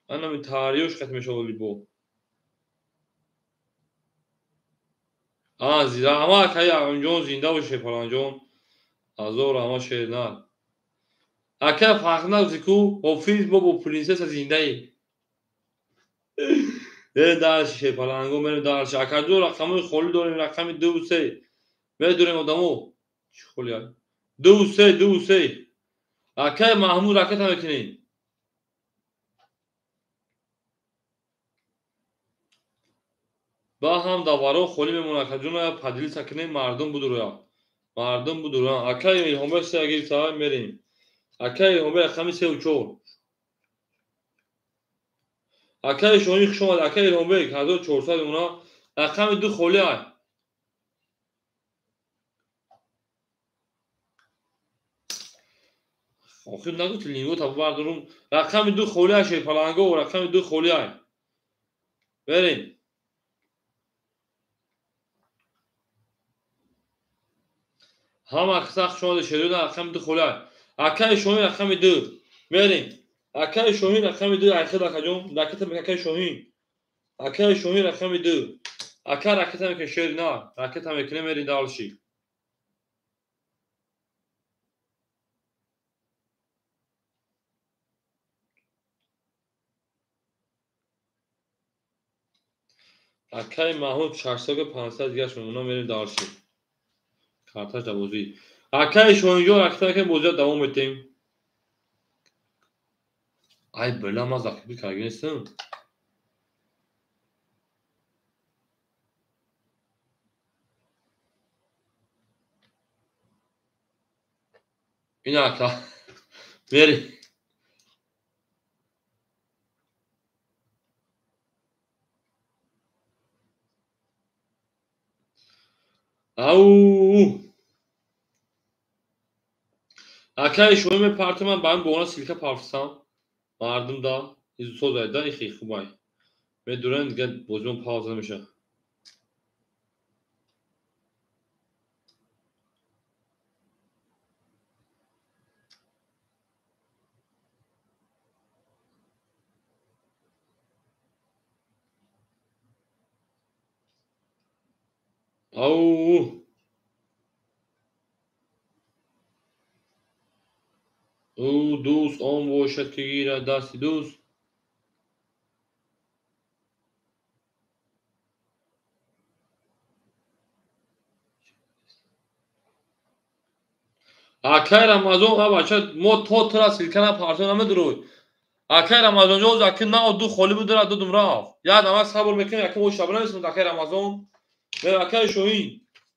Анами тариёш қат мешавад либо. Раҳмат акаи Аминҷон, зинда бош шерпаланҷон. Ҳазор раҳмат шернар. Ака фарқ нагузӣ ку, ҳофиз бо принсесса зиндаи. Мерем дарши шерпаланго, мерем дарши. Акаҷон рақамҳои холӣ дорем, рақами 2-3. Медорем одамо. Чӣ холӣ? 2-3, 2-3. Акаи Маҳмуд ракета мекунем. Ба ҳам даваро холӣ мемонад, акаҷон, поделиться кунем, мардум будурояд. Мардум будурояд. Акаи Илҳомбек се гирифта, мерем. Акаи Илҳомбек рақами 3 ва 4. Акаи Шоҳин хуш омад. Акаи Илҳомбек 1400 мемонад. Рақами 2 холӣ ай. Охир нагуфти лингота бардорум. Рақами 2 холӣ ай, шерпаланго, рақами 2 холӣ ай. Берем. Ҳама каса хуш омадед, шерои рақами 2 холӣ ай. Акаи Шоҳин рақами 2. Мерем. Акаи Шоҳин рақами 2, айхел акаҷон, ракета мекунем акаи Шоҳин. Акаи Шоҳин рақами 2. Ака ракета мекунем, шери на, ракета мекунем, мерем дальше. Акаи Маҳмуд 600 500 дигаш мемонад, мерем дальше. Карташ дар бозӣ. Акаи Шоҳинҷон ракета мекунем, бозиро давом медиҳем. Ай била, ман закрепить карда нестам. Ина ака. Мерем. Ау! Акаи Шоҳин мепартам, ман ба ин бона ссылка партам. Мардум да изусозайда ихи хубай. Медурем, дига бозимон пауза намешавад. Ау! Ӯ дӯст он бошад, ки гирад дасти дӯст. Акай Рамазон, а бача, мо то тра ссылка напартом намедурой. Акай Рамазонҷон, аки на ду холӣ будара додум рафт. Як намак сабр мекунем, якум оша бинависем акай Рамазон. Акай Шоҳин,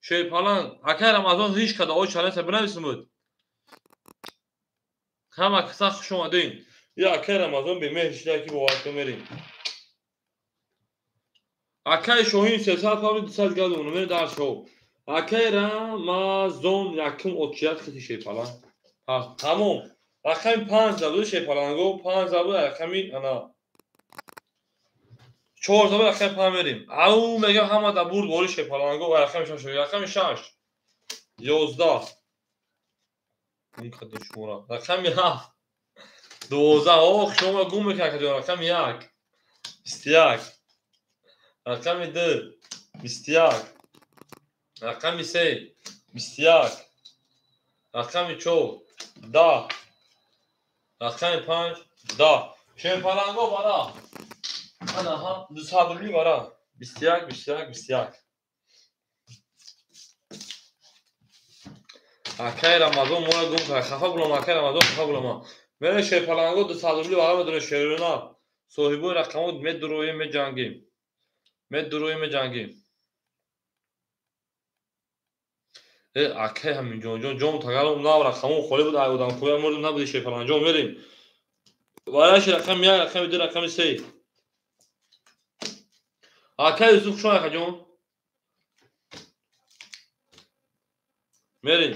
шерпаланг, акай Рамазон ҳеҷ када оша неста бинависем буд. Ҳама каса хуш омадем. Я акай Рамазон бемеҳр шида, ки бовар кун, мерем. Акай Шоҳин 300 павли 200 гадумон, мерем дар шоу. Акай Рамазон якум очият хити шерпаланг. Тамом. Рақами 5 забуд шерпаланго, 5 забуд рақами ана 4 забуд рақами 5 мерем. Ау мегам ҳама да бурд бори шерпаланго ва рақами 6, рақами 6. 11. Гум кардем шуморо. Рақами 7. 12. Ох, шумо гум мекунед акаҷон. Рақами 1. 21. Рақами 2. 21. Рақами 3. 21. Рақами 4. 10. Рақами 5. 10. Шерпаланго бара. Ана ҳам 200 рубли бара. 21, 21, 21. Акай Рамазон моро гум кард. Хафа булам, акай Рамазон, хафа булам. Мере шерпаланго 200 рубли бара медонем шерона. Соҳибои рақамҳо медуроем, меҷангем. Медуроем, меҷангем. Э, акай ҳаминҷонҷон, ҷон тагарам нав рақамҳо холӣ буд, ай одамкӯя мурдем, набуди шерпаланҷон, мерем. Вараши рақами 1, рақами 2, рақами 3. Акай Юсуф хуш омад, акаҷон. Мерем.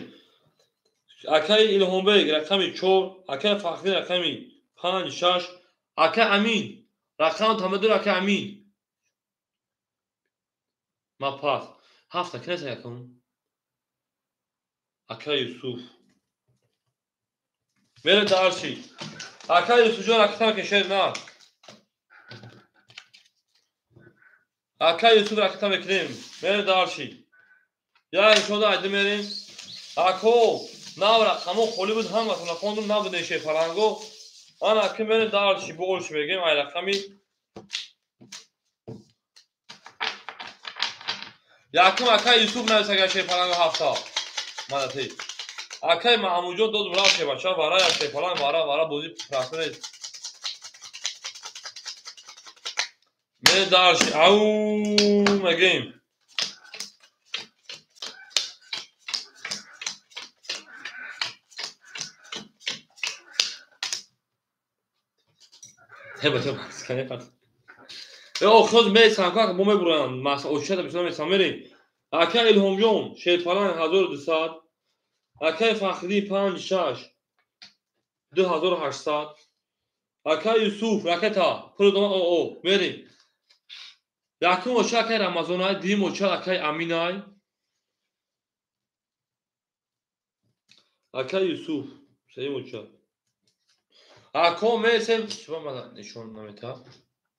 Акаи Илҳомбек рақами 4, акаи Фахриддин рақами 5, 6, акаи Амин. Рақам тамадур ака Амин. Ма пас. Ҳафта ки неста якум? Ака Юсуф. Мере дарши. Ака Юсуфҷон ракета мекунем шер на. Ака Юсуф ракета мекунем. Мере дарши. Я иншода айди мерем. Ако нав рақамо холи буд ҳаматона хондум набуде шефаланго. Ана ки мере дарши болш мегем ай рақами якум ака Юсуф нависага шефаланго ҳафта. Мадати. Акай Маҳмудҷон дод рафт шебача вара я шефаланг вара вара бози прасне. Мере дарши ау мегем. Теба теба скане пат. Охоз месам как бо мебурам мас очата бисёр месам мерем. Ака Илҳомҷон шефаланг 1200. Акай Фахри 5 6 2800. Акай Юсуф ракета пул дома о мерем. Якум оча акай Рамазонай, дуюм оча акай Аминай. Акай Юсуф сеюм оча. Ако месем чиба мана нишон намета?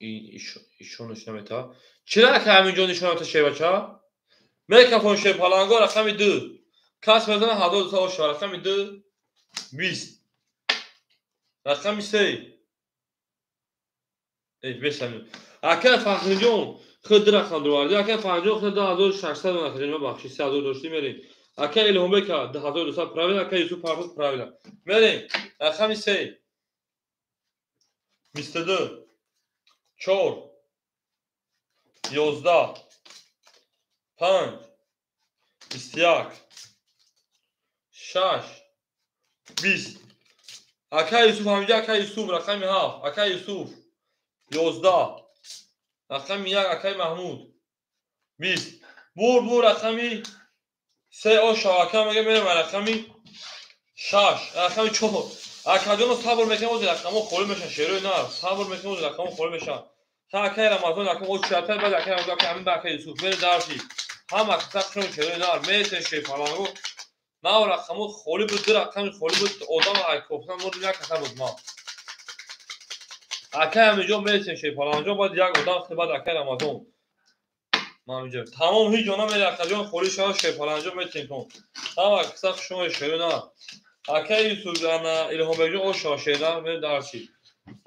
Ишонаш намета. Чира акай Аминҷон нишон намета шебача? Микрофон шефаланго рақами 2. Кас мезана 1200 оша рақами 2 20. Рақами 3. Эй бесами. Акай Фахриҷон худ ду рақам дуварди. Акай Фахриҷон худ 2600 дона ма бахши 3000 дошти мерем. Акай Илҳомбека 2200 правильно, акай Юсуф Пархуд правильно. Мерем. Рақами 3. 22 4 11 5 21 6 20. Акай Юсуф ҳамиҷа акай Юсуф рақами 7 акай Юсуф 11 рақами 1 акай Маҳмуд 20. Бур бур рақами 3 оша ака мега мерем рақами 6 рақами 4. Акаҷоно сабр мекунем ози рақамҳо холӣ мешаванд шерои нар сабр мекунем ози рақамҳо холӣ мешаванд. Ха акай Рамазон рақам очата баъд акай Рамазон акай Амин ба акай Юсуф мере дарши. Ҳама каса шерои нар месен шефаланго нав рақамҳо холӣ буд ду рақами холӣ буд одам ай кофтан мурд як каса буд ма. Акай Аминҷон месен шефаланҷон баъд як одам хи баъд акай Рамазон. Ма ҳаминҷо тамом ҳеҷ ҷо намере акаҷон холӣ шава шефаланҷон метем тон. Ҳама каса шумо шерои нар. Акай Юсуф ана Илҳомбекҷон оша шеъра мере дарши.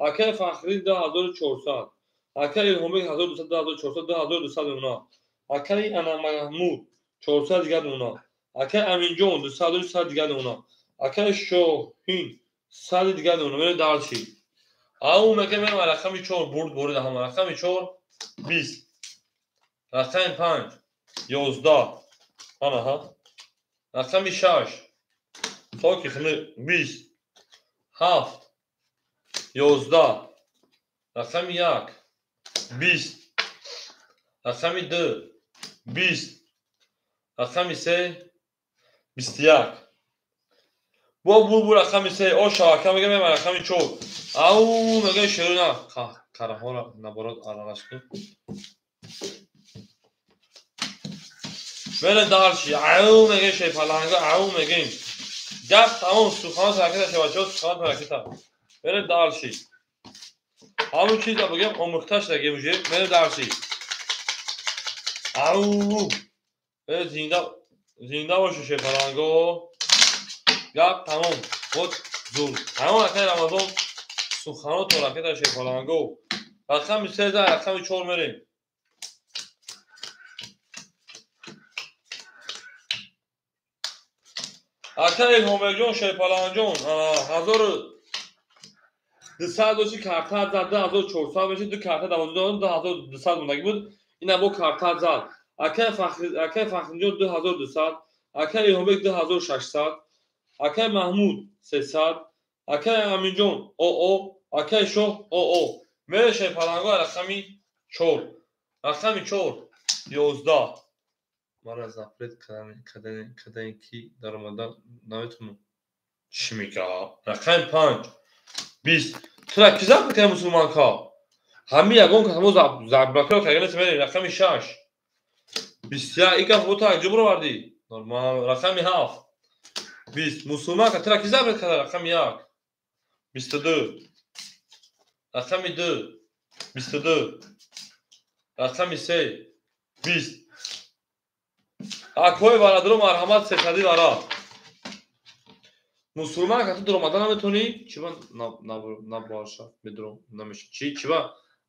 Акай Фахри 2400. Акай Илҳомбек 1200 2400 2200 мемона. Акай ана Маҳмуд 400 дигар мемона. Акай Аминҷон 200 100 дигар мемона. Акай Шоҳин 100 дигар мемона. Мере дарши. Ау мега мерем рақами 4 бурд бурида ҳама рақами 4 20. Рақами 5 11. Ана ҳа. Рақами 6 Соки хни 20 7 11 рақами 1 20 рақами 2 20 рақами 3 21. Бо бу бу рақами 3 оша ака мега мега рақами 4. Ау мега шеруна караҳоро наборот аралаш кун. Мере дарши ау мега шефаланга ау мегем. Гап тамом суханот ракета шевачо суханот ракета. Мере дарши. Ҳамун чиза бигем омӯхташ дагем уже мере дарши. Ау мере зинда зинда бошу шефаланго. Гап тамом. Вот зур. Тамом акай Рамазон суханот ракета шефаланго. Рақами 3 рақами 4 мерем. Ака Илҳомбекҷон шерпаланҷон 1200 дошти карта зад 2400 мешид ду карта давози додам 2200 мондагӣ буд ина бо карта зад. Акай Фахриҷон 2200, акай Илҳомбек 2600, акай Маҳмуд 300, акай Аминҷон ОО, акай Шоҳ ОО. Мере шерпаланго рақами 4. Рақами 4 11. Мара запрет кардани ки даромада наметавонам. Чӣ мега? Рақами 5 20. Тура ки запрет карда мусулманка? Ҳами ягон кас мо заблокиро карда мерем. Рақами 6. 21. Ика фото анҷо баровардӣ. Нормал. Рақами 7. 20. Мусулман катра ки забр карда? Рақами 1. 22. Рақами 2. 22. Рақами 3. 20. Акои бародаро марҳамат сесади вара. Мусулман кати дуромада наметонӣ? Чиба набоша медуром намеша? Чи чиба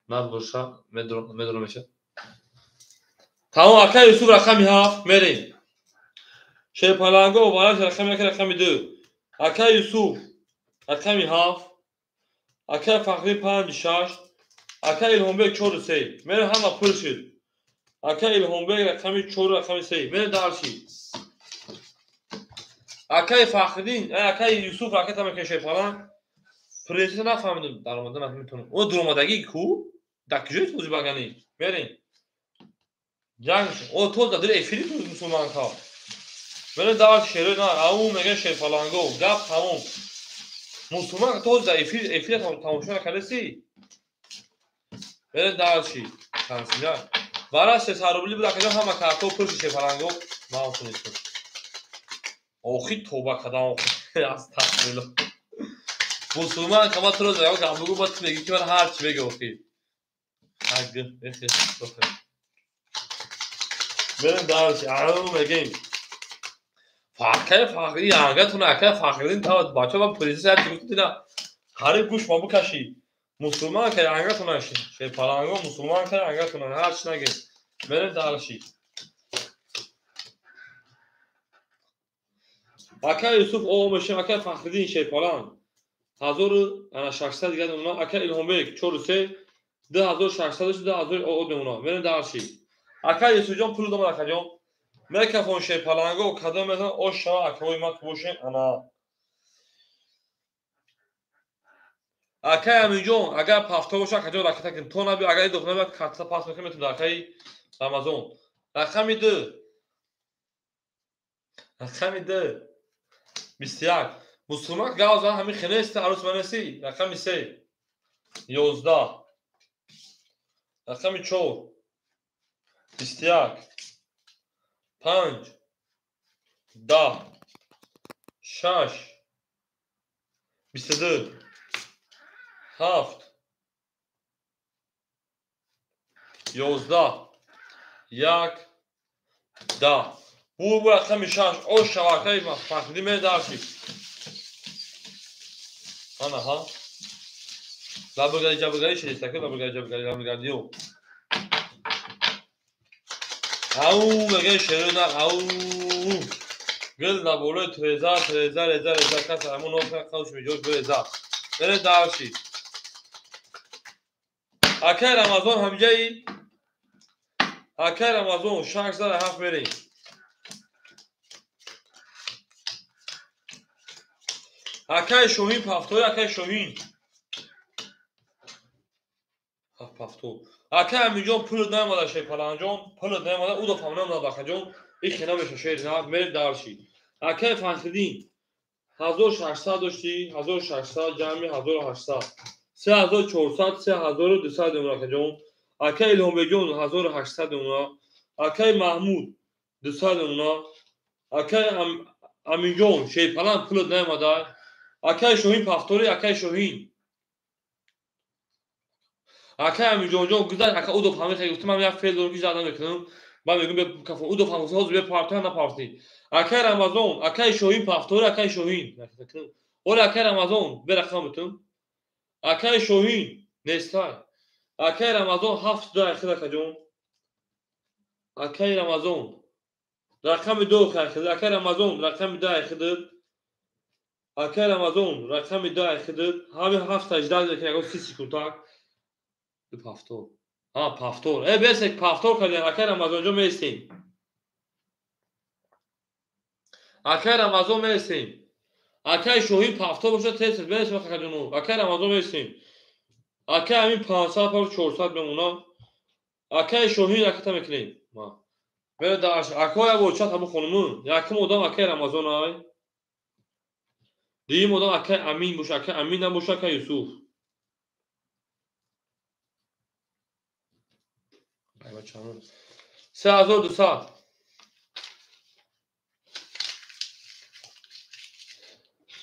набоша медуром меша? Тамом, акай Юсуф рақами 7 мерем. Шерпаланго бараш рақами 1 рақами 2. Акай Юсуф рақами 7. Акай Фахри 5 6. Акай Илҳомбек 4 3. Мерем ҳама пур шуд. Акай Илҳомбек рақами 4 рақами 3. Мерем дарши. Акай Фахриддин, акай Юсуф ракета мекунем Шерпаланг. Президент нафаҳмидем даромада наметонам. О дуромадагӣ ку? Дар куҷои тозӣ баганӣ? Мерем. Ҷанг. О то дар дили эфири ту мусулманка. Мерем дар шерои на, ау мегӯян Шерпаланго. Гап тамом. Мусулман то дар эфир эфир тамошо накардаси? Мерем дарши. Тансина. Вара 300 рубли буд акаҷон ҳама карто пур шуд Шерпаланго. Ман тунистам. Охи тоба кардам охи. Астағфируллоҳ. Мусулман кама туро заёг гап бугу ба ту мегӣ ки ман ҳар чӣ бега охи. Ҳагг эхе охи. Мерем дарши. Ау мегем. Фақай Фахри ангатун акай Фахриддин та бача ба полиси ҳар чӣ гуфт дина. Ҳариб гӯш ма букашӣ. Мусулман кай ангатун аши. Шерпаланго мусулман кай ангатун ҳар чӣ нагем. Мерем дарши. Акай Юсуф о мешем, акай Фахриддин Шерпаланг. 1600 дигар мемонад. Акай Илҳомбек 4 3 2600 2000 о мемонад. Мерем дарши. Акай Юсуфҷон пул домад акаҷон. Мекафон Шерпаланго кадом метавон ош шава акаҳои ман ки бошем ана. Акай Аминҷон агар пафто боша акаҷон ракета кун. То наби агар идох наби карта пас мекунем метавон акаи Рамазон. Рақами 2. Рақами 2. 21. Мусулман гав зан ҳамин хенест арӯс манеси. Рақами 3. 11. Рақами 4. 21. 5. 10. 6. 22. 7. 11. 1. 10. Бу рақами 6. Ош шавакаи Фахриддин медарши. Ана ҳа. Лабагари ҷабагари шедистаку лабагари ҷабагари лабагари. Ау мегӯяд шерои нар ау. Гил дар болои треза треза реза реза кас ҳамон ноф қавш меҷош береза. Бере дарши. Акай Рамазон ҳамҷаи? Акай Рамазон 6 7 мерем. Акай Шоҳин пафтои акай Шоҳин. Пафто. Акай Аминҷон пулат наомада Шерпаланҷон, пулат наомада, ӯ дафъа наомада акаҷон. Ин хена меша шер на, мерем дарши. Акай Фахриддин 1600 доштӣ, 1600 ҷамъи 1800. 3400, 3200 мемонад акаҷон. Акай Илҳомбекҷон 1800 мемонад. Акай Маҳмуд 200 мемонад. Акай Аминҷон Шерпаланг пулат наомада. Акай Шоҳин пафтори, акай Шоҳин. Акай Аминҷонҷон гузашт, ака ӯ дафъа ҳамин гуфтам ман як феъл дорам ки зада мекунам. Ман мегӯям бе кафон ӯ дафъа ҳозир бе партоя напартӣ. Акай Рамазон, акай Шоҳин пафтори, акай Шоҳин. Оре акай Рамазон, бе рақам битум. Акай Шоҳин нестай. Акай Рамазон 7 2 ахир акаҷон. Акай Рамазон рақами 2 ахир. Акай Рамазон рақами 2 ахир. Акай Рамазон рақами 2 ахир. Ҳамин 7 18 лекин ягон 30 секунд так. Пафтор. Ҳа, пафтор. Э, бесек пафтор кардем. Акай Рамазонҷон меистем. Акай Рамазон меистем. Акай Шоҳин пафтор бошад тез тез меистем акаҷону. Акай Рамазон меистем. Акай ҳамин 500 пар 400 мемонад. Акай Шоҳин ракета мекунем. Мере дарш. Акай як бор чат ҳамон хонумун. Якум одам акай Рамазон ай. Дуюм одам акай Амин боша, акай Амин набоша, акай Юсуф. Ай бачамо. 3200.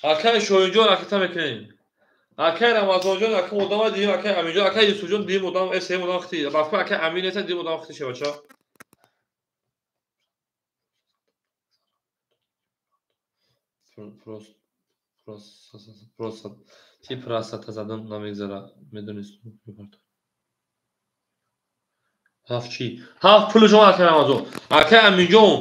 Акай Шоҳинҷон ракета мекунем. Акай Рамазонҷон, акай одама дидим, акай Аминҷон, акай Юсуфҷон дидим одам, сеюм одам хити. Бафка акай Амин неста, дидим одам хити шебача. Просто ти прасата задан намегзара, медонистум. Ҳафт чӣ? Ҳафт пули шумо акай Рамазон. Акай Аминҷон,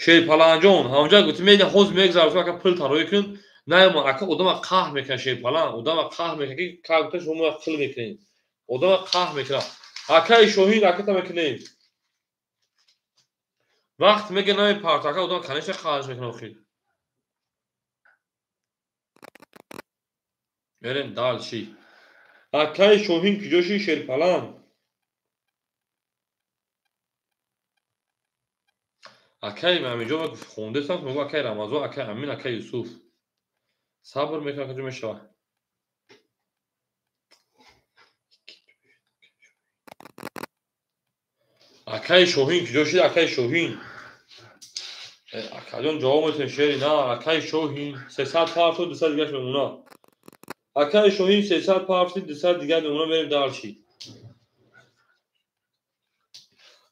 Шерпаланҷон, ҳамҷа гуфти меди ҳоз мегзара, ака пул тароӣ кун. Наёма ака одама қаҳр мекунад Шерпалан, одама қаҳр мекунад ки кагута шумо қил мекунед. Одама қаҳр мекунад. Акаи Шоҳин ракета мекунем. Вақт мега намепарт, ака одама конечно қаҳрш мекунад охир. Мерем дальше. Акаи Шоҳин куҷоши Шерпалан? Акаи Аминҷон хондесам, мегӯ акаи Рамазон, акаи Амин, акаи Юсуф. Сабр мекунам, куҷо мешавад. Акаи Шоҳин куҷо шид? Акаи Шоҳин. Акаҷон ҷавоб метавонед шери на, акаи Шоҳин 300 парту 200 дигаш мемонад. Акаи Шоҳин 300 парту 200 дигар мемонад, мерем дальше.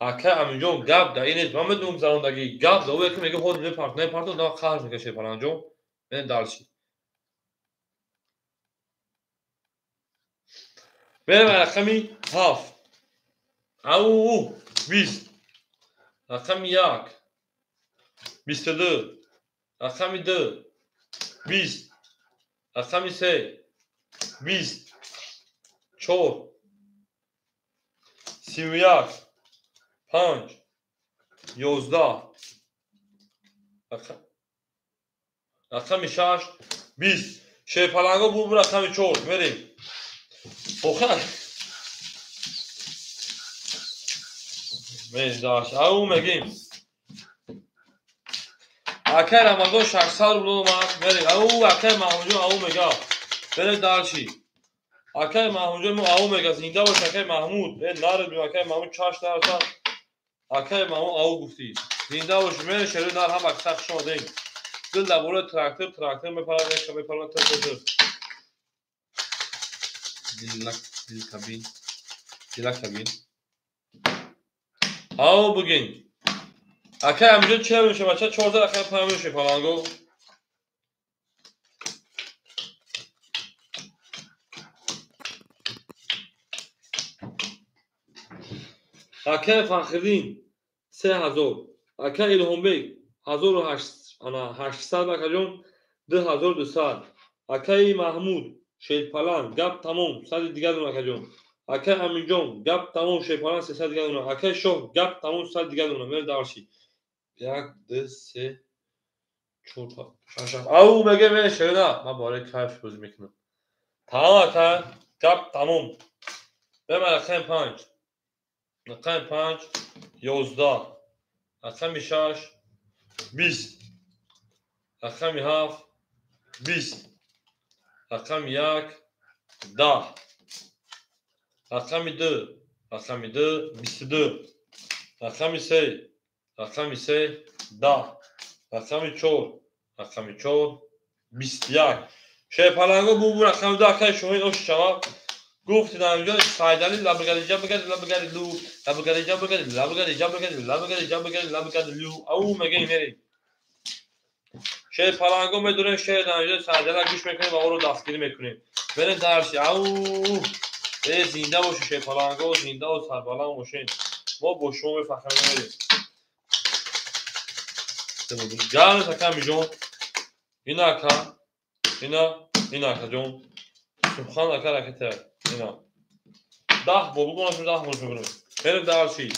Акаи Аминҷон гап да ин нест, ман медонам гузарондагӣ гап да ӯ ки мегӯ ҳозир мепарт, мепарту одама қаҳр мекунад Шерпаланҷон. Мерем дальше. Мерем рақами 7. Ау 20. Рақами 1. 22. Рақами 2. 20. Рақами 3. 20. 4. 31. 5. 11. Рақами 6. 20. Шерпаланго бу рақами 4. Мерем. Охир. Мерем дальше. Ау мегим. Акай Рамазон 600 рубл омад. Мерем. Ау акай Маҳмудҷон ау мега. Мерем дальше. Акай Маҳмудҷон мо ау мега. Зинда бош акай Маҳмуд. Наред акай Маҳмуд чаш нарасан. Акай Маҳмуд ау гуфтӣ. Зинда бош. Мерем шерои нар ҳам аксар хуш омадем. Дил дар бораи трактор, трактор мепарад, мепарад, тр тр. Дил кабин. Дила кабин. Ау бугин. Акай Аминҷон чӣ мешавад бача? 14 акай 5 мешавад паланго. Акай Фахриддин 3000. Акай Илҳомбек 1800 акаҷон 2200. Акаи Маҳмуд Шерпалан гап тамом 100 дигар дона акаҷон. Акай Аминҷон гап тамом Шерпалан 300 дигар дона. Акай Шоҳ гап тамом 100 дигар дона. Мерем дальше. 1 2 3 4 5 6. Ау меге мерем шерина. Ман барои кайф бозӣ мекунам. Тамом ака гап тамом. Мерем рақами 5. Рақами 5 11. Рақами 6 20. Рақами 7 20. Рақами 1 10. Рақами 2. Рақами 2 22. Рақами 3. Рақами 3 10. Рақами 4. Рақами 4 21. Шерпаланго бу рақами 2 акаи Шоҳин ош шавад. Гуфти Аминҷон Сайдали лабгари ҷабгари лабгари лу лабгари ҷабгари лабгари ҷабгари лабгари ҷабгари лабгари лу. Ау мегем мерем. Шерпаланго медурем шер Аминҷон Сайдала гӯш мекунем ва ӯро дастгирӣ мекунем. Мерем дарси. Ау зинда бошед Шерпаланго, зиндаву сарбаланд бошед. Мо бо шумо мефахрем мерем. Гарм ака Аминҷон. Ина ака, ина, ина акаҷон. Субхан ака ракета. Ина. 10 бор бугунашум 10 бор мегӯрем. Мерем дальше.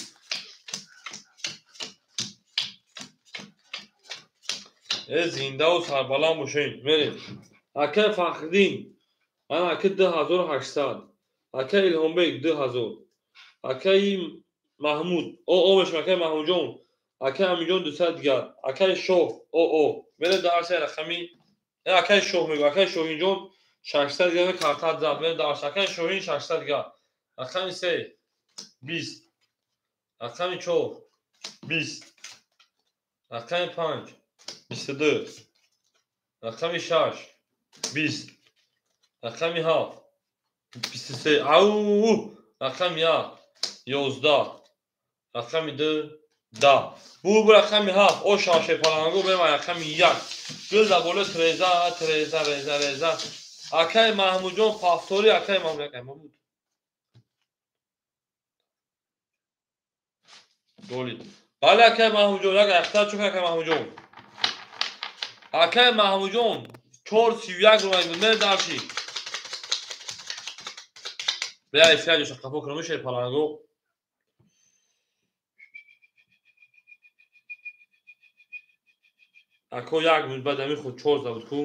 Зиндаву сарбаланд бошед. Мерем. Акаи Фахриддин. Ана ака 2800. Акаи Илҳомбек 2000. Акаи Маҳмуд. О о мешавад акаи Маҳмудҷон. Акаи Аминҷон 200 дигар. Акаи Шоҳ о о. Мерем дальше рақами акаи Шоҳ мегӯ. Акаи Шоҳинҷон 600 дигар картат зад. Мерем дальше. Акаи Шоҳин 600 дигар. Рақами 3 20. Рақами 4 20. Рақами 5 22. Рақами 6 20. Рақами 7 23. Ау! Рақами 1 11. Рақами 2 10. Бу рақами 7 о шаше палангу бема рақами 1. Гул да боло треза треза реза реза. Акай Маҳмудҷон пафтори акай Маҳмуд акай Маҳмуд. Голи. Бале акай Маҳмудҷон, як ахтар чук акай Маҳмудҷон. Акай Маҳмудҷон 4.31 рӯ мер дарши. Бля, эфир ҷоша қафо кунам шер палангу. Ако як минут баъд ҳамин худ 4 зад буд ку.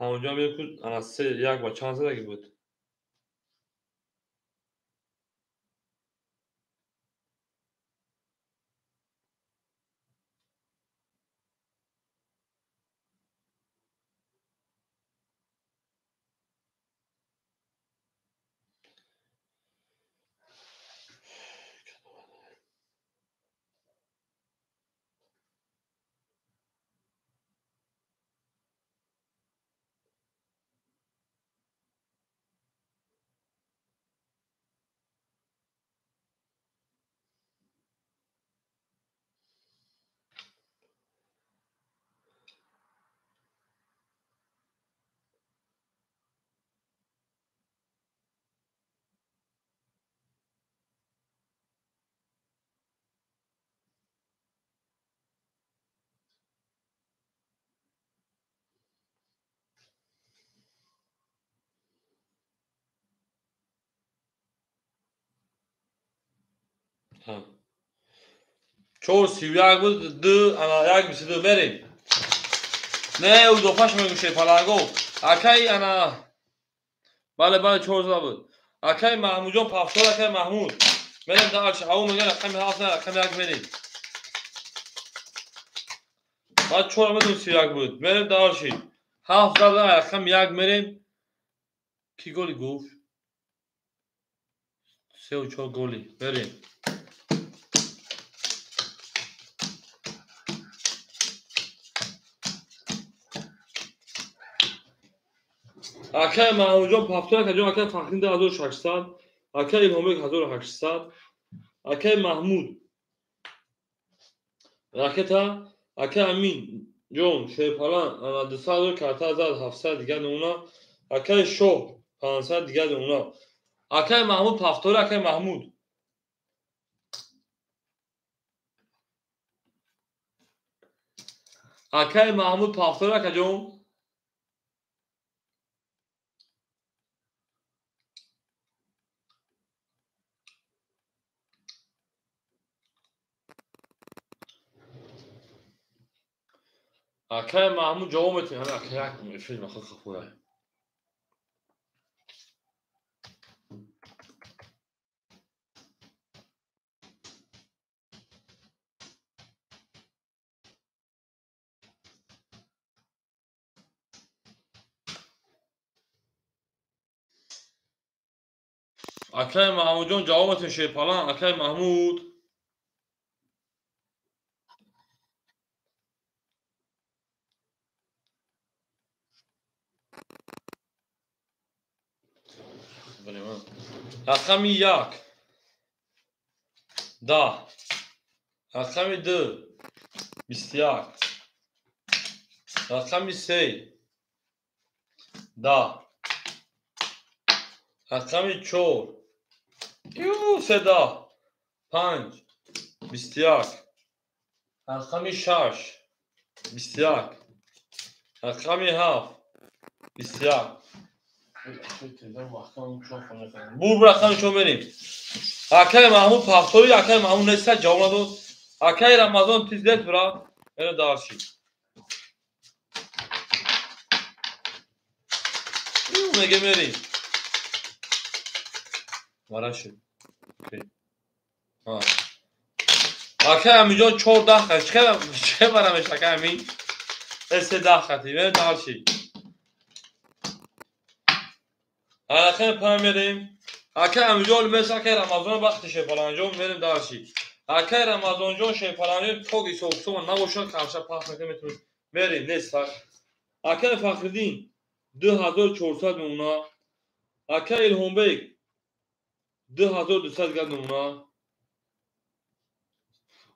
Ҳамонҷо мекуд ана 3 1 ба чанд задаги буд. Ҳа. 4.31 буд, 2 ана 1.22 мерем. Не, ӯ допаш мегӯше паланго. Акай ана бале бале 4 зада буд. Акай Маҳмудҷон пафтор акай Маҳмуд. Мерем дарчи, ау меган рақами 7 на рақами 1 мерем. Баъд 4 медон 31 буд. Мерем дарчи. 7 зада рақами 1 мерем. Ки голи гуфт? 3 4 голи. Мерем. Акай Маҳмудҷон пафтор акаҷон акай Фахриддин 2600, акай Илҳомбек 1800, акай Маҳмуд ракета, акай Амин ҷон шерпалан ана 200 карта зад 700 дигар нуна, акай Шоҳ 500 дигар нуна. Акай Маҳмуд пафтори акай Маҳмуд. Акай Маҳмуд пафтори акаҷон. Акай Маҳмуд ҷавоб метиҳад. Ҳамин акай як эфир махал хафоя. Акай Маҳмудҷон ҷавоб метиҳад шерпалан. Акай Маҳмуд. Рақами 1 10, рақами 2 21, рақами 3 10, рақами 4 3 5 21, рақами 6 21, рақами 7 21. Бур рақами чо мерем. Акай Маҳмуд пафтори акай Маҳмуд неста ҷавоб надод. Акай Рамазон тиздет бра. Эна дарши. Меге мерем. Мараши. Акай Аминҷон 4 10 хат. Чӣ барамеш акай Амин? 3 10 хати. Эна дарши. Рақами 5 мерем. Акай Аминҷон мес акай Рамазон вақтише фалонҷон мерем дарши. Акай Рамазонҷон шерпаланги тог ҳисоб-китоба набошад, қарша пахш накунем, метавонем. Мерем, нест. Акай Фахриддин 2400 мемона. Акай Илҳомбек 2200 дигар мемона.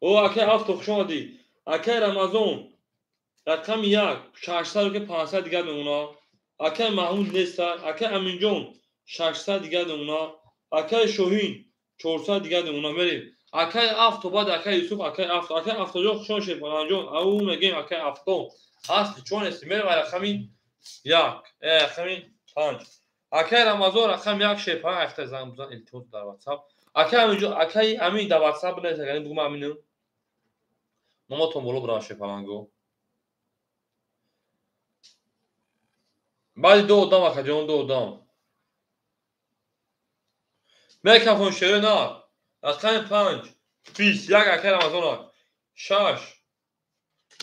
О, акай Афто, хуш омадӣ. Акай Рамазон рақами 1 600 ки 500 дигар мемона. Акай Маҳмуд нест. Акай Аминҷон 600 дигар мемона. Акай Шоҳин 400 дигар мемона. Мерем. Акай Афто, баъд акай Юсуф, акай Афто. Акай Афтоҷон, хуш омадед, Паланҷон. Ау мегем акай Афто. Ҳасти, чон нести? Мерем рақами 1, рақами 5. Акай Рамазон рақами 1 шерпаланг айфта занг бизан, илтимос дар WhatsApp. Акай Аминҷон, акай Амин дар WhatsApp бинавис, агар бугум Амину. Номатон боло бирава шерпаланго. Баъди ду одам, акаҷон, ду одам. Мекафон шере на. Рақами 5, 21 акай Рамазон, 6,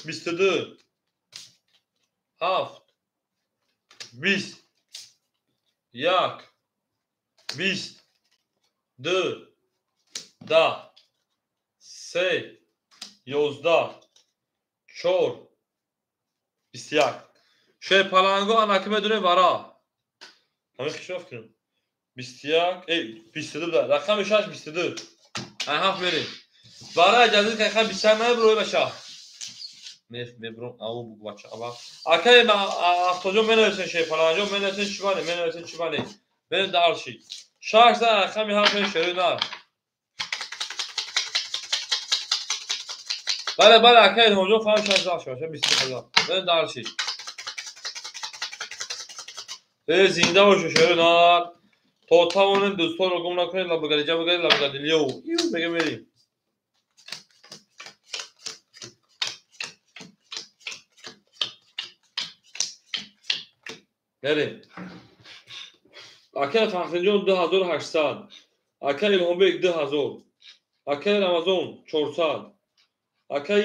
22, 7, 20, 1, 20, 2, 10, 3, 11, 4, 21. Шерпаланго анаки медонем вара. Ҳамин хишоф кунем. 21, 22 буда. Рақами 6, 22. Ай ҳафт мерем. Вара иҷозат кай хан 21 намебурои баша. Мебурам, ау бугу бача, аба. Акай Афтоҷон менависен, шерпаланҷон менависен, чӣ бане, менависен, чӣ бане. Берем дарши. 6 за рақами ҳафт шерои нар. Бале, бале, акай Илҳомҷон фаҳм 6 за шуд, 22 ҳазор. Берем дарши. Зинда бошу шерои нар. То тавонем дӯстонро гум накунед, лабагалиҷа багали, лабагалилиёв. Ю мега мерем. Мерем. Акай Фахриддинҷон 2800, акай Илҳомбек 2000, акай Рамазон 400, акай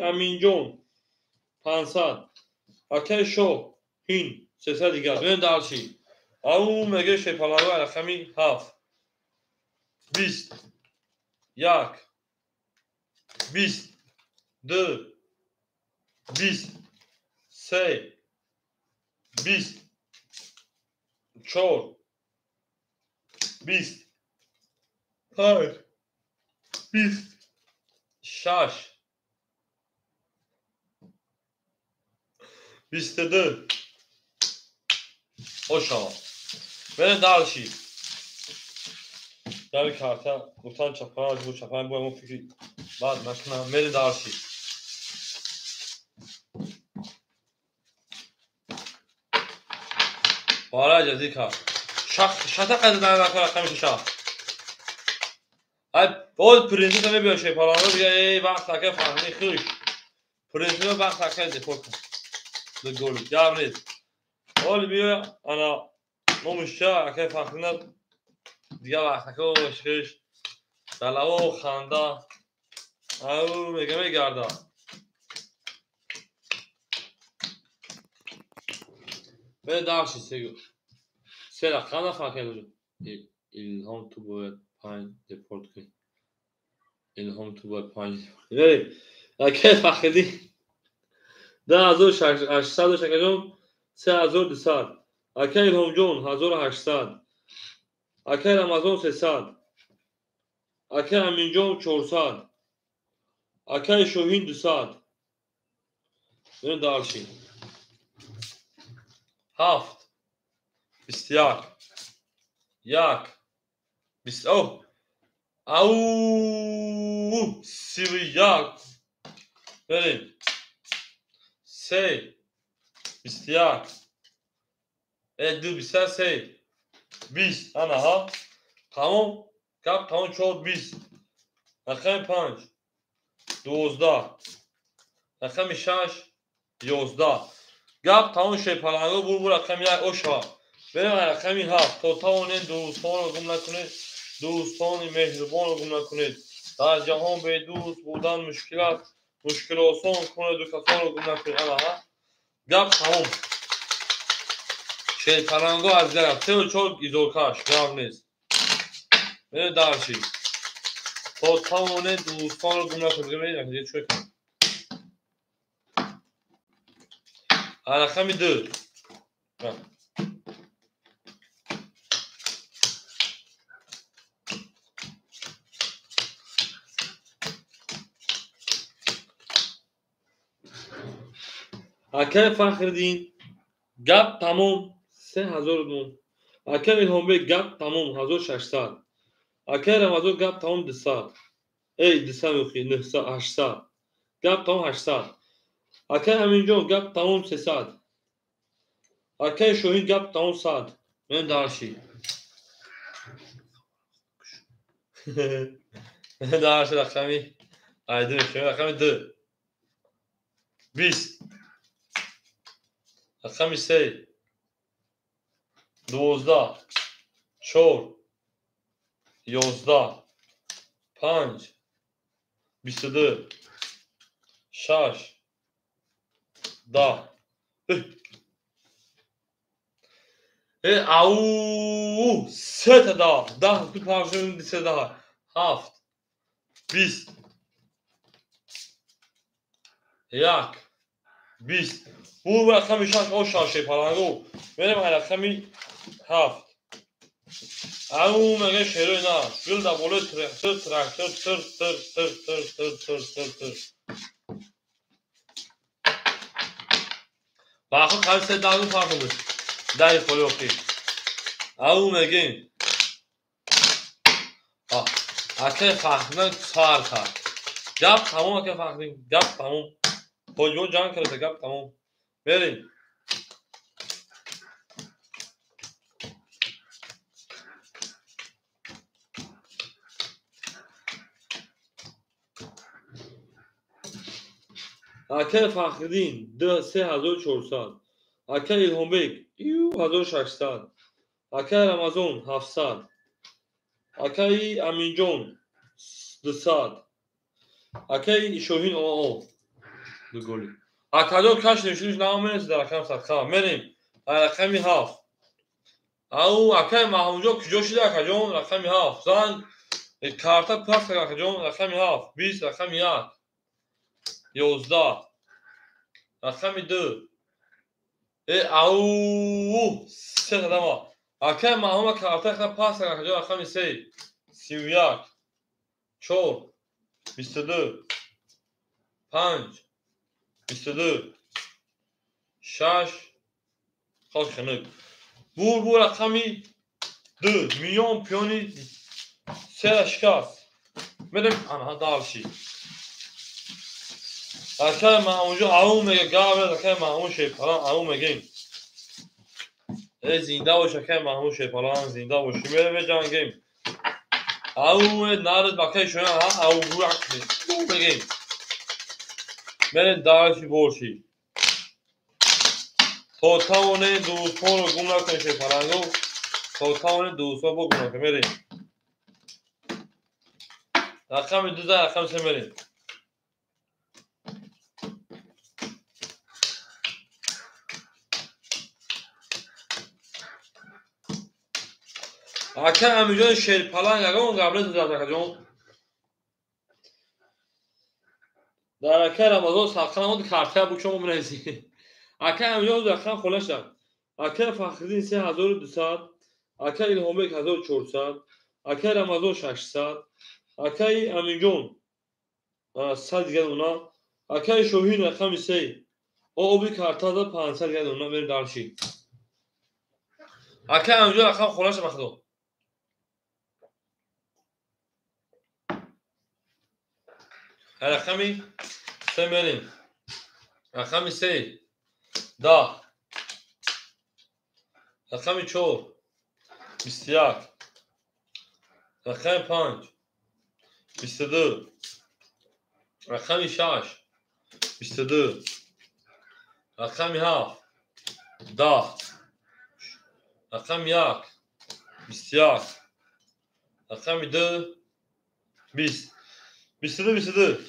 Аминҷон 500, акай Шоҳин 300 дигар. Берем дарши. Ау мега шерпаланго рақами 7, 20, 1, 20, 2, 20, 3, 20, 4, 20, 5, 20, 6, 22. Ошава. Берем дарши. Дар карта гуфтан чапан, бу чапан бу мо фикри баъд накунам. Мерем дарши. Бара иҷозӣ кард. Шата қадр накун рақами шаша. Ай боз принсесса мебиёд шерпаланго, бига эй вақт ака фаҳми хуш. Принсесса вақт ака депорт кун. Ду гол гап нест. Ҳоли биё ана номушча акай Фахрина дигар вақт ака хуш. Далаво ханда. Ау мега мегарда. Берем дарши сегу. Се рақам нафар кардем. Илҳом ту бояд 5 депорт кунӣ. Илҳом ту бояд 5. Берем. Акай Фахриддин 2800 акаҷон 3200. Акай Илҳомҷон 1800. Акай Рамазон 300. Акай Аминҷон 400. Акай Шоҳин 200. Берем дарши. 7, 21, 1, 20, о, ау, 31. Берем. 3, 21, 2, 23, 20, ана ҳа. Тамом, гап тамом 4, 20. Рақами 5, 12, рақами 6, 11. Гап тамом шерпаланго бур бур рақами 1 ошава. Берем рақами 7. То тавонем дӯстонро гум накунед, дӯстони меҳрубонро гум накунед. Дар ҷаҳон бедӯст будан мушкил аст, мушкил осон кунеду касонро гум накунед. Ана ҳа. Гап тамом. Шерпаланго аз дигар 3 4 изоркаш, гап нест. Берем дарши. То тавоне дӯстонро гум накунед. Бигӯед, чӣ кунем? Рақами 2. Акай Фахриддин гап тамом 3000 мон. Акай Илҳомбек гап тамом 1600. Акай Рамазон гап тамом 200. Эй 200 мехи 900 800. Гап тамом 800. Акай Аминҷон гап тамом 300. Акай Шоҳин гап тамом 100. Мен дарши. Дарши рақами айди мешавем рақами 2. 20. Рақами 3. 12. 4. 11. 5. 22. 6. 10. Ау, сета да. 10 ду панҷ се да. 7. 20. 1. 20. Бу рақами 6 о шаше палангу. Мерем рақами 7. Ау меге шерои на. Гул да болои трактор трактор тыр тыр тыр тыр тыр тыр тыр тыр. Баху қали се дагу фарқ буд. Даи холи охир. Ау мегем. Акай Фахриддин сар кард. Гап тамом акай Фахриддин, гап тамом. Ҳоҷиҳо ҷанг карда, гап тамом. Мерем. Акай Фахриддин 3400. Акай Илҳомбек 1600. Акай Рамазон 700. Акай Аминҷон 200. Акай Шоҳин ОО. Ду голи. Акаҷон каш нишиниш намерасид дар рақами садқа. Мерем. Рақами 7. Ау акай Маҳмудҷон куҷо шида акаҷон? Рақами 7. Зан карта пас кард акаҷон. Рақами 7. 20 рақами 1. 11. Рақами 2. Ау се қадама. Акай Маҳмуд карта пас кард акаҷон. Рақами 3. 31. 4. 22. 5. 22. 6. Хок хунук. Бур рақами 2. Миён пиёни сера шикаст. Мерем анҳа дарши. Акай Маҳмудҷон ау мега гап акай Маҳмуд Шерпалан ау мегем. Зинда бош акай Маҳмуд Шерпалан зинда бош. Мерем меҷангем. Ау нард акай Шоҳин ау гурак мегем. Мерем дарши борши. То тавоне дӯстонро гум накунед Шерпалангу. То тавоне дӯстон бо гум накунед. Мерем. Рақами 2 рақами 3 мерем. Акай Амиҷон Шерпаланг ягон гап нест акаҷон. Дар акай Рамазон садқа намуд картая букшон бинависӣ. Акай Амиҷон рақам хола шуд. Акай Фахриддин 3200, акай Илҳомбек 1400, акай Рамазон 600, акай Амиҷон 100 дигар уна, акай Шоҳин рақами 3. Оби карта зад 500 дигар уна мерем дарши. Акай Амиҷон рақам хола шуд бахудо. Рақами 3 мерем. Рақами 3. 10. Рақами 4. 21. Рақами 5. 22. Рақами 6. 22. Рақами 7. 10. Рақами 1. 21. Рақами 2. 20. 22 22.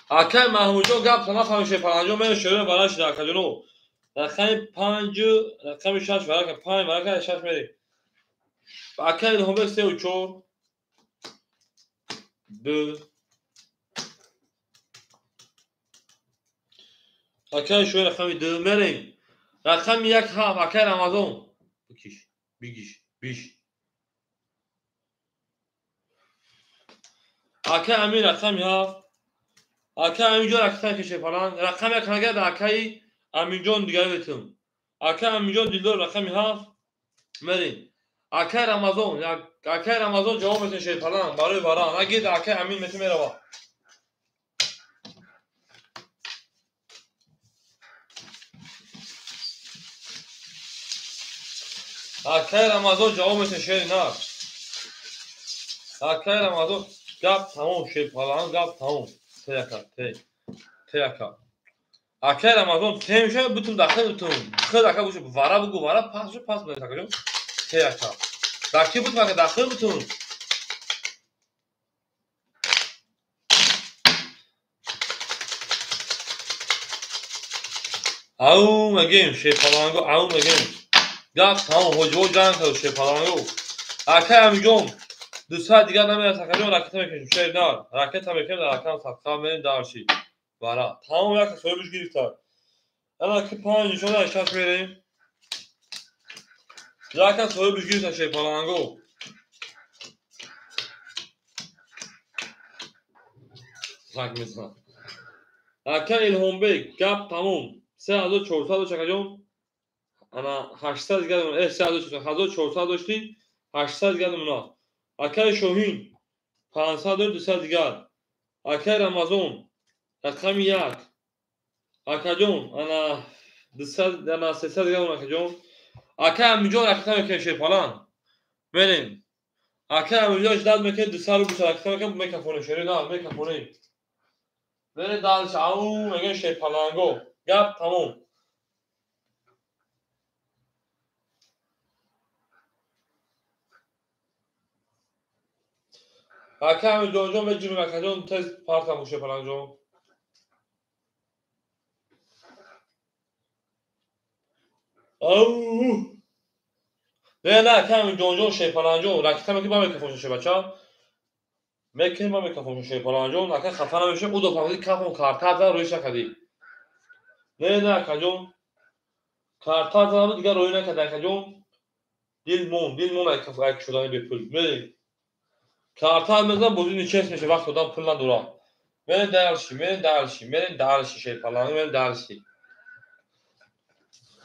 Акай Маҳмудҷон гап нафаҳмид Шерпаланҷон мерем шерои баланд шуда акаҷоно. Рақами 5 рақами 6 варака 5 варака 6 мерем. Акай Илҳомбек 3 4 2. Акай шоҳин рақами 2 мерем. Рақами 1 7 акай Рамазон. Бикиш, бигиш, биш. Акай Амир рақами 7. Акай Аминҷон ракета кеше фалан. Рақами 1 нагар акай Аминҷон дигар метум. Акай Аминҷон Дилдор рақами 7 мерем. Акай Рамазон, акай Рамазон ҷавоб метун шерпалан барои варан. Нагид акай Амин метун мерава. Акай Рамазон ҷавоб метун шери нар. Акай Рамазон гап тамом шерпалан гап тамом. Те ака, те. Те ака. Акай Рамазон те мешава бутун дахил бутун. Хел ака бушу вара бугу вара пас шу пас мешава акаҷон. Те ака. Даки бутун ака дахил бутун. Ау мегем шерпаланго ау мегем. Гап тамом ҳоҷиҳо ҷанг кард шерпаланго. Акай Аминҷон 200 дигар намерасад акаҷон ракета мекашем шер нар. Ракета мекунем дар акам садқа мерем дарши. Вара. Тамом як соҳибаш гирифта. Ана ки 5 нишона 6 мерем. Яка соҳибаш гирифта шерпаланго. Зак мезанад. Ака Илҳомбек гап тамом. 3400 дошт акаҷон. Ана 800 дигар 3400 доштӣ 800 дигар мона. Акай Шоҳин 500 200 дигар. Акай Рамазон рақами 1. Акаҷон ана 200 ана 300 дигар акаҷон. Акай Аминҷон ракета мекунем шерпалан. Мерем. Акай Аминҷон ждат мекунем 200 рубл ракета мекунем мекафонем шери на мекафонем. Мерем дальше ау мегӯем шерпаланго. Гап тамом. Акай Аминҷонҷон меҷурем акаҷон тез партам шерпаланҷон. Ау! Не, не, акай Аминҷонҷон шерпаланҷон ракета мекунем ба микрофоншон шербача. Мекунем ба микрофоншон шерпаланҷон ака хафа намешавем ӯ дофамди кафон карта зад рӯй накардӣ. Не, не, акаҷон. Карта задам дигар рӯй накард акаҷон. Дил мон, дил мон ак шудани бепул. Мерем. Карта мезанам бозӣ нечест мешавад вақт одам пул надорад. Мерем дальше, мерем дальше, мерем дальше шерпаланҷон мерем дальше.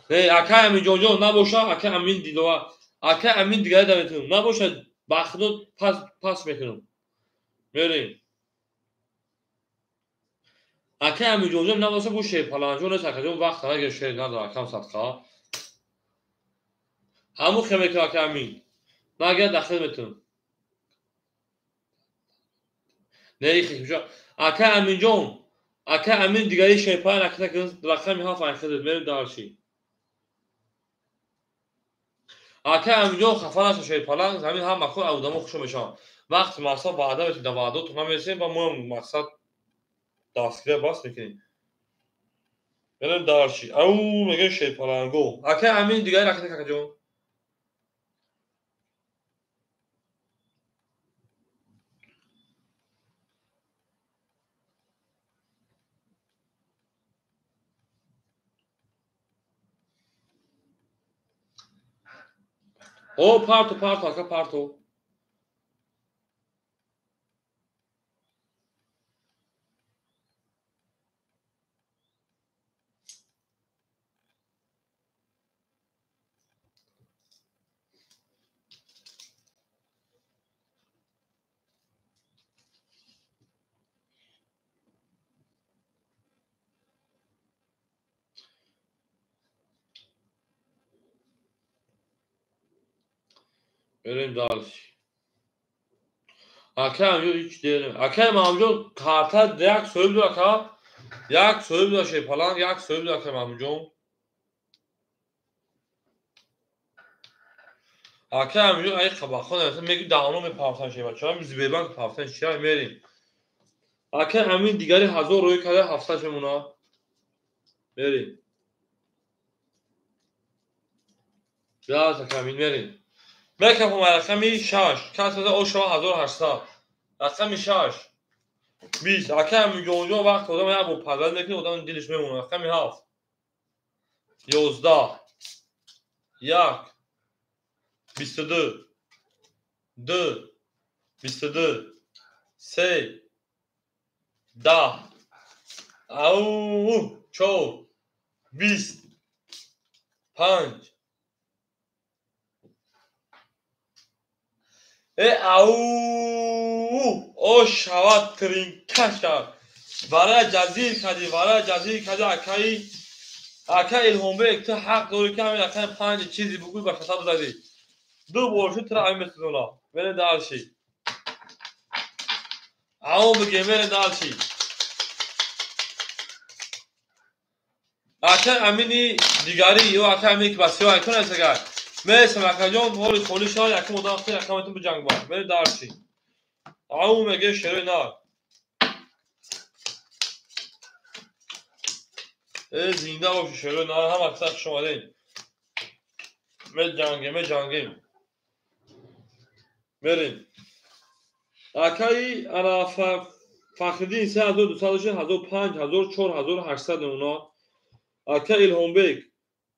Не, акай Аминҷонҷон набоша, акай Амин дилова, акай Амин дигаре да метунам. Набоша, ба худо пас пас мекунам. Мерем. Акай Аминҷонҷон набоша бу шерпаланҷон нест акаҷон вақт нагир шер надора акам садқа. Ҳамун хел мекунам акай Амин. Нагар дахил метунам. Не, ихи акай Аминҷон, акай Амин дигари шерпалан ракета кун рақами 7 айхидед мерем дальше. Акай Аминҷон хафа наша шерпалан, ҳамин ҳама кор одамо хушо мешаванд. Вақти мақсад ваъда метем, дар ваъдотон намерасем ва мо мақсад дастгирия бас мекунем. Мерем дальше. Ау мегӯем шерпаланго. Акай Амин дигари ракета акаҷон. О, парто, парто, ака парто. Мерем дальше. Акай Аминҷон ҳеч дерем. Акай Маҳмудҷон карта як соҳиб дор ака. Як соҳиб дор шерпалан, як соҳиб дор акай Маҳмудҷон. Акай Аминҷон ай қабақхон мегӯ даҳоно мепартан шербача. Сбербанк партан чия мерем. Акай Амин дигари 1000 рӯй карда 700 мемона. Мерем. Раз акай Амин мерем. Мекафам рақами 6. Кас меза ошава 1800. Рақами 6. 20. Ака Аминҷонҷон вақт одам як бор падар мекунад, одам дилаш мемонад. Рақами 7. 11. 1. 22. 2. 22. 3. 10. Ау, 4. 20. 5. Ау, о шавад тринка шав. Вара ҷазир кардӣ, вара ҷазир кардӣ, акаи ака Илҳомбек, ту ҳақ дорӣ ки ҳамин рақами 5 чизи бугӯй ба шата бизадӣ. Ду бор шуд тура ҳамин месӯзона. Мерем дальше. Ау бигем, мерем дальше. Ака Амини дигарӣ ё ака Амини ки ба сиё айкон аст агар. Мересам акаҷон, ҳоли холӣ шавад, якум одам хел рақаметон биҷанг бар. Мерем дальше. Ау меге шерои нар. Зинда боши шерои нар, ҳама каса хуш омадем. Меҷангем, меҷангем. Мерем. Акаи ана Фахриддин 3206, 1005, 1004, 1800 нуна. Ака Илҳомбек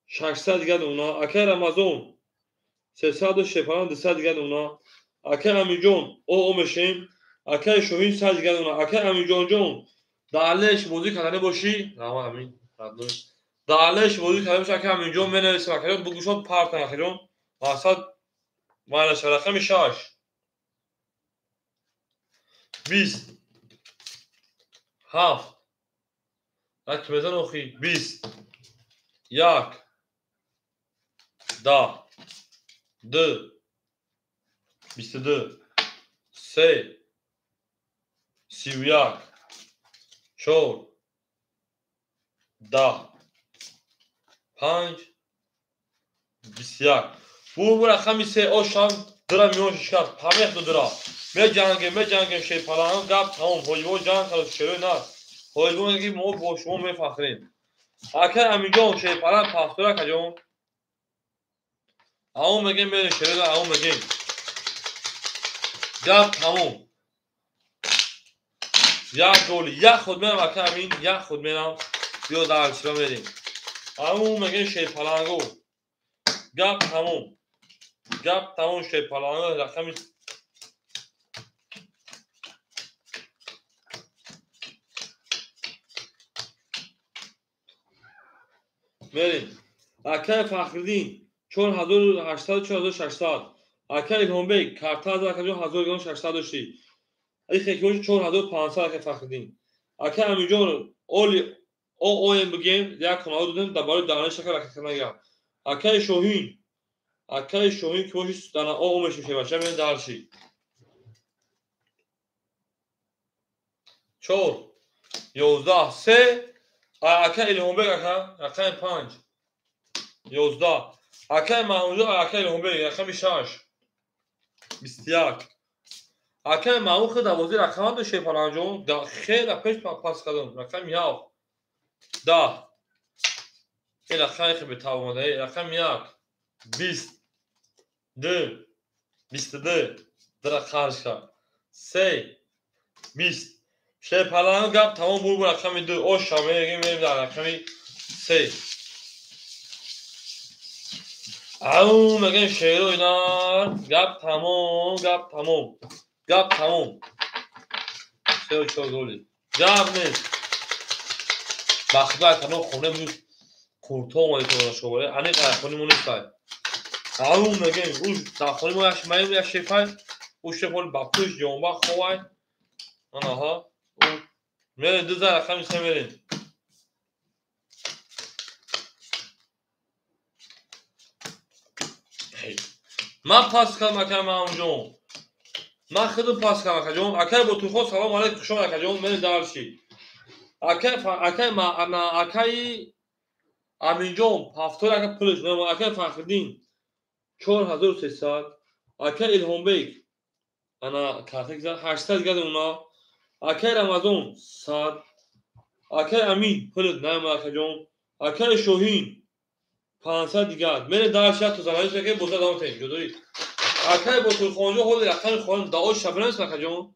600 дигар нуна. Ака Рамазон 300 Шепаран 200 дигар нуна. Ака Аминҷон о мешем. Ака Шоҳин 100 дигар нуна. Ака Аминҷонҷон дар бозӣ кардани бошӣ, раҳмат Амин, дар бозӣ кардани бошӣ, ака Аминҷон менависем, акаҷон бугӯшон партан, акаҷон мақсад майнаша. Рақами 6. 20. 7. Ак мезан охи 20. 1. 10. 2. 22. 3. 31. 4. 10. 5. 21. Бу рақами 3 ошам дира миён шикаст. Памех ду дира. Меҷангем, меҷангем шерпалангон, гап тамом. Ҳоҷибо ҷанг кард шерои нар. Ҳоҷибо мегӯяд ки мо бо шумо мефахрем. Ака Аминҷон шерпаланг пафтур акаҷон. Ау мегем мерем шерои нар, ау мегем. Гап тамом. Як голи, як худ мерам ака Амин, як худ мерам. Биё дар чиро мерем. Ау мегем шерпаланго. Гап тамом. Гап тамом шерпаланго рақами мерем. Акаи Фахриддин 4800, 4600. Акаи Илҳомбек карта аз акаҷон 1600 доштӣ. Ихе ки 4500 акаи Фахриддин. Акаи Аминҷон оли ООМ бигем, як хонаҳо додем дар барои дарани шакар ракета нагирам. Акаи Шоҳин, акаи Шоҳин ки боши дар ОО мешем шебаша мерем дальше. 4. 11. 3. Ака Илҳомбек ака рақами 5. 11. Акаи Маҳмудҷон акаи Илҳомбек рақами 6. 21. Акаи Маҳмуд худ дар бозӣ рақама дошт шерпаланҷон, хеле пеш пас кардам. Рақами 7. 10. Ин рақами хеле бетав омада. Рақами 1. 20. 2. 22. Дира қарш кард. 3. 20. Шерпаланг гап тамом буд рақами 2. Оша мегем мерем дар рақами 3. Ау мегем шерои нар. Гап тамом, гап тамом. Гап тамом. 3 4 голи. Гап нест. Ба худо акано хоне буд курто омади то шоборе. Аниқ хони мо нестай. Ау мегем уш дар хони мо як маем як шефай. Уш шеф ба пуш ҷонба ховай. Анаҳа. Мерем ду зар рақами 3 мерем. Ман пас кардам акаи Маҳмудҷон. Ман худам пас кардам акаҷон. Акаи Ботурхон салом алейкум, хуш омад акаҷон. Мерем дальше. Акаи Аминҷон ҳафтор ака пулш мемонад. Акаи Фахриддин 4300. Акаи Илҳомбек ана карта гизар 800 дигар уна. Акаи Рамазон 100. Акаи Амин пулт намемонад акаҷон. Акаи Шоҳин 500 дигар. Мерем дальше то занавис мекунем, боза давом кунем. Ҷудоӣ. Акай Ботурхонҷон ҳоли рақами хоним дао шабнамис акаҷон.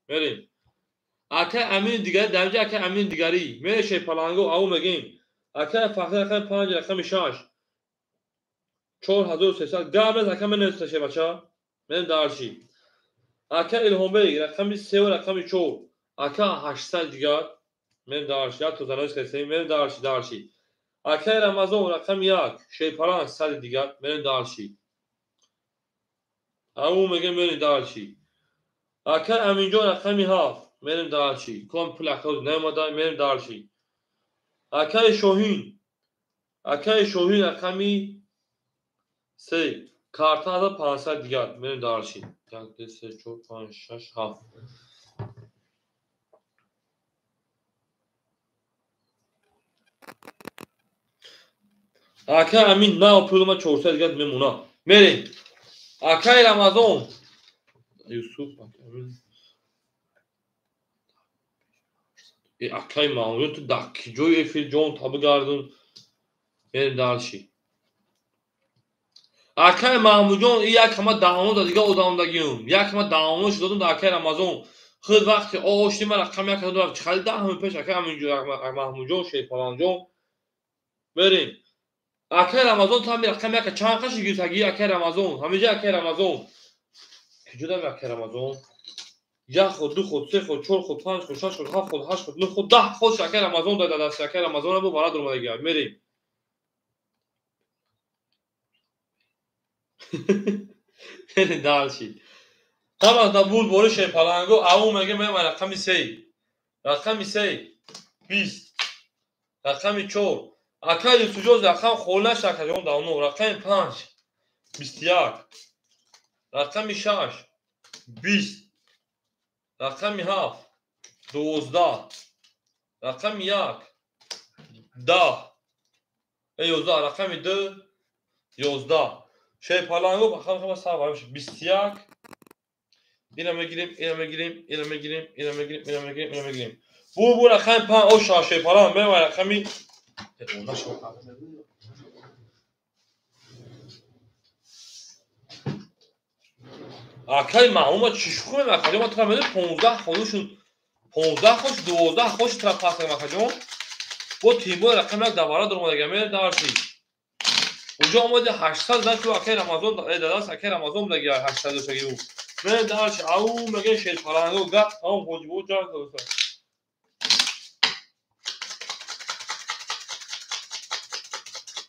Мерем. Акай Амини дигари дарҷа акай Амини дигари. Мере Шерпаланго ау мегем. Акай Фахри рақами 5 рақами 6. 4300 гап нест ака менависа шебача. Мерем дарши. Ака Илҳомбек рақами 3 ва рақами 4. Ака 800 дигар. Мерем дарши. Як тозанавис кардем. Мерем дарши дарши. Акай Рамазон рақами 1. Шерпаланг 100 дигар. Мерем дарши. Ау мегем мерем дарши. Акай Аминҷон рақами 7. Мерем дарши. Ком пул ака наомада мерем дарши. Акай Шоҳин. Акай Шоҳин рақами 3. Карта 1500 дигар. Мерем дарши. 1 2 3 4 5 6 7. Акай Амин на пулма 400 дигар мемона. Мерем. Акай Рамазон. Юсуф Акай Амин. Акай Маҳмудҷон ту дар киҷои эфир ҷон та бигардун. Мерем дарши. Акай Маҳмудҷон и як ҳама даҳоно да дига одамдагиюм. Як ҳама даҳоно шудодум да акай Рамазон. Худ вақти ошти ман рақами як додам. Чӣ даҳами пеш акай Маҳмудҷон Шерпаланҷон. Мерем. Акай Рамазон ту ҳами рақами яка чанд қаши гирифтагӣ акай Рамазон. Ҳамиҷа акай Рамазон. Киҷо дами акай Рамазон? Як ход, ду ход, се ход, чор ход, панҷ ход, шаш ход, ҳафт ход, ҳашт ход, нӯҳ ход, 10 ход акай Рамазон дада дасти акай Рамазон бо барад омадагӣ. Мерем. Мерем дарши. Ҳама да буд бори Шерпаланго ау меге мем рақами 3. Рақами 3 20. Рақами 4. Акай Юсуфҷон рақам холӣ нашд акаҷон давно. Рақами 5 21. Рақами 6 20. Рақами 7 12. Рақами 1 10. 11. Рақами 2 11. Шерпаланго рақами сар барош 21. Ина мегирем, ина мегирем, ина мегирем, ина мегирем, ина мегирем, ина мегирем. Бу рақами 5 о 6 Шерпаланг мева рақами Акай Маҳмуд чӣ шӯхӣ мекунад акаҷон? Ман тура медонам 15 ходушун 15 хош 12 хош тура пас кардам акаҷон. Бо тимбои рақами як давара дуромадага мерем дарши. Уҷо омади 800 зад ку акай Рамазон дадаст акай Рамазон будаги 800 дошаги ӯ. Мерем дарши. Ау меге Шерпаланго гап тамом ҳоҷибо ҷанг доста.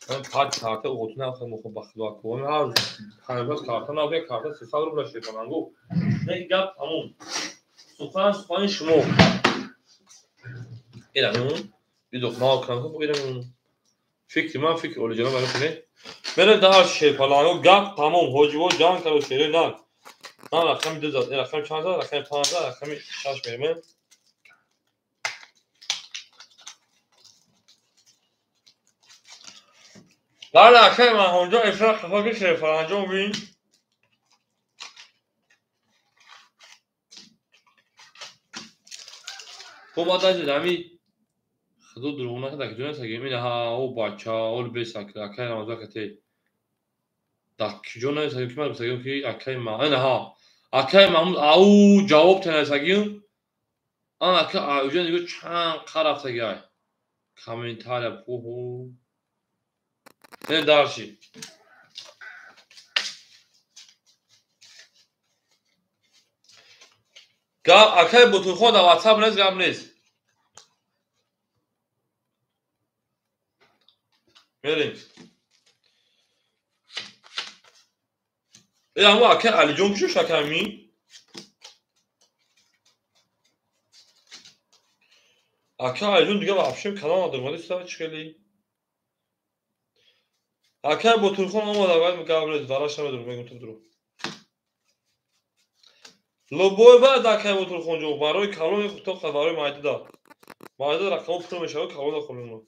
Ман пад карта отuna хо бахтиёр кун. Ҳар панҷ карта нав як карта 300 рубл Шерпаланго. Не гап тамом. Сухан сухани шумо. Ира мемон. Бидох нав кунам ко ира мемон. Фикри ман фикри олиҷаноб барои кунед. Мерем дар Шерпаланго гап тамом ҳоҷибо ҷанг кард шере нак. Ман рақами 2 зад, рақами чанд зад, рақами 5 зад, рақами 6 мерем. Бале акай Маҳмудҷон эфира қафо ки Шерпаланҷон бин. Хуб баъд ами худо дурӯғ накард ака ҷон сагим ина ҳа о бача ол бесак акай Рамазон кате. Дар киҷо нависагим ки ман гуфтагим ки акай ма ина ҳа акай Маҳмуд ау ҷавоб тенависагим. Ан ака уҷо нигоҳ чанд қа рафтагиай. Комментария пуҳу. Не дарши. Гап акай Ботурхон дар WhatsApp нест гап нест. Мерем. Амо акай Алиҷон кишо шаками? Акай Алиҷон дига вообще канал надорад. Мадиста чӣ хеле? Акай Ботурхон омада вай гап нест, дараш намедонам, мегум ту дурӯғ. Лобой баъд акай Ботурхон ҷон барои калон то барои майдада. Майдада рақамо пур мешавад, калон да холимон.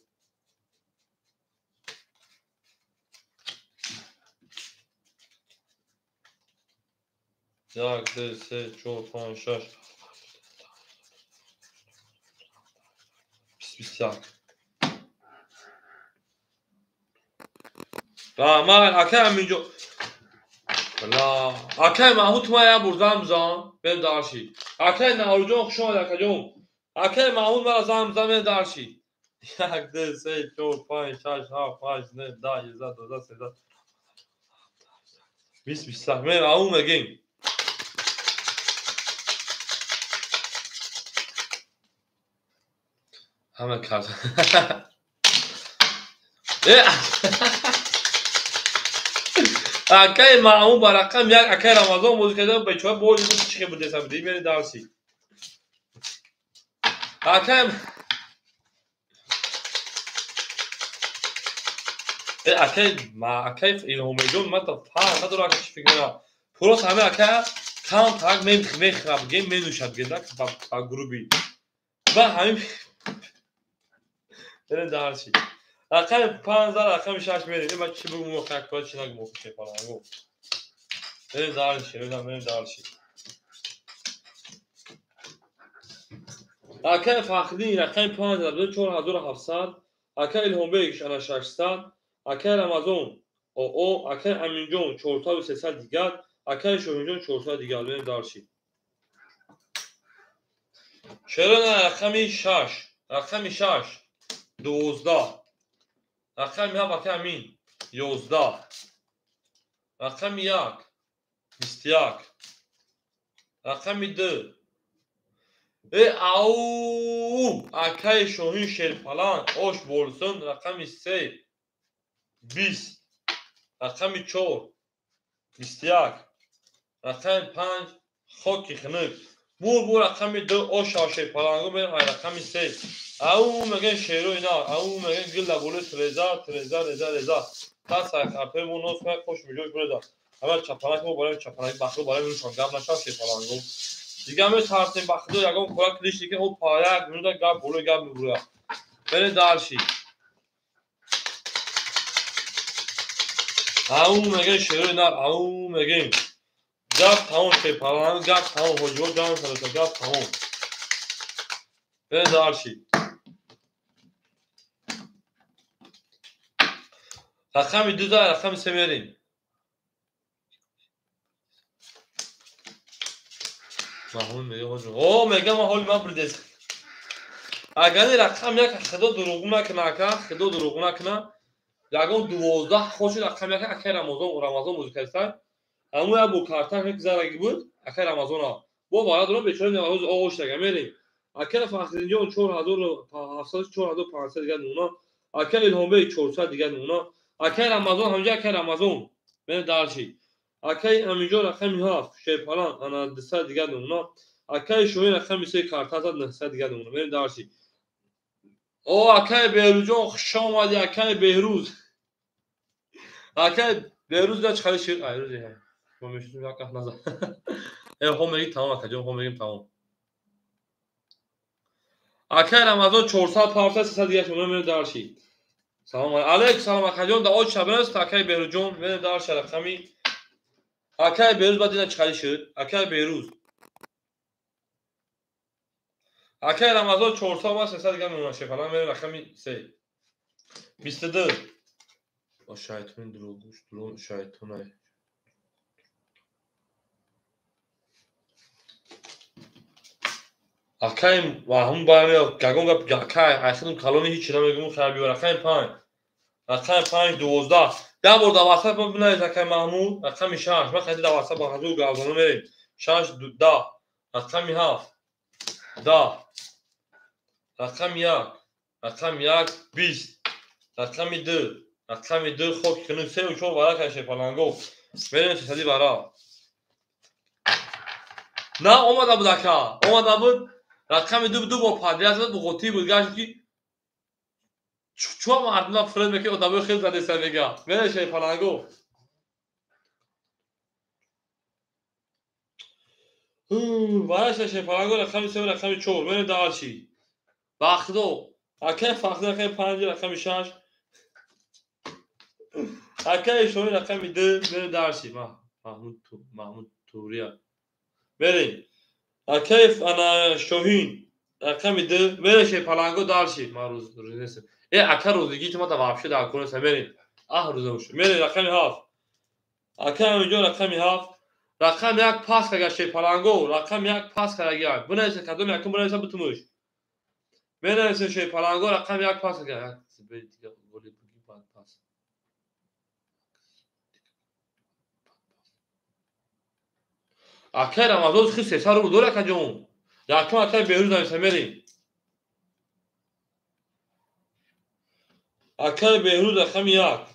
Як, ду, се, чор, панҷ, шаш, 21. Раҳмат акай Аминҷон. Ла, акай Маҳмуд ту ман як бор занг бизан, берем дарши. Акай Наврӯзҷон хуш омадӣ акаҷон. Акай Маҳмуд мара занг бизан, берем дарши. 1, 2, 3, 4, 5, 6, 7, 8, 9, 10, 11, 12, 13, 20, 21. Мерем, ау мегем. Ҳама кард. Акай Маҳмуд ба рақам як акай Рамазон бозӣ карда, бечора бози чӣ будеса буди, мерем дарси. Акай акай акай Илҳомеҷон ман фарқ надорам чӣ фикр мекунам. Просто ҳамин ака кам так мехӯрад, бигем менӯшад, бигем ба груби. Ба ҳамин берем дарси. Рақами 5 рақами 6 мерем. Ман чӣ бигӯм, как чӣ нагӯм, шепаланго. Берем дарси, берем дарси. Акай Фахриддин рақами 5 4700, акай Илҳомбек ана 600, акай Рамазон оо, акай Аминҷон 4300 дигар, акай Шоҳинҷон 400 дигар. Берем дарси. Чаро на рақами 6, рақами 6 12, рақами 7 акай Амин 11, рақами 1 21, рақами 2 ау акай Шоҳин Шерпаланг ош болсон, рақами 3 20, рақами 4 21, рақами 5 хоки хунук. Бур рақами 2 ош Шерпалангу мерем ай рақами 3. Ау мегӯян шерои нар, ау мегӯян гил дар болои треза, треза, реза, реза. Та сайхапаи мо нос кунад, кош миҷош буреза. Ҳама чапалак мо барои чапалак бахло барои нушон гап нашав Шерпалангу. Дигар метарсем ба худо ягон кора клиши ки о паяк минута гап болои гап мебурад. Берем дарши. Ау мегӯян шерои нар, ау мегӯем. Гап тамом Шерпалангу, гап тамом ҳоҷиҳо ҷамъ шуда, гап тамом. Берем дарши. Рақами 2 рақами 3 мерем. Маҳмуд мегӯяд ҳоҷи. О, мегӯям ман ҳоли ман бурдес. Агар рақам 1 худо дурӯғ накунад, ака, худо дурӯғ накунад, ягон 12 хоши рақам 1 акай Рамазон бозӣ кардиста. Ҳамун як бо карта як зараги буд, акай Рамазона. Бо вара дорам бечора ҳози оғош дага мерем. Акай Фахриддинҷон 4700 4500 дигар нуна, акай Илҳомбек 400 дигар нуна, акай Рамазон ҳамҷа акай Рамазон мерем дарши. Акай Аминҷон рақами 7 Шерпаланг ана 200 дигар нуна, акай Шоҳин рақами 3 карта зад 900 дигар нуна. Мерем дарши. О, акай Беҳрӯзҷон хуш омадӣ, акай Беҳрӯз. Акай Беҳрӯз да чӣ хали шир? Ай рӯзи ҳай. Мо мешудем як қаҳ назад. Ҳо мегӣ тамом акаҷон, ҳо мегим тамом. Акай Рамазон 400 500 300 дигар нуна мерем дарши. Салом алейкум, салом акаҷон, да оч шабраст акай Беҳрӯзҷон мерем дарши рақами акай Беҳрӯз баъд ина чӣ хали шуд? Акай Беҳрӯз. Акай Рамазон 400 ва 300 дигар нуна Шерпаланг мерем рақами 3. 22. О шайтони дурӯғгӯш, дурӯғ шайтонай. Акай Маҳмуд бармеяд, ягон гап акай айхидум калони ҳеч намегӯм, хайр биёр рақами 5. Рақами 5 12. Як бор дар ватсап бинавис акай Маҳмуд, рақами 6. Ман хайди дар ватсап ба ҳазур гапзанон мерем. 6 10, рақами 7 10, рақами 1, рақами 1 20, рақами 2, рақами 2 хоки хунук 3 4 варака Шерпаланго. Мерем 300 вара. На омада буд ака, омада буд. Рақами 2 ду бор подряд зад, буғотӣ буд, гашт ки чӯ мардума фиреб мекунад, одамои хел задеса мега. Мерем Шерпаланго. Вараша Шерпаланго рақами 3 рақами 4. Мерем дарши. Бахтидо. Акай Фахриддин рақами 5 рақами 6. Акай Шоҳин рақами 2. Мерем дарши. Маҳмуд Турия. Мерем. Акай ана Шоҳин рақами 2. Мерем Шерпаланго дарши. Ман рӯз нестам. Ака рӯзигӣ ки ман вообще дар кор нестам. Мерем. Аҳ рӯза боша. Мерем рақами 7. Акай Аминҷон рақами 7. Рақами 1 пас карда шерпаланго. Рақами 1 пас карда. Бинависа кадом якум бинависа битумуш. Менависа шерпаланго рақами 1 пас карда. Акай Рамазон хи 300 рубл дора акаҷон. Якум акай Беҳрӯз нависа мерем. Акай Беҳрӯз рақами 1.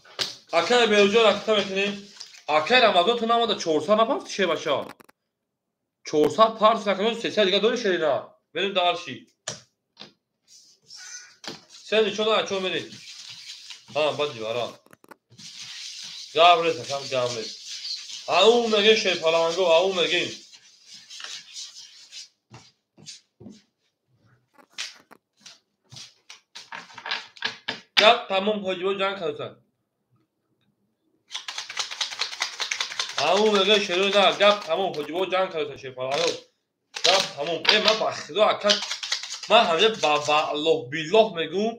Акай Беҳрӯзҷон ракта мекунем. Акай Рамазон ту намода 400 напафти шебаша. 400 парс акаҷон 300 дига дори шерина. Мерем дарши. Се нишон ачо мерем. Ҳа, баъди вара. Гап нест, акам гап нест. Ау мегем шерпаланго, ау мегем. Гап тамом ҳоҷибо ҷанг кардасан. Ау мегем шеро на, гап тамом ҳоҷибо ҷанг кардасан шерпаланго. Гап тамом. Э ман ба худо ака ман ҳамеша ба валлоҳ биллоҳ мегӯм,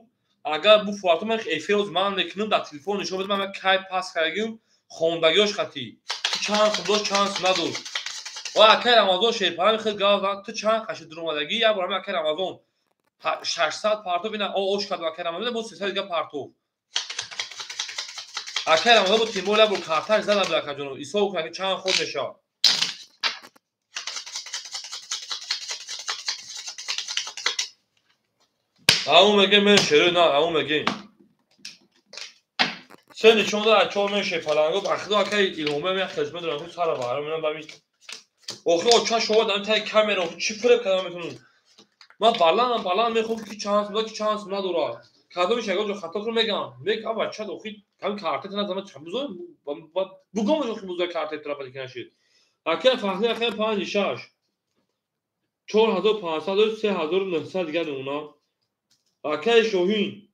агар буфурату ман эфир оз ман мекунам дар телефон нишон бидам, ман кай пас кардагим, хондагиёш хати. Чанд сум дошт, чанд сум надошт. Ва акай Рамазон шерпаланг хел гап зад, ту чанд қаши дуромадагӣ, як бор ҳамин акай Рамазон 600 партов ина ош кард акай Рамазон, боз 300 дига партов. Акай Рамазон бо тимол як бор карташ зада буд акаҷоно. Ҳисоб кунад ки чанд ход мешавад. Ау мегем мен шеро на, ау мегем. Се нишон дод чор мен шерпаланго, ба худо акай Илҳомбек мен хизмат дорам, худо сара вара менам бами. Охи оча шова дам таи камера, охи чӣ фиреб кардам метунам. Ман баланд мехоҳам ки чанд сум ки чанд сум надорад. Кадомиш ягон ҷо хато кунам мегам. Мег аба чад охи кам карта назама чам бузор, бугом охи бузор карта тра бади нашид. Акай Фахри акай 5 6. 4500 3900 дига намуна. Акай Шоҳин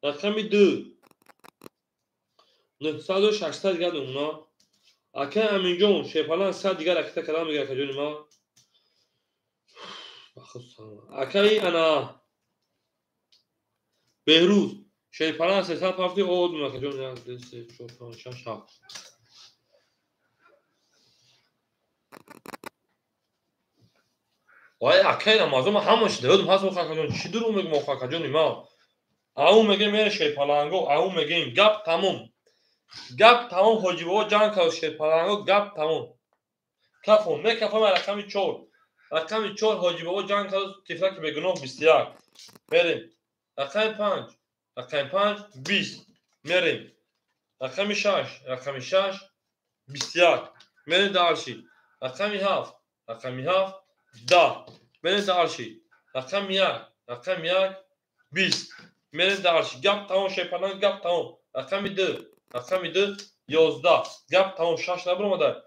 рақами 2 900 600 дига намуна. Акай Аминҷон шерпаланг 100 дига ракета кардам мега акаҷони ман. Акай ана Беҳрӯз шерпаланг 300 пафти од акаҷон 1 2 3 4 5 6 7. Вай акай Рамазон ман ҳамаш додам ҳаст акаҷон чӣ дурӯғ мегӯм охо акаҷони ман. Ау мегем мере шерпаланго, ау мегем гап тамом. Гап тамом ҳоҷибобо ҷанг кард шерпаланго гап тамом. Кафон мекафам рақами 4. Рақами 4 ҳоҷибобо ҷанг кард тифлаки бегуноҳ 21. Мерем. Рақами 5. Рақами 5 20. Мерем. Рақами 6. Рақами 6 21. Мерем дарши. Рақами 7. Рақами 7 10. Мерем дарши. Рақами 1. Рақами 1 20. Мерем дарши. Гап тамом шерпаланг гап тамом. Рақами 2. Рақами 2 11. Гап тамом 6 набаромада.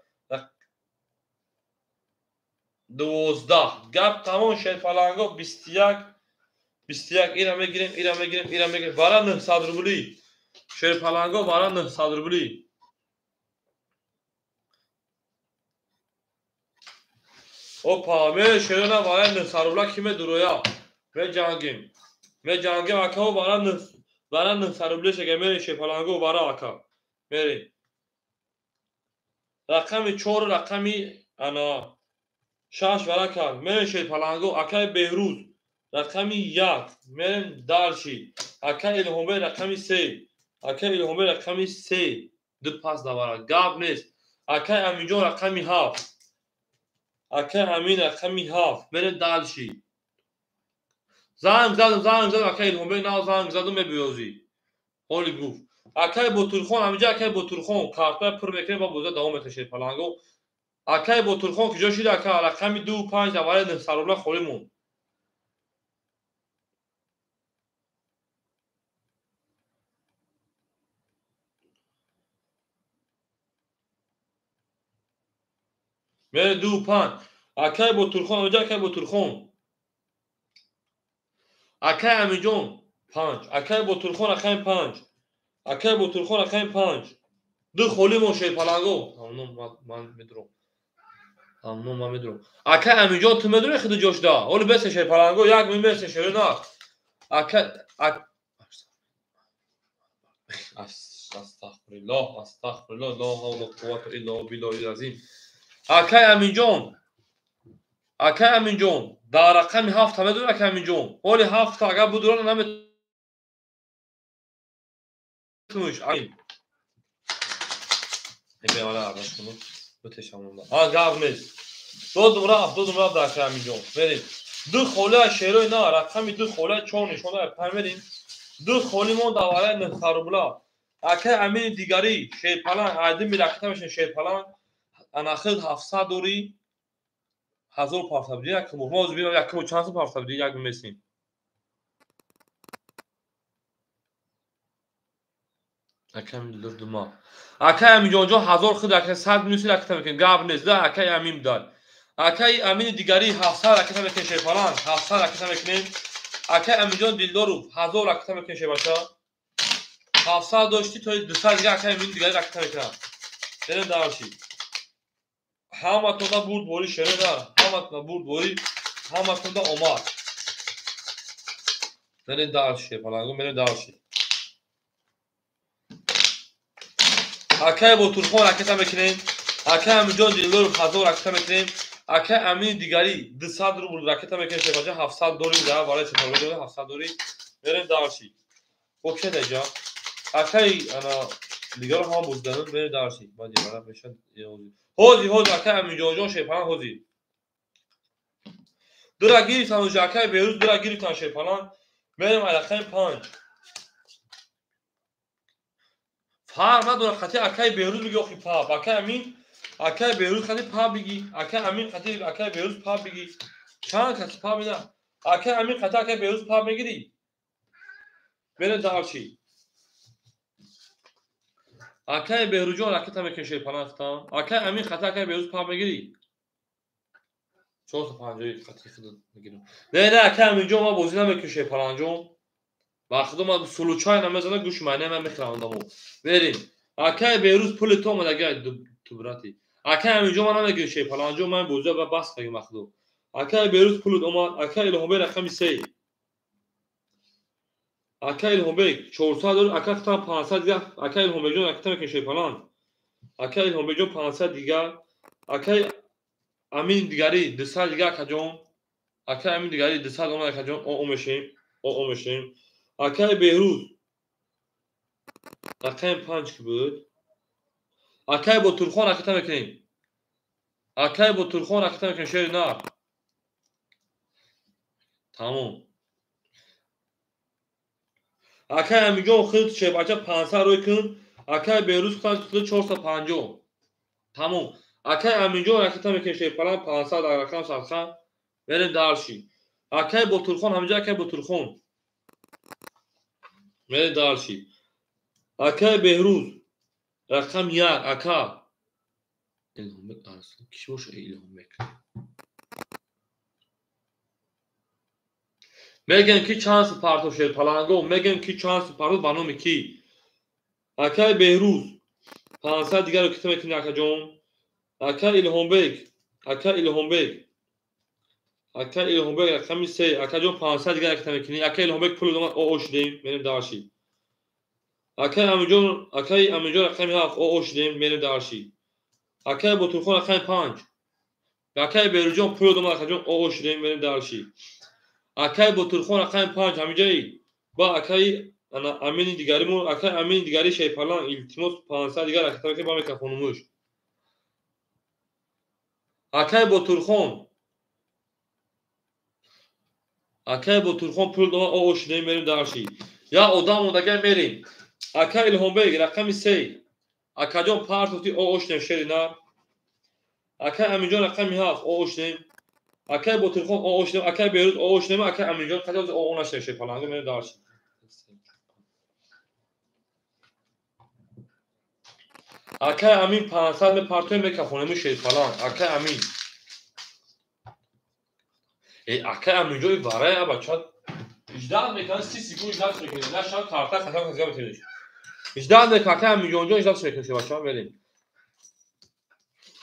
12. Гап тамом шерпаланго 21. 21 ира мегирем, ира мегирем, ира мегирем. Вара 900 рубли. Шерпаланго вара 900 рубли. Опа, ме шерона вара 900 рубла киме дуроя. Ме ҷангим. Ме ҷангим ака вара 900 рубли шега мерем шерпаланго вара ака. Мерем. Рақами 4 рақами ана 6 вара кард. Мерем шерпаланго акай Беҳрӯз рақами 1. Мерем дарши. Акай Илҳомбек рақами 3. Акай Илҳомбек рақами 3. Ду пас давара. Гап нест. Акай Аминҷон рақами 7. Акай Амин рақами 7. Мерем дарши. Занг задам акай Илҳомбек нав занг задам мебиёзӣ. Ҳоли гуфт. Акай Ботурхон ҳаминҷа акай Ботурхон картоя пур мекунем ва боза давом метавад шерпаланго. Акай Ботурхон куҷо шид ака? Рақами 2 5 давари 900 рубла холӣ монд. Мере 2 5. Акай Ботурхон ҳаминҷа акай Ботурхон. Акай Аминҷон 5. Акай Ботурхон рақами 5. Акай Ботурхон рақами 5. Ду холӣ мон шерпаланго. Ҳамно ман медурам. Ҳамно ман медурам. Акай Аминҷон ту медури худи ҷошда. Ҳоли бесе шерпаланго як мин бесе шеро на. Акай Астағфируллоҳ, астағфируллоҳ, ло ҳавла қуввата илла биллоҳил азим. Акай Аминҷон, акай Аминҷон, дар рақами 7 медонӣ акай Аминҷон? Ҳоли 7 агар будурона наметавониш. Гап нест. Додум рафт, додум рафт акай Аминҷон. Мерем. 2 холия шерои на, рақами 2 холия 4 нишона пай мерем. 2 холи монда валай 900 рубла. Акай Амини дигари шерпаланг, айдин миракта мешин шерпаланг. Анахид 700 дори 1000 парта биди як мо мо бинам як мо чанд парта биди як месим. Акай Амин дума. Акай Аминҷон ҷон 1000 худ акай 100 минуси ракта мекунем. Гап нест да акай Амин дар. Акай Амини дигари 700 ракта мекунем шерпаланг, 700 ракта мекунем. Акай Аминҷон Дилдоров 1000 ракта мекунем шербача. 700 дошти то 200 дига акай Амин дигари ракта мекунам. Берем дарши. Ҳаматонда бурдборӣ шерода, ҳаматонда бурдборӣ, ҳаматонда омад. Берем дарши, палангу берем дарши. Акай Ботурхон ракета мекунем. Акай Аминҷон Дилдоров 1000 ракета мекунем. Акай Амини дигари 200 рубл ракета мекунем шербача, 700 дори да барои чатор дори 700 дори. Берем дарши. Хоб шед аҷа. Акай ана дигаро ҳама бозданем, берем дарши. Баъди бара мешад. Ҳози, ҳози акай Аминҷонҷон шерпаланг ҳози. Дура гирифтан ҳози акай Берӯз дура гирифтан шерпаланг. Мерем рақами 5. Фарқ надорад қати акай Берӯз биги охи паб. Акай Амин, акай Берӯз қати паб биги. Акай Амин қати акай Берӯз паб биги. Чанд каси паб меда? Акай Амин қати акай Берӯз паб мегири? Мерем дарчи. Акай Беҳрӯҷон ракета мекунем шерпалангтан. Акай Амин қати акай Беҳрӯз паб мегири? 450 қати худ мегирам. Не, не, акай Аминҷон ман бозӣ намекунам шерпалангҷон. Ба худо ман сулучай намезанам, гӯш майна ман мехӯрам одамо. Берем. Акай Беҳрӯз пули то омад агай ту брати. Акай Аминҷон ман намегирам шерпалангҷон, ман бозиа ба бас кардем ба худо. Акай Беҳрӯз пулут омад, акай Илҳомбек рақами 3. Акай Илҳомбек 400 дор, акай худам 500 дига, акай Илҳомбекҷон ракета мекунем шерпаланг. Акай Илҳомбекҷон 500 дига, акай Амин дигари 200 дига акаҷон. Акай Амин дигари 200 омад акаҷон, о мешем, о мешем. Акай Беҳрӯз рақами 5 ки буд. Акай Ботурхон ракета мекунем. Акай Ботурхон ракета мекунем шери нар. Тамом. Акай Аминҷон худ шербача 500 рӯй кун. Акай Беҳрӯз худ 450. Тамом. Акай Аминҷон ракета мекунем шерпаланг 500 дар рақам садха. Берем дарши. Акай Ботурхон ҳаминҷо акай Ботурхон. Мерем дарши. Акай Беҳрӯз рақам 1 ака. Илҳомбек Арслон кӣ боша Илҳомбек? Мегӯям ки чанд партов шерпаланго, мегӯям ки чанд партов ба номи кӣ? Акай Беҳрӯз 500 дигарро кита мекунӣ акаҷон. Акай Илҳомбек, акай Илҳомбек, акай Илҳомбек рақами 3, акаҷон 500 дигар кита мекунӣ. Акай Илҳомбек пул омад, о шудем, мерем дарши. Акай Аминҷон, акай Аминҷон рақами 7, о шудем, мерем дарши. Акай Ботурхон рақами 5. Акай Беҳрӯҷон пул омад, акаҷон о шудем, мерем дарши. Акай Ботурхон рақами 5 ҳаминҷаи ба акай Амини дигаримон, акай Амини дигари шерпаланг илтимос 500 дигар ракета мекунем ба микрофонумуш. Акай Ботурхон, акай Ботурхон пул омад, о шудем, мерем дарши. Я одам мондагай мерем. Акай Илҳомбек рақами 3. Акаҷон партофти о шудем шери нар. Акай Аминҷон рақами 7 о шудем. Акай Ботурхон о шудем, акай Беҳрӯз о шудем, акай Аминҷон қадам о нашудем шерпаланг мерем дарши. Акай Амин 500 мепартоем мекафонему шерпаланг. Акай Амин. Акай Аминҷои варай абача 18 мекунад, 30 секунд 18 мекунад. На шан карта хатам казга метавониш. 18 мекунад, акай Аминҷонҷон 18 мекунад шербача, мерем.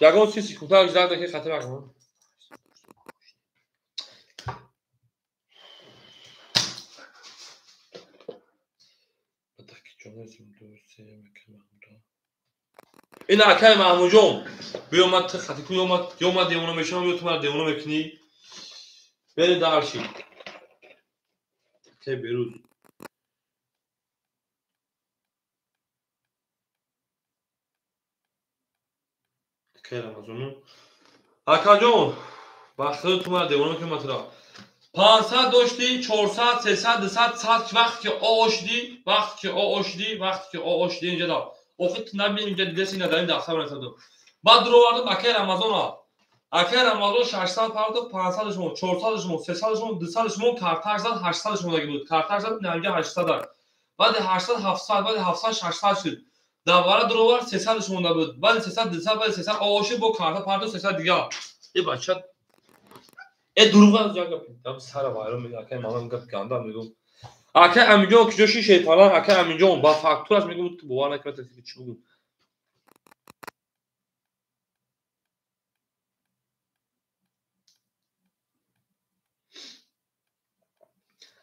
Ягон 30 секунд 18 мекунад хатам мекунад. Батаки ҷон 2 3 Ин акай Маҳмудҷон, биё ман ту хати ку, ё ман девона мешавам, ё ту мара девона мекунӣ. Бери дарши. Акай Беруз. Акай Рамазону. Акаҷон, ба худо ту мара девона мекунӣ, ман тура. 500 доштӣ, 400, 300, 200, 100, вақте ки ошдӣ, вақте ки ошдӣ, вақте ки ошдӣ инҷа да. Охир ту набинем инҷа дидаси надарин дафтар расадам. Баъд дуровардам акай Рамазона. Акай Рамазон 600 партов, 500 шумо, 400 шумо, 300 шумо, 200 шумо, карташ зад 800 шумо даги буд. Карташ зад инҷа 800. Баъд 800 700, баъд 700 600 шуд. Давара дуровард 300 шумо набуд. Баъд 300 200, баъд 300 оши бо карта партов 300 дига. Э бача э дурӯғ аз як гап дам сара вайрон мегӯ акай ман гап ганда мегӯ. Акай Аминҷон куҷо ши шейпалан, акай Аминҷон ба фактураш мегӯ, ту бовар накунӣ, чӣ бигӯ.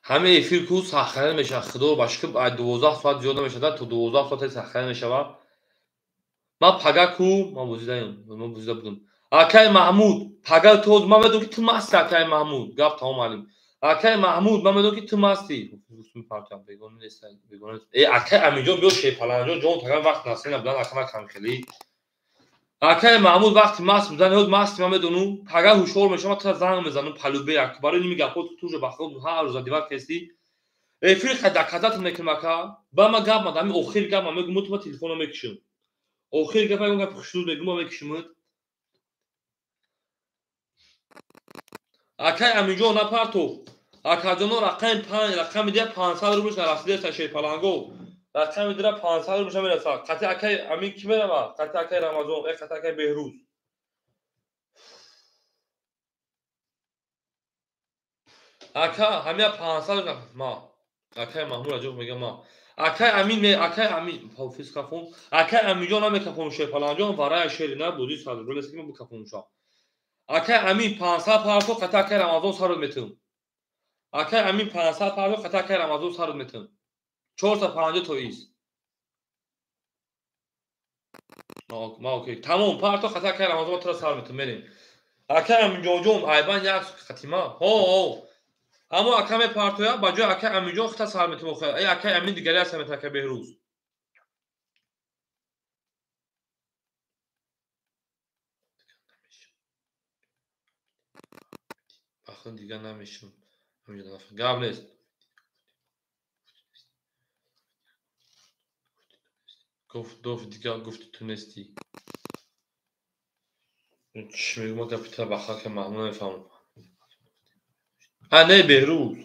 Ҳама эфир ку саххара мешавад, худо ба шукр, 12 соат зиёд намешавад, то 12 соат саххара мешавад. Ман пага ку, ман бозидаем, ман бозида будам. Акай Маҳмуд, пага то ман медонам ки ту масти, акай Маҳмуд, гап тамом алим. Акай Маҳмуд, ман медонам ки ту масти. Э акай Аминҷон биё шейпаланҷон, ҷон таган вақт насина будан, ака ман камхелӣ. Акай Маҳмуд вақти маст будан, ҳоз масти ман медонам, пага ҳушёр мешавам, ман тура занг мезанам, палубе як барои ними гапҳо ту уже ба худ ҳар рӯза дивар кестӣ. Эфир хай доказат мекунам ака. Ба ман гап ман ҳамин охир гап ман мегӯм, ту ман телефонро мекушам. Охир гап ман гап хушнуд мегӯм, ман мекушамат. Акай Аминҷон напартов. Акаҷоно рақами 5, рақами дия 500 рублш нарасидааст шерпаланго. Рақами дира 500 рублш намерасад. Қати акай Амин ки меравад? Қати акай Рамазон, э қати акай Беҳрӯз. Ака ҳамия 500 ма. Акай Маҳмуд Раҷабов мегӯям ма. Акай Амин ме, акай Амин ҳофиз кафон. Акай Аминҷон намекафон шерпаланҷон, варая шери на бозӣ 100 рубл нест ки ман бикафонша. Акай Амин 500 парто қати акай Рамазон сарод метавам. Акай Амин 500 парто қати акай Рамазон сарод метавам. 450 то ист. Ма окей. Тамом, парто қати акай Рамазон тура сар метавам, мерем. Акай Аминҷонҷон, айбан як қатима. Ҳо, ҳо. Аммо ака мепартоя, ба ҷои акай Аминҷон хита сар метавам охир. Эй акай Амин дигаре ҳаст метавам акай Беҳрӯз. Бахтон дигар намешам. Гап нест. Гуфт доф дигар гуфти ту нестӣ. Чӣ мегӯм, ман гапи тура ба хаки Маҳмуд намефаҳмам. А не Беҳрӯз.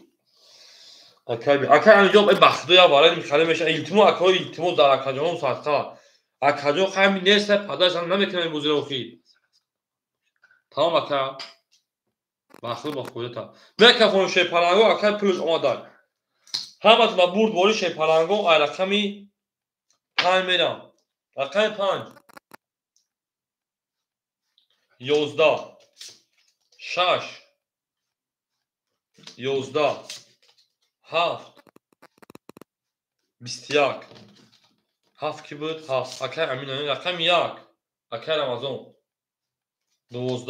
Акай Аминҷон, э ба худо як барои михале мешавад. Илтимос акаҳо, илтимос дар акаҷоном садқа. Акаҷон хайми нест, падараш ҳам намекунад ин бозиро охир. Тамом ака. Ба худо ба фоидата. Мекафон шерпаланго, акай пулш омадаг. Ҳамат ба бурд бори шерпаланго, ай рақами 5 мерам. Рақами 5. 11 6 11 7 21 7 ки буд? 7. Акай Амин, рақами 1. Акай Рамазон. 12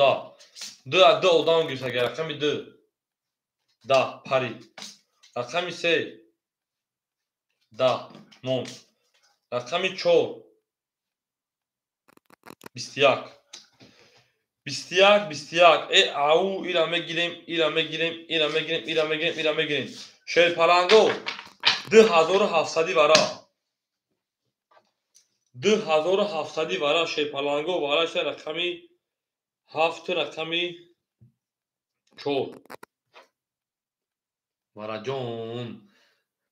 2 2 одам гирифт агар рақами 2 10 парид. Рақами 3 10 монд. Рақами 4 21 21 21. Э ау ира мегирем, ира мегирем, ира мегирем, ира мегирем, ира мегирем. Шерпаланго 2700 вара. 2700 вара шерпаланго вара ша рақами 7 рақами 4. Вараҷон.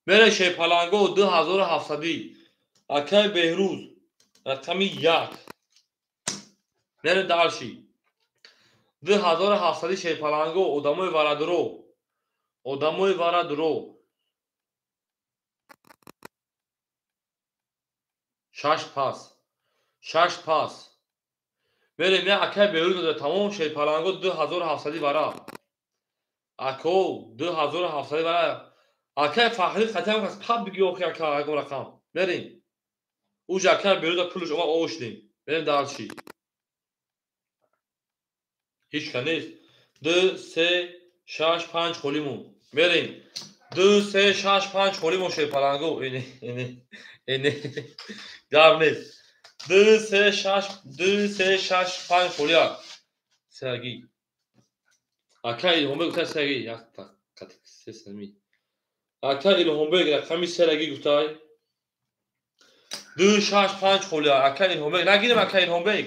Мере шерпаланго 2700. Акай Беҳрӯз рақами 1. Мере дарши. 2700 шерпаланго одамои варадро. Одамои варадро. 6 пас. 6 пас. Мерем я акай Беҳрӯз дода тамом шерпаланго 2700 вара. Ако 2700 вара. Акай Фахри қатиам кас паб биги охи ака ягон рақам. Мерем. Уҷа акай Берӯза пулш омад оштем. Берем дальше. Ҳеч ка нест. 2 3 6 5 холимон. Мерем. 2 3 6 5 холимон шерпаланго. Эне эне эне. Гап нест. 2 3 6 2 3 6 5 холия. Серги. Акай Илҳомбек гуфта серги як та се сами. Акай Илҳомбек рақами серги гуфтай. 2 6 5 холия. Акай Илҳомбек нагирем акай Илҳомбек.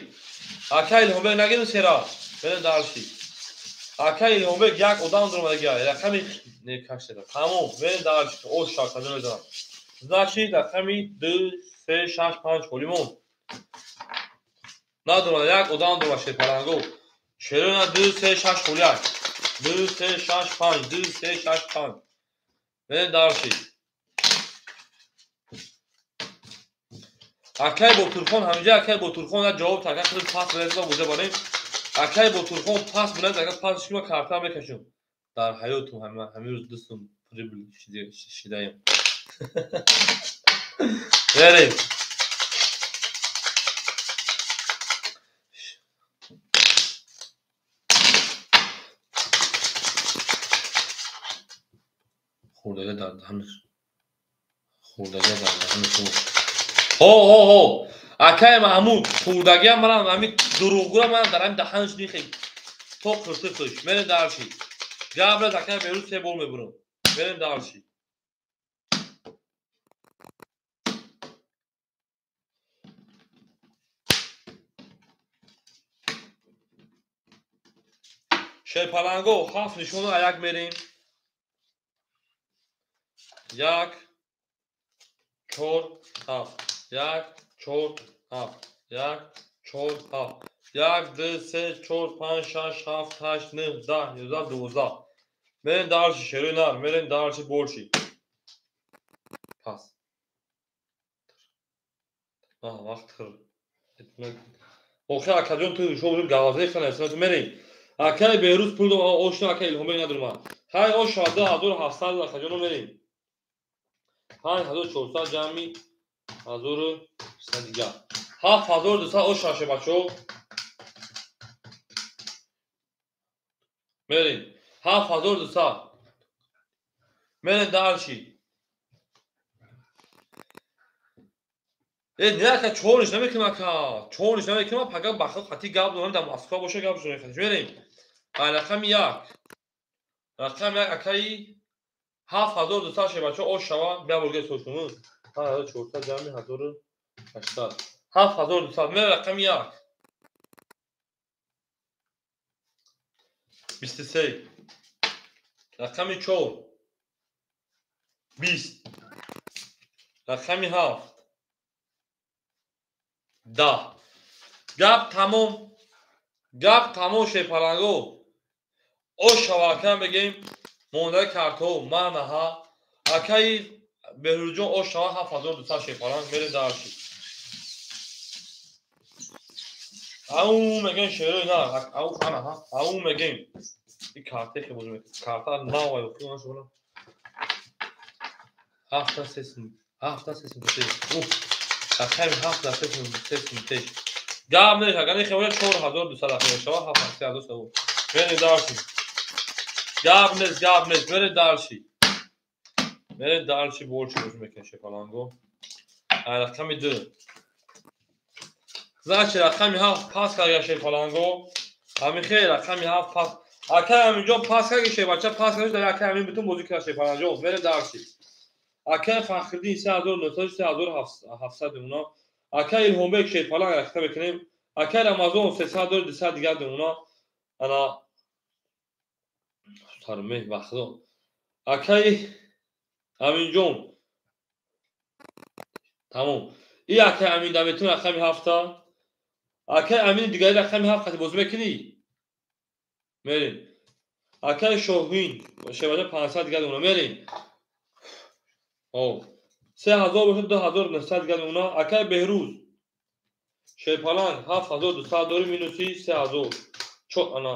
Акай Илҳомбек нагирем сера. Берем дальше. Акай Илҳомбек як одам дуромадагия. Рақами не кашеда. Тамом, берем дальше. Ош шакада мезанам. Значит, рақами 2 3 6 5 холимон. Надурад як одам дура шерпаланго. Шерона 2 3 6 холия. 2 3 6 5 2 3 6 5. Берем дальше. Акай Ботурхон ҳаминҷа акай Ботурхон як ҷавоб така худаш пас билет боза барем. Акай Ботурхон пас билет агар пас шума карта мекашам. Дар ҳаётум ҳамин рӯз дустум прибыл шидаем. Берем. Хурдага дар даҳанаш. Хурдага дар даҳанаш. Ҳо ҳо ҳо. Акай Маҳмуд хурдагиам манам ҳамин дурӯғгӯра манам дар ҳамин даҳанаш нихе. То қиртиқиш. Мерем дальше. Гап нест акай Берӯз се бор мебурам. Мерем дальше. Шерпаланго ҳафт нишона аяк мерем. 1 4 7 1 4 7 1 4 7 1 2 3 4 5 6 7 8 9 10 11 12. Мерем дальше шерои нар, мерем дальше больше. Пас. Вақт хир. Охир акаҷон ту шо гавазаи хана мерем. Акай Берӯз пул ошна акай Илҳомбек надурма. Хай ош 2700 акаҷоно мерем. 5400 ҷамъи 1600 дигар. 7200 ош шаше бачаҳо. Мерем. 7200. Мерем дальше. Э, не ака чориш намекунам ака. Чориш намекунам, пага бахо хати гап дорам дар Москва боша гап шуна. Мерем. Рақами 1. Рақами 1 акаи 7200 ше бачаҳо ош шава, бия бурга сошуну. 7400 ҷамъи 1800. 7200 мерем рақами 1. 23. Рақами 4. 20. Рақами 7. 10. Гап тамом. Гап тамом шерпаланго. Ош шава акам бегем. Мондаи картҳо манаҳа. Акаи Беҳрӯзҷон ош шава 7200 шерпаланг мерем дальше. Ау мегем шерои на, ау анаҳа, ау мегем. Ин карте хе бозӣ мекунад. Карта навай охир шуна. 7 3 7 3 3. Уф. Рақами 7 3 3 3. Гап нест, агар не хебоша 4200 рақам шава 7 3 Мерем дальше. Гап нест, гап нест, мерем дальше. Мерем дальше больше бозӣ мекунем шерпаланго. Рақами 2. Значит, рақами 7 пас карда шерпаланго. Ҳамин хел рақами 7 пас. Акай Аминҷон пас карда шербача пас карда дар акай Амин бутун бозӣ карда шерпаланго. Мерем дальше. Акай Фахриддин 3900 3700 мемона. Акай Илҳомбек шерпаланг рақта мекунем. Акай Рамазон 300 200 дигар мемона. Ана тарме бахто. Акай Аминҷон тамом. И акай Амин да метун рақами 7. Акай Амин дигари рақами 7 қати бозӣ мекунӣ? Мерем. Акай Шоҳин шербача 500 дигар мемона. Мерем. О, 3000 бошад 2900 дигар мемона. Акай Беҳрӯз шерпаланг 7200 дори минуси 3000. Чо ана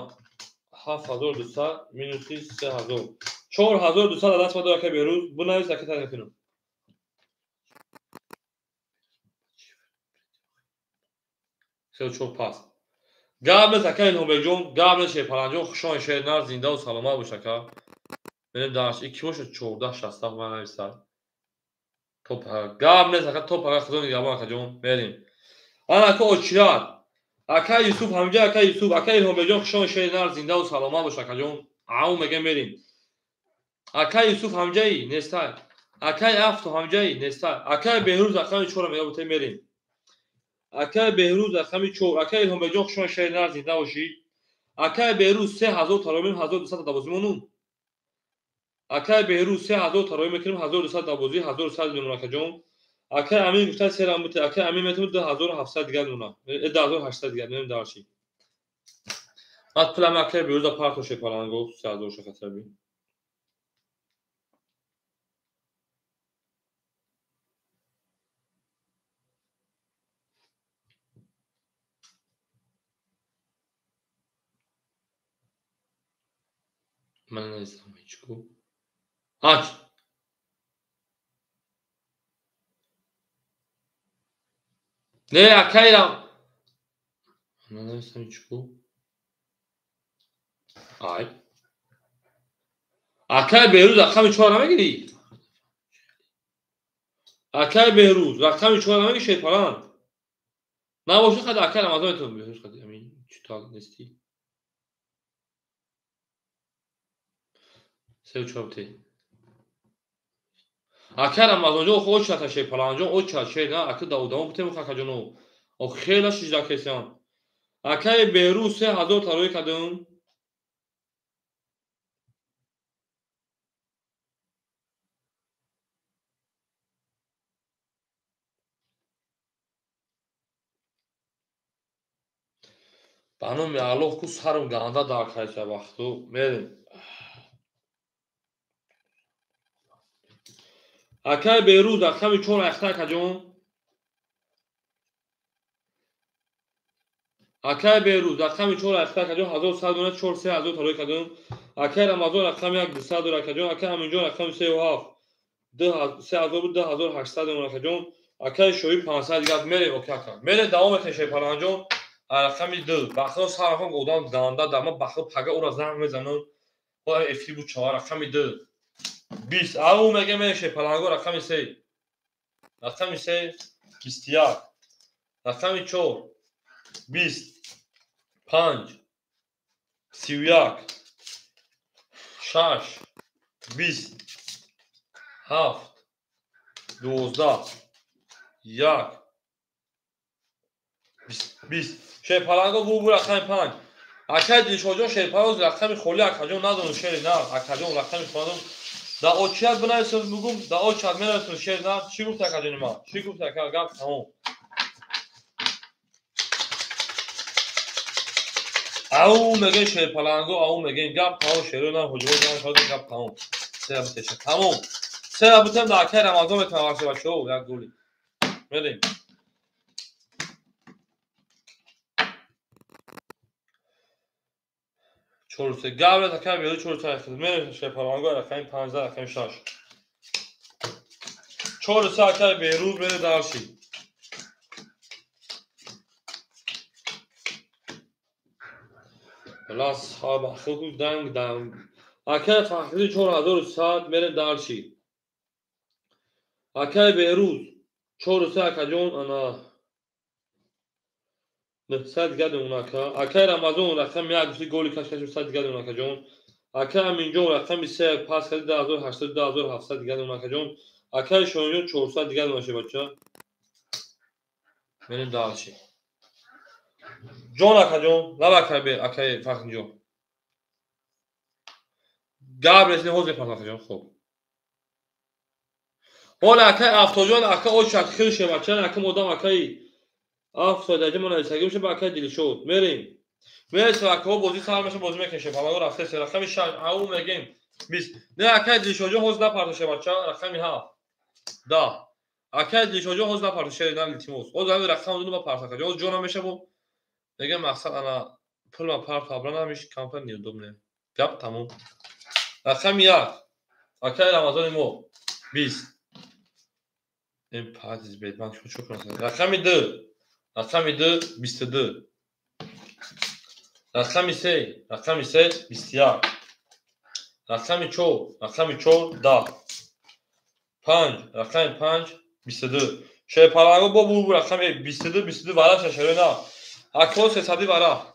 7200 минуси 3000. 4200 даст мадор акай Беҳрӯз. Бунавис ака таъин кунам. 34 пас. Гап нест ака Илҳомбекҷон, гап нест Шерпаланҷон, хушон шер нар, зиндаву саломат бош ака. Мерем дарш. Ки бошад 14 67 ман нависад. Топ гап нест ака, топ ака, худо нигаҳбон акаҷон, мерем. Ана ака очират. Ака Юсуф ҳамҷа, ака Юсуф, ака Илҳомбекҷон, хушон шер нар, зиндаву саломат бош акаҷон. Ау мегем мерем. Ака Юсуф ҳамҷаи нестай. Акай Афто ҳамҷаи нестай. Акай Беҳрӯз рақами 4 мега бутем мерем. Акай Беҳрӯз рақами 4. Акай Илҳомбекҷон, хушон шер нар, зинда бошӣ. Акай Беҳрӯз 3000 тароимем, 1200 дабозӣ монум. Акай Беҳрӯз 3000 тароим мекунем, 1200 дабозӣ, 1100 мемон акаҷон. Акай Амин гуфта серам бute, акай Амин метавонад 2700 дигар мемона. 2800 дигар мемон дарши. Ман пулам акай Беҳрӯза парто шепаланго 3000 шахатаби. Ман нависам ҳечку. Ач. Не, акайрам. Ман нависам ҳечку. Ай. Акай Беҳрӯз рақами 4 намегирӣ? Акай Беҳрӯз рақами 4 намегирӣ Шерпаланд? Набошад хад акай Рамазон метавон Беҳрӯз хад ҳамин чутал нестӣ. 3 4 те. Акай Рамазонҷон охо очата Шерпаланҷон очат шер на ака давдамо бутем акаҷоно. Ох хела шижда кесян. Акай Беҳрӯз 3000 тарои кардам. Ба номи Аллоҳ ку сарам ганда дар кайса вақту мерем. Акай Беҳрӯз рақами 4 ахта акаҷон. Акай Беҳрӯз рақами 4 ахта акаҷон, 1100 дона 4 3000 тарои кардам. Акай Рамазон рақами 1 200 дора акаҷон. Акай Аминҷон рақами 3 7 3000 буд 2800 дона акаҷон. Акай Шоҳӣ 500 дигар мерем ока ака. Мерем давом мекунем Шерпаланҷон. Рақами 2. Бахто сархон одам ганда да ман бахто пага ӯра занг мезанам. Ҳо эфир буд чава рақами 2. 20. Ау мегем мерем Шерпаланго рақами 3. Рақами 3 21. Рақами 4 20 5 31 6 20 7 12 1 20. Шерпаланго бу рақами 5. Акай Дилшодҷон Шерпаланго рақами холи акаҷон надонам шер на акаҷон рақами холи да очият бинависам бугум да очият менависам шер на чӣ гуфт акаҷони ман чӣ гуфт ака гап тамом. Ау мегӯем Шерпаланго ау мегӯем гап тамом шеро на ҳуҷумо ҷамъ шуд гап тамом. Сера бутеша тамом. Сера бутем да акай Рамазон метавонам вақти бачаҳо як голи. Мерем. 4 3 гап акай Беҳрӯз 4 3 мерем Шерпаланго рақами 5 рақами 6. 4 3 акай Беҳрӯз мере дарши. Лас хаб данг данг. Акай Фахри 4100 мере дарши. Акай Беҳрӯз 4 3 акаҷон ана 900 дигар мемона ака. Акай Рамазон рақами 1 гуфти голи каш кашим 100 дигар мемона акаҷон. Акай Аминҷон рақами 3 пас карди 2800 2700 дигар мемона акаҷон. Акай Шоҳинҷон 400 дигар мемона бача. Мерем дарши. Ҷон акаҷон, лаб акай бе акай Фахриҷон. Гап ресни ҳозир мепарам акаҷон, хоб. Ҳола акай Афтоҷон ака очат хел шева чан ака модам акай Афто даҷа мо нависагӣ меша ба акай Дилшод. Мерем. Мересем акаҳо бозӣ сар меша бозӣ мекунем Шерпаланго рафта се рақами 6 ау мегем 20. Не акай Дилшодҷон ҳозир напарто шебача рақами 7 10. Акай Дилшодҷон ҳозир напарто шер на илтимос. Ҳозир ҳамин рақам ду напарто акаҷон. Ҳозир ҷонам меша бо мегем мақсад ана пул ма парто абра намеш камтар неудобно. Гап тамом. Рақами 1 акай Рамазони мо 20. Ин пази бедбанк шуд чӯ кунад. Рақами 2 Рақами 2 22. Рақами 3, рақами 3 21. Рақами 4, рақами 4 10. 5, рақами 5 22. Шерпаланго бо бу рақами 22 22 вара шашеро на. Ако 300 вара.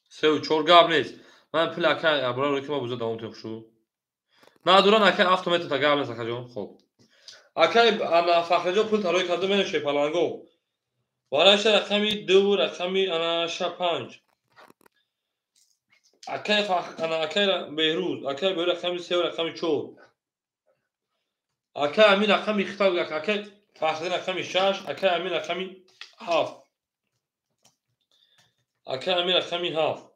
Се ва 4 гап нест. Ман пул ака аброр ки ма буза давом техшу. Надуран ака автометр та гап нест акаҷон. Хоб. Ака ана Фахриҷон пул тарои карда мене шерпаланго. Вараша рақами 2 рақами ана 5. Акай Фах ана акай Беҳрӯз, акай Беҳрӯз рақами 3 рақами 4. Акай Амин рақами хитоб, акай Фахриддин рақами 6, акай Амин рақами 7. Акай Амин рақами 7.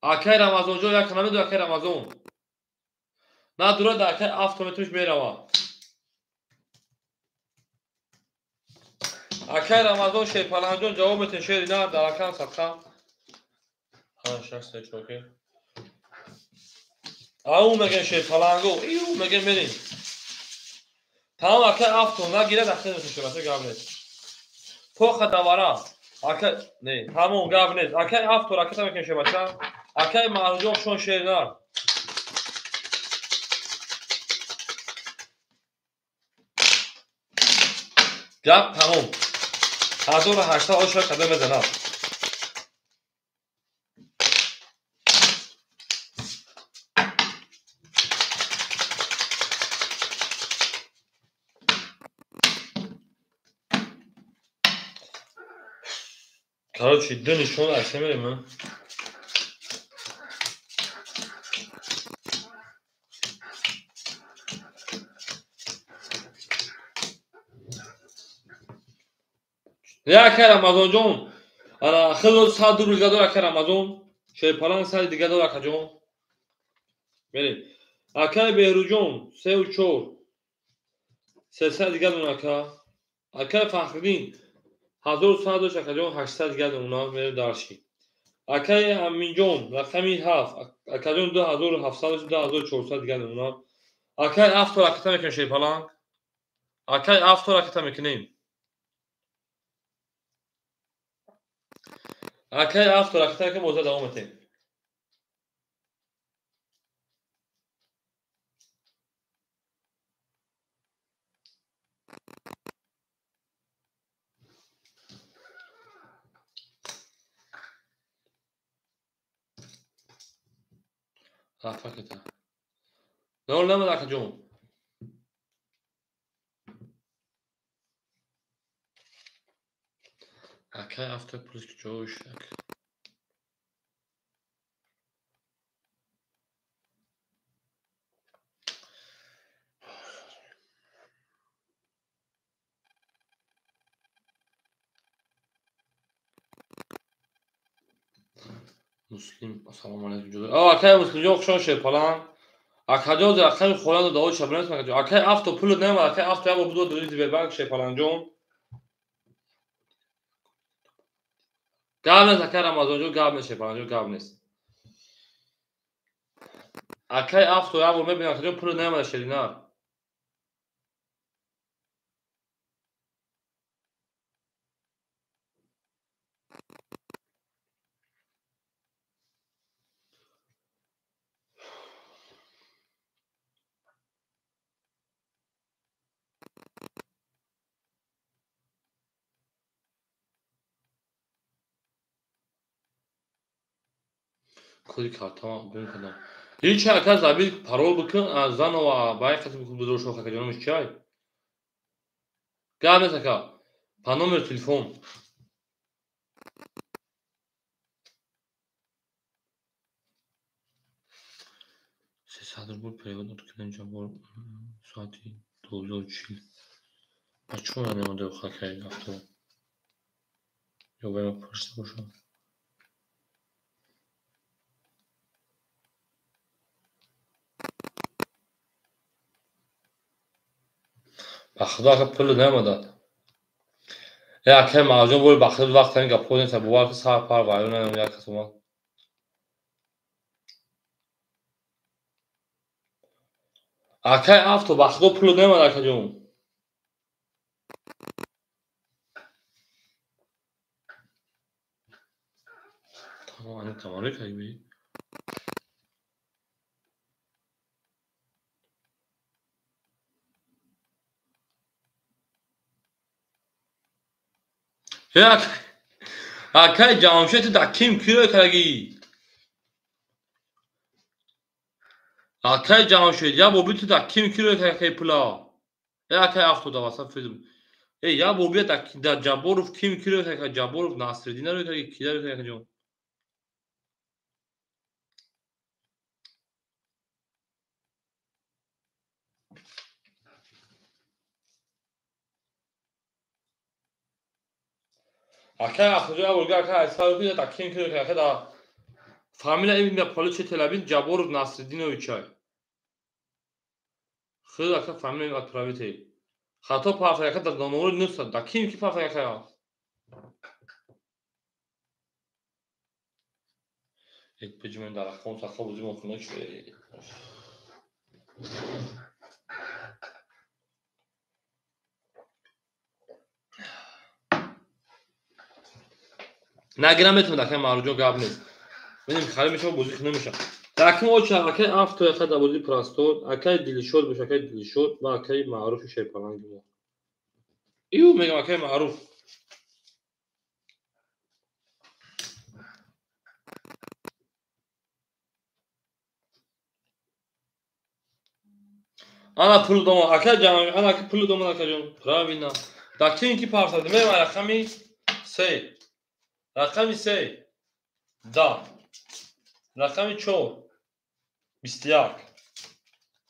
Акай Рамазонҷон як намеду акай Рамазон. Надура да акай автометриш мерава. Акай Рамазон Шерпаланҷон ҷавоб метен шери на дар акан садқа. 5 6 3 4. Ау мегем Шерпаланго, иу мегем мерим. Тамом акай авто нагирад ахир мешавад, гап нест. Тоха давара. Акай не, тамом гап нест. Акай авто ракета мекем шебача. Акай Маҳруҷон шон шернар. Гап тамом. 1800 оша қадам мезанад. Короче, ду нишон акса мерем. Акай Рамазонҷон, ана хело 100 рубл дигар дор акай Рамазон, Шерпаланг 100 дигар дор акаҷон. Мерем. Акай Беҳрӯҷон 3 ва 4. 300 дигар дор ака. Акай Фахриддин 1100 дошт акаҷон, 800 дигар дор мерем дарши. Акай Аминҷон рақами 7, акаҷон 2700 дошт, 2400 дигар дор. Акай авто ракета мекунем Шерпаланг. Акай авто ракета мекунем. Акай авто ракета мекунем, боза давом метем. Рафаката. Нол намад акаҷон. Акай авто пулиш куҷо шак. Муслим, ассалому алайкум. Акай Муслимҷон хушон Шерпаланг. Акаҷон рақами хонанду давои шабонест акаҷон. Акай авто пулат наомад, акай авто як бор будо дори Сбербанк Шерпалангҷон. Гап нест акай Рамазонҷон, гап нест Шерпалангҷон, гап нест. Акай авто як бор мебинам акаҷон пулат наомада шеринар. Коди картама гум кардам. Ҳеҷ ака забил парол бикун, занова ба як қисм бузург шо акаҷономиш чай. Гап нест ака. По номеру телефон. 300 рубл перевод откунем ҷавоб соати 12:40. Ба чӣ намода хакай авто? Ё ба ма пурсида бошам. Ба худо ака пул наомадад. Акай Маҳруҷон бори ба худо вақт ҳамин гапҳо нест, бовар ки сар пар вайрон наём як кас омад. Акай авто ба худо пуло немад акаҷон. Тамом, тамом кайби. Як акай Ҷамшед да ким киро караги? Акай Ҷамшед, я боби ту да ким киро караги пула? Э акай авто да васа филм. Э я боби да Ҷабборов ким киро караги? Ҷабборов Насриддин ро караги, киро караги ҷон? Акай авто я бурга акай Асфалов да ким киро караги да фамилия имя получи Телабин Ҷабборов Насриддиновичай. Худ ака фамилия отправите. Хато пафта яка да номери 900 да ким ки пафта яка. Эт бижмен дар рақам саха бузим охуна шуд. Нагирам метавонад акай Маъруфҷон гап нест. Бинем хари мешава бозӣ намеша. Дакм оча акай авто яка да бозӣ простор, акай Дилшод бош, акай Дилшод ва акай Маъруфи шерпаланги мо. Ию мегам акай Маъруф. Ана пул дома, акай ҷам, ана пул дома акай ҷон. Правильно. Дакин ки парсад, мегам рақами 3. Рақами 3. Да. Рақами 4. 21.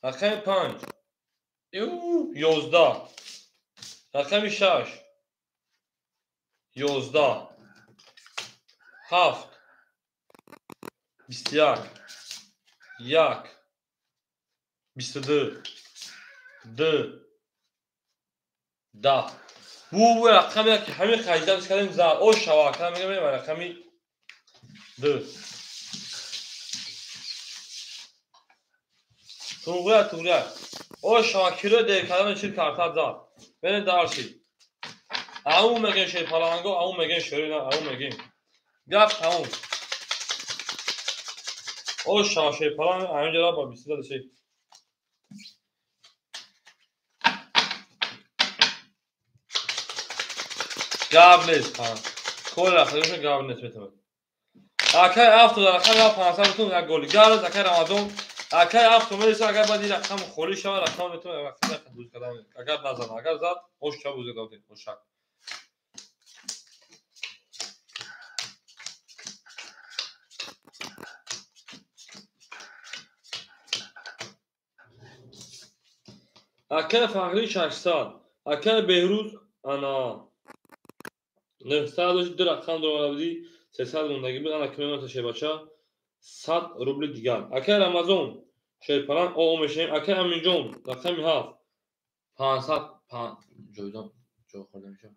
Рақами 5. 11. Рақами 6. 11. 7. 21. 1. 22. 2. 10. Бу рақами ки ҳамин хаҷдаш кардем за о шава ака мегам рақами 2. Туғрия, туғрия. О шава киро дер кардам чил карта зад. Берем дарси. Ау мегем шерпаланго, ау мегем шерина, ау мегем. Гап тамом. О шава шерпаланго, ҳаминҷо ба 22 доши. Гап нест, ҳа. Кола хадоша гап нест метавонад. Акай авто дар рақами 500 бутун як голи. Гап акай Рамазон. Акай авто мереса, агар баъд ин рақам холӣ шавад, рақам метавонад рақам буз кардан. Агар назан, агар зад, ош ча буз кардан, ошак. Акай Фахри 600, акай Беҳрӯз ана 900 дошт, ду рақам даромада будӣ, 300 мондагӣ буд, ана кимемата шербача 100 рубли дигар. Акай Рамазон шерпалан о мешавем. Акай Аминҷон рақами 7 500 ҷойдон ҷой хӯрда мешавад.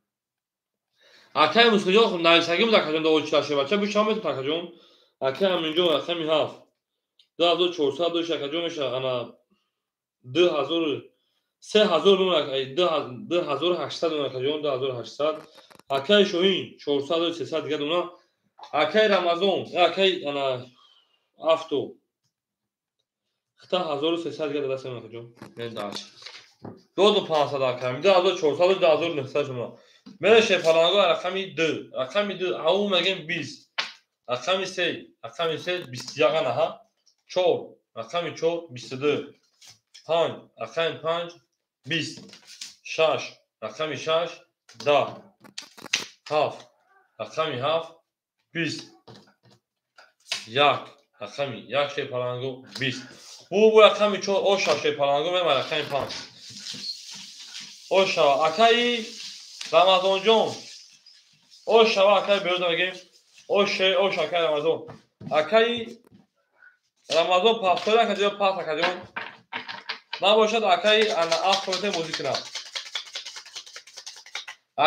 Акай Муслиҷон хуб нависагӣ буд акаҷон да очила шербача бишав метавон акаҷон. Акай Аминҷон рақами 7 2400 дошт акаҷон мешавад ана 2000 3000 бимон 2800 бимон акаҷон 2800. Акай Шоҳин 400 300 дигар дона. Акай Рамазон акай ана авто 1300 дигар дада сем акаҷон. Мен даш. 2500 акай, 2400 2900 шумо. Мен шерпаланго рақами 2, рақами 2 ау мегем 20. Рақами 3, рақами 3 21 ана ҳа. 4, рақами 4 22. 5, рақами 5 20. 6, рақами 6 10. 7, рақами 7 20. 1, рақами 1 шерпаланго 20. Бу рақами 4 оша шерпаланго мема рақами 5. Оша акаи Рамазонҷон. Оша акаи Беҳрӯз мегем. Оше, оша акаи Рамазон. Акаи Рамазон пафтор акаҷон, пас акаҷон. Набошад акаи ана авто метавонем бозӣ кунам.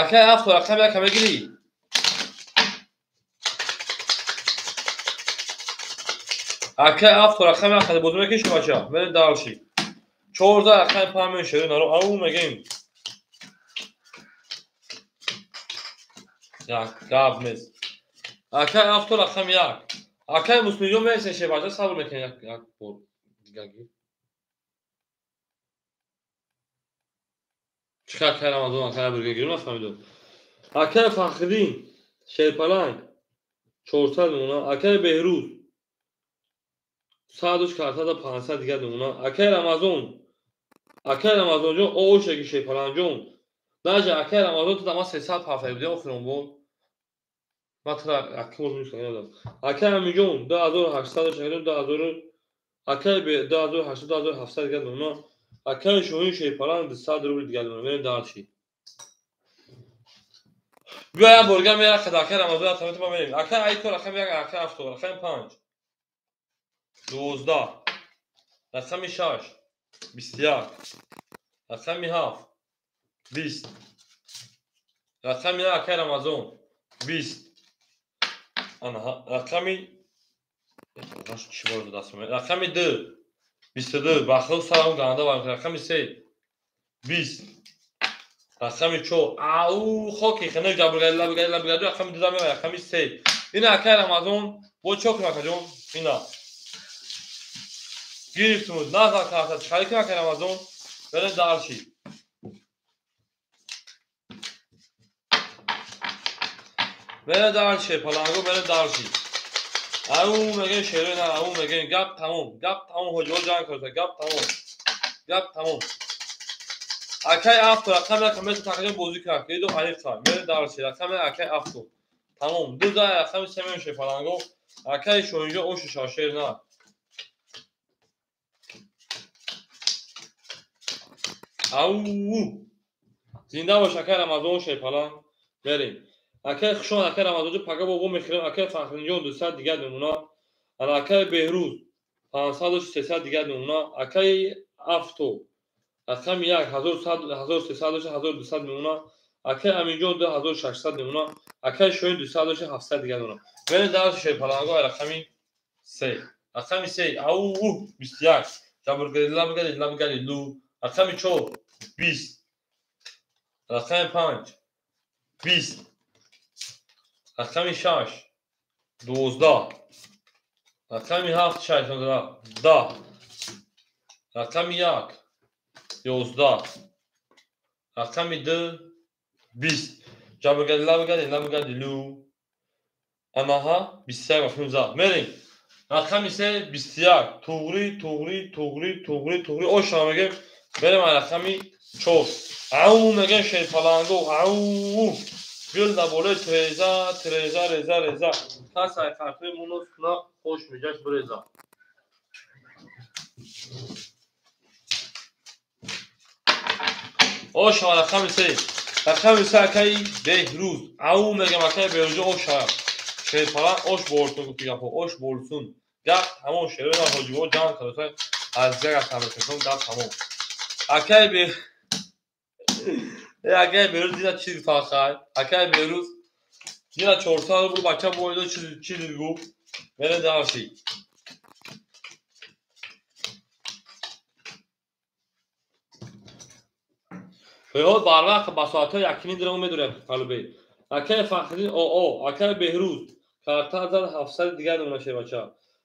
Акаи авто рақами 1 мегирӣ? Акаи авто рақами 1 бозӣ мекунӣ шумача? Мерем дарши. 14 рақами 5 меоем шерои наро ау мегем. Як гап нест. Акай авто рақами 1. Акай Муслимҷон мерасен шербача сабр мекунем як бор дигар гир. Чӣ акай Рамазон акай бурга гирм нафаҳмидам. Акай Фахриддин шерпаланг 400 мемона. Акай Беҳрӯз 100 картада 500 дигар мемона. Акай Рамазон акай Рамазонҷон оошаги шерпалангҷон. Даже акай Рамазон ту дама 300 пафта будем охирон бор. Ман тура акимоз мешканам. Акай Аминҷон 2800 шакадон 2000 акай 2800 2700 дигар мемона. Акай Шоҳин шерпаланг 200 рубл дигар мемона. Мерем дальше. Биё як борга мерақад акай Рамазон атамати ма мерем. Акай Айко рақами 1 акай 7 рақами 5 12 рақами 6 21 рақами 7 20 рақами 1 акай Рамазон 20 ана рақами чӣ бор даст рақами 2 22 бахлу салом ганда ва рақами 3 20 рақами 4 ау хоки хана ҷабргайла бигайла бигайла рақами 2 меояд рақами 3 ина акай Рамазон бо чӣ кунам акаҷон ина гирифтумуд назар карта чӣ кунам акай Рамазон берем дальше. Берем дальше паланго берем дальше. Ау мегем шерои на ау мегем гап тамом ҳоҷиҳо ҷанг карда гап тамом гап тамом. Акай авто рақами 1 метр тақрибан бозӣ кард киду аниқ кард. Мерем дальше рақами акай авто тамом ду за рақами 3 меоем шерпаланго. Акай Шоҳинҷон оши шашер на. Ау зинда бош акай Рамазон шерпаланг мерем. Акай хушон акай Рамазонҷон пага бобо мехӯрем. Акай Фахриддинҷон 200 дигар мемона. Ана акай Беҳрӯз 500 300 дигар мемона. Акай авто рақами 1 1300 1200 мемона. Акай Аминҷон 2600 мемона. Акай Шоҳин 200 700 дигар мемона. Мерем дальше шерпаланго рақами 3 рақами 3 ау 21 ҷабргайла бигайла бигайла лу рақами 4 20 рақами 5 20 рақами 6 12 рақами 7 6 10 рақами 1 11 рақами 2 20 ҷабргайла бигайла бигайла лу анаҳа 21 ва 15 мерем. Рақами 3 21 туғри туғри туғри туғри туғри оша мегем. Берем рақами 4 ау мегем шерпаланго ау бил да болои треза треза реза реза кас ай картои мунос куна хош меҷаш биреза. Оша рақами 3 рақами 3 акаи Беҳрӯз ау мегем акаи Беҳрӯзҷон оша шерпаланг ош борсун гуфти гапҳо ош борсун гап тамом шерои на ҳоҷиҳо ҷанг карда аз як тамошосон гап тамом. Акаи акаи Беҳрӯз дина чиз гуфт акаи Беҳрӯз дина 400 рубл бача боидо чиз гуфт. Мерем дальше. Феҳод барвақт ба соатҳои 1:30 дирам медорем қалбе. Акаи Фахриддин ОО акаи Беҳрӯз карта 1700 дигар мемона шербача.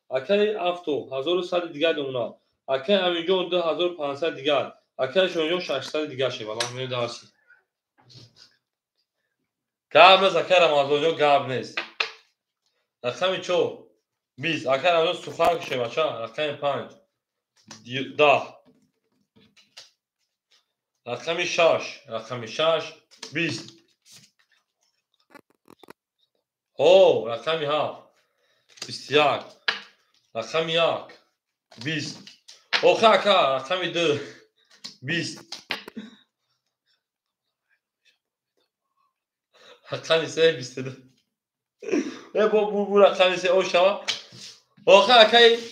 Акаи авто 1100 дигар мемона. Акаи Аминҷон 2500 дигар. Акаи Шоҳинҷон 600 дигар шербаланг мерем дальше. Гап нест акаи Рамазонҷон гап нест. Рақами 4 20 акаи Рамазон сухан шербача. Рақами 5 10 рақами 6 рақами 6 20 ҳо рақами 7 21 рақами 1 20 охи ака рақами 2 20 рақами 3 22 э бо бу рақами 3 ошава. Охи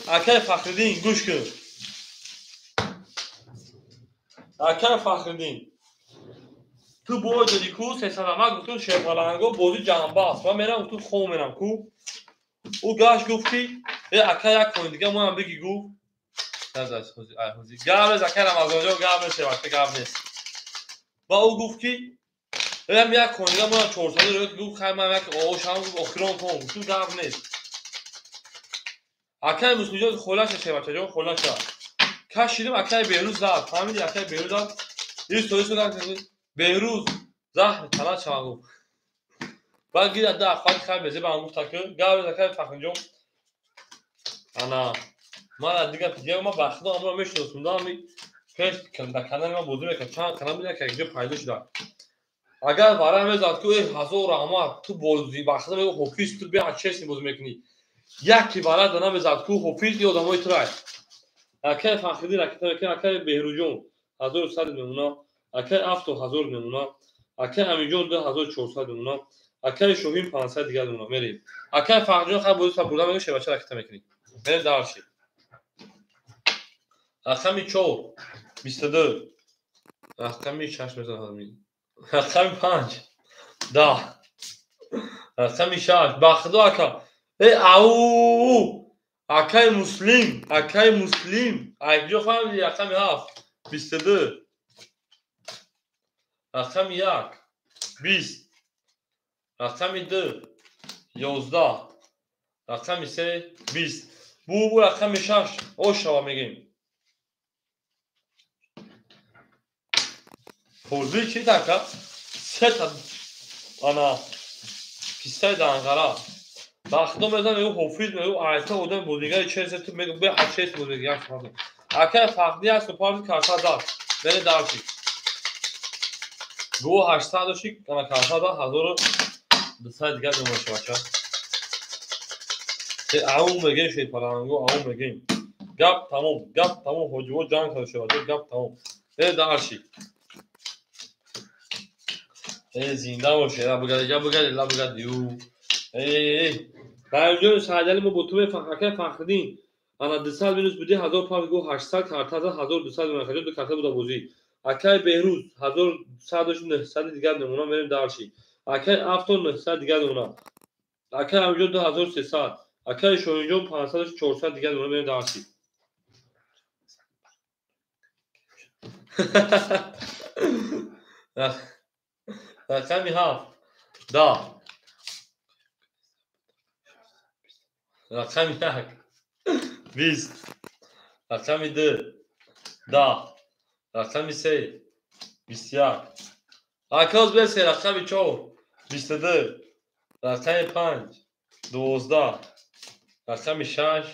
акаи Фахриддин гӯш кун. Акаи Фахриддин ту бой додӣ ку сесада ман гуфтум шерпаланго бозӣ ҷанба аст ман мерам гуфтум хом мерам ку. Ӯ гашт гуфт ки э ака як коин дига моям биги гуфт. Гап нест, акай Рамазонҷон, гап нест, шевача, гап нест. Ва ӯ гуфт ки ам як конига мо 400 гуфт, хай ман як оошам гуфт, охирон кон гуфт, гап нест. Акай Муслимҷон холаша, шевачаҷон, холаша. Кашидим, акай Беҳрӯз зад, фаҳмиди, акай Беҳрӯз зад. Ис Беҳрӯз заҳр талат шава гуфт. Баъд гирад да ахвати хай безебам гуфта ки гап нест, акай Фахриҷон. Ана ман дигар дигар ман ба худо амро мешиносам, да ами пеш дар канали ман бозӣ мекард, чанд канал буд, як ҷо пайдо шуда. Агар вара мезад ки эй ҳазор раҳмат, ту бозӣ ба худо мегӯ ҳофиз, ту беҳад честни бозӣ мекунӣ. Яке вара да намезад ку ҳофиз и одамои турай. Акай Фахриддин ракета мекунад, акай Беҳрӯҷон 1100 мемона, акай Афто 1000 мемона, акай Аминҷон 2400 мемона, акай Шоҳин 500 дигар мемона. Мерем. Акай Фахриҷон хай бозӣ та бурда мегӯ, шевача ракета мекунӣ. Мерем дарши. Рақами 4 22, рақами 6 мезанам, рақами 5 10, рақами 6. Ба худо ака, э ау, акай Муслим, акай Муслим, айҷо фаҳмиди? Рақами 7 22, рақами 1 20, рақами 2 11, рақами 3 20. Бу рақами 6 ошава мегем. Бозӣ чӣ така? Сета ана пистаи данғара. Ба худо мезанам, мегӯ ҳофиз, мегӯ айта одам бозигари чест, ту мегӯ беҳад чест бозигари, як фарқ. Акай Фахрӣ аст, парти карта дад. Бере дарши. Гӯ 800 дошти, ана карта дад, 1200 дигар мемонад, бача. Ау мегем шерпаланго, ау мегем. Гап тамом, гап тамом, ҳоҷиво ҷанг карда шевача, гап тамом. Бере дарши. Э зинда боше, ла бугади, ла бугади, ла бугади, ю. Э, Баёнҷон Саидали мо бо ту мефахр, акай Фахриддин. Ана 200 минус буди, 1000 пар гу 800 карта за 1200 мемонад, хаҷо ду карта буда бозӣ. Акай Беҳрӯз 1100 дошт, 900 дигар мемонад, мерем дарши. Акай Афто 900 дигар мемонад. Акай Амиҷон 2300, акай Шоҳинҷон 500 дошт, 400 дигар мемонад, мерем дарши. Рақами 7 10, рақами 1 20, рақами 2 10, рақами 3 21. Акоз бесе, рақами 4 22, рақами 5 12, рақами 6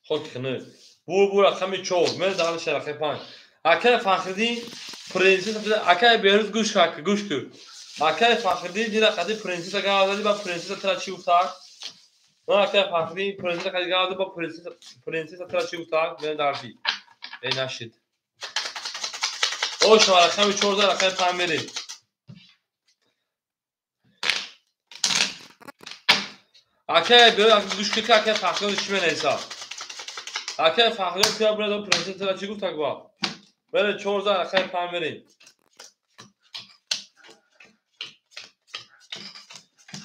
хоки хунук. Бу рақами 4 мен дарша рақами 5. Акай Фахриддин принсесса, акай Беҳрӯз гӯш кун, гӯш кун. Акай Фахриддин дира қади принсесса гап зади, ба принсесса тра чӣ гуфтак? Ман акай Фахриддин принсесса қади гап зади, ба принсесса, принсесса тра чӣ гуфтак? Мен дарши. Э нашид. О шума рақами 4 рақами 5 мерем. Акай Беҳрӯз гӯш кун, акай Фахриддин чӣ менависад? Акай Фахриддин тра бурда принсесса тра чӣ гуфтак ба? Бере 4 рақами 5 мерем.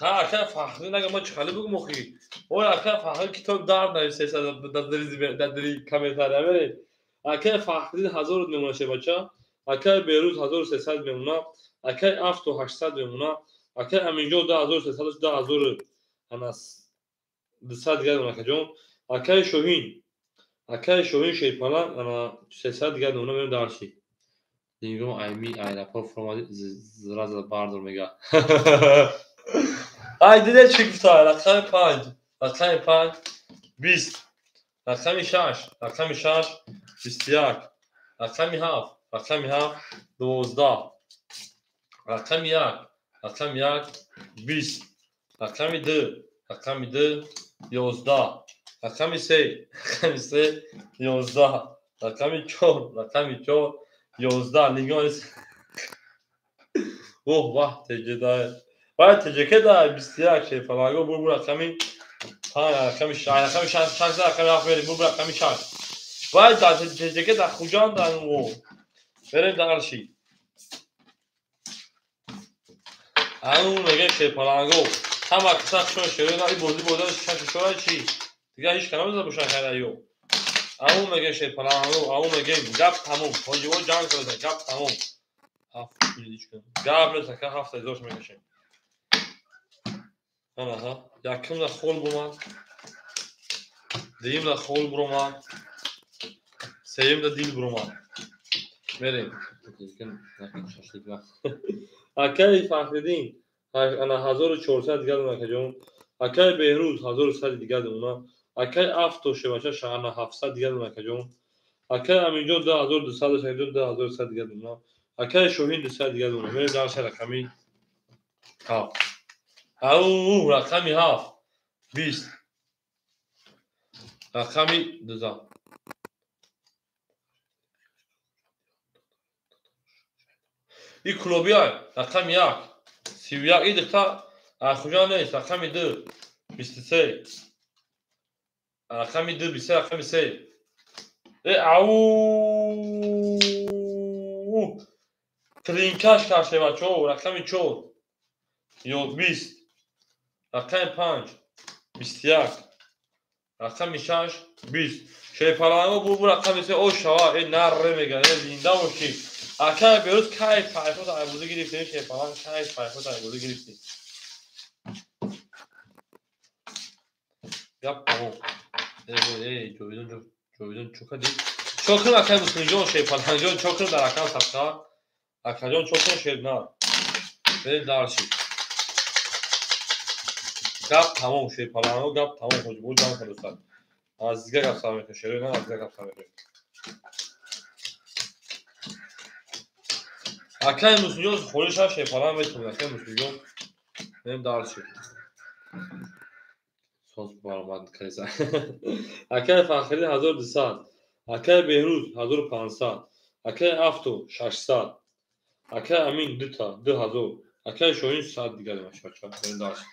Ха, акай Фахриддин ага ма чӣ хали бугум охи? Ой, акай Фахриддин китоб дар нависеса дар дари комментария мерем. Акай Фахриддин 1000 мемонад, шебача. Акай Беҳрӯз 1300 мемонад. Акай Афто 800 мемонад. Акай Аминҷон 2300, 2000 ана 200 дигар мемонад, акаҷон. Акай Шоҳин, акай Шоҳин шерпалан ана 300 дигар мемонад, мерем дарши. Дингом айми аэропорт фуромади, зраза бардор мега. Ай диде чӣ гуфта? Рақами 5, рақами 5 20, рақами 6, рақами 6 21, рақами 7, рақами 7 12, рақами 1, рақами 1 20, рақами 2, рақами 2 11, рақами 3, рақами 3 11, рақами 4, рақами 4 11. Нигоҳ. Оҳ ваҳ, теҷедай. Вай теҷеке да 21 шефалаго бур рақами 5, рақами 6, рақами 6, 6 рақами 7 мерем, бур рақами 6. Вай да теҷеке да Хуҷанд да о. Берем дарши. Ау меге шефалаго. Ҳама киса хушон шерои на и бозӣ бозӣ шаш шора чӣ? Дигар ҳеч кана намезанад бошад хайра ё. Ау мегем шерпаланг, ау мегем гап тамом. Ҳоҷиво ҷанг карда, гап тамом. Ҳафт гап нест, ака 7000 мекашем. Анаҳа, якумда хол бумад, дуюмда хол буромад, сеюмда дил буромад. Мерем. Акаи Фахриддин ана 1400 дигар дона акаҷон. Акаи Беҳрӯз 1100 дигар дона. Акаи Афто шевача ана 700 дигар дона акаҷон. Акаи Аминҷон 2200 акаҷон 2100 дигар дона. Акаи Шоҳин 200 дигар дона. Мерем дарша рақами 7. Ау, рақами 7 20. Рақами 2. И клубия рақами 1 31. И духта ахуҷа нест. Рақами 2 23. Рақами 2 23. Рақами 3. Э ау, клинкаш каше бачо. Рақами 4 ё 20. Рақами 5 21. Рақами 6 20. Шерпаланго бу рақами 3 о шава. Э нарре мега, э зинда бошӣ. Акай Берӯз кайф пайхот айбозӣ гирифтем, шерпаланг кайф пайхот айбозӣ гирифтем. Гап тамом. Э ҷовидон ҷовидон чо кардӣ? Чо кун акай Муслимҷон, шерпалангҷон, чо кун дар акам сабқа? Акаҷон чо кун шер на. Берем дарши. Гап тамом шерпаланго, гап тамом ҳоҷибо ҷамъ кардостад. Аз дига гап сар мекунем, шерои на аз дига гап сар мекунем. Акай Муслимҷон холиша шерпаланг метавонад. Акай Муслимҷон берем дарши. Соз баромад кардеса. Акай Фахриддин 1200. Акай Беҳрӯз 1500. Акай Афто 600. Акай Амин дута 2000. Акай Шоҳин 100 дигар бача. Берем дарши.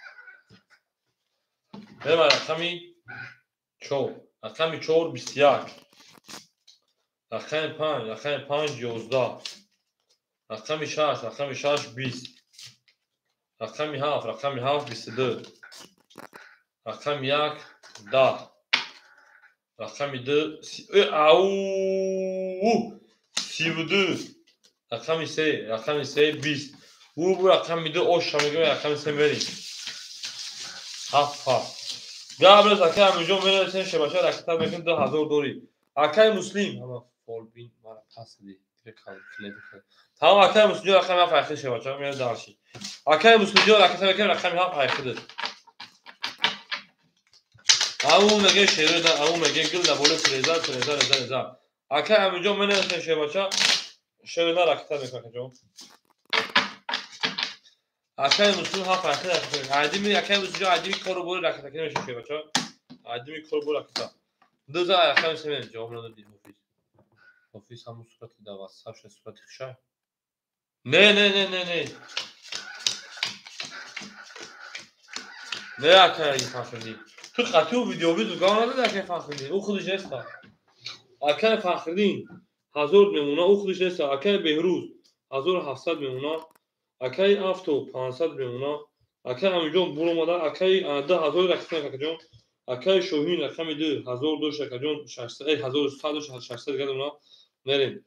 Берем рақами 4. Рақами 4 21. Рақами 5, рақами 5 11. Рақами 6, рақами 6 20. Рақами 7, рақами 7 22. Рақами 1 10. Рақами 2 ау 32. Рақами 3, рақами 3 20. Бу рақами 2 оша мегӯем, рақами 3 мерем. 7 7. Гап нест акай Аминҷон менависем шебача ракета мекунем 2000 дорӣ. Акай Муслим ҳама фолбин мара пас дидӣ. Тамом акай Муслимҷон рақами 7 айхид шебача мерем дарши. Акай Муслимҷон ракета мекунем рақами 7 айхид. Ау меге шерода, ау меге гил да боле треза треза реза реза. Акай Аминҷон менависем шебача шерода ракета мекунем акаҷон. Акай Муслим 7 айхид ракета мекунем. Айдими акай Муслимҷон айдими кору бори ракета мекунем шебача. Айдими кору бори ракета. Дуза рақами 3 мерем ҷавоб надодӣ Ҳофиз. Ҳофиз ҳамун сурати дар ватсап шуда сурати хушай. Не не не не не. Не акай Фахриддин. Ту қатъи ӯ видеовизу гап надоди акай Фахриддин. Ӯ худиш неста. Акай Фахриддин 1000 мемона, ӯ худиш неста. Акай Беҳрӯз 1700 мемона. Акай Афто 500 мемона. Акай Аминҷон буромада, акай 2000 ракета акаҷон. Акай Шоҳин рақами 2 1000 дошт акаҷон 600 1100 дошт 600 дигар дона. Мерем.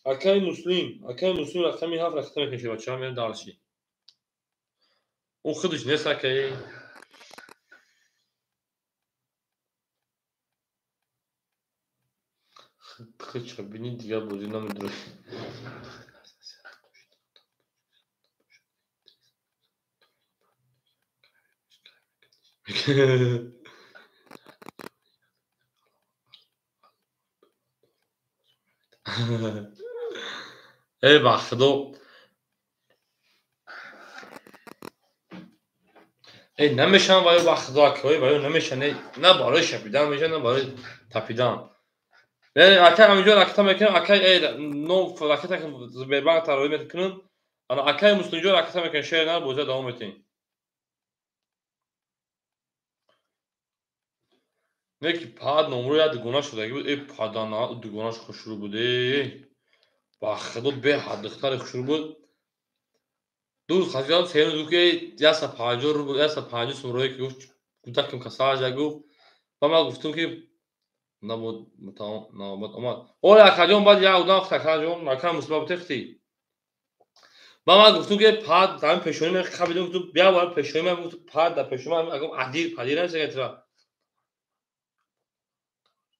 Акай Муслим, акай Муслим рақами 7 ракета мекунем бача, мерем дарши. Ӯ худиш нест акай. Хича бини дигар бозӣ намедурад. Э ба худо. Э намешавам ваё ба худо акои ваё намешавам. На барои шапидан мешавам, на барои тапидан. Акай Аминҷон ракета мекунем, акай но ракета Сбербанк тароӣ мекунем. Ана акай Муслимҷон ракета мекунем, шер на бозия давом метиҳем. Не ки пад номро як дугона шудагӣ буд. Э падана дугонаш хушрӯ буд. Э ба худо беҳад духтари хушрӯ буд. Ду рӯз хатирам се рӯз гуфт ки 150 рубл, 150 сум роӣ ки гуфт, гудакам касалаш гуфт. Ба ман гуфтум ки Набуд навбат омад. Оля акаҷон, баъд як одам акаҷон, ака мусибат бутехти. Ба ман гуфтум ки пад дар пешони ман хабидум, гуфтум бия бар пешони ман, гуфтум пад дар пешони ман агам адир падир намесагатра.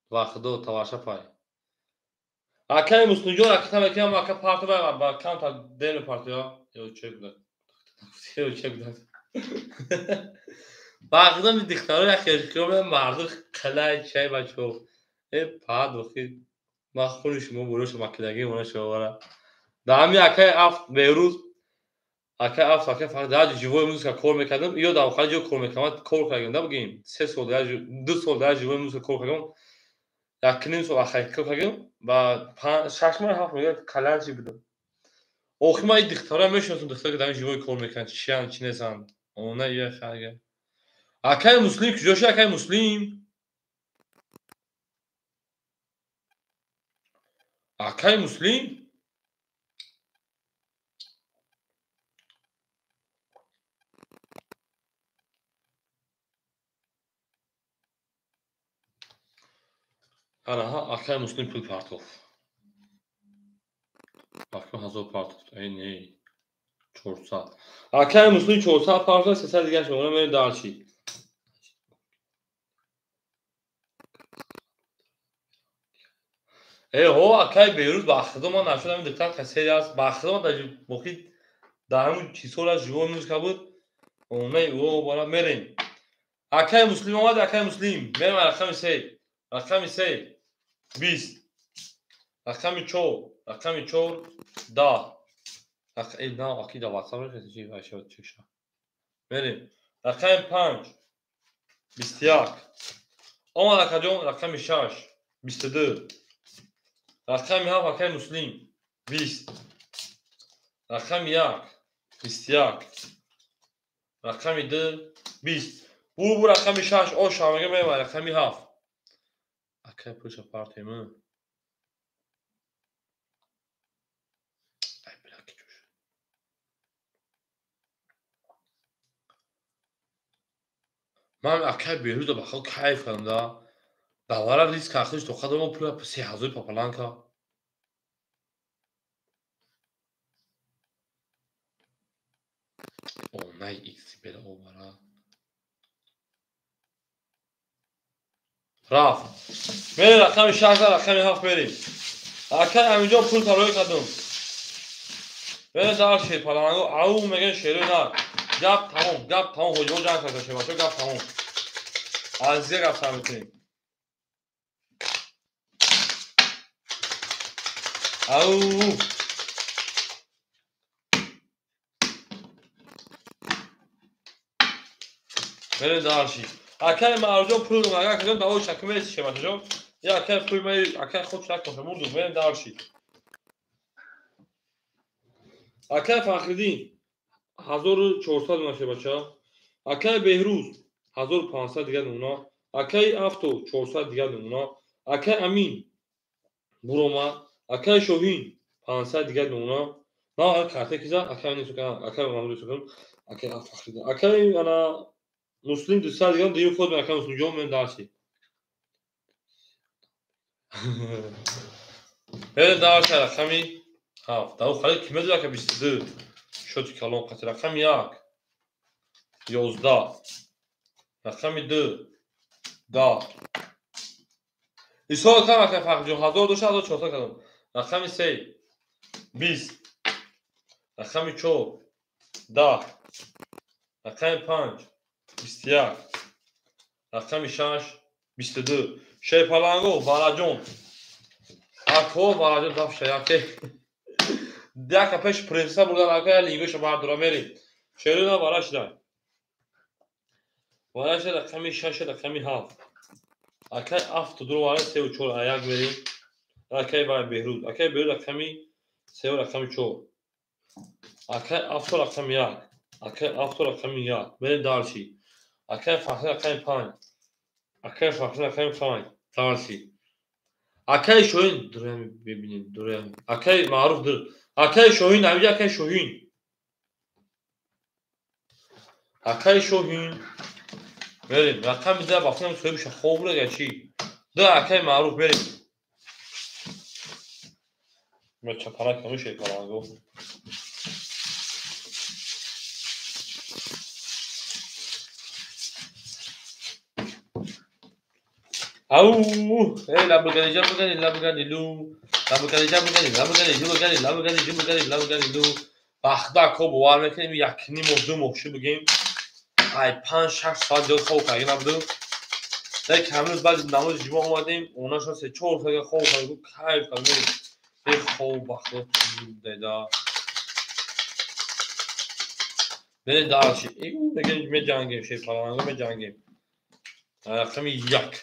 Ва худо таваша пай. Акаи Муслимҷон, ака тамакиам, ака парто ба камта дер мепартоя. Ё че гудак. Ё че гудак. Баъзан дихтаро як хелхиём марду қалай чай бачо. Э пад охи ма хуни шумо бурош макидаги мона шовара. Да ҳами акаи афт Бейрут, акаи афт, акаи фақат дар живой музыка кор мекардам, ё дар охари ҷо кор мекардам, кор кардам, да бигем, 3 сол дар 2 сол дар живой музыка кор кардам, 1.5 сол ахай кор кардам, ба 6 моҳ 7 моҳ каланчи будам. Охи ма ин дихтаро мешиносам, дихтаро ки дар живой кор мекунанд, чиянд, чи нестанд. Она я хага. Акаи Муслим куҷо шуд, акаи Муслим? Акаи Муслим? Араҳа, акаи Муслим пул партофт. Бафкам 1000 партофт. Эй, не. 400. Акаи Муслим 400 партофт, 300 дигаш мемона, мерем дарчи. Э, ҳо, акаи Бейрут ба худо ман нашудам, диққат касери аст. Ба худо ман дар мохит дар ҳамун чизҳоро живой музыка буд. Онаи о бара мерем. Акаи Муслим омад, акаи Муслим. Мерем рақами 3. Рақами 3 20. Рақами 4, рақами 4 10. Э, на, аки да WhatsApp мехеси чи вайша чекша. Мерем. Рақами 5 21. Омад акаҷон, рақами 6 22. Рақами 7 акаи Муслим 20. Рақами 1 21. Рақами 2 20. Бу рақами 6 оша мега мева рақами 7. Акаи пулша партем. Ай бля ки чуш. Ман акаи Беҳрӯза ба худ кайф кардам да. Давара риск ахиш то қадам пула 3000 папаланка. О, най икс бела обара. Рафт. Мерем рақами 6, рақами 7 мерем. Акаи ҳаминҷо пул тарои кардум. Мерем дар шерпаланго, ау мегӯянд шерои нар. Гап тамом, гап тамом, ҳоҷиҳо ҷанг карда шебачо, гап тамом. Аз зига гап сар мекунем. Ау! Мерем дарши. Акаи Маъруфҷон пул дод, агар акаҷон давои шакӣ мереси шебачаҷон. Я акаи пул ме, акаи худ шак кунша мурду, мерем дарши. Акаи Фахриддин 1400 дона шебача. Акаи Беҳрӯз 1500 дигар намуна. Акаи Афто 400 дигар намуна. Акаи Амин буромад. Акаи Шоҳин 500 дигар намуна. На, карта киза, акаи Амин сукан, акаи Маҳмуд сукан, акаи Фахриддин. Акаи ана Муслим 200 дигар дигар худ акаи Муслимҷон мен дарси. Мерем дарси рақами 7. Даву халид ки медонад ака 22. Шоти калон қати рақами 1 11. Рақами 2 10. Исол кам ака Фахрҷон 1000 дошт, 1400 кардам. Рақами 3 20. Рақами 4 10. Рақами 5 21. Рақами 6 22. Шерпаланго Вараҷон. Ако Вараҷон дафша яке. Яка пеш принсеса бурдан ака лингоша бардора мерем. Шерина варашда. Варашда рақами 6 рақами 7. Акай афту дуро вара 3 ва 4 аяк мерем. Акай вай Беҳрӯз. Акай Беҳрӯз рақами 3 рақами 4. Акай афту рақами 1. Акай афту рақами 1. Мерем дарши. Акай Фахри рақами 5. Акай Фахри рақами 5. Дарши. Акай Шоҳин дуроям бибинем, дуроям. Акай Маъруф дур. Акай Шоҳин, ҳамиҷа акай Шоҳин. Акай Шоҳин. Мерем, рақами 2 бафтам соҳибша хоб буда я чӣ? Ду акаи Маъруф мерем. Ма чапана кам шерпаланго. Ау, эй лабгани жабгани лабгани лу. Лабгани жабгани лабгани жубгани лабгани жубгани лабгани лу. Бахда ко бовар мекунем як ним моҳ ду моҳ шуд бигем. Ай 5-6 соат зиёд хоб карда набудем. Як ҳамрӯз баъди намози ҷумъа омадем, онашон 3-4 соат хоб карда, кайф кардем. Бе хоб бахда деда. Берем дарши. Мегем меҷангем, шерпаланго меҷангем. Рақами 1.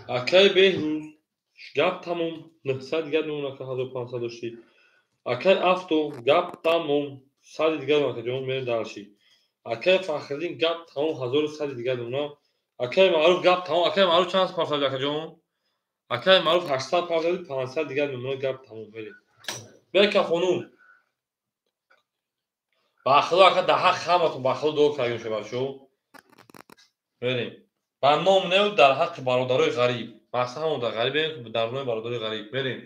Акай Беҳрӯз гап тамом, 900 дигар мемонад, 1500 доштӣ. Акай Авто гап тамом, 100 дигар мемонад, ҷон мерем дарши. Акай Фахриддин гап тамом, 1100 дигар мемонад. Акай Маъруф гап тамом. Акай Маъруф чанд парсад акаҷон? Акай Маъруф 800 парсад, 500 дигар мемонад, гап тамом мерем. Бека хонум. Ба Худо ака дар ҳақ ҳаматон ба Худо дуо кардем шабачо. Мерем. Ба ном не дар ҳаққи бародарои ғариб. Мақсад ҳамон дар ғарибем, дар номи бародарои ғариб. Мерем.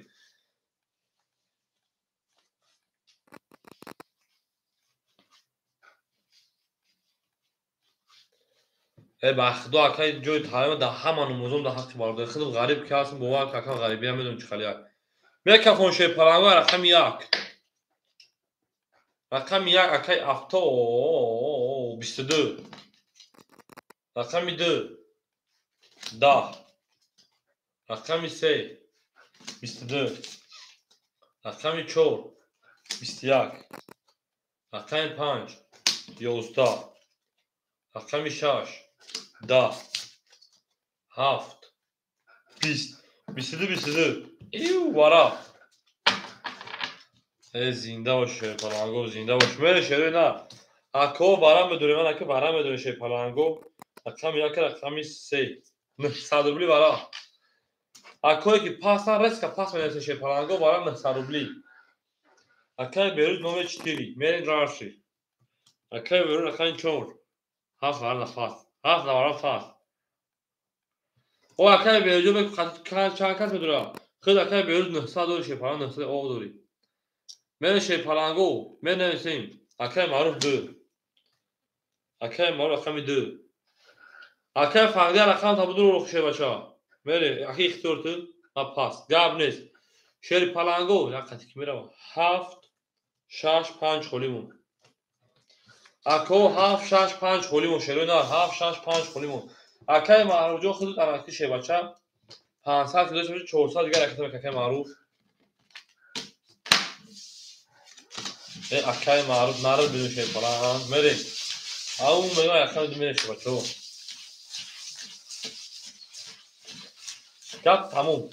Э ба Худо ака ҷои таълима дар ҳама номузон дар ҳаққи бародари худам ғариб ки ҳастам, бовар кун ака ғарибиам медонам чӣ хали як. Мекафон шерпаланго рақами 1. Рақами 1 акаи Авто 22. Рақами 2 10. Рақами 3 22. Рақами 4 21. Рақами 5 11. Рақами 6 10. 7 20. 22 22. Ив вара. Э зинда бош шерпаланго, зинда бош. Мере шерои на. Ако вара медорем, ман ака вара медорем шерпаланго. Рақами 1 рақами 3. 900 рубли вара. Акое ки пасан резко пас менависем шерпаланго вара 900 рубли. Акаи Берӯз номер 4. Мерем дарши. Акаи Берӯз рақами 4. 7 вара нафас. 7 вара фас. О акаи Берӯз бе чанд кас медорам? Худ акаи Берӯз 900 дори шерпаланго 900 оғ дори. Мере шерпаланго менависем. Акаи Маъруф 2. Акаи Маъруф рақами 2. Акаи Фахриддин рақам табудур рух шербача. Мере аки ихтиёр ту ма пас. Гап нест. Шерпаланго як қати ки мерава. 7 6 5 холимон. Ако 7 6 5 холимон шерои на 7 6 5 холимон. Акаи Маъруф ҷон худ анаки шербача 500 ки дошта 400 дигар ракета мекунад акаи Маъруф. Э акаи Маъруф нарад бидун шерпаланг. Мере. Ау мега акаи мере шербачо. Гап тамом.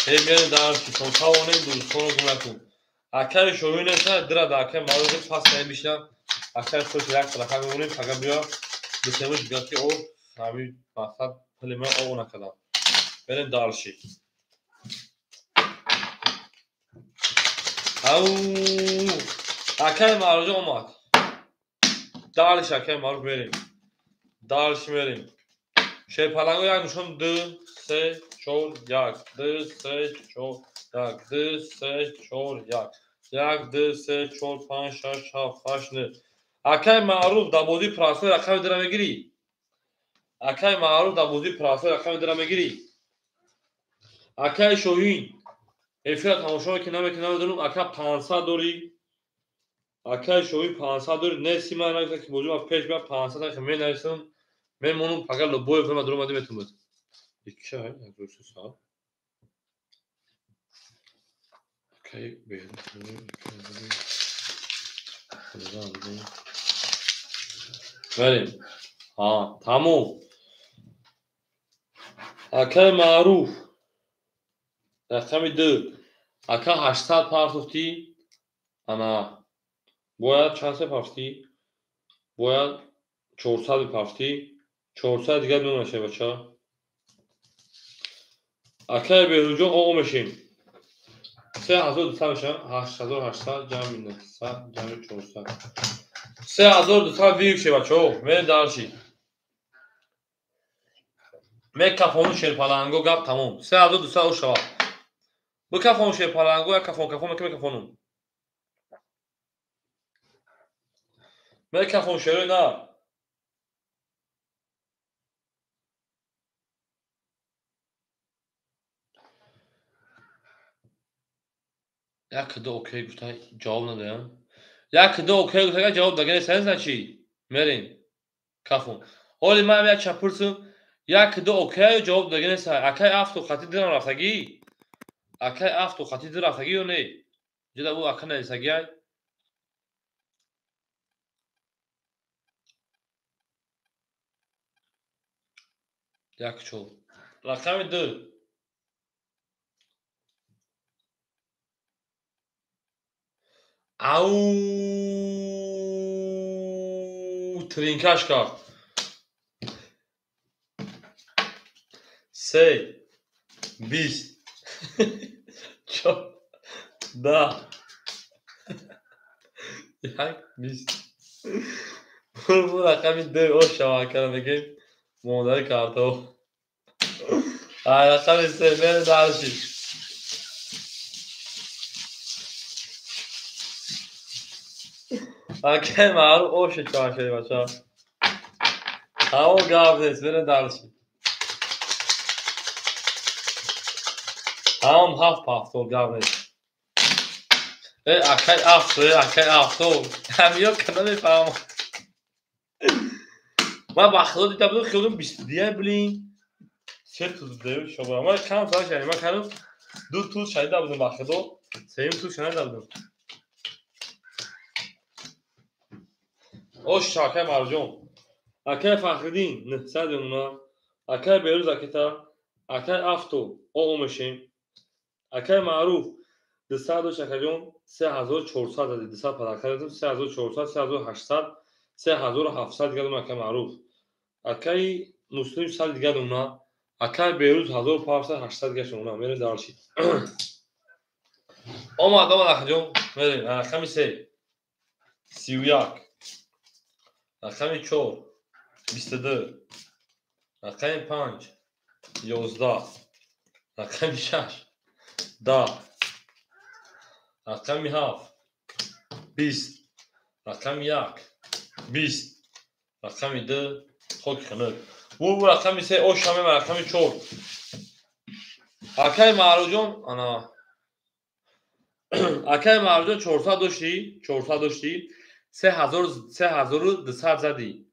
Эй мерем дарши, то тавонем дӯстонро гум накун. Акаи Шоҳин неста, дира да акаи Маъруф пас наем бишинам. Акаи худ як рақам мемонем, пага биё бисемуш бигӯяд ки о ҳамин мақсад пули ман оғ накардам. Мерем дарши. Ау акаи Маъруф омад. Дарш акаи Маъруф мерем. Дарш мерем. Шерпаланго як нишон 2 3 4 1 2 3 4 1 2 3 4 1 1 2 3 4 5 6 7 8 9. Акаи Маъруф дар бозии простой рақами 2 мегирӣ? Акаи Маъруф дар бозии простой рақами 2 мегирӣ? Акаи Шоҳин эфира тамошо мекунӣ намекунӣ намедонам. Ака 500 дорӣ? Акаи Шоҳин 500 дорӣ? Неси ман нагуфта ки бозӣ ман пеш биям 500 тақа менависам. Мемонам пага лобои фирма дуромадӣ метавонад. Икки ай, як ду се саат. Акаи Беҳрӯз. Мерем. Ҳа, тамом. Акаи Маъруф рақами 2. Ака 800 партофтӣ. Ана бояд чанд се партофтӣ? Бояд 400 партофтӣ. 400 дигар мемонад шербача. Акай Беҳрӯзҷон о мешем. 3200 мешавад. 8800 ҷамъи 900 ҷамъи 400. 3200 виюкше бачаҳо. Мерем дальше. Мекафону шерпаланго гап тамом. 3200 о шавад. Бикафону шерпаланго як кафон кафон мекунем мекафону. Мекафон шерои на. Як ду окей гуфта ҷавоб надаям. Як ду окей гуфта ҷавоб дагане сен чи? Мерем. Кафон. Ҳоли ман як чапурсум. Як ду окей ҷавоб дагане сай. Акай афту хати дирам рафтагӣ? Акай афту хати дир рафтагӣ ё не? Ҷида ӯ ака нависагӣ ай? Як чор. Рақами ду. Ау тринкаш кард. 3 20 4 10 1 20. Бу рақами ду о шава кара мегем модари картоф. Рақами се мере дальше. Акай маъруф оше чашаи бача. Ҳаво гап нест, мере дальше. Ҳамам ҳафт пафтор гап нест. Э акай афто, э акай афто. Ҳамиё када мефаҳмам. Ман ба худо дида будам, хиёлам бисту дуя блин. Се тул дею шоба. Ман кам сар шани, ман кардам ду тул шанида будам ба худо, сеюм тул шанида будам. Ош акай Марҷон. Акай Фахриддин 900 ёна. Акай Берӯз акита. Акай Афто о мешем. Акай Маъруф 200 дошт акаҷон 3400 зади 200 падарка додем 3400 3800 3700 дига додем акай Маъруф. Акай Муслим 100 дига додем. Акай Берӯз 1500 800 дига шуд. Мерем дальше. Омад омад акаҷон. Мерем рақами 3 31 рақами 4 22 рақами 5 11 рақами 6 10 рақами 7 20 рақами 1 20 рақами 2 хоки хунук. Бу рақами 3 ош ҳамем рақами 4. Акай Маъруфҷон ана акай Маъруфҷон 400 доштӣ 400 доштӣ 3200 задӣ.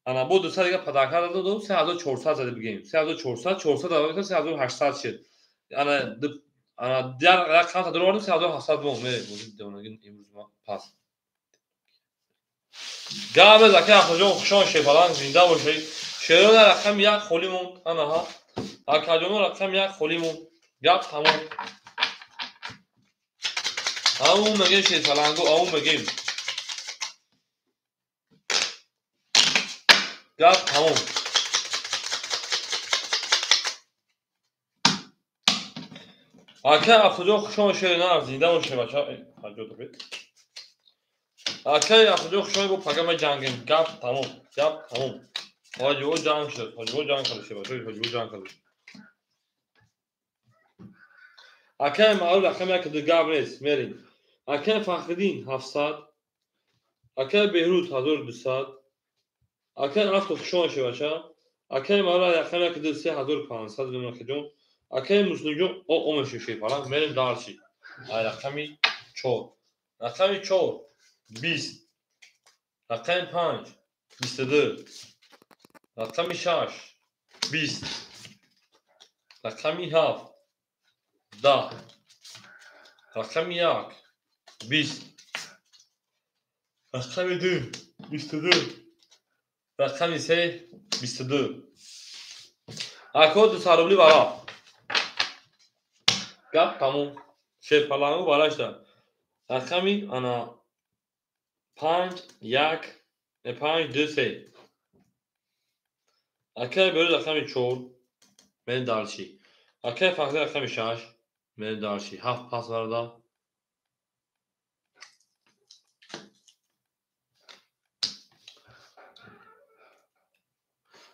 Ана бо 200 дига падарка додум 3400 задӣ бигем. 3400 400 додум 3800 шуд. Ана ана дигар рақам та дурвардум 3700 мон. Ме бозӣ имрӯз ма пас. Гап акай Ахмаджон хушон шефаланг зинда бошед. Шерона рақами 1 холӣ монд. Ана ҳа. Акаҷоно рақами 1 холӣ монд. Гап тамом. Ау мегем шефалангу, ау мегем. Гап тамом. Акай Ахмаджон хушон шерона зинда бошед бача. Ҳаҷо добед. Акай Ахмаджон хушон бо пага ма ҷангем. Гап тамом. Гап тамом. Ҳоҷиво ҷанг шуд. Ҳоҷиво ҷанг кард бача. Ҳоҷиво ҷанг кард. Акай Маъруф рақами 1 ду гап нест. Мерем. Акай Фахриддин 700. Акай Беҳрӯз 1200. Акай Афто хушон шед бача. Акай Маъруф рақами 1 ду 3500 додем акаҷон. Акай Муслимҷон о омешем шефаланг. Мерем дальше. Ай рақами 4. Рақами 4 20 рақами 5 22 рақами 6 20 рақами 7 10 рақами 1 20 рақами 2 22 рақами 3 22. Ако 200 рубли бара. Гап тамом. Шефалангу барашта. Рақами ана 5 1 5 2 3. Акай Берӯз рақами 4. Мерем дальше. Акай Фахри рақами 6. Мерем дарши. 7 пас варда.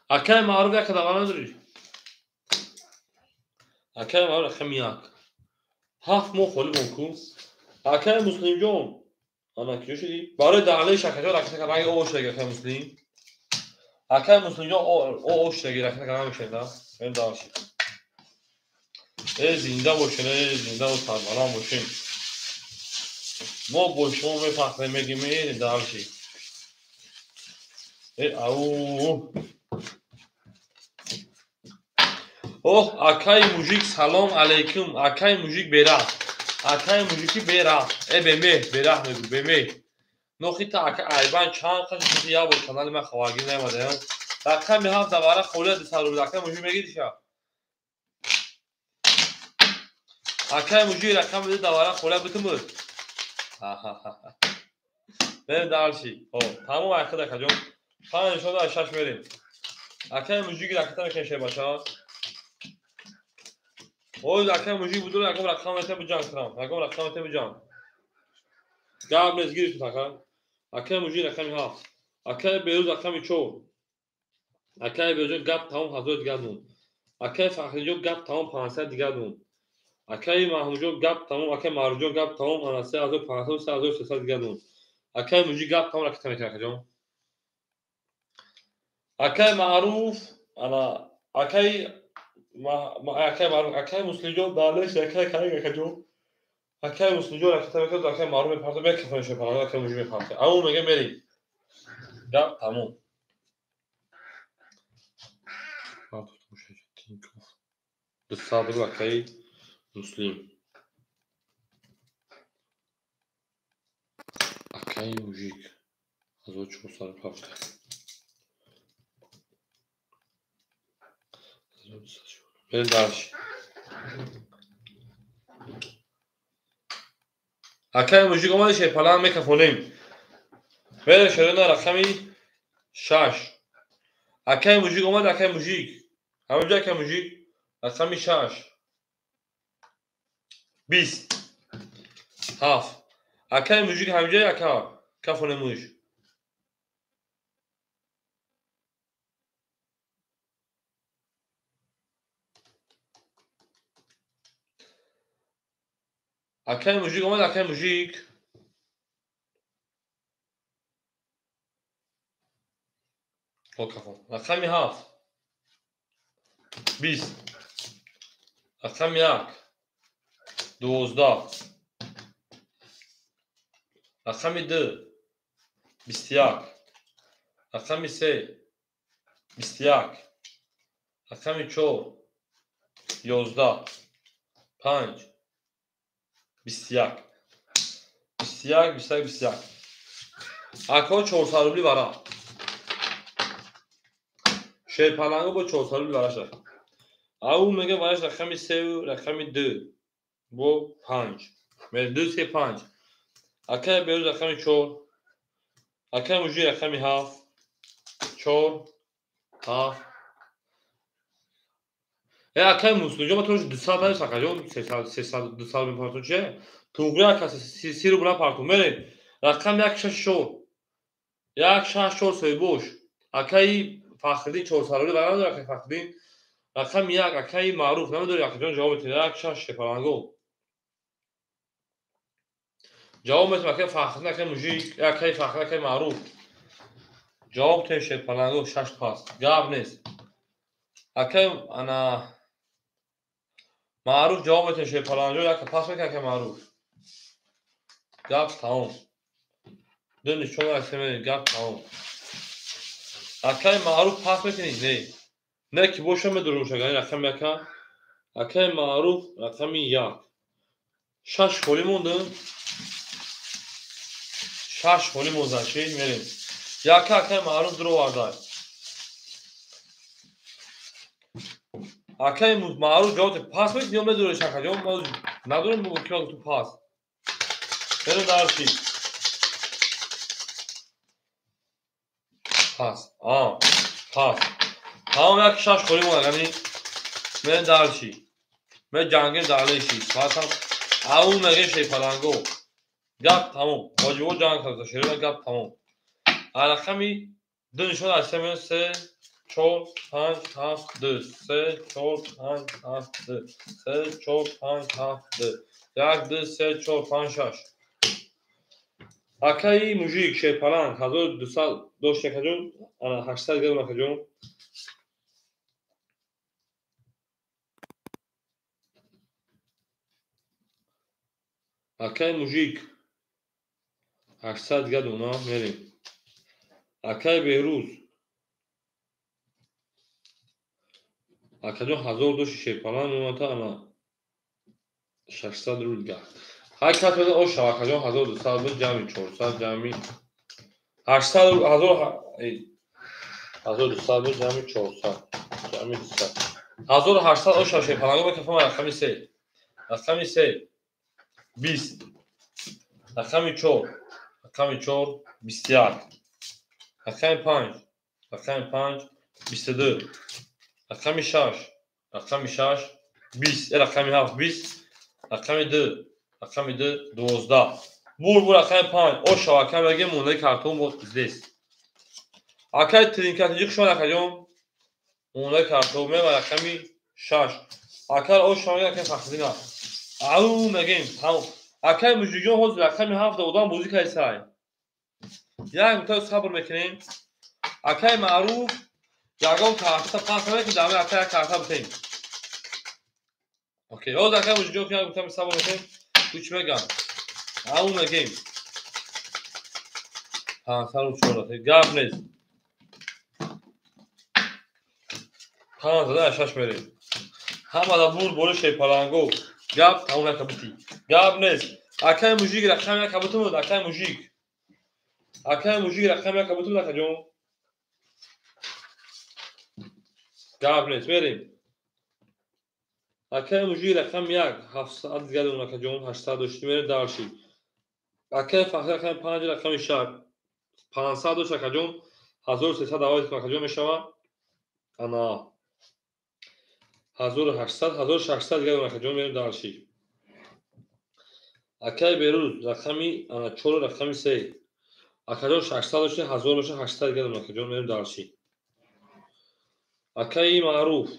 Акай Маъруф як давара надорӣ? Акай Маъруф рақами 1. 7 мо холӣ мон ку. Акай Муслимҷон. Ана киё шудӣ? Барои даҳлаи шакаҷон ракета ранги о шудаги акай Муслим. Акай Муслимҷон о шудаги ракета ранг мешавад. Мерем дарши. Э зинда бошен, э зинда ва сарбаланд бошен. Мо бо шумо мефахрем, мегем, э дарши. Э ау. Оҳ, акай мужик, салом алейкум. Акай мужик бераҳ. Акай мужики бераҳ. Э бемеҳ, бераҳ мегӯ, бемеҳ. Нохита ака айбан чанд қаш шуди як бор канали ман хабаргир наомадаям. Рақами 7 давара холия 200 рубл. Акай мужик мегириша? Акай мужик рақами 2 давара холия битумуд. Мерем дарши. Хоб, тамом айхид акаҷон. 5 нишон аз 6 мерем. Акай мужик ракета мекунем шербача. Ой, акай мужик буду, ягон рақам мета буҷанг кунам. Ягон рақам мета буҷанг. Гап нест, гирифт ака. Акай мужик рақами 7. Акай Берӯз рақами 4. Акай Берӯзҷон гап тамом 1000 дигар дун. Акай Фахриҷон гап тамом 500 дигар дун. Акай Маҳмудҷон гап тамом, акай Маъруфҷон гап тамом ана 3500, 3300 дигар дун. Акай мужик гап тамом ракета мекунад акаҷон. Акай Маъруф ана акай акай Маъруф, акай Муслимҷон далеш акай кай акаҷон. Акай Муслимҷон ракета мекунад, акай Маъруф мепарта, мекафонад шепаланг, акай мужик мепарта. Ау мега мерем. Гап тамом. 200 рубл акай Муслим. Акай мужик 1400 пафта. Мерем дальше. Акай мужик омади шерпаланг мекафонем. Мерем шерона рақами 6. Акай мужик омад, акай мужик. Ҳаминҷо акай мужик рақами 6. 20. 7. Акай мужик ҳаминҷо ака кафонемуш. Акай мужик омад, акай мужик. О кафон. Рақами 7. 20. Рақами 1. 12. Рақами 2. 21. Рақами 3. 21. Рақами 4. 11. 5. 21. 21, 21, 21. Ако 400 рубли вара. Шерпаланго бо 400 рубли вара шад. Ау мега вараш рақами 3 рақами 2 бо 5. Мерем 2 3 5. Акай Берӯз рақами 4. Акай мужик рақами 7. 4 7. Э акай Муслимҷон ма тош 200 надошт акаҷон, 300 300 200 мепартон че? Туғри ака 30 рубл напартон. Мерем. Рақами 1 6 4. 1 6 4 соҳибош. Акаи Фахриддин 400 рубл вара надорад акаи Фахриддин. Рақами 1 акаи Маъруф намедорӣ акаҷон ҷавоб метиҳед. 1 6 шепаланго. Ҷавоб метиҳем акаи Фахриддин, акаи мужик, акаи Фахриддин, акаи Маъруф. Ҷавоб тиҳем шепаланго 6 пас. Гап нест. Акаи ана Маъруф ҷавоб метиҳем шепаланго, як пас мекунад акаи Маъруф. Гап тамом. Ду нишон расем, гап тамом. Акаи Маъруф пас метиҳӣ? Не. Не ки боша медорам шагани рақами 1. Акаи Маъруф рақами 1. 6 холӣ монда. 6 холӣ монда, чи мерем. Яка акаи Маъруф дуроварда. Акаи Маъруф ҷавоб диҳ. Пас метиҳӣ ё медориш акаҷон? Мо надорем ки ту пас. Мерем дарси. Пас. Пас. Тамом як 6 холӣ монда, яъне мерем дарси. Меҷангем дар алайши. Масалан, ау мегем шерпаланго. Гап тамом. Ҳоҷибо ҷанг карда, шерина гап тамом. Рақами 2 нишон аз 3 3 4 5 7 2 3 4 5 7 2 3 4 5 7 2 1 2 3 4 5 6. Акаи мужик шерпаланг 1200 дошт акаҷон, ана 800 грам акаҷон. Акаи мужик 800 гадуна мерем. Акаи Беҳрӯз акаҷон 1000 дошти шерпаланг мемонад, ана 600 рубл га. Ҳар кас мезанад ош шава акаҷон 1200 буд, ҷамъи 400 ҷамъи 800 1200 буд, ҷамъи 400 ҷамъи 200 1800 ош шава шерпаланг мекафам. Рақами 3, рақами 3 20, рақами 4, рақами 4 21, рақами 5, рақами 5 22, рақами 6, рақами 6 20, рақами 7 20, рақами 2, рақами 2 12. Бур бур рақами 5 ош шава акай мегем, мондаи картон боз здесь. Акай тринкатиҷи хуш омад акаҷон, мондаи картон мева рақами 6. Акай ош шава акай Фахриддин. Ау мегем тамом. Акай мужикҷон ҳозир рақами 7 одам бозӣ кардисай. Як муддат сабр мекунем. Акай Маъруф ягон карта пас намекунем, дар акай як карта битем. Окей, ҳозир акай мужикҷон як муддат сабр мекунем. Ку чӣ мегам? Ау мегем. 504. Гап нест. 506 мерем. Ҳамада бур бори шерпаланго. Гап тамом яка бити. Гап нест. Акай мужик рақам яка битум, акай мужик. Акай мужик рақам яка битум, акаҷон. Гап нест, мерем. Акай мужик рақам 1 700 гадон акаҷон, 800 дошти мерем дарши. Акай Фахри рақами 5 рақами 6 500 дошт акаҷон, 1300 аваз акаҷон мешава. Ана 1800 1600 гадон акаҷон мерем дарши. Акай Берӯз рақами ана 4 рақами 3 акаҷон 600 дошти 1000 боша 800 гадон акаҷон мерем дарши. Акаи Маъруф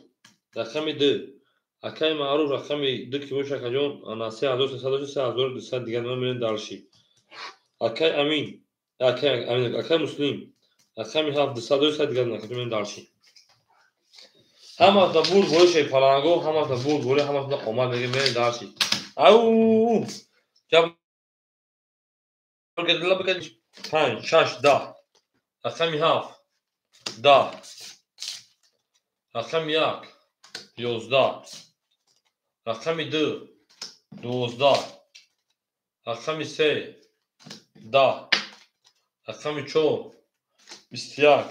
рақами 2 акаи Маъруф рақами 2 ки боша акаҷон ана 3300 дошти 3200 дигар мерем дарши. Акаи Амин, акаи Амин, акаи Муслим рақами 7 200 дошти 100 дигар акаҷон мерем дарши. Ҳамасда бур бори шерпаланго, ҳамасда бур бори, ҳамасда омад мегем мерем дарши. Ау! 5 6 10 рақами 7 10 рақами 1 11 рақами 2 12 рақами 3 10 рақами 4 21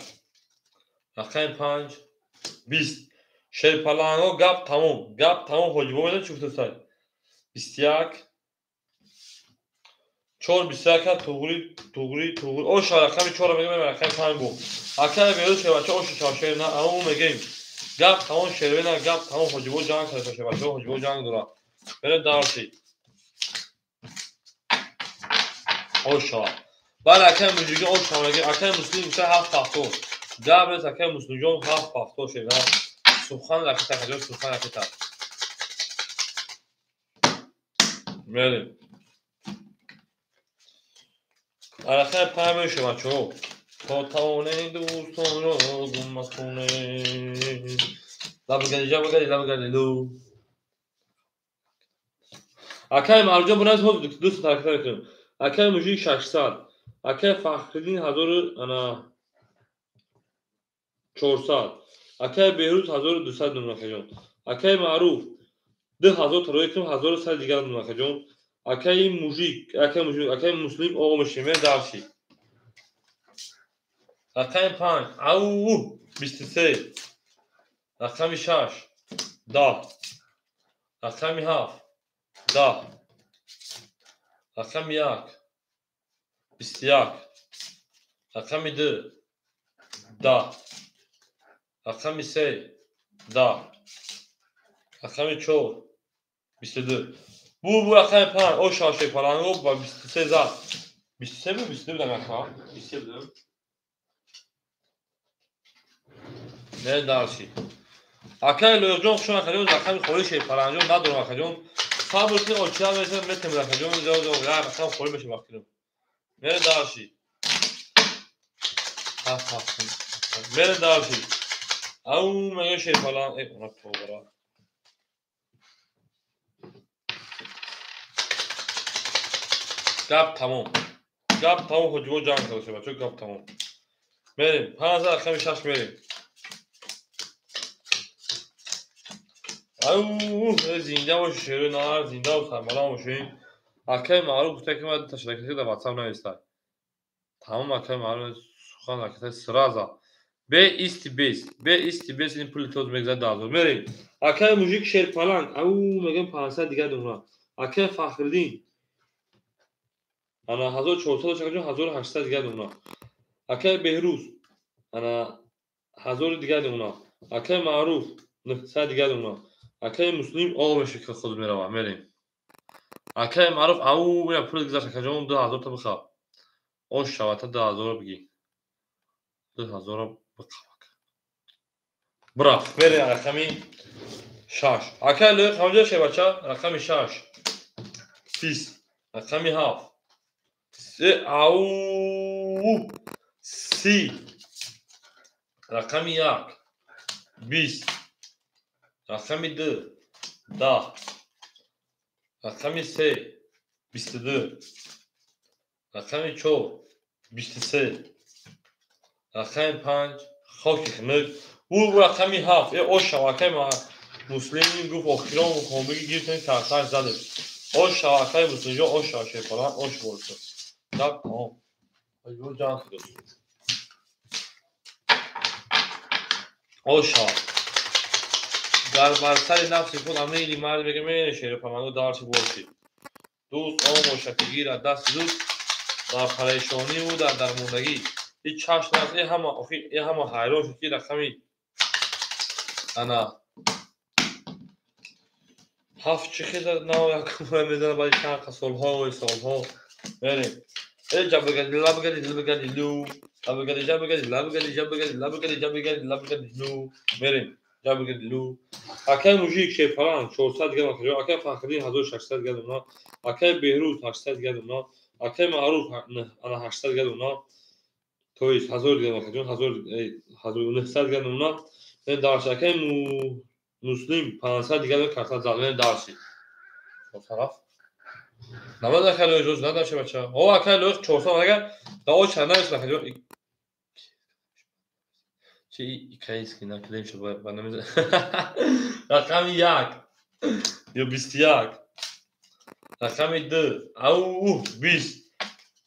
рақами 5 20. Шерпаланго гап тамом, гап тамом. Ҳоҷибо медонӣ чӣ гуфтасай? 21 4 21 туғри туғри туғри. Оша рақами 4 мегем, рақами 5 бу. Акай Берӯз шербача оша шавшер на, ау мегем. Гап тамом шервена, гап тамом. Ҳоҷибо ҷанг карда шербача, ҳоҷибо ҷанг дорад. Берем дарси. Оша. Баъд акай мужикҷон оша мегем, акай Муслим гуфта 7 70. Гап нест, акай Муслимҷон 7 70 шервена. Сухан ракета акаҷон, сухан ракета. Мерем. Рақами 5 мешавад бачаҳо. То тавонед дӯстонро гум накунед. Лабгади ҷабгади лабгади лу. Акай Марҷон буназ ҳозир ду сата ҳаракат мекунем. Акай мужик 600, акай Фахриддин 1400, акай Беҳрӯз 1200 дум акаҷон. Акай Маъруф 2000 тарои кунем, 1100 дигар дум акаҷон. Акаи мужик, акаи мужик, акаи Муслим оғо мешем, дарши. Рақами 5 ау 23, рақами 6 10, рақами 7 10, рақами 1 21, рақами 2 10, рақами 3 10, рақами 4 22. Бу рақами 5 оша шепаланго ба 23 зад. 23 бу 22 будам яка. 23 будам. Не дарси. Акай Лоиқҷон хуш омадед, рақами холи шепаланго надорам акаҷон. Сабр кунед, очира мерасад, метем акаҷон, як рақам холи мешавад вақтиро. Мере дарси. Мере дарси. Ау мега шепалан, она тобара. Гап тамом. Гап тамом, ҳоҷиво ҷанг карда бачо, гап тамом. Мерем, 5 рақами 6 мерем. Ау, зинда боши шерои нар, зинда ва сарбаланд бошед. Акаи Маъруф гуфта ки ман ташаккур дар WhatsApp нависта. Тамом акаи Маъруф сухан акаи сраза. Бе исти бес, бе исти бес ин пули тоз мегзад 10,000. Мерем. Акаи мужик шерпаланг, ау мегам 500 дигар дона. Акаи Фахриддин ана 1400 чакаҷон 1800 дигар дона. Акаи Беҳрӯз ана 1000 дигар дона. Акаи Маъруф 900 дигар дона. Акаи Муслим об меши ки худ мерава. Мерем. Акаи Маъруф ау я пул гузашт акаҷон 2000 та бихаб. Ош шавата 2000 биги. 2000 бихаб. Браф. Мерем рақами 6. Акаи Лоиқ ҳамҷо шебача рақами 6. 20. Рақами 7. Ау 30. Рақами 1. 20. Рақами 2. 10. Рақами 3. 22. Рақами 4. 23. Рақами 5. Хоки хунук. Бу рақами 7. Ош шавакаи Муслим гуфт охирон хонбиги гирифтем карташ задем. Ош шавакаи Муслимҷон, ош шава шепалан, ош борса. Гап тамом. Ҳоҷиво ҷанг шуд. Ош шава. Дар бар сари нафси худ амили мард мега мене шерпаланго дарси борси. Дӯст он бошад ки гирад дасти дӯст дар парешониву дар дармондагӣ. И чашм аст, и ҳама охи, и ҳама ҳайрон шуд ки рақами ана 7 чӣ хезад нав якумра мезанад баъди чанд солҳои солҳо. Мерем. Э ҷабгади лабгади лабгади лу лабгади ҷабгади лабгади ҷабгади лабгади ҷабгади лабгади лу. Мерем. Ҷабгади лу. Акаи мужик шепалан 400 дигар акаҷон, акаи Фахриддин 1600 дигар дона, акаи Беҳрӯз 800 дигар дона, акаи Маъруф ана 800 дигар дона, то есть 1000 дигар акаҷон, 1900 дигар дона. Мен дарси акаи Муслим 500 дигар дона карта зад. Мен дарси. 400 рафт. Намаз акаи Лоиқ ҷоз надаше бача. О акаи Лоиқ 400 агар дао чанд навис акаҷон. Чи икаиски накидем шуд ба намез. Рақами 1 ё 21. Рақами 2 ау 20.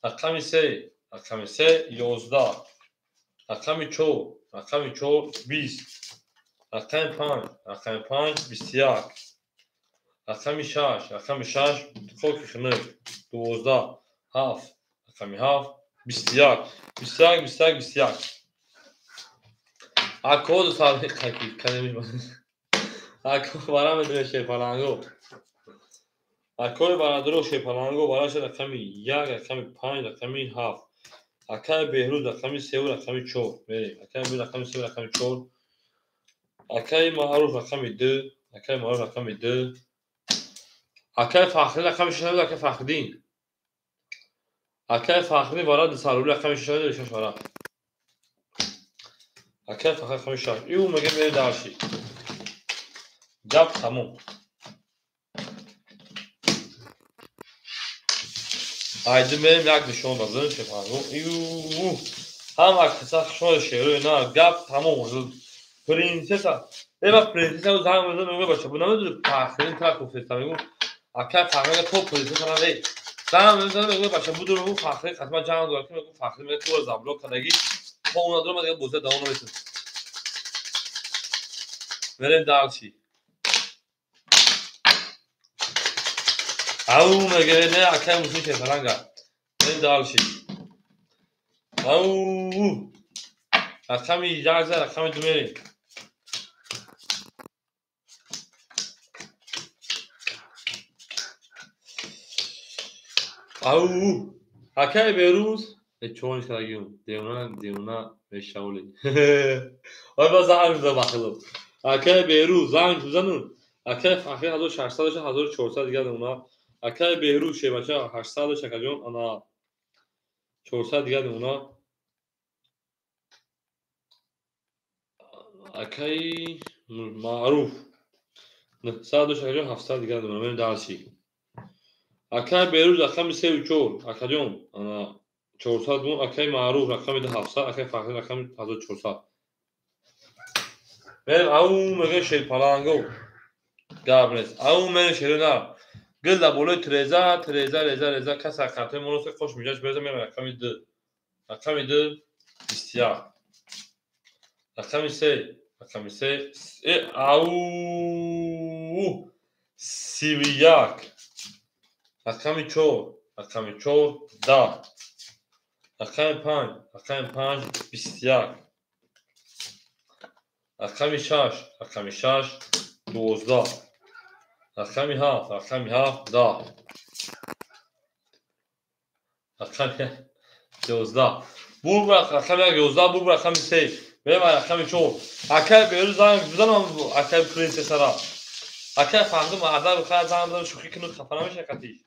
Рақами 3, рақами 3 11. Рақами 4, рақами 4 20. Рақами 5, рақами 5 21. Рақами 6, рақами 6 хоки хунук 12. 7, рақами 7 21. 21 21 21. Акоду сарми қаки кадемиш. Ако бара медонем шепаланго. Акои барадро шепаланго бараша рақами 1, рақами 5, рақами 7. Акаи Беҳрӯз рақами 3 ва рақами 4. Мерем. Акаи Беҳрӯз рақами 3 ва рақами 4. Акаи Маъруф рақами 2, акаи Маъруф рақами 2. Акаи Фахриддин рақами 6, акаи Фахриддин. Акаи Фахриддин вара дусарулӣ рақами 6, 6 вара. Акаи Фахриддин рақами 6. Ю мега мере дарси. Гап тамом. Айди мерем як нишон дадем шефанго. Ю ҳам акса хушон шерои на гап тамом. Принсесса. Эва принсесса занг мезанад мегӯяд бача бу намедонӣ Фахриддин тра гуфтеста мегӯ акаи Фахриддин то принсесса наве. Занг мезанад мегӯяд бача будур мегӯ Фахриддин қатма ҷанг дорад ки мегӯ Фахриддин мегӯяд туро заблок кардагӣ то он надорам ман дигар бозия давом наметавонам. Мерем дарси. Ау мега не акаи Муслим шепаланга. Мерем дарси. Ау рақами 1 за рақами 2 мерем. Ау, акай Берӯз чор шадагиум. Девона, девона мешаволи. Ой, ба занг зада бахило. Акай Берӯз занг бизану. Акай Фахри 1600 1400 дигар намуна. Акай Беҳрӯз шебача 800 шакаҷон, ана 400 дигар намуна. Акай Маъруф 900 шакаҷон, 700 дигар намуна. Мерем дарси. Акай Беҳрӯз рақами 3 4, акаҷон, ана 400 мон. Акай Маъруф рақами 700, акай Фахри рақами 1400. Мерем, ау мегӯем шерпаланго. Гап нест. Ау мерем шеро на. Гил дар болои треза, треза, реза, реза, каса қартои моро қош миҷаш береза. Мерем рақами 2. Рақами 2 21. Рақами 3, рақами 3, ау 31. Рақами 4, рақами 4 10. Рақами 5, рақами 5 21. Рақами 6, рақами 6 12. Рақами 7, рақами 7 10. Рақами 11. Бур рақами 1 11, бур рақами 3. Мерем рақами 4. Акай Берӯз занг бизанам, акай принсессара. Акай Фахрӣ маъзар бихоҳад, занг бизанам, шӯхӣ кунад, хафа намешавад қатиш.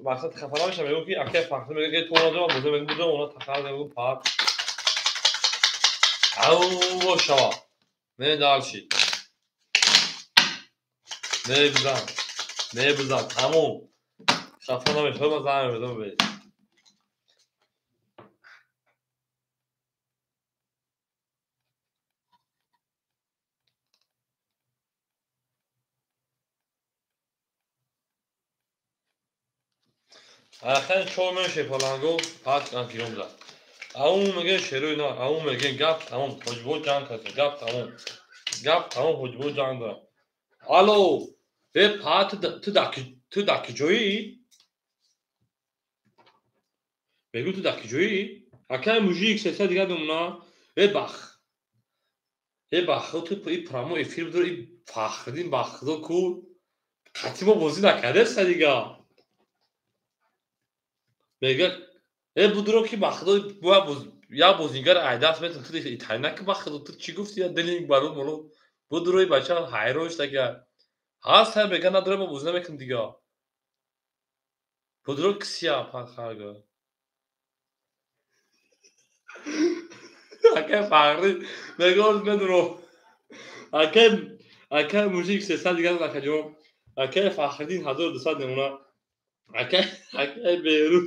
Мақсад хафа намешавад, мегӯ ки акай Фахрӣ мегӯяд ки то надорам, бозӣ мегӯ будам, она тахар мегӯ пар. Ау шава. Мерем дальше. Мебизан. Мебизан. Тамом. Хафа намешавад, ман занг мезанам бе. Рақами 4 мен шерпаланго пас гиром зад. Ау мегӯем шерои на, ау мегӯем гап тамом, ҳоҷибо ҷанг кард, гап тамом. Гап тамом, ҳоҷибо ҷанг дорад. Алло, э па, ту дар куҷоӣ? Мегӯ ту дар куҷоӣ? Акай мужик 300 дигар мемона. Э бах. Э бах, ту и прямой эфир бидор, и Фахриддин баххудо ку. Қатъи мо бозӣ накардаста дига. Мега э будро ки бахудо як бозингар айдаст метон, ту италина ки бахудо, ту чӣ гуфти, я дилинг баро моло будрои бача ҳайрон шуда ки ҳаст ҳай мега надорем, мо бозӣ намекунем дига. Будро кисия пахарга. Акай Фахрӣ мега медуро. Акай мужик 300 дигар, акаҷон. Акай Фахриддин 1200 намуна. Акай Берӯз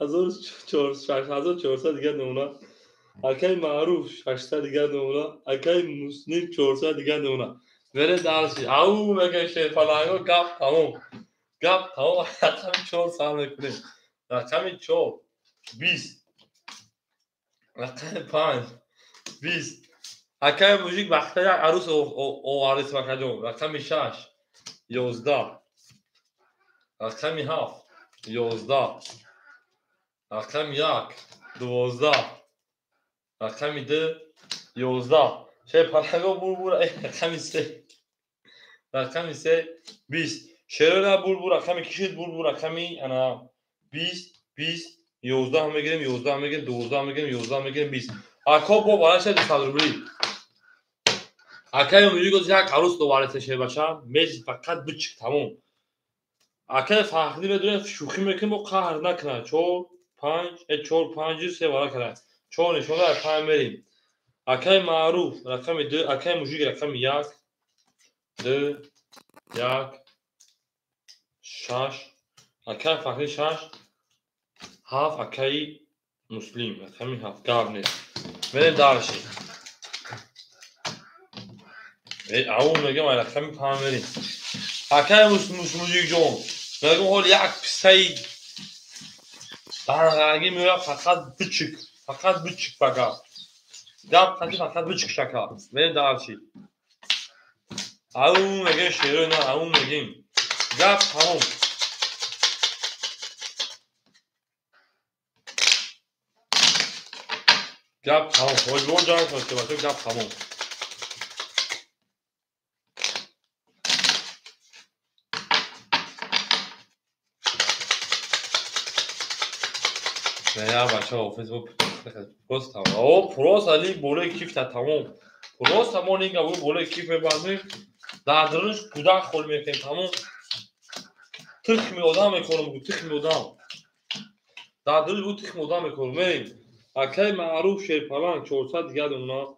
1400 дигар намуна. Акай Маъруф 600 дигар намуна. Акай Муслим 400 дигар намуна. Мерем дальше. Ау мегӯем шерпаланго, гап тамом. Гап тамом, рақами 4 сар мекунем. Рақами 4 20. Рақами 5 20. Акай мужик вақта як арӯс овардист, акаҷон. Рақами 6 11. Рақами 7 11. Рақами 1 12. Рақами 2 11. Шерпаланго бур бур рақами 3. Рақами 3 20. Шерона бур бур рақами кишид, бур бур рақами ана 20, 20, 11 мегирем, 11 мегирем, 12 мегирем, 11 мегирем, 20. Ако бо бараша 200 рубли. Акай мужик як арӯс довариста шербача, мез фақат бичик, тамом. Акай Фахрӣ медонед, шӯхӣ мекунем, бо қаҳр накунад. 4 5 4 5 3 вара кард. 4 нишонда 5 мерем. Акай Маъруф рақами 2, акай мужик рақами 1 2 1 6, акай Фахрӣ 6 7, акаи Муслим рақами 7. Гап нест. Мерем дальше. Ау мегӯям ай рақами 5 мерем. Акай мужикҷон, мегӯям ҳол як писаи данғагӣ меояд, фақат бичик, фақат бичик ба гап. Гап қати фақат бичик шака. Мерем дальше. Ау мегӯем шерои на, ау мегӯем. Гап тамом. Гап тамом. Ҳоҷибо ҷанг кунад, бача, гап тамом. Я бача офис просто о просто линк болои кифта тамом. Просто мо линка болои киф мебандем. Дар дарунаш кӯдак хол мекунем тамом. Тухми одам мекорам, тухми одам. Дар дарунаш бу тухми одам мекорам. Мерем. Акаи Маъруф Шерпаланг 400 дига домона.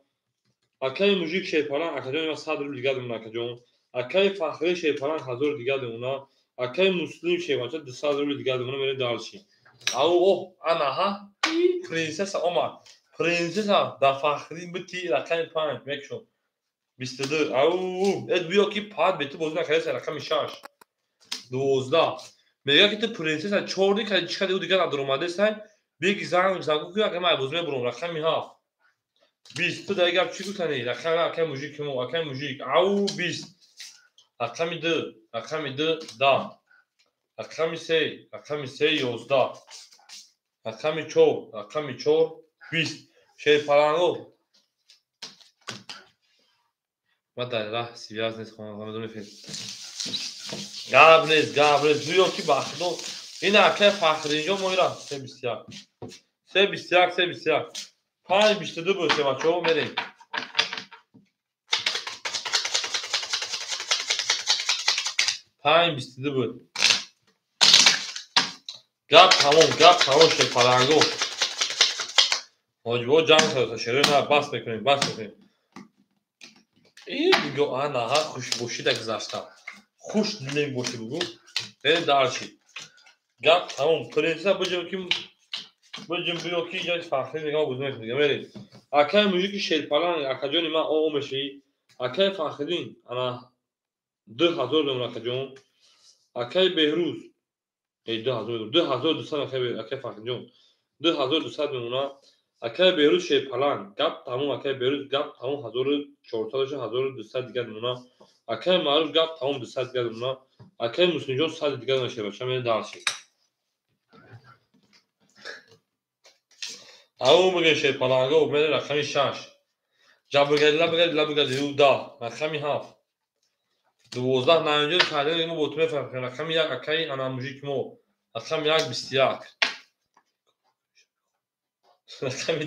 Акаи Мужик Шерпаланг акаҷон ма 100 рубл дига домона акаҷон. Акаи Фахри Шерпаланг 1000 дига домона. Акаи Муслим Шерпаланг 200 рубл дига домона. Мерем дальше. Ау о анаҳа принсесса омад. Принсесса дар Фахри бити рақами 5 мекшон. 22. Ау эд биё ки пад бе ту бозӣ накардаси рақами 6. 12. Мегӯяд ки ту принсесса чорди кади чӣ кади ӯ дигар надоромадесай. Беги занг зангу ки акай ман бозӣ мебурам рақами 7. 20. Ту дар гап чӣ гуфтани? Рақами акай мужик мо, акай мужик. Ау 20. Рақами 2, рақами 2 10. Рақами 3, рақами 3 11. Рақами 4, рақами 4 20. Шерпаланго. Ма дар раҳ связ нест хонам, медонед. Гап нест, гап нест. Гӯё ки ба худо ин акай Фахринҷон мо ира 3.21. 3.21, 3.21. 5.22 буд бачаҳо мерем. 5.22 буд. Гап тамом, гап тамом Шерпаланго. Ҳоҷибо ҷанг шуда, шерои на бас мекунем, бас мекунем. Ин диго анаҳа хушбошида гузашта. Хуш дилем боши бугу. Берем дальше. Гап тамом. Принсесса биҷем ки биҷем биё ки инҷа Фахри мегам бозӣ мекунем. Мерем. Акаи мужики Шерпаланг, акаҷони ман о мешавӣ. Акаи Фахриддин ана 2000 дом акаҷон. Акаи Беҳрӯз 2000, 2200 акаи Фахриҷон. 2200 мемона. Акаи Беҳрӯз Шерпаланг, гап тамом. Акаи Беҳрӯз гап тамом 1400 1200 дигар мемона. Акаи Маъруф гап тамом 200 дигар мемона. Акаи Муслимҷон 100 дигар мемона. Шербача мерем дальше. Ау мегӯем Шерпаланго, мерем рақами 6. Ҷабргалила бигардила бигардӣ 10, рақами 7. 12 наинҷо кардем мо бо ту мефаҳмем. Рақами 1 акаи ана мужик мо. Рақами 1 21. Рақами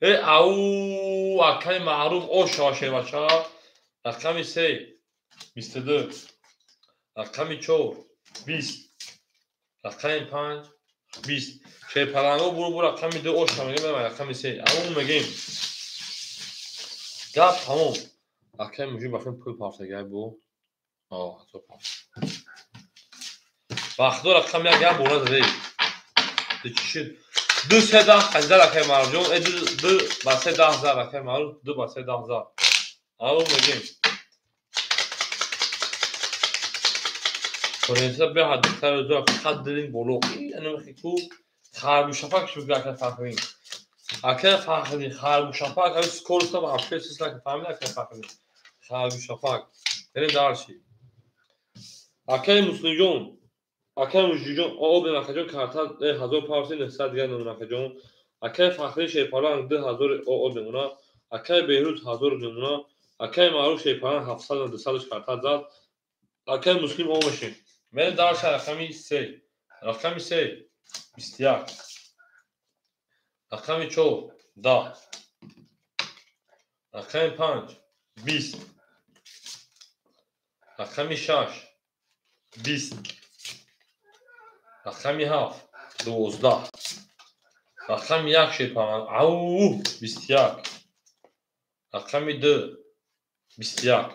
2. Ау акаи Маъруф оша шербача. Рақами 3 22. Рақами 4 20. Рақами 5 20. Шерпаланго буру бу рақами 2 оша мегӯем, рақами 3. Ау мегӯем. Гап тамом. Акаи мужик бахим пул партагай бу. Бахдо рақами 1 як бора задей. Чӣ шуд? 2 3 10 хаздар акаи Маъруфҷон. 2 ба 3 10 зар акаи Маъруф, 2 ба 3 10 зар. Ау мегӯем. Принсесса беҳад духтари зӯр фақат дилин боло. Ин ку харгӯшапак шуд акаи Фахриддин. Акаи Фахриддин харгӯшапак ҳамин скорость вообще чиз наки фаҳмид акаи Фахриддин. Харгӯшапак. Берем дальше. Акаи Муслимҷон, акаи Мужиҷон, обем акаҷон карта 1000 парси 900 дигар мемона акаҷон. Акаи Фахри Шерпаланг 2000 об мемона. Акаи Беҳрӯз 1000 мемона. Акаи Маъруф Шерпаланг 700 200 карта зад. Акаи Муслим о мешем. Мерем дальше рақами 3. Рақами 3 21. Рақами 4 10. Рақами 5 20. Рақами 6 20. Рақами 7 12. Рақами 1 Шерпаланг ау 21. Рақами 2 21.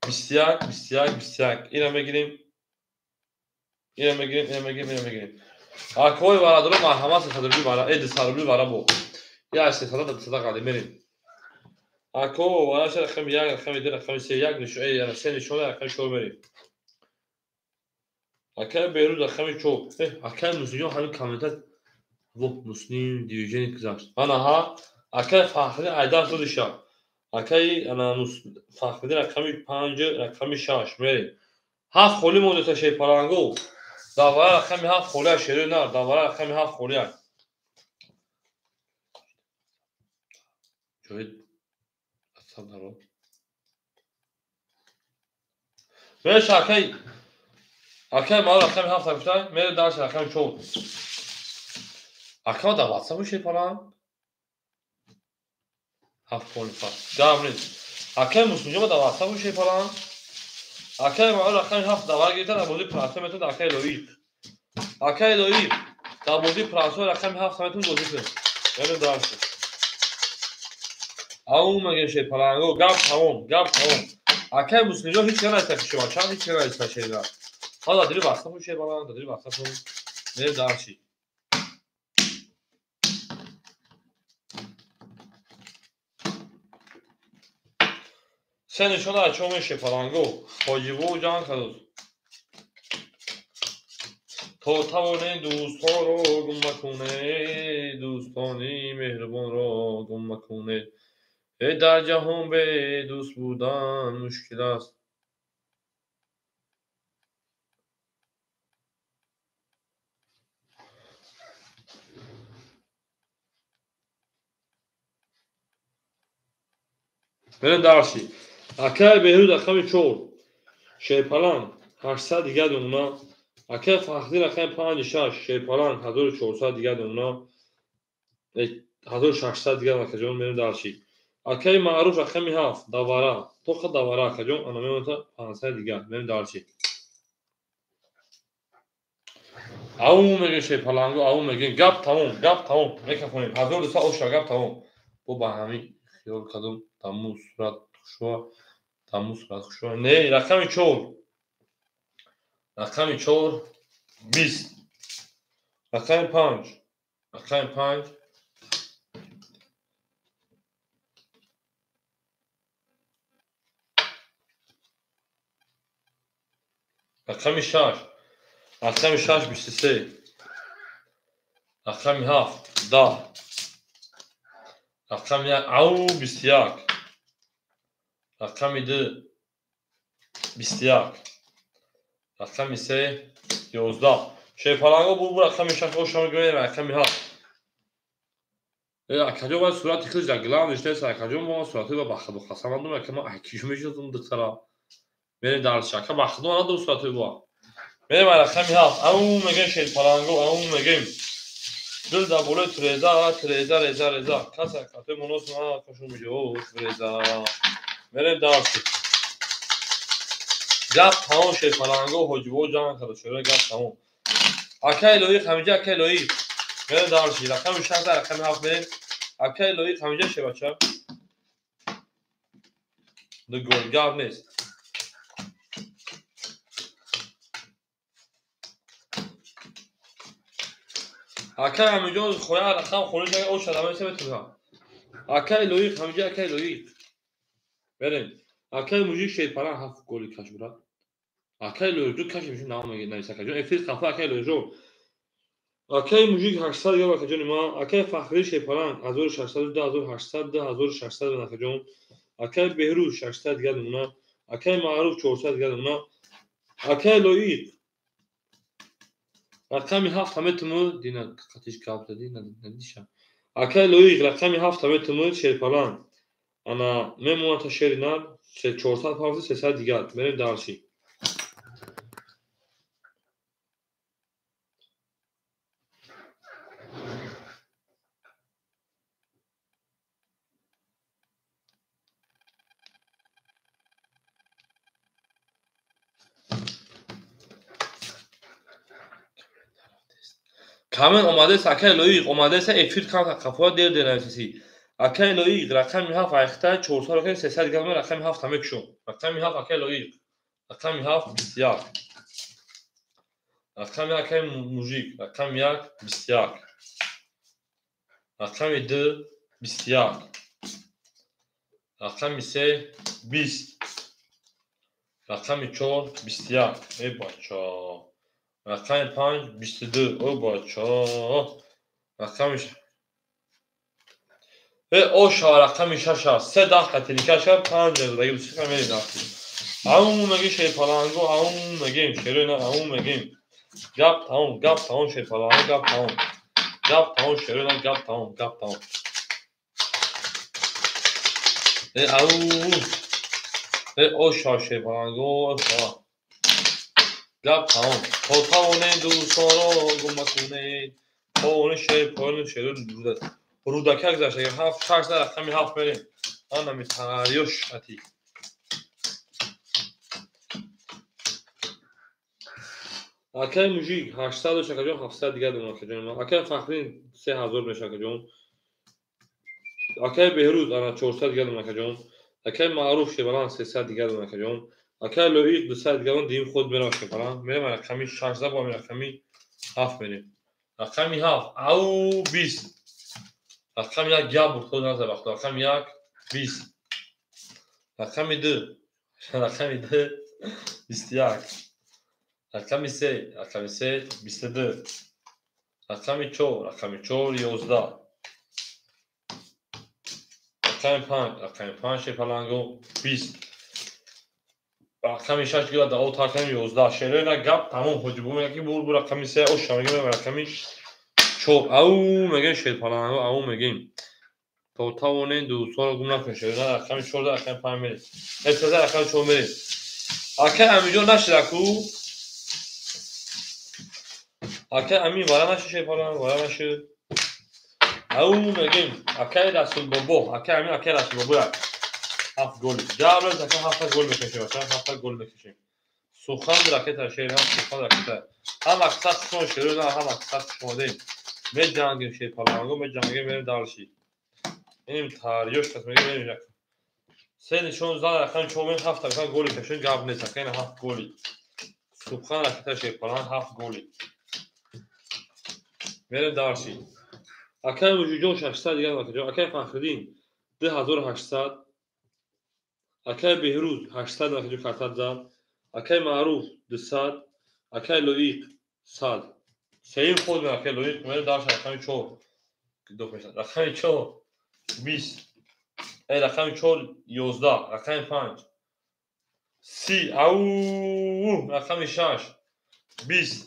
21 21 21. Ина мегирем. Ина мегирем, ина мегирем, ина мегирем. Акои бародаро марҳамат 300 рубли бара, 200 рубли бара бо. Я 300 да 200 қади мерем. Ако вараша рақами 1, рақами 2, рақами 3, 1 нишон, 3 нишон, рақами 4 мерем. Акаи Беҳрӯз рақами 4. Акаи Муслимҷон ҳамин комментар во Муслим движение гузашт. Анаҳа акаи Фахри айдар шудиша. Акаи ана Фахри рақами 5, рақами 6 мерем. 7 холӣ монда Шерпаланго. Давара рақами 7 холия шерои на, давара рақами 7 холия. Ҷои асаб наро. Мереш акаи Акаи Маъруф рақами 7 гуфтай, мере дальше рақами 4. Ака дар ватсапу шерпаланг ҳафт пони пас гап нест. Акаи Муслимҷон дар ватсапу шерпаланг. Акаи Маъруф рақами 7 давар гирифта, дар бозии Франсия метавонад. Акаи Лоиқ, акаи Лоиқ дар бозии Франсия рақами 7 метавонад бозӣ кунад. Яъне дарси ау мегем шерпаланго, гап тамом, гап тамом. Акаи Муслимҷон ҳеҷ кара наиста пиши бача, ҳеҷ кара наиста шерина. Ҳа дар дили ватсапу шерпаланг, дар дили ватсапу мерем дарси. Се нишона ачо меше паланго, ҳоҷибо ҷанг кардоз. То тавонед дӯстонро гум макунед, дӯстони меҳрубонро гум макунед. Э дар ҷаҳон бе дӯст будан мушкил аст. Мерем дарси. Акаи Беҳруз рақами 4 шерпаланг 800 дигар домона. Акаи Фахриддин рақами 5 6 шерпаланг 1400 дигар домона. 1600 дигар акаҷон. Мерем дарси. Акаи Маъруф рақами 7 давара, тоқа давара акаҷон, ана мемонад 500 дигар. Мерем дарси. Ау мегем шерпалангу, ау мегем, гап тамом, гап тамом, мекафонем. 1200 оша, гап тамом. Бо ба ҳамин хиёл кардум, таму сурат хушва, таму сурат хушва. Не, рақами 4, рақами 4 20, рақами 5, рақами 5 рақами 6, рақами 6 23, рақами 7 10, рақами 1 ау 21, рақами 2 21, рақами 3 11. Шерпаланго бу рақами 6 оша мегӯем, рақами 7. Акаҷон бояд сурати худаш дар глав ништа, акаҷон мо сурати ба бахудо қасам надорам, ака ман акишу мешиносам духтара. Мерем дарси, ака бахудо надорам сурати ба. Мерем рақами 7, ау мегӯем шерпаланго, ау мегӯем. Дил дар болои треза, треза, реза, реза. Каса катои монос на кашу меҷо, реза. Мерем дарси. Гап тамом шерпаланго, ҳоҷибо ҷанг карда, шӯра гап тамом. Акаи Лоиқ ҳамиҷа, акаи Лоиқ. Мерем дарси. Рақами 6, рақами 7 мерем. Акаи Лоиқ ҳамиҷа шебача. Ду гол гап нест. Акаи Ҳамиҷон хоя рақам холӣ шава, оша дамеса метавонам. Акаи Лоиқ ҳамиҷа, акаи Лоиқ. Мерем. Акаи Мужик шерпаланг 7 голи каш бурад. Акаи Лоиқ ҷо каш мешун наом нависа акаҷон. Эфир қафа акаи Лоиқ ҷо. Акаи Мужик 800 гап акаҷони ман. Акаи Фахрӣ шерпаланг 1600, 2800, 2600 акаҷон. Акаи Беҳруз 600 дигар намуна. Акаи Маъруф 400 дигар намуна. Акаи Лоиқ рақами 7 ҳаметуму дина қатиш гап зади надиша. Акаи Лоиқ рақами 7 ҳаметуму шерпаланг. Ана мемонад та шери нар 400 павзи 300 дигар. Мерем дарси. Камен омадест, акаи Лоиқ омадест, эфир қафоя дер дер нависеси. Акаи Лоиқ рақами 7 айхта 400 рақами 300 дигар, рақами 7 мекушом. Рақами 7 акаи Лоиқ. Рақами 7 21. Рақами акаи Мужик, рақами 1 21. Рақами 2 21. Рақами 3 20. Рақами 4 21. Эй бача. Рақами 5 22. О бача. Рақами оша рақами 6 аст. 3 даҳ қатиликаша 5 даги бисиқа мерем дафти. Ау мегем шерпаланго, ау мегем шерои нар, ау мегем. Гап тамом, гап тамом шерпаланго, гап тамом. Гап тамом шерои нар, гап тамом, гап тамом. Ау. Оша шерпаланго, оша. Гап тамом. То тавонед дӯстонро гум макунед, О, шери поёни шери Рудака гузашта. 7 6 рақами 7 мерем. Ана митариёш ати. Акай мужик 800 шакаҷон, 700 дигар дон акаҷон. Акай Фахрин 3000 меша акаҷон. Акай Беҳрӯз ана 400 дигар дон акаҷон. Акай Маъруф шебалан 300 дигар дон акаҷон. Акай Лоиқ 200 дигар дон. Дим худ мерава шебалан. Мерем рақами 6 бо рақами 7 мерем. Рақами 7 ау 20. Рақами 1 гап буд худ назар вақт. Рақами 1 20. Рақами 2 рақами 2 21. Рақами 3 рақами 3 22. Рақами 4 рақами 4 11. Рақами 5 рақами 5 шепаланго 20. Рақами 6 гила дао тарками 11. Шерена гап тамом ҳоҷи бу мега ки бур бу рақами 3 оша мегем рақами 4. Ау мегем шерпаланго ау мегем. То тавонен дӯстонро гум накунед. Шерена рақами 4 рақами 5 мерем. Эсаза рақами 4 мерем. Акай Аминҷон нашида ку? Акай Амин вара наши шерпаланго вара наши. Ау мегем. Акай Расул бобо, акай Амин, акай Расул бобо як. 7 гол. Ҷабр ака 7 гол мекашем, ака 7 гол мекашем. Сухан ракета шер ҳам сухан ракета. Ҳам аксар шумо шер на ҳам аксар шумо дем. Меҷангем шер паланго меҷангем мерем дарши. Иним тариёш кас мегем мерем як. Се нишон зан рақам чор 7 ака гол кашем гап нест ака ин 7 голи. Сухан ракета шер паланг 7 голи. Мерем дарши. Акай Мужиҷон 600 дигар акаҷон. Акай Фахриддин 2800. Акай Беҳрӯз 800 акаҷон картат зад. Акай Маъруф 200. Акай Лоиқ 100. Сеюм ход мер акай Лоиқ мерем дарш рақами 4. Дох мешад. Рақами 4 20. Рақами 4 11. Рақами 5 30. Ау рақами 6 20.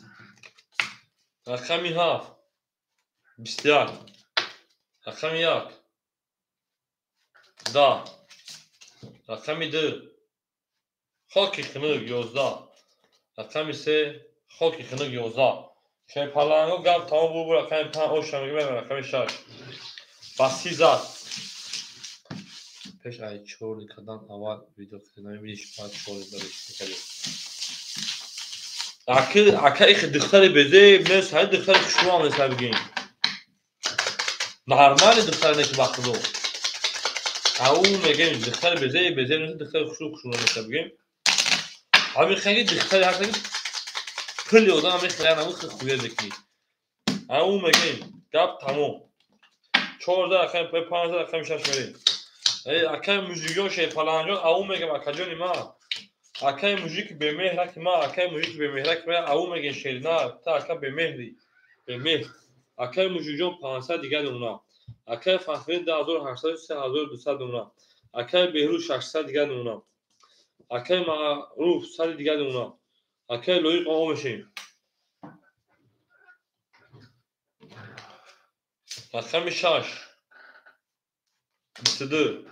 Рақами 7 21. Рақами 1 10. Рақами 2 хоки хунук 11. Рақами 3 хоки хунук 11. Шерпаланго гап тамом бу рақами 5 оша мегем рақами 6. Ба 30 зад. Пеш ай 4 кадан аввал видео кардам биниш 5 4 дариш мекардем. Ака их духтари безеб нест, ҳай духтари хушрӯам нест бигем. Нормали духтари нест ба худо. Ау мегем духтари безеб безеб нест, духтари хушрӯ хушрӯ нест бигем. Ҳамин хеле духтари ҳаст ки пули одам ҳамин хеле ана хеле хуя мекунӣ. Ау мегем гап тамом. 14 рақами 15 рақами 6 мерем. Акай мужикҷон шерпаланҷон ау мегем акаҷони ма. Акай мужик бемеҳраки ма, акай мужик бемеҳраки ма ау мегем шерина, та ака бемеҳри, бемеҳр. Акай мужикҷон 500 дигар намуна. Акай Фахриддин 2800 3200 намуна. Акай Беҳрӯз 600 дигар намуна. Акай Маъруф 100 дигар намуна. Акай Лоиқ оғо мешем. Рақами 6 22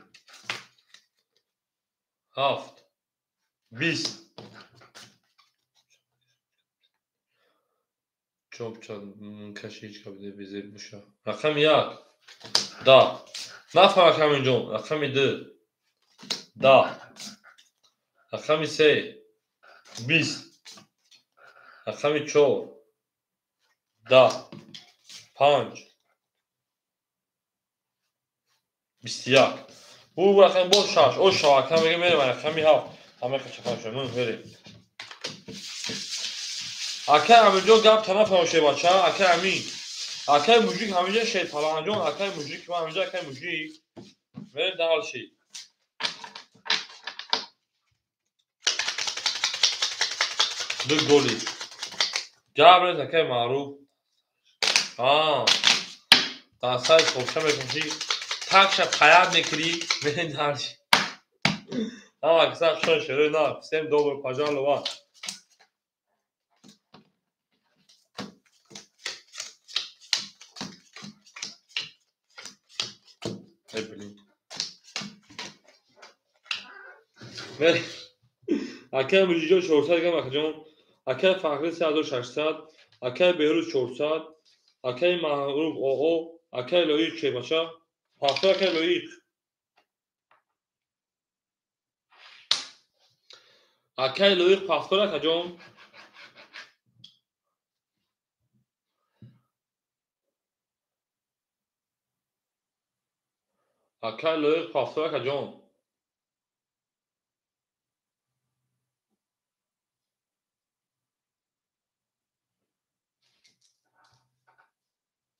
7 20. Чоп каши ҳеҷ кабида безеб боша. Рақами 1 10. Нафаҳм Рақами ҷон. Рақами 2 10. Рақами 3 20. Рақами 4 10. 5 21. Бу рақами боз 6. О шав ака мегем мерем рақами 7. Ҳама қачафам шуд. Ман мерем. Акай Аминҷон гап танафаҳм шебача. Акай Амин. Акай мужик ҳаминҷа шерпаланҷон. Акай мужик ма ҳаминҷа акай мужик. Мерем дарши. Ду голи. Гап нест акай Маъруф. Дастаи собша мекашӣ. Такша паят мекунӣ. Мерем дарши. Ҳама каса хушон шерои на. Всем добро пожаловать. Блин. Акай Мужиҷон 400 гам акаҷон. Акай Фахри 3600, акай Беҳрӯз 400, Акаи Маъруф ОО, акаи Лоиқ шербача. Пафтор акаи Лоиқ. Акаи Лоиқ пафтор акаҷон. Акаи Лоиқ пафтор акаҷон.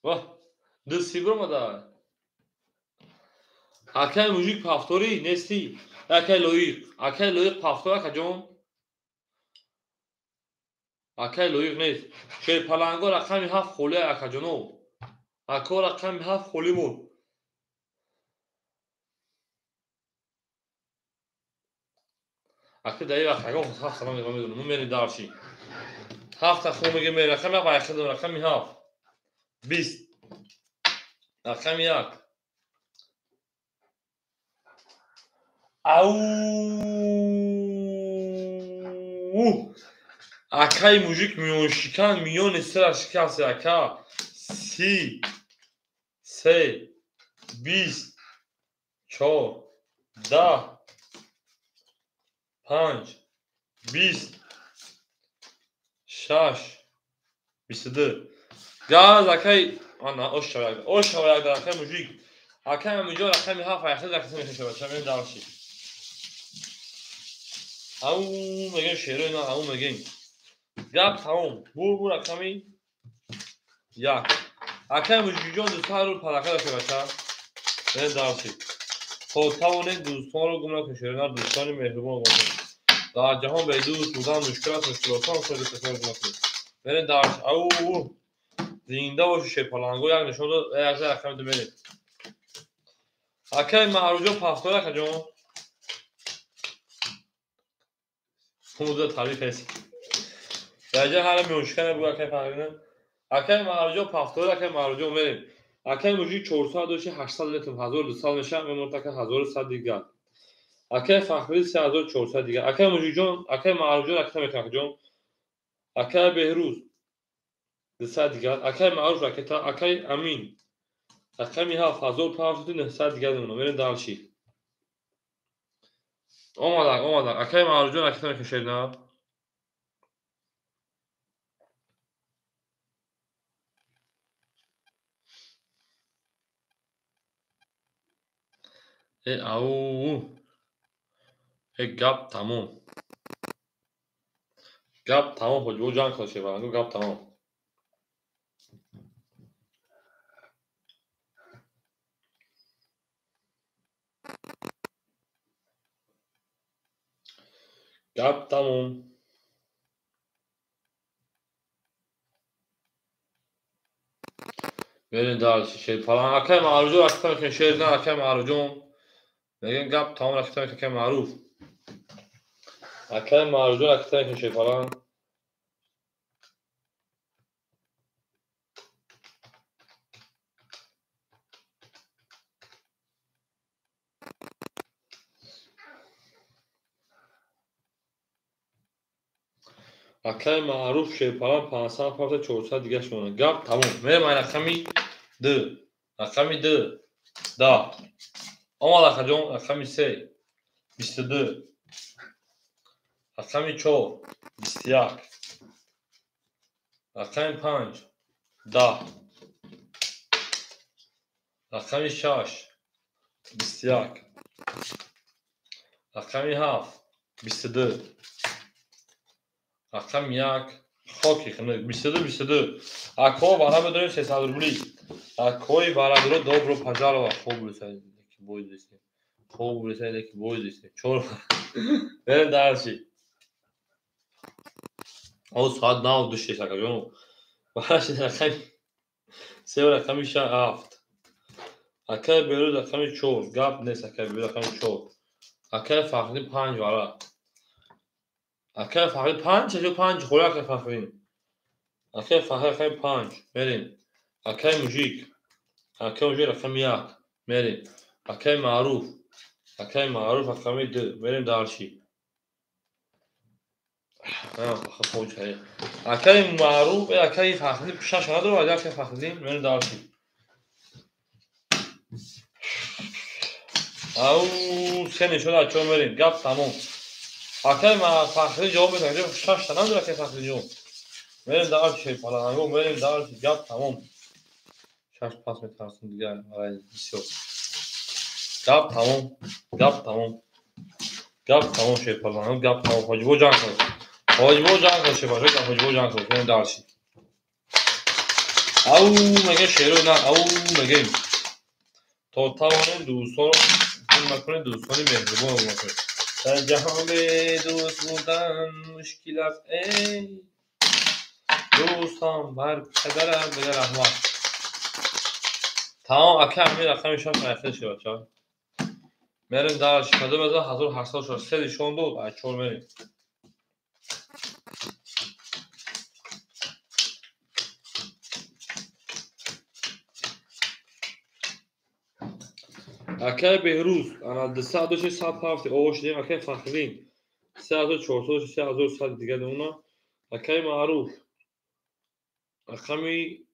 Ваҳ, ду сибр омада. Акаи мужик пафторӣ нестӣ. Акаи Лоиқ, акаи Лоиқ пафтор акаҷон. Акаи Лоиқ нест. Шерпаланго рақами 7 холӣ акаҷоно. Ако рақами 7 холӣ буд. Ака дар вақт ягон 7 салом мегӯям, мо мерем дарши. 7 хо мегӯем, рақами 7 айхидам, рақами 7. 20. Рақами 1. Ау! Акаи мужик миёншикан, миёни сера шикаст ака. 30, 3, 20, 4, 10, 5, 20, 6, 22. Газ акаи ана ош шава, ош шава дар акаи мужик. Акаи ҳаминҷо рақами 7 айхид рақами мешава, ча дарши. Ау мегем шерои на, ау мегем. Гап тамом. Бу рақами 1. Акаи мужикҷон 200 рубл парака дошта бача. Мерем дарши. Хоб тавонед дӯстонро гум накунед, шерои на, дӯстони меҳрубон гум накунед. Дар ҷаҳон бе дӯст будан мушкил аст, мушкилотҳо шояд дӯстонро гум накунед. Мерем дарши. Ау зинда боши шерпаланго, як нишон дод, як рақами 2 мерем. Акаи Маъруфҷон пафтор акаҷон. Хумуда табрик ҳаст. Дар ҷа ҳара миёншикан буд акаи Фахрина. Акаи Маъруфҷон пафтор, акаи Маъруфҷон мерем. Акаи мужик 400 дошти 800 литр 1200 мешавад, мемонад ака 1100 дигар. Акаи Фахрӣ 3400 дигар. Акаи мужикҷон, акаи Маъруфҷон ракета мекунад акаҷон. Акаи Беҳрӯз 200 дигар. Акаи Маъруф ракета, акаи Амин рақами 7 1500 дигар мемонад. Мерем дарши. Омадак, омадак. Акаи Маъруфҷон ракета мекунад шерна. Э ау. Э гап тамом. Гап тамом хоҷи, бо ҷанг кунад шербаланго, гап тамом. Гап тамом. Мерем дарши шерпаланг. Акаи Маъруфҷон ракета мекунад шерна, акаи Маъруфҷон. Мегӯем гап тамом, ракета мекунад акаи Маъруф. Акаи Маъруфҷон ракета мекунад шерпаланг. Акаи Маъруф шерпаланг 500 пафта 400 дигар шумонад. Гап тамом. Мерем ай рақами 2. Рақами 2. 10. Омад акаҷон, рақами 3. 22. Рақами 4. 21. Рақами 5. 10. Рақами 6. 21. Рақами 7. 22. Рақами 1. Хоки хунук. 22, 22. Акҳо вара медорем 300 рубли. Акҳои варадоро добро пожаловать. Хоб ресайд, ки бой дистем. Хоб ресайд, ки бой дистем. 4. Мерем дарши. О соат 9:06 акаҷон. Бараши рақами 3, рақами 7. Акаи Берӯз рақами 4. Гап нест, акаи Берӯз рақами 4. Акаи Фахрӣ 5 вара. Акаи Фахрӣ 5, чаҷо 5 холӣ акаи Фахрӣ. Акаи Фахрӣ рақами 5. Мерем. Акаи мужик. Акаи мужик рақами 1. Мерем. Акаи Маъруф. Акаи Маъруф рақами 2. Мерем дарши. Акаи Маъруф, акаи Фахриддин шаш надорад, акаи Фахриддин мерем дарси. Ау, се нишон аз чор мерем. Гап тамом. Акаи Фахриддин ҷавоб медиҳад, шаш та надорад акаи Фахриддин. Мерем дарси шерпаланго, мерем дарси, гап тамом. Шаш пас метарсем дигар, бисёр. Гап тамом, гап тамом. Гап тамом шерпаланго, гап тамом. Ҳоҷибо ҷанг кун. Ҳоҷибо ҷанг кун шерпаланго, ҳоҷибо ҷанг кун. Мерем дарси. Ау, меге шеро на, ау, мегем. То тавонем дӯстонро гум накунем, дӯстони меҳрубонро гум накунем. Дар ҷаҳон бедӯст будан мушкил аст, эй дӯстам, бар падарат беда раҳмат. Тамом, ака Амир рақами шаш айхел шуд, бачаҳо. Мерем дарси. Кадом аз 1863 нишон дод, ай чор мерем. Акаи Беҳрӯз, ана 206 107 овоз шудем. Акаи Фахриддин 3400 3100 дигар уна. Акаи Маъруф рақами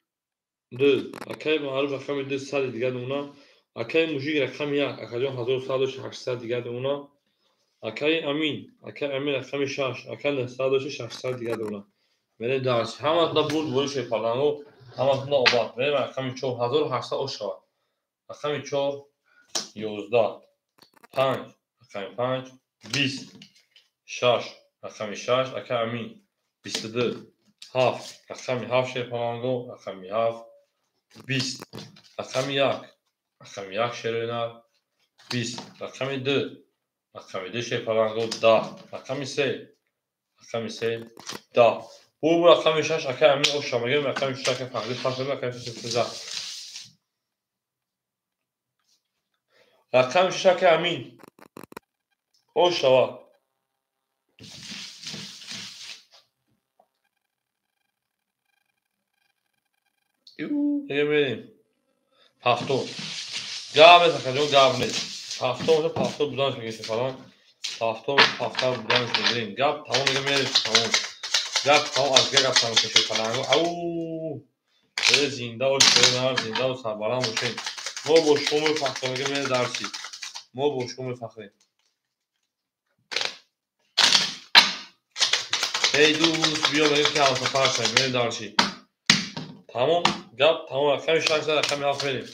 ду, акаи Маъруф рақами ду сади дигар уна. Акаи Мужик рақами як, акаҷон 1100 800 дигар уна. Акаи Амин, акаи Амин рақами шаш, ака 900 600 дигар уна. Мерем дарси. Ҳаматона бурд бори шерпаланго, ҳаматона обад. Мерем рақами чор, 1800 ош шавад. Рақами чор, 11, панҷ, рақами панҷ, 20, шаш, рақами шаш, ака Амин, 22, ҳафт, рақами ҳафт шерпаланго, рақами ҳафт, 20, рақами як, рақами як шероинар, 20, рақами ду, рақами ду шерпаланго, 10, рақами се, рақами се, 10. Бу рақами шаш, ака Амин оша мегӯем, рақами шаш ака Фахриддин пас мегӯем, рақами шаш сездаҳ. Рақами шаш ака Амин ош шавад. Мерем. Пафтор. Гап нест, акаҷон, гап нест. Пафтор боша, пафтор буданаш мегирем фалон. Пафтор, пафтар буданаш мегирем. Гап тамом мегӯем, мерем тамом. Гап тамом, аз дигар гап тамом шуд фалон. Ау! Зинда бош, зинда ва сарбаланд бошед. Мо бо шумо мефахрем, мегӯем, мерем дарси. Мо бо шумо мефахрем. Эй дӯст, биё мегӯем ки ҳамсафар шавем, мерем дарси. Тамом, гап тамом, рақами шаш зад, рақами ҳафт мерем.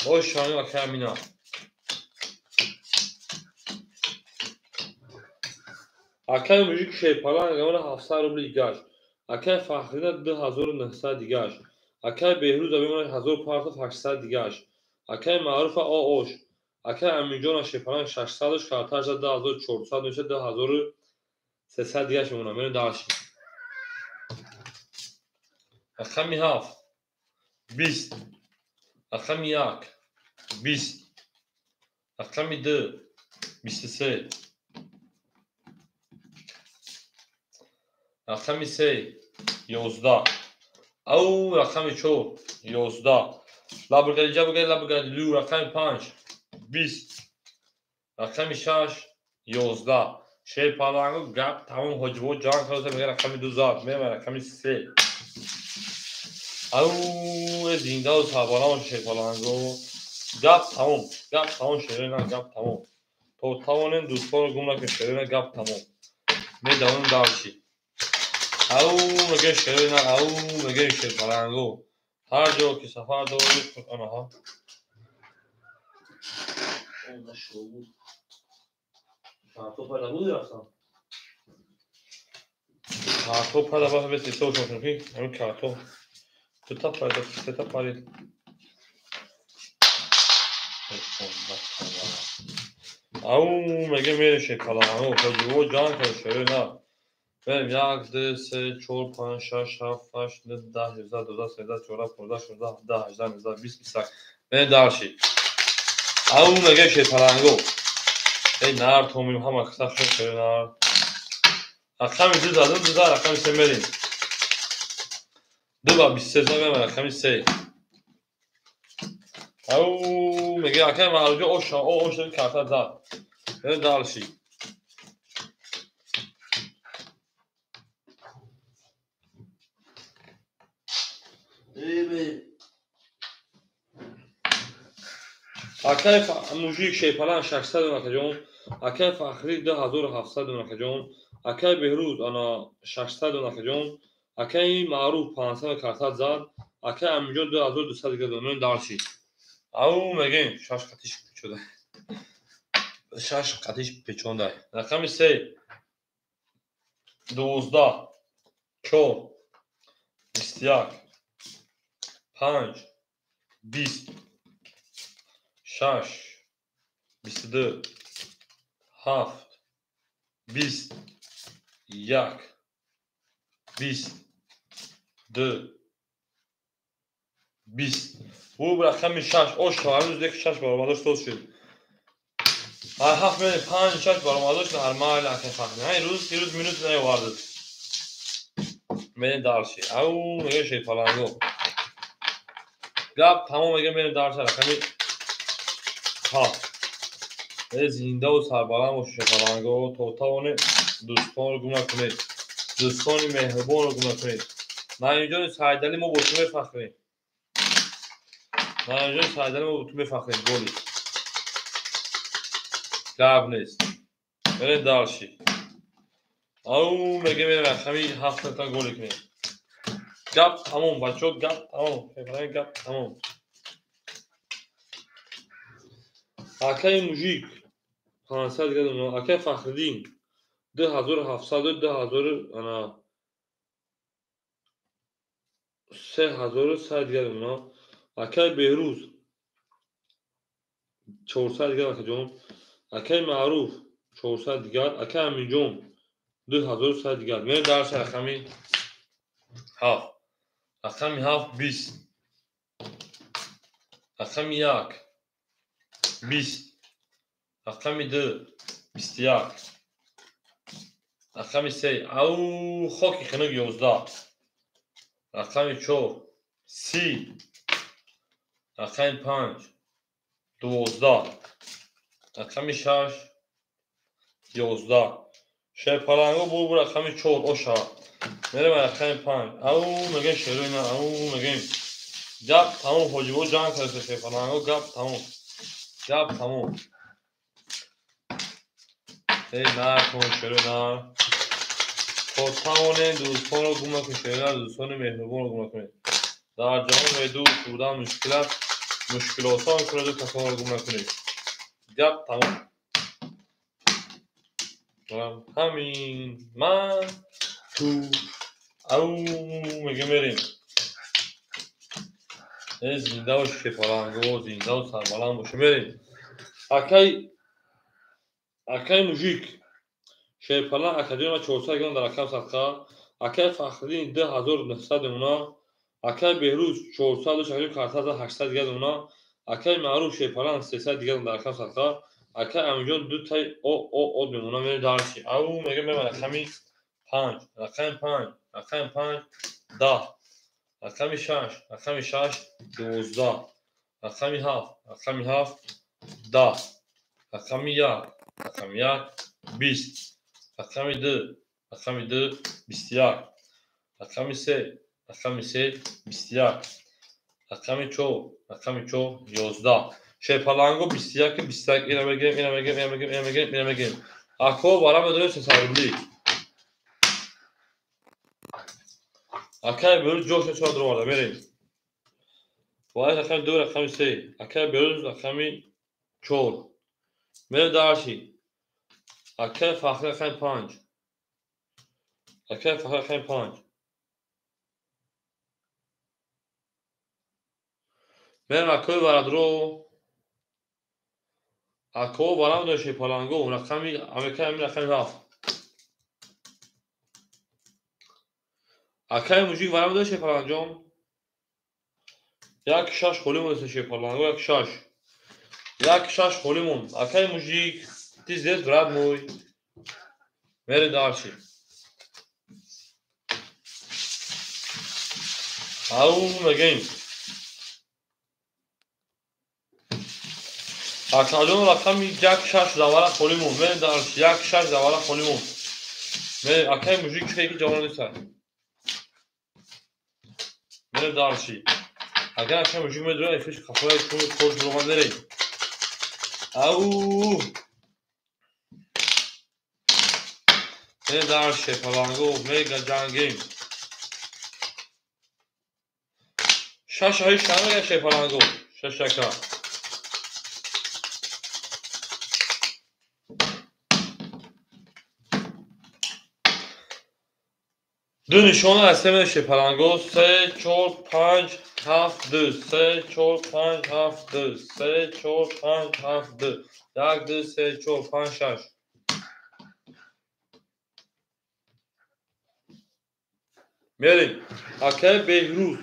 Бош шавем, акаи Амина. Акаи Мужик шерпаланг гамона 700 рубли дигаш. Акаи Фахриддин 2900 дигаш. Акаи Беҳрӯз абимона 1800 дигаш. Акаи Маъруфа ош. Акаи Аминҷона шерпаланг 600 карташ 2400 меша 2300 дигаш мемонад. Мерем дарси. Рақами ҳафт, 20, рақами як, 20, рақами ду, 23, рақами се, 11, ау, рақами чор, 11, лабргалиҷа бугари лабргалилу, рақами панҷ, 20, рақами шаш, 11. Шерпаланго гап тамом, ҳоҷибо ҷанг карда мега рақами ду зад, мега рақами се. Ау, зинда ва сарбаланд шерпаланго. Гап тамом, гап тамом, шерина, гап тамом. То тавонем дӯстонро гум накунем, шерина, гап тамом. Медавем дарси. Ау, мега шерина, ау, мега шерпаланго. Ҳар ҷо ки сафар доред, анаҳа. Картоф пайда буд рафтам. Картоф пайда буд, бес ҳисоб кунем ки ҳамин картоф дута пайда, сета парид. Ау, мега мерем шерпаланго, ҳоҷибо ҷанг кард, шерина. Мерем як, ду, се, чор, панҷ, шаш, ҳафт, ҳашт, нӯҳ, 10, 11, 12, 13, 14, 15, 16, 17, 18, 19, 20, 21. Мерем дарси. Ау, мега шерпаланго. Эй нар томим ҳама қисса шуд, шерина. Рақами ду задум, ду зад, рақами се мерем. Ду ба 23 зад, мерем рақами се. Ау, мега акаи Маъруф ош, ош карта зад. Мерем дарси. Акай мужик шейпалан 600 акаҷон. Акай Фахрӣ 2700 акаҷон. Акай Беҳрӯз ана 600 акаҷон. Акай Маъруф 500 карта зад. Акай Аминҷон 2200 дига донем дарши. Ау мегем шаш қатиш печода. Шаш қатиш печонда. Рақами 3 12 4 21 5 20 6 22 7 20 1 20 2 20. Bu рақами 6 ош ҳанӯз 1 6 баромадаш соз шуд. 7 меҳ 5 6 баромадаш нормал акай фахри. Ҳай рӯз минут наёвардад. Мерем дарши. Ау мега шерпаланго. Гап тамом мега мерем дарши рақами 7. Зиндаву сарбаланд бошед шерпаланго. То тавонед дӯстонро гум накунед. Дӯстони меҳрубонро гум накунед. Наимҷони Сайдалӣ мо бо ту мефахрем. Наимҷони Сайдалӣ мо бо ту мефахрем. Голи. Гап нест. Мерем дарши. Ау мега мерем рақами 7 та голи кунем. Гап тамом бачаҳо, гап тамом. Гап тамом. Акай мужик 500 дига, акай Фахриддин 2700 2000 ана 3100 дига дона. Акай Беҳрӯз 400 дигар акаҷон. Акай Маъруф 400 дигар. Акай Аминҷон 2100 дигар. Мерем дарси рақами 7. Рақами 7 20. Рақами 1 20. Рақами 2 21. Рақами 3 ау хоки хунук 11. Рақами 4 30. Рақами 5 12. Рақами 6 11. Шерпаланго бу рақами 4 оша. Мерем рақами 5. Ау мегем шерои на, ау мегем. Гап тамом ҳоҷибо ҷанг карда шерпаланго, гап тамом. Гап тамом. Эй накун шерои на. То тавонед дӯстонро гум накунед, шерои на, дӯстони меҳрубонро гум накунед. Дар ҷаҳон бедӯст будан мушкил аст, мушкилосон кунаду касонро гум накунед. Гап тамом. Ҳамин ман ту ау мега мерем. Зинда бош шерпаланго, зиндаву сарбаланд бош. Мерем. Акай мужик шерпаланг акаҷон 400 грам дар рақам садқа. Акай Фахриддин 2900 дона. Акай Беҳрӯз 400 шакли карта 800 дигар дона. Акай Маъруф шерпаланг 300 дигар дар рақам садқа. Акай Аминҷон ду тай о о о мемона. Мерем дарши. Ау мега мерем рақами 5. Рақами 5. Рақами 5 10. Рақами 6. Рақами 6 12. Рақами 7. Рақами 7 10. Рақами 1. Рақами 1 20. Рақами 2. Рақами 2 21. Рақами 3. Рақами 3 21. Рақами 4. Рақами 4 11. Шерпаланго 21 21. Ина мегирем, ина мегирем, ина мегирем, ина мегирем, ина мегирем. Ако вара медорем 300 рубли. Акай Беҳрӯз ҷош чора дуроварда. Мерем. Ваи рақами 2, рақами 3. Акай Беҳрӯз рақами 4. Мерем дарши. Акай Фахрӣ рақами 5. Акай Фахрӣ рақами 5. Мерем акои варадро. Ако варам дошт шерпаланго рақами амекай амин рақами 7. Акай мужик варам дошт шерпаланҷон. 1 6 холӣ монд шерпаланго, 1 6. 1 6 холӣ монд. Акай мужик, ты здесь, брат мой. Мерем дальше. Ау мегем. Акаҷон рақами 1 6 завара холӣ монд. Мерем дальше. 1 6 завара холӣ монд. Мерем акай мужик чӣ ки ҷавон нест. Мерем дарши. Агар акай мужик медурад, эфиш қафоя чун кор дуромад мерем. Ау! Мерем дарши, паланго, мега ҷангем. Шаш ҳашт намега шепаланго. Шаш ака. Ду нишона аз се меша паланго. 3 4 5 7 2 3 4 5 7 2 3 4 5 7 2 1 2 3 4 5 6. Мерем. Акай Беҳрӯз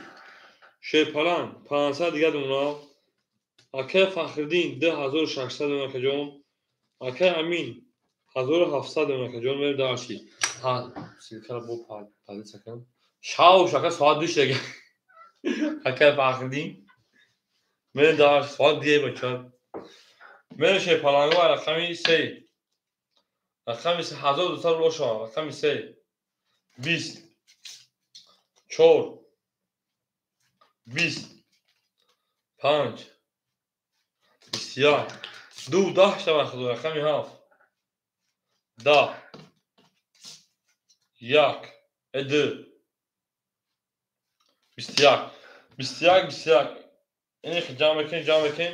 шерпаланг 500 дига дона. Акай Фахриддин 2600 дона акаҷон. Акай Амин 1700 дона акаҷон. Мерем дарши. Ҳа, силкара бо палица кунам. Шав шака соат 2 шега. Акай Фахриддин. Мерем дарши соат 2 бача. Мерем шерпаланго рақами 3. Рақами 1200 рубл шава. Рақами 3. 20 4 20 5 21 2 10 шава худо рақами 7 10 1 2 21 21 21. Ин ҷамъ мекунем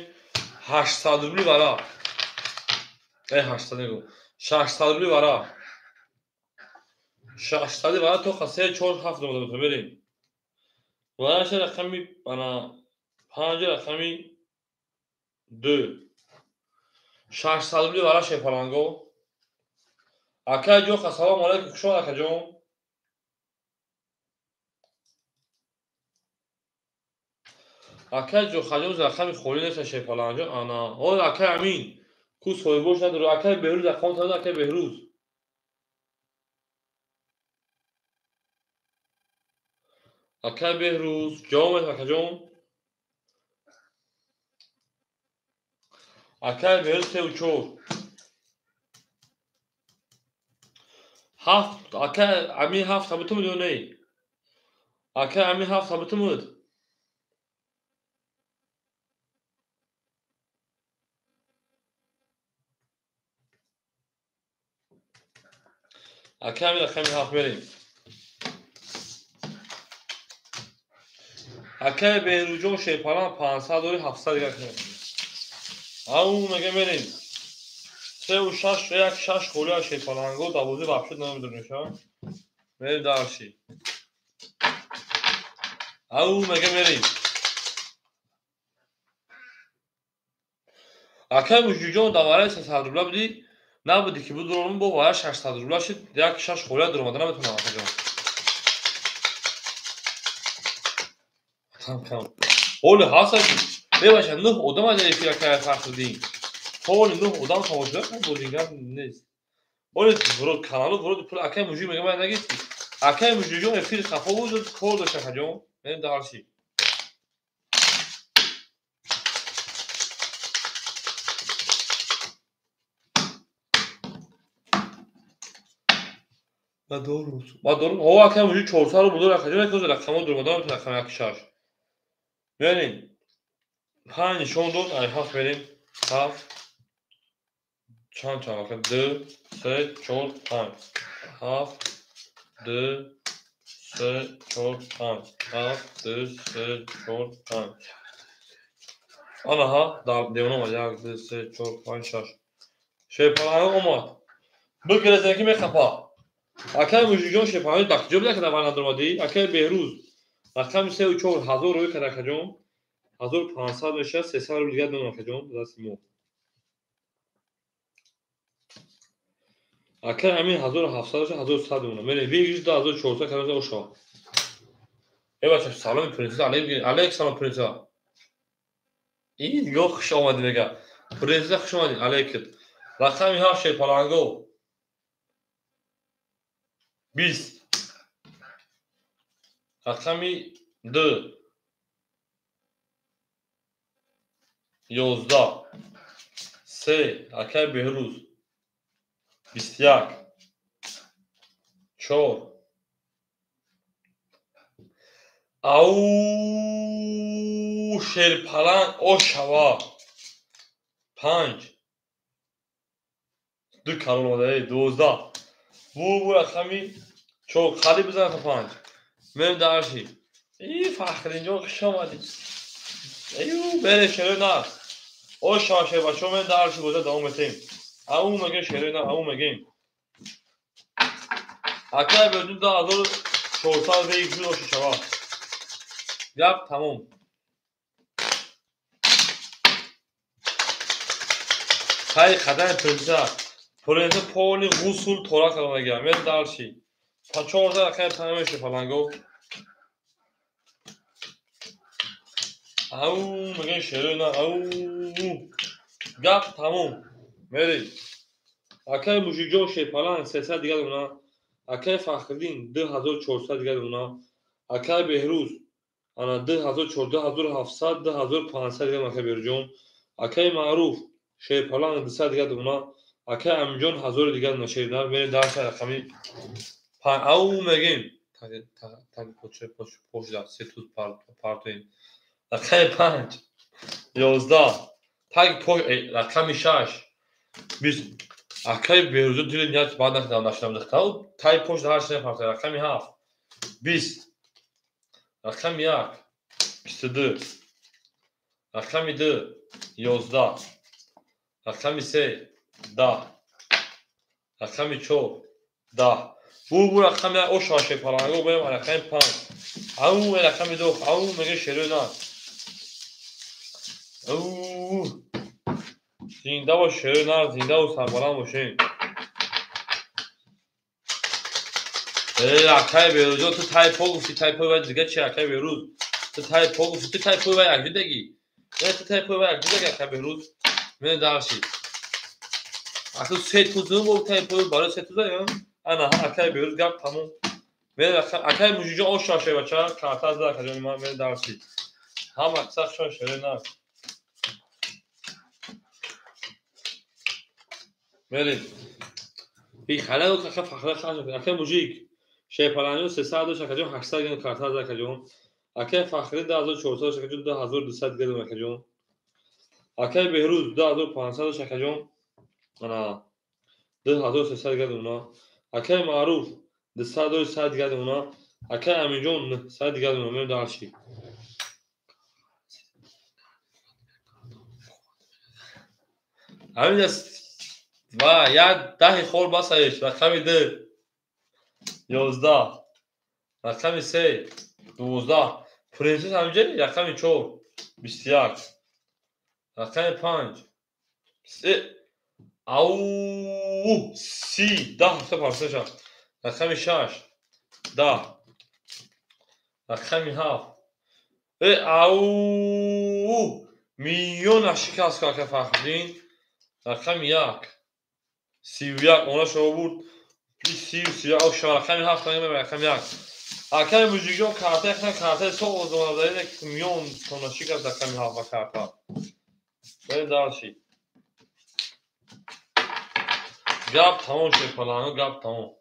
800 рубли вара. 800 нагу. 600 рубли вара. 600 вара то 3 4 7 дома мерем. Вараша рақами ана 5 рақами 2. 600 рубли вара шепаланго. Акай ҷон, ассалому алайкум, хуш омад акаҷон. Акай ҷон, хаҷон рақами холӣ нест шепаланҷон. Ана, о акай Амин, ку соҳибош надорад. Акай Беҳрӯз рақам тада, акай Беҳрӯз. Акай Беҳрӯз, ҷавоб медиҳам акаҷон. Акай Беҳрӯз 3 4 7. Акай Амин 7 табутум ё не? Акай Амин 7 табутум буд. Акай Амин рақами 7 мерем. Акай Беҳрӯзҷон шерпаланг 500 дори 700 дига кунем. Ау мега мерем. 3 6 1 6 холия шерпаланго давози вабшуд намедонеша. Мерем дарши. Ау мега мерем. Акай Мужиҷон давараи 300 рубла будӣ, набуди ки будуром бо вара 600 рубла шид, 1 6 холия дуромада наметонам акаҷон. Кам кам. Ҳоли ҳаст бебаша 9 одам аз эфир акай Фахриддин. Ҳоли 9 одам тамошо кунад бозингар нест. Ҳоли вурод каналу вурод пул акай Мужик мега ман нагирифти. Акай Мужикҷон эфир хафо буд, кор дошт акаҷон. Мерем дарши. Ба дорум. Ҳо акай Мужик 400 рубл дор акаҷон, як рақамо дуромада наметонад рақами 1 6. Мерем. 5 нишон дод, ай 7 мерем. 7 чанд ака 2 3 4 5 7 2 3 4 5 7 2 3 4 5. Ана ҳа, дар девона омад 1 2 3 4 5 6. Шерпаланг омад. Бигирезен ки мехапа. Акай Мужикҷон шерпаланг дар куҷо буда ки дар вай надоромадӣ? Акай Беҳрӯз рақами 3 4 1000 рӯй кард акаҷон. 1500 мешавад, 300 рубл дига донам акаҷон дасти мо. Акай Амин 1700 мешавад, 1100 донам. Мерем вигиш 2400 кардам ошо. Э бача, саломи принсесса, алейк салом принсесса. Ин нигоҳ хуш омадӣ мега. Принсесса хуш омадӣ, алейкит. Рақами 7 шерпаланго. 20 рақами 2 11 3 акай Беҳрӯз 21 4. Ау шерпаланг ошава. 5. Ду калон омада, 12. Бу рақами 4 қариб бизан то 5. Мерем дарши. И Фахриддинҷон, хуш омадӣ. Аю бере шерои нар. Ошава шербачо, мерем дарши, боза давом метем. Ау мегем шерои нар, ау мегем. Акай бердун 2400 вейк шуд, оши шава. Гап тамом. Хай қадами принца. Принца поли ғусул тора кардагия. Мерем дарши. 14 рақами 5 меша паланго. Ау мегем шерои нар, ау. Гап тамом. Мерем. Акай мужикҷон шерпаланг 300 дигар дона. Акай Фахриддин 2400 дигар дона. Акай Беҳрӯз ана 2400, 2700, 2500 дигар акай Беҳрӯзҷон. Акай Маъруф шерпаланг 200 дигар дона. Акай Аминҷон 1000 дигар дона шернар. Мерем дарси рақами 5. Ау мегем. Таги пошда се туз партоем. Рақами 5. 11. Таги пош рақами 6. 20. Акай Беҳрӯзо дили ният баъд накардам нашудам дихта. Таги пош ҳар чизе партоем. Рақами 7. 20. Рақами 1. 22. Рақами 2. 11. Рақами 3. 10. Рақами 4. 10. Бу рақами 1 ошава шерпаланго, берем рақами 5. Ау рақами 2. Ау меге шерои нар. Ау зинда бош шерои нар, зиндаву сарбаланд бошем. Акай Беҳрӯзҷон, ту тай по гуфти, тай пои вай дига чи, акай Беҳрӯз? Ту тай по гуфти, ту тай пои вай якҷо деги? Ту тай пои вай якҷо деги, акай Беҳрӯз? Мене дарши. Аку се тузу бо тай пои барои се туза, ана акай Беҳрӯз, гап тамом. Мене акай мужикҷон ошава шербача, карта зада акаҷони ман, мене дарши. Ҳама сахшон шерои нар. Мерем. И хала ака фахра хаш, акай мужик. Шерпаланҷон 300 дошт, акаҷон 800 гирам карта зада акаҷон. Акай Фахриддин 2400 дошт, акаҷон 2200 гирам акаҷон. Акай Беҳрӯз 2500 дошт, акаҷон. Ана 2300 гирам уна. Акай Маъруф 200 дошт, 100 гирам уна. Акай Аминҷон 900 гирам уна. Мерем дарши. Ҳамин аст ва як даҳи хор басаеш. Рақами 2 11. Рақами 3 12. Принсес ҳаминҷа рақами 4 21. Рақами 5 3 ау 30 10 ҳафта парсаша. Рақами 6 10. Рақами 7 ау миллион шикаст кард ака Фахриддин. Рақами 1 31 она шумо бурд. 30 31 шумо рақами 7 рақами 1. Акай мужикҷон карта яхна карта со озона дар ин миллион тона шикаст рақами 7 ба карта. Берем дарши. Гап тамом шерпаланго, гап тамом.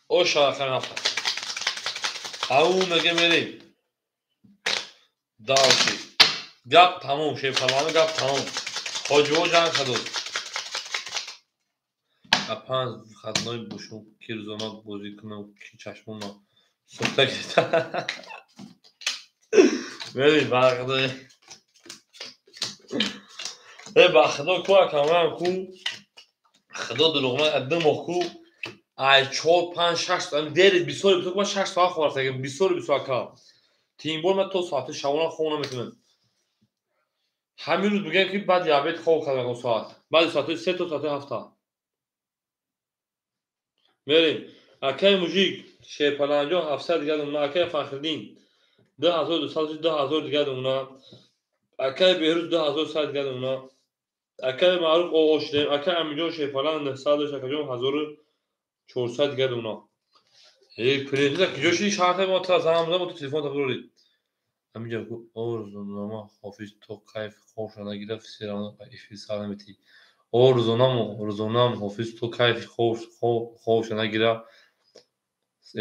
Оша рақами 7. Ау меге мерем. Дарши. Гап тамом шерпаланго, гап тамом. Хоҷиҳо ҷанг кардод. Панҷ хатнои бошум, ки рӯзона бозӣ кунам, ки чашмона сӯхта гирифта. Мерем ба Худо. Ба Худо ку акамам ку. Худо дурӯғ ду моҳ ку. Ай 4 5 6 дери бисёри бисёр ман 6 соат хоб рафтагам, бисёри бисёр ака. Тимбор ман то соати шабона хоб наметавонам. Ҳамин рӯз мегӯям ки баъди обед хоб кардам соат. Баъди соати 3 то соати 7. Мерем. Акай мужик шерпаланҷон 700 дигар дона. Акай Фахриддин 2200 2000 дигар дона. Акай Беҳрӯз 2100 дигар дона. Акай Маъруф оғоз шудем. Акай Аминҷон шерпаланг 900 дошт, акаҷон 1400 дигар дона. Эй, принцесса куҷо шуди? Шаҳртаи мо тра занам зад, мо ту телефон та бурдӣ. Ҳаминҷо орзунома ҳофиз то кайф хобша нагирад, все равно эфир сар наметӣ. Орзунам, орзунам ҳофиз то кайфи хобша нагирад,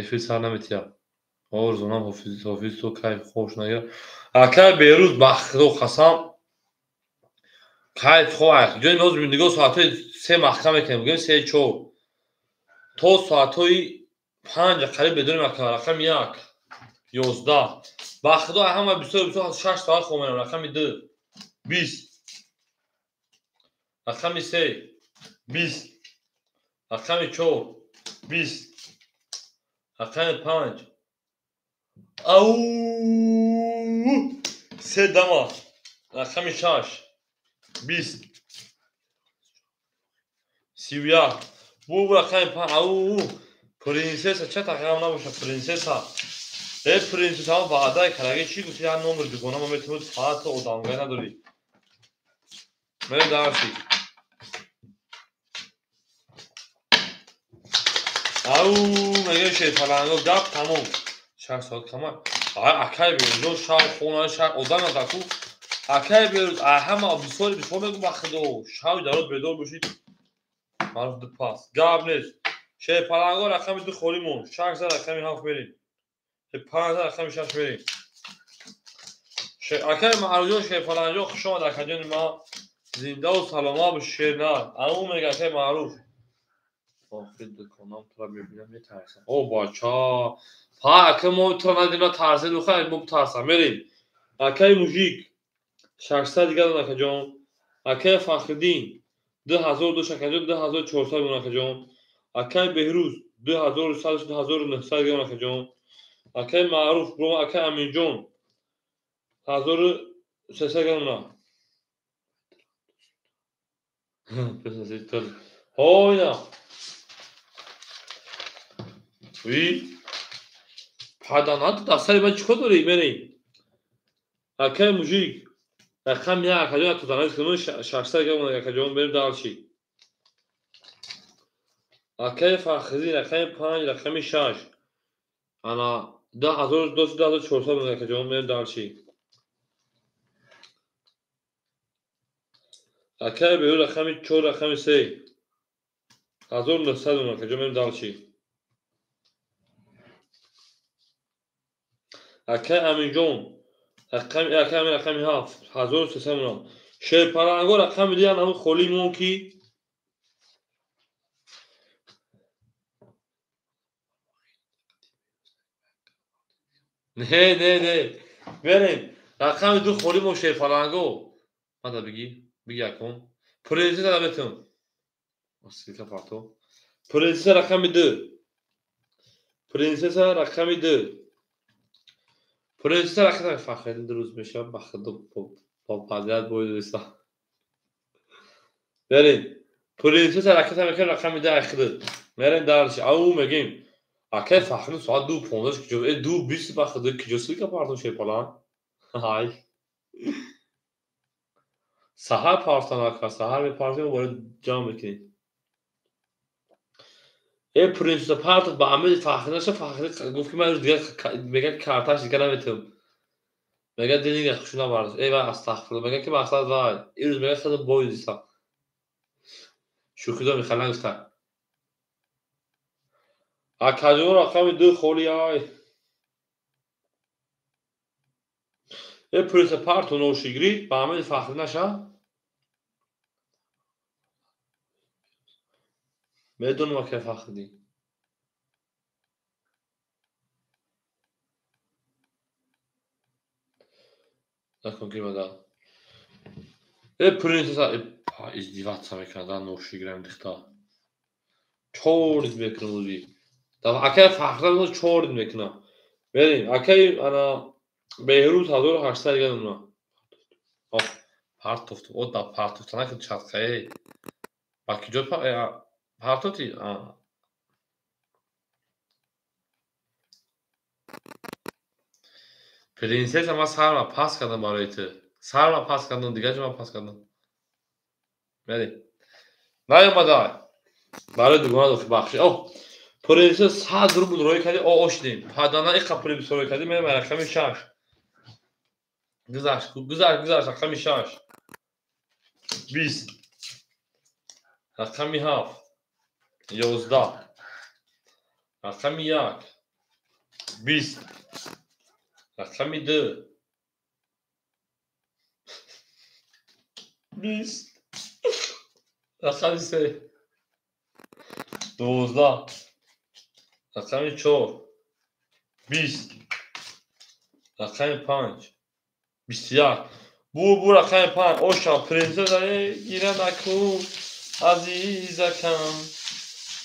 эфир сар наметиҳад. Орзунам ҳофиз то кайфи хобша нагирад. Акай Берӯз, ба Худо қасам, кайф хоб ҷои ноз нигоҳ, соатҳои 3 маҳкам мекунем, бигӯем 3-4 то соатҳои 5 қариб бедорем. Ака, рақами 1 11. Ба Худо, ҳама бисёр бисёр 6 соат хоб мерам. Рақами 2 20, рақами 3 20, рақами 4 20, рақами 5 ау се дама, рақами 6 20, 31 бу рақами 5 ау. Принсесса ча тақиқам набошад, принсесса, э принсесса, ҳам ваъдаи кардаги чӣ гуфти? Як номер дугона ма метавонӣ, соата одамгай надорӣ. Мерем дарси. Ау мегӯем шерпаланго, гап тамом. 6 соат кама. Акай Берӯзҷон, шаб хона шаб одам надаку. Акай Берӯз, ҳама бисёри бисёр мегӯ, ба Худо, шаби дароз бедор бошид. Маъруф ду пас. Гап нест. Шерпаланго, рақами 2 холӣ монд. 6 за рақами 7 мерем. 5 за рақами 6 мерем. Акай Маъруфҷон, шерпаланҷон, хуш омад, акаҷони ман. Зиндаву саломат бош, шернар. Ау мега акай Маъруф. Охир дуконам тура мебинам, метарсам. О бача. Па ака, мо тура надидем, натарсед, ухай мо битарсам. Мерем. Акай Мужик 600 дигар дон, акаҷон. Акай Фахриддин 2000 дошт, акаҷон, 2400 дон, акаҷон. Акай Беҳрӯз 2100, 2900 дигар дон, акаҷон. Акай Маъруф, бро, акай Аминҷон 1300 дигар дон. Ҳойна. Ви паданат дастари ман чӣ кор дорӣ? Мерем. Акай Мужик, рақами 1, акаҷон, тозанавис кунем, 600 дигар дон, акаҷон, мерем дальше. Акай Фахриддин, рақами 5, рақами 6. Ана 2000 дошт, 2400 дон, акаҷон, мерем дальше. Акай Беҳрӯз, рақами 4, рақами 3. 1900 дон, акаҷон, мерем дальше. Акай Аминҷон, рақами акай Амин, рақами 7, 1300 дон. Шерпаланго, рақами 2 ҳамун холӣ мон ки не, не, не. Мерем. Рақами 2 холӣ мон, шерпаланго. Мада бигӣ, бигӣ акун. Принсесса бетун. Ссылка парто. Принсесса, рақами 2. Принсесса, рақами 2. Принсесса, рақами Фахриддин дурӯз мешавад, ба Худо, бо подряд боидоиста. Мерем. Принсесса ракета мекунем, рақами 2 айхидид. Мерем дальше. Ау мегем. Акай Фахриддин соат 2:15 киҷо? Э 2:20, ба Худо, киҷо ссылка партом, шерпаланг? Ҳай. Саҳар партам, ака, саҳар мепартем, бояд ҷамъ мекунем. Э принсесса партов, ба амири Фахриддин наша. Фахриддин гуфт ки ман рӯз дигар мега карташ дигар наметавам. Мега дили хушу набардошт. Э вай, астағфирулло, мега ки мақсад вай. Ирӯз мега худам боидистам. Шӯхӣ дорам, мехал нагуфта. Акаҷон, рақами 2 холӣ ай. Э принсесса парту ношигирӣ, ба амири Фахриддин наша. Медонам, акай Фахриддин. Накун ки мада. Э принсесса издеваться мекунад, ношигирам дихта. Чорид мекунам ӯзи. Акай Фахриддин чорид мекунам. Мерем. Акай ана Беҳрӯз 1800 дигар дона. Партофт. О да партофта накун чатқае. Ба киҷо партофти? Принсесса, ман сарма пас кардам барои ту. Сарма пас кардам, дигар ҷо ман пас кардам. Мерем. Наёмада. Барои дугона дохи бахши. О, принсесса 100 рубл роӣ кардӣ, о ошдем. Падана иқа пули бисёр роӣ кардӣ, мерем рақами 6. Гузашт, гузашт, гузашт. Рақами 6. 20. Рақами 7. 11. Рақами 1. 20. Рақами 2. 20. Рақами 3. 12. Рақами 4. 20. Рақами 5. 21. Бу рақами 5. Оша принцесса гира накун азизакам.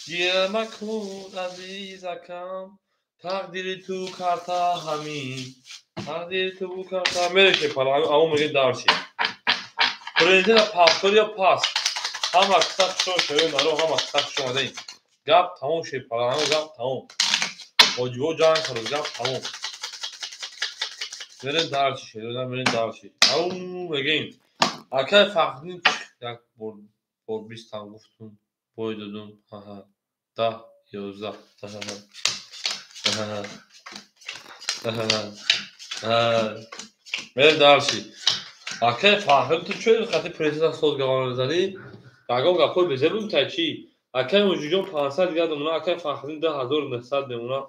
Гира накун азизакам. Тақдири ту карта ҳамин. Тақдири ту карта. Мереше пала, аммо меге дарси. Принцесса пастор ё паст. Ҳама қисса хушо шаве наро, ҳама қисса хушо омадаин. Гап тамом шед пала, гап тамом. Ҳоҷиҳо ҷанг кард, гап тамом. Мерем дарси шед, мерем дарси. Ау мегем. Акай Фахриддин як бор бор 20 там гуфтум, бой додум. Аҳа. 10, 11. Аҳа. Аҳа. Мерем дарси. Акай Фахриддин ту чӯ хати принцесса соз гавона задӣ? Ягон гапҳои безеб тай чӣ? Акай Муҷиҷон 500 дигар мемона, акай Фахриддин 2900 мемона.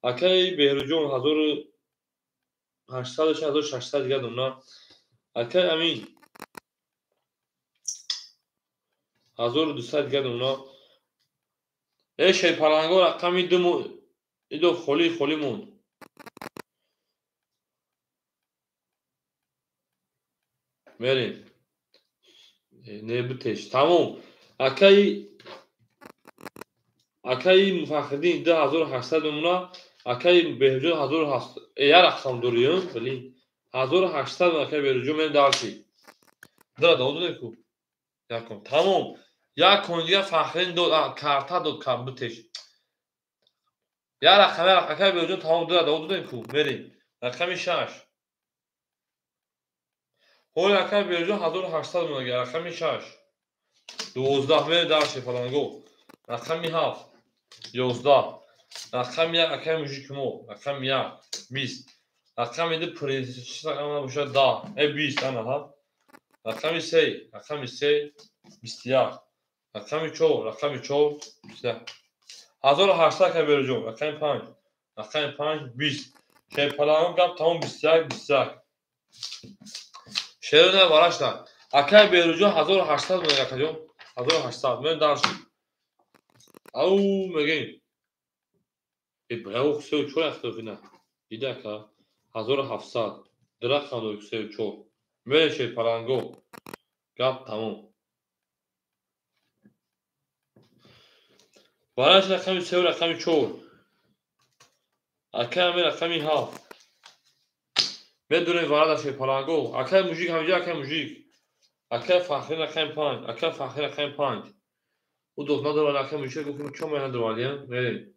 Акай Беҳрӯҷон 1800 1600 дигар мемона. Акай Амин 1200 дигар мемона. Э шерпаланго рақами 2 идо холӣ холӣ монд. Мерем. Не битеш. Тамом. Акай Фахриддин 2800 мемона. Акай Беҳрӯҷон 1700. Я рақам дорӣ, блин. 1800 акай Беҳрӯҷон мерем дарси. Дра дод ку. Якон. Тамом. Як кон дигар Фахриддин дод, карта дод кам битеш. Я рақам, акай Беҳрӯҷон тамом дра дод ку. Мерем. Рақами 6. Ҳол акай Беҳрӯҷон 1800 мемона, рақами 6. 12 мерем дарси фаланго. Рақами 7. 11. Рақами 1 акай мужик мо. Рақами 1 20. Рақами 2 принцесса рақам бошад 10. 20 ана ҳа. Рақами 3, рақами 3 21. Рақами 4, рақами 4 21. 1800 акай Беҳрӯҷон. Рақами 5. Рақами 5 20. Шерпаланго гап тамом 21 21. Шерона варашта. Акай Беҳрӯҷон 1800 мега акаҷон. 1800 мерем дарси. Ау мегем. Браво 34 ахтофина. Дида ака 1700. Дирақам 34. Мерем шерпаланго. Гап тамом. Вараш рақами 3 рақами 4. Акай Амир рақами 7. Медонем варада шерпаланго. Акай мужик ҳамиҷа акай мужик. Акай Фахриддин рақами 5. Акай Фахриддин рақами 5. Ӯ дод надорад акай мужик гуфтем чо ман надорад, мерем.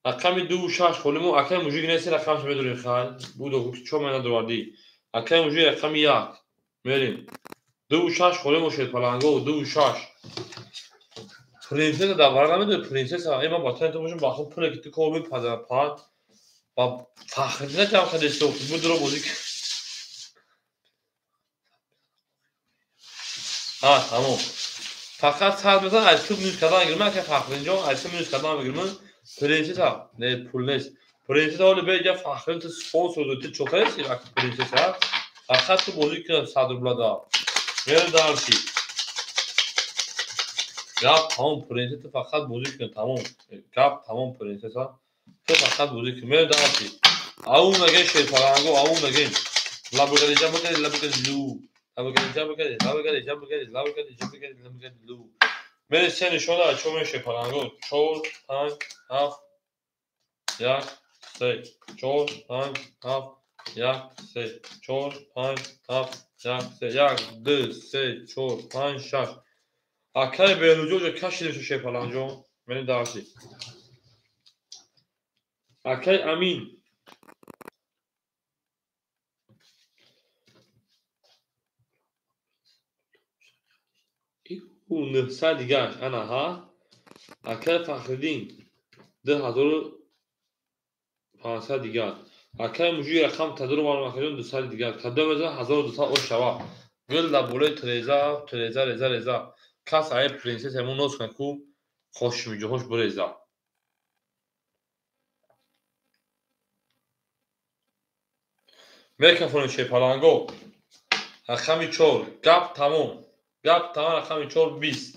Рақами 2 6 холӣ мо акай мужик нест рақамаш медонем хай. Ӯ дод гуфт чо ман надорадӣ. Акай мужик рақами 1. Мерем. 2 6 холӣ мо шерпаланго 2 6. Принцесса дар вара намедонӣ принцесса. Ман ба ту бошам ба худ пуле ки ту кор мепазам пад. Ба Фахриддин кам хадисо будро бозӣ. А тамом. Фақат сад мезан аз ту минус кардан мегирам акай Фахриддинҷон аз ту минус кардан мегирам. Принцесса не пул нест. Принцесса ҳоло беҷа Фахриддин ту спонсор дорӣ ту чока нести ака принцесса. Фақат ту бозӣ кун 100 рубла да. Мерем дарси. Гап тамом принцесса фақат бозӣ кун тамом. Гап тамом принцесса. Ту фақат бозӣ кун. Мерем дарси. Ау мегем шерпаланго, ау мегем. Лабгади ҷабгади лабгади лу. Лабгади ҷабгади лабгади ҷабгади лабгади ҷабгади лабгади лу. Мерем се нишона чо мешем шерпаланго. 4 5 7 1 3 4 5 7 1 3 4 5 7 1 3 1 2 3 4 5 6. Акай Беҳрӯҷон ҷо кашидем шерпаланҷон. Мерем дарси. Акай Амин. Ӯ 900 дигаш. Ана ҳа. Акай Фахриддин 2500 дигар. Акай мужик рақам тадуру маълум акаҷон 200 дигар. Кадом мезан 1200 ош шава. Гул дар болои треза, треза, реза, реза. Кас ай принсесса мо ноз кунад ку хошмиҷоҳош буреза. Микрофони шепаланго. Рақами 4. Гап тамом. Гап тамом рақами 4 20.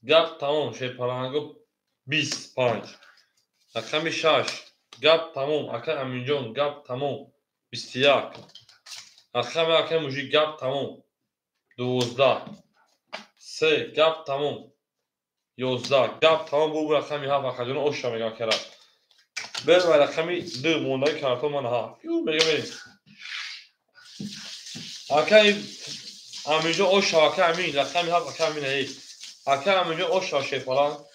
Гап тамом шепаланго 25. Рақами 6. Гап тамом акай Аминҷон гап тамом 21. Рақами акай мужик гап тамом 12. 3 гап тамом 11. Гап тамом бу рақами 7 акаҷон оша мегам кара. Бер ва рақами 2 мондаги картон ман ҳа. Ю мегам берем. Акай Аминҷон оша акай Амин рақами 7 акай Амин эй. Акай Аминҷон оша шепалан.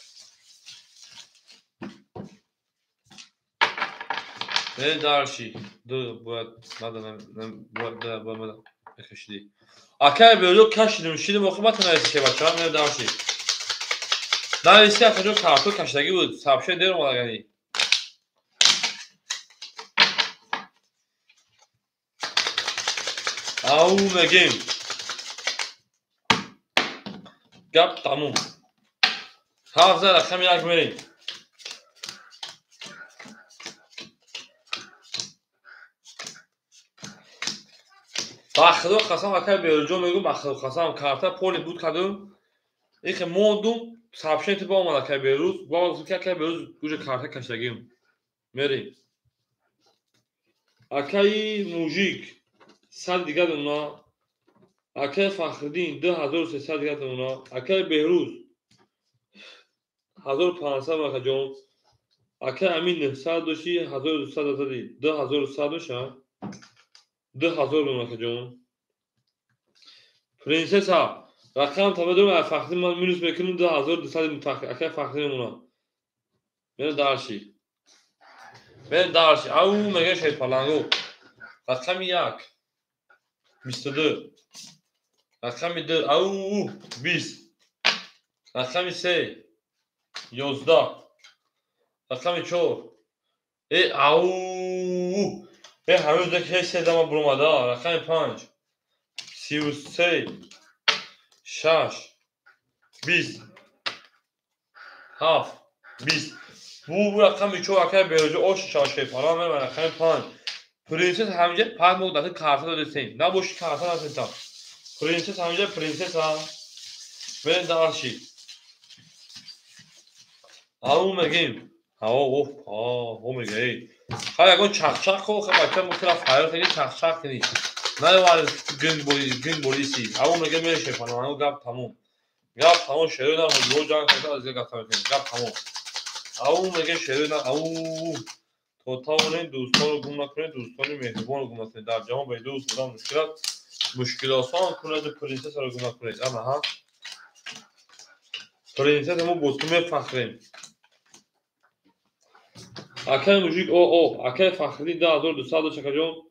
Дальше. Бояд надо бояд бояд мекашиди. Акай беёҷо кашидим шидим охи бата нариси шебача ме дальше. Нариси акаҷо картон кашидагӣ буд. Сабше дер омадагани. Ау мегем. Гап тамом. Ҳафт рақами 1 мерем. Ба худо қасам акай Беҳрӯзҷон мегӯ ба худо қасам карта поли буд кардум. Ихе мондум сообщение ба омад акай Беҳрӯз. Баба гуфт ки акай Беҳрӯз уже карта кашидагим. Мерем. Акаи мужик 100 дигар домуна. Акаи Фахриддин 2300 дигар домуна. Акаи Беҳрӯз 1500 акаҷон. Акаи Амин 900 дошти 1200 зади 2100 доша. 2000 дон акаҷон. Принсесса рақам табадум Фахриддин ман минус мекунам 2200 мутахи акаи Фахриддин мемонам. Мерем дальше. Мерем дальше. Ау мега шерпаланго. Рақами 1 22. Рақами 2 ау 20. Рақами 3 11. Рақами 4 ау ҳанӯз ҳеҷ се дама буромада. Рақами 5 33 6 20 7 20. Бу рақами 4 акай Беҳрӯзҷон ош шашепалан мева рақами 5. Принсесс ҳаминҷа панҷ моҳ дафъа карта додесем. Набоши карта надодесам. Принсесс ҳаминҷа принсесса. Мерем дальше. Ау мегем. Ау оф о мега эй. Хай ягон чақчақ ко хай бача мукира файр кани чақчақ кани. Наёвар гинг бориси. Ау мега мереше паноано гап тамом. Гап тамом шеро на ҳуҷро ҷанг карда аз гап тамом. Гап тамом. Ау мега шеро на ау то тавонед дӯстонро гум накунед, дӯстони меҳрубонро гум накунед. Дар ҷаҳон бе дӯст будан мушкил аст. Мушкил осон кунед принсессаро гум накунед. Ана ҳа. Принсесса мо бо ту мефахрем. Акай мужик о акай Фахриддин 2200 дошт акаҷон.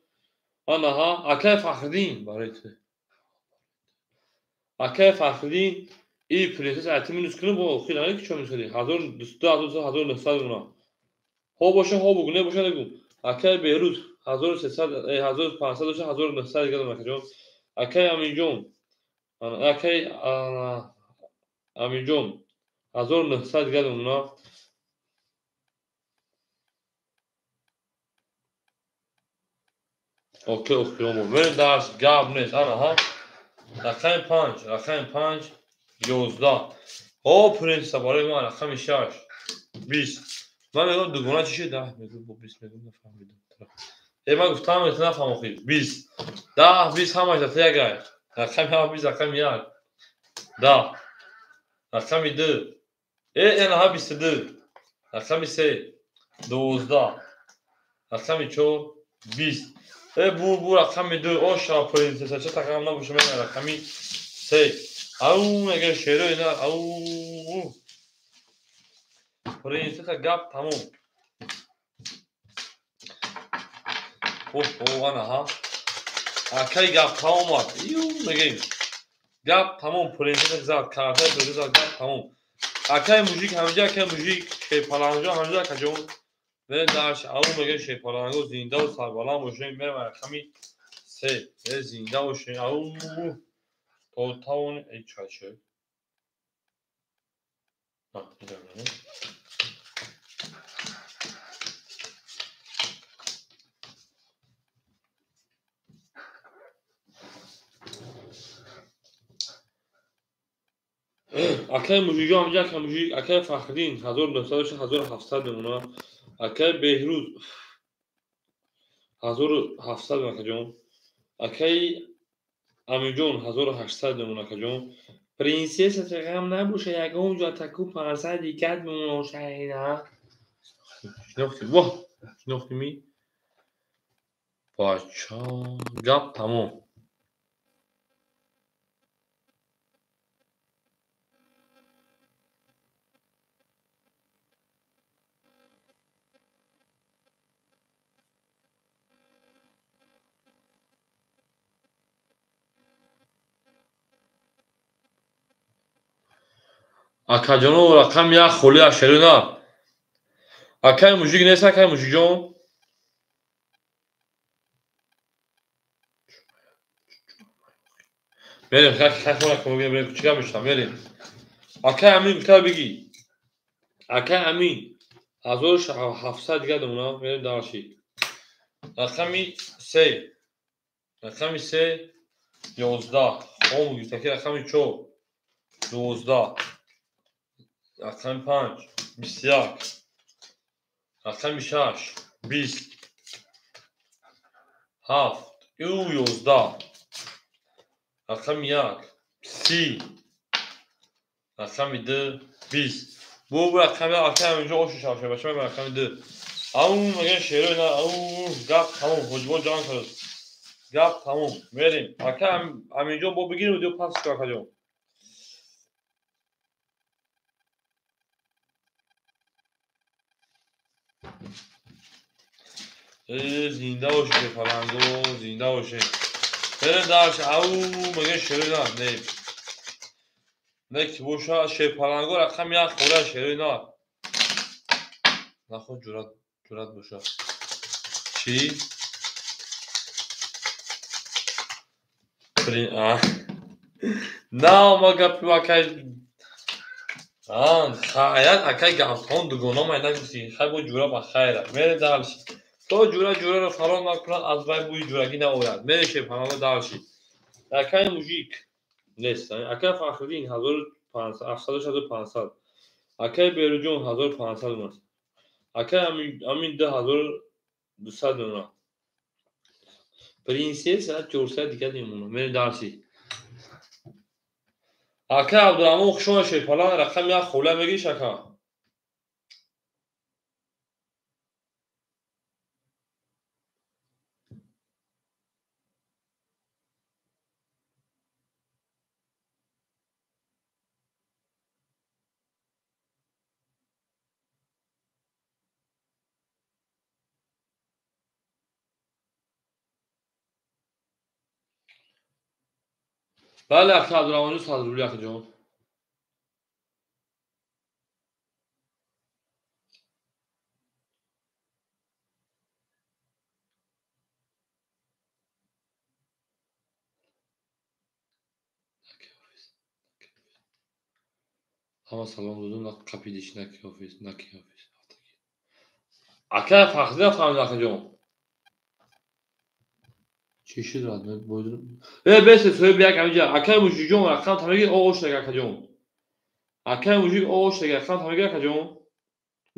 Ана ҳа акай Фахриддин барои ту. Акай Фахриддин и принсесса айти минус кунем бо охир ана ки чо минус кардӣ? 1200 1900 мона. Ҳо боша ҳо бугу не боша нагу. Акай Беҳрӯз 1300 1500 дошт 1900 дигар дорам акаҷон. Акай Аминҷон акай Аминҷон 1900 дигар дорам. Окей, охирон буд. Дарс гап нест. Ана ҳа. Рақами 5, рақами 5 11. О принсесса барои ман рақами 6 20. Ман мегӯям дугона чӣ шуд? 10 мегӯям бо 20 мегӯям нафаҳмидам. Ман гуфтам нафаҳм охир. 20. 10 20 ҳамаш дафъа як ай. Рақами 7 20 рақами 1. 10. Рақами 2. Ана ҳа 22. Рақами 3 12. Рақами 4 20. Бу рақами 2 оша принсесса ча тақам набоша мега рақами 3. Ау мега шеро ина ау принсесса гап тамом. Оҳ ана ҳа. Акай гап тамом омад. Ю мегем. Гап тамом принсесса зад карта принсесса гап тамом. Акай мужик ҳаминҷа акай мужик шепаланҷо ҳаминҷа акаҷон. Мерем дарш ау мега шерпаланго зинда ва сарбаланд бошем. Мерем рақами 3. Зинда бошем. Ау то тавони эй чай. Акай мужиҷо ҳамҷа акай мужик акай Фахриддин 1906 1700 мемона. Акай Беҳрӯз 1700 акаҷон. Акай Амиҷон 1800 мемона акаҷон. Принсесса ғам набоша ягон ҷо таку 500 дигар мемона шайна. Шинохти воҳ шинохти ми бача гап тамом. Акаҷоно рақам як холи аз шеруна. Акай мужик нест, акай мужикҷон? Мерем, хай чӣ гап мешавам, мерем. Акай Амин гуфта бигӣ. Акай Амин 1700 дигар домона, мерем дарши. Рақами 3. Рақами 3 11. Хом гуфта ки рақами 4 12. Рақами 5 21. Рақами 6 20. 7 11. Рақами 1 30. Рақами 2 20. Бу рақами акай ҳаминҷо оши шавша бача ман рақами 2. Ау меган шерои на ау гап тамом ҳоҷибон ҷанг кард. Гап тамом. Мерем. Акай ҳаминҷо бо бигирем диё пас акаҷон. Зинда бошед фаланго, зинда бошед. Мерем дарш ау меган шерои на не. Не ки боша шерпаланго рақами як хора шерои на. Наход ҷурат боша. Чӣ? На ма гапи акай хаят акай гаптон дугона май нагуфти. Хай бо ҷура ба хайра. Мерем дарш. То ҷура ҷураро фаром накунад, аз вай бӯи ҷурагӣ наояд. Мерем шерпаланго дарши. Акай мужик нест. Акай Фахриддин 1700 500. Акай Беруҷон 1500 мон. Акай Амин 2200 мон. Принсесса 400 дигар мемонад. Мерем дарси. Акай Абдурахмон хуш омад шерпалан рақами як хола мегириш ака. Бале ака Абдурахмон 100 рубли акаҷон. Ҳама салом додум, на қапидиш, на ки офис, на ки офис. Ака Фахриддин фаҳмид акаҷон. Чӣ шуд радмед бойдум? Бесе соҳиб як ҳаминҷа. Акай мужикҷон рақам тамеги ош дега акаҷон. Акай мужик ош дега рақам тамеги акаҷон.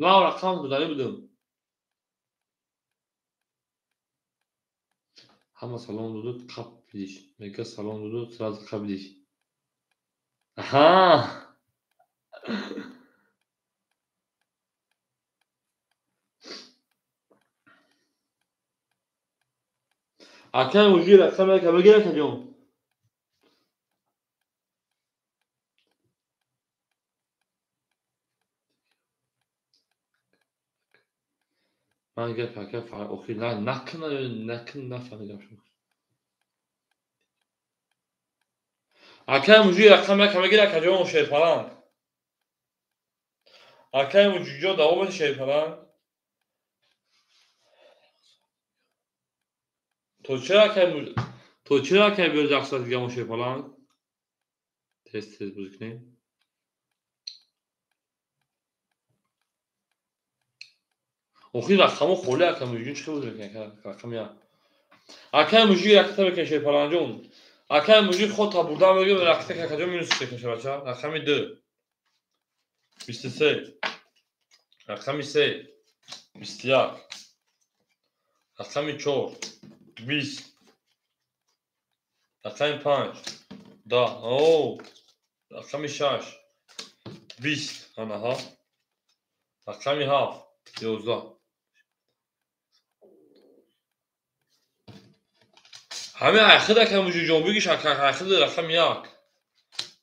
Ман рақам додани будам. Ҳама салом додуд, қапидиш. Мега салом додуд, сразу қапидиш. Аҳа. Акай мужик рақам як бигир акаҷон. Ман гап ака охир накна накн нафаҳмидам гапшо. Акай мужик рақам як бигир акаҷон шерпаланг. Акай мужикҷон давом бед шерпаланг. То чира акай, то чира акай биёр 100 дига мо шерпаланг? Тез тез бозӣ кунем. Охир рақамо холи акай мужиҷон, чӣ бозӣ мекунӣ? Рақами як. Акай мужик ракета мекунӣ шерпалангҷон. Акай мужик ход та бурда мегӯ ракета какаҷон минус мекунӣ бача. Рақами 2. 23. Рақами 3. 21. Рақами 4. 20. Рақами 5. 10. О! Рақами 6. 20. Анаҳа. Рақами 7. 11. Ҳамин айхид акай мужикҷон бигиш акай айхид рақами 1.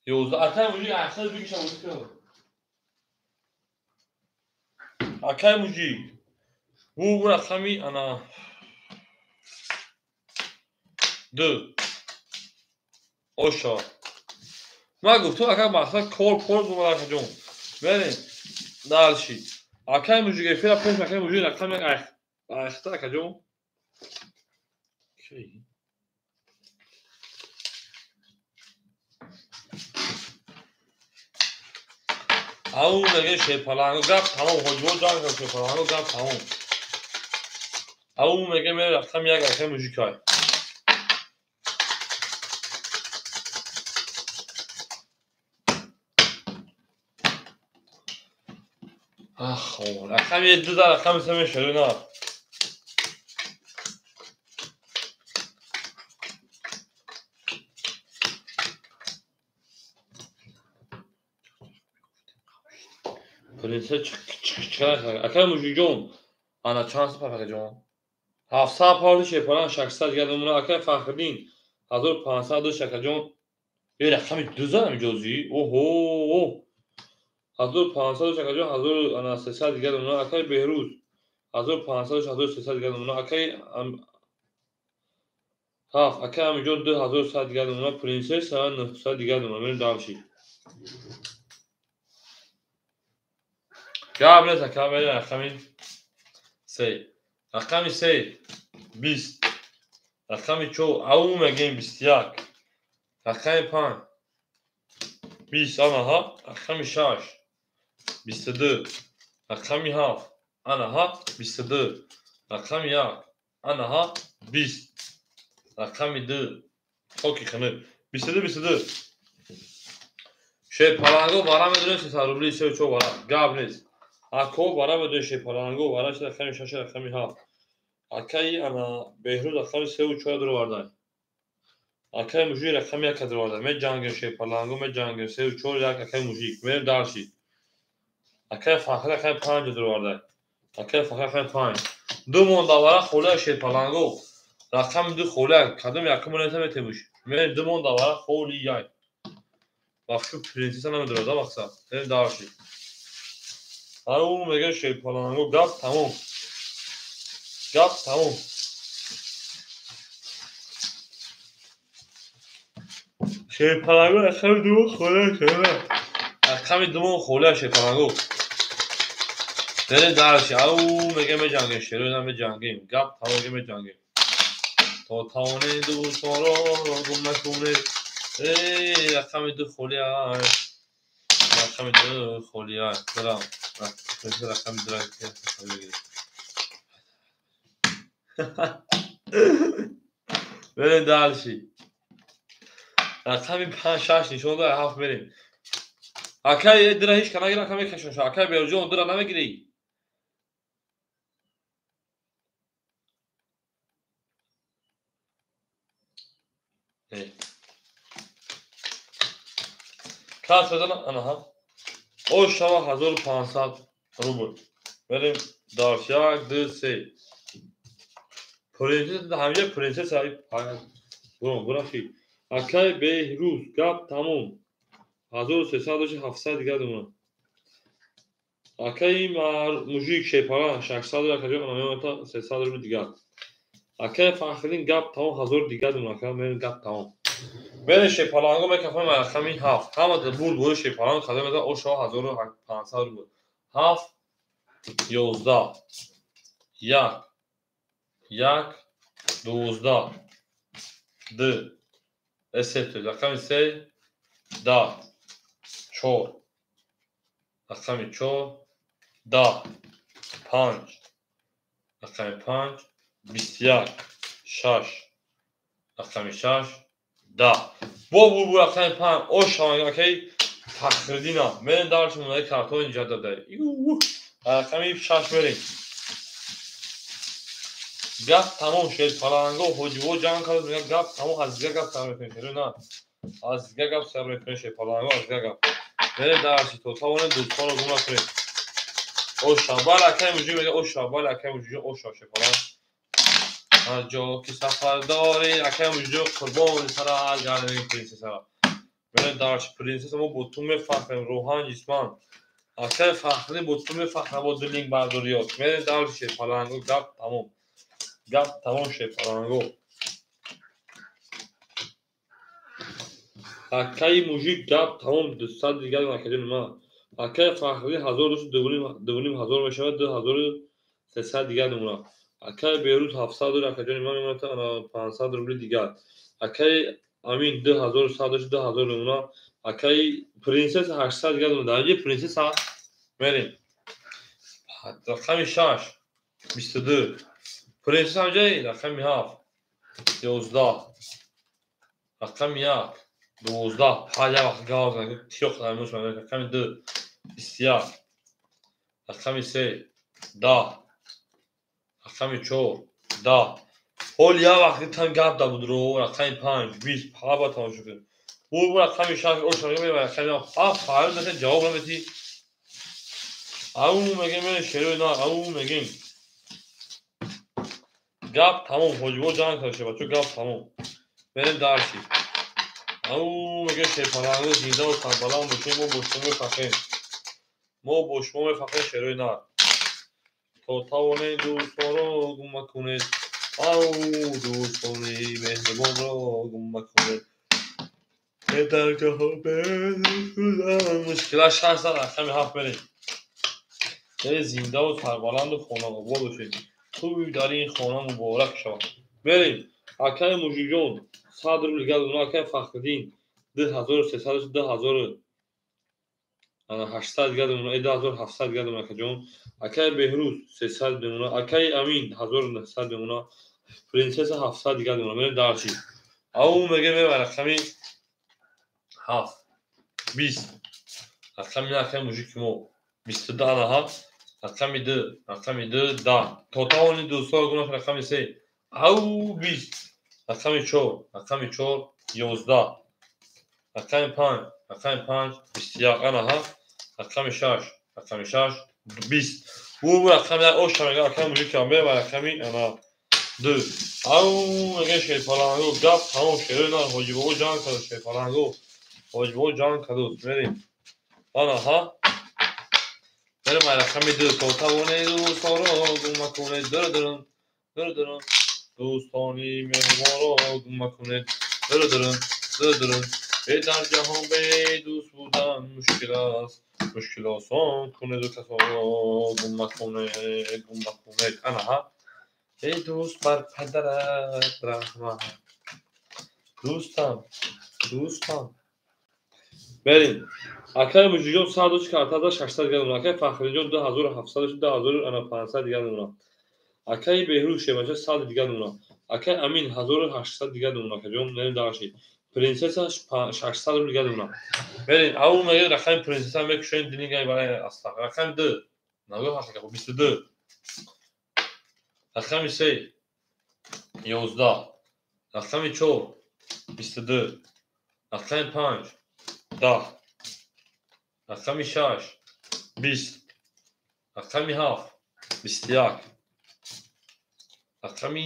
11. Акай мужик айхид бигиш акай. Акай мужик. Бу рақами ана 2. Оша. Ман гуфтам акай мақсад кор пор бумад акаҷон. Берем. Дальше. Акай мужик эфира пеш акай мужик рақами айхид акаҷон. Ау меге шерпаланго гап тамом, ҳоҷибо ҷанг кард шерпаланго гап тамом. Ау меге ме рақами 1 акай мужикай. Ах, рақами 2 дар рақами 3 мешавад на. Принцесса чиқ акай мужикҷон, ана чанд сум акаҷон? 700 парди шерпаланг 600 дигар намуна. Акай Фахриддин 1500 дошт акаҷон. Э рақами 2 задам иҷозӣ. Оҳо! 1500 дошт акаҷон, 1300 дигар намуна. Акай Беҳрӯз 1500 дошт, 1300 дигар намуна. Акай 7, акай Амиҷон 2100 дигар намуна. Принцесса 900 дигар намуна. Мерем дальше. Гап нест ака, мерем рақами 3. Рақами 3 20. Рақами 4 ау мегем 21. Рақами 5 20 анаҳа. Рақами 6 22. Рақами 7 анаҳа 22. Рақами 1 анаҳа 20. Рақами 2 хоки хунук 22 22. Шерпаланго вара медонем 300 рубли 3 4 вара. Гап нест. Ако вара медонем шерпаланго вара шуда рақами 6 рақами 7. Акаи ана Беҳрӯз рақами 3 4 дуровардай. Акаи мужик рақами 1 дуровардай. Меҷангем шерпаланго меҷангем 3 4 1 акаи мужик. Мерем дальше. Акаи Фахр рақами 5 дуровардай. Акаи Фахр рақами 5. Ду монда вара холия шерпаланго. Рақами 2 холия. Кадом якум монета метемуш. Мерем ду монда вара холияй. Вақти принцесса намедорад мақсад. Мерем дальше. Ау мега шерпаланго гап тамом. Гап тамом. Шерпаланго рақами 2 холия шера. Рақами 2 холия шерпаланго. Берем дальше. Ау мега меҷангем шеро меҷангем. Гап тамом мега меҷангем. То тавоне дӯстонро гум накунед. Эй рақами 2 холия. Рақами 2 холия. Салом. Рақами 2 холия. Берем дальше. Рақами 5 6 нишон дод 7 мерем. Акай дира ҳеч ка нагир, ака мекашон ша. Акай Беҳрӯҷон дира намегирӣ. Кас бизана анаҳа. Ош шава 1500 рубл. Берем дальше. 1 2 3. Принцесса ҳамиҷа принцесса бурон бурафи. Акай Беҳрӯз гап тамом. 1300 дошт 700 дигар намуна. Акаи мужик шерпаланг 600 акаҷон ана 300 рубл дигар. Акаи Фахриддин гап тамом 1000 дигар намуна. Ака мерем гап тамом. Мерем шерпаланго мекафам рақами 7. Ҳама бурд бори шерпаланг қадам мезанад ошо 1500 рубл. 7 11 1 1 12, 2, се, рақами 3, 10, 4, рақами 4, 10, 5, рақами 5, 21, 6, рақами 6, 10. Бо бу рақами 5 ош акаи Фахриддина. Мерем дарси мунаи картон инҷа дада. Рақами 6 мерем. Гап тамом шуд. Паланго ҳоҷиво ҷанг кард, мегӯяд гап тамом, аз дига гап сар мекунем. На, аз дига гап сар мекунем шед паланго, аз дига гап. Мерем дарси то тавонем дӯстонро гум накунем. Оша, бал акаи муҷӣ мегӯяд оша, бал акаи муҷӣ оша шед паланг. Ҳар ҷо ки сафар дорӣ, акаи муҷӣ қурбони сара гардем принсессара. Мерем дарси принсесса, мо бо ту мефахрем рӯҳан ҷисман. Акаи Фахриддин бо ту мефахрем бо дилинг бардориёт. Мерем дарси шед паланго, гап тамом. Гап тамом шед паланго. Акаи мужик гап тамом, 200 дигар акаҷони ман. Акаи Фахриддин 1200, 2500 мешавад, 2300 дигар мемонад. Акаи Беҳрӯз 700 дорад, акаҷони ман мемонад 500 рубли дигар. Акаи Амин 2100 дошт, 2000 мемонад. Акаи принсесса 800 дигар мемонад. Дар инҷа принсесса мерем. Рақами 6, 22. Принсесса ҳамҷаи рақами 7, 11, рақами 1, 12. Ҳар як вақт гап занад, тиёқ намуш ман. Рақами 2, 21, рақами 3, 10, рақами 4, 10. Ҳол як вақти тан гап да буд ро, рақами 5, 20, ҳаба тамошо кунед. Бу рақами 6, оша мегӯяд рақами 7, фарқ накунед, ҷавоб наметӣ. Ау мегем, шерои на, ау мегем. Гап тамом, ҳоҷиво ҷанг кард шед бачо, гап тамом. Мерем дарси. Ау мегем шерпаланго зиндаву сарбаланд бошем, мо бо шумо мефахрем. Мо бо шумо мефахрем шерои нар. То тавонед дӯстонро гум макунед. Ау дӯстони меҳрубонро гум макунед. Дар ҷаҳон мушкила 600, рақами 7 мерем. Зиндаву сарбаланду хонаобод бошед. Туй дар ин хона муборак шавад. Мерем. Акаи мужикҷон 100 рубл дигар мемонад. Акаи Фахриддин 2300, 2800 дигар мемонад, 2700 дигар мемонад акаҷон. Акаи Беҳрӯз 300 мемонад. Акаи Амин 1900 мемонад. Принсесса 700 дигар мемонад. Мерем дарси. Ау мегӯем мерем рақами 7, 20. Рақами 1 акаи мужики мо 22 ана ҳафт. Рақами 2, рақами 2, 10. То тавонед дӯстонро гум накунед. Рақами 3, ау 20. Рақами 4, рақами 4, 11. Рақами 5, рақами 5, 21 ана ҳафт. Рақами 6, рақами 6, 20. Бу рақами 1 оша мегӯяд акаи мужикам, мерем рақами ана 2. Ау мегӯяд шерпаланго, гап тамом, шерои нар, ҳоҷибобо ҷанг кард шерпаланго. Ҳоҷибобо ҷанг кард, мерем. Ана ҳа. Мерем рақами 2. То тавонед дӯстонро гум накунед. Дурдурун, дурдурун. Дӯстони меҳрубонро гум накунед. Дурдурун, дурдурун. Дар ҷаҳон бедӯст будан мушкил аст. Мушкил осон кунеду касонро гум накунед, гум накунед. Ана ҳа. Эй дӯст, бар падарат раҳмат. Дӯстам, дӯстам. Мерем. Акаи мужикҷон 100 дошт, карта 600 дигар мемонад. Акаи Фахриддинҷон 2700 дошт, 2500 дигар мемонад. Акаи Беҳрӯз шебача 100 дигар мемонад. Акаи Амин 1800 дигар мемонад. Акаҷон, мерем дарси. Принсесса 600 рубл дигар мемонад. Мерем. Ау мегӯяд рақами принсесса мекушоем дилинга барои астақ. Рақами 2. Нагӯ ҳаст 22. Рақами 3, 11. Рақами 4, 22. Рақами 5, 10. Рақами 6, 20. Рақами 7, 21. Рақами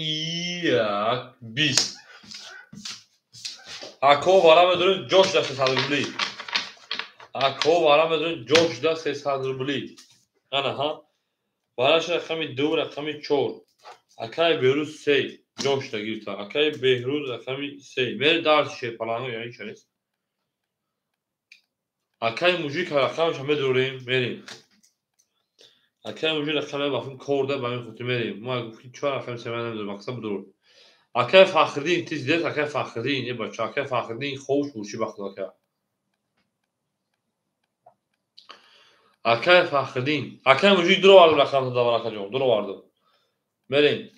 1, 20. Ако вара медонед ҷош да 300 рубли. Ако вара медонед ҷош да 300 рубли. Ана ҳа. Вараш рақами 2, рақами 4. Акаи Беҳрӯз 3 ҷош да гирифта. Акаи Беҳрӯз рақами 3. Мери дарси шерпаланго яъне ча нест. Акаи мужик рақамаша медорем, мерем. Акаи мужик рақами бафм корда ба ин хотир мерем. Мо гуфтем чор рақами 3 намедорем, мақсад будор. Акай Фахриддин тиз дед, акай Фахриддин, э бача, акай Фахриддин ховш бурши ба худо ака. Акай Фахриддин, акай мужик дуровардум рақамто давар акаҷон, дуровардум. Мерем.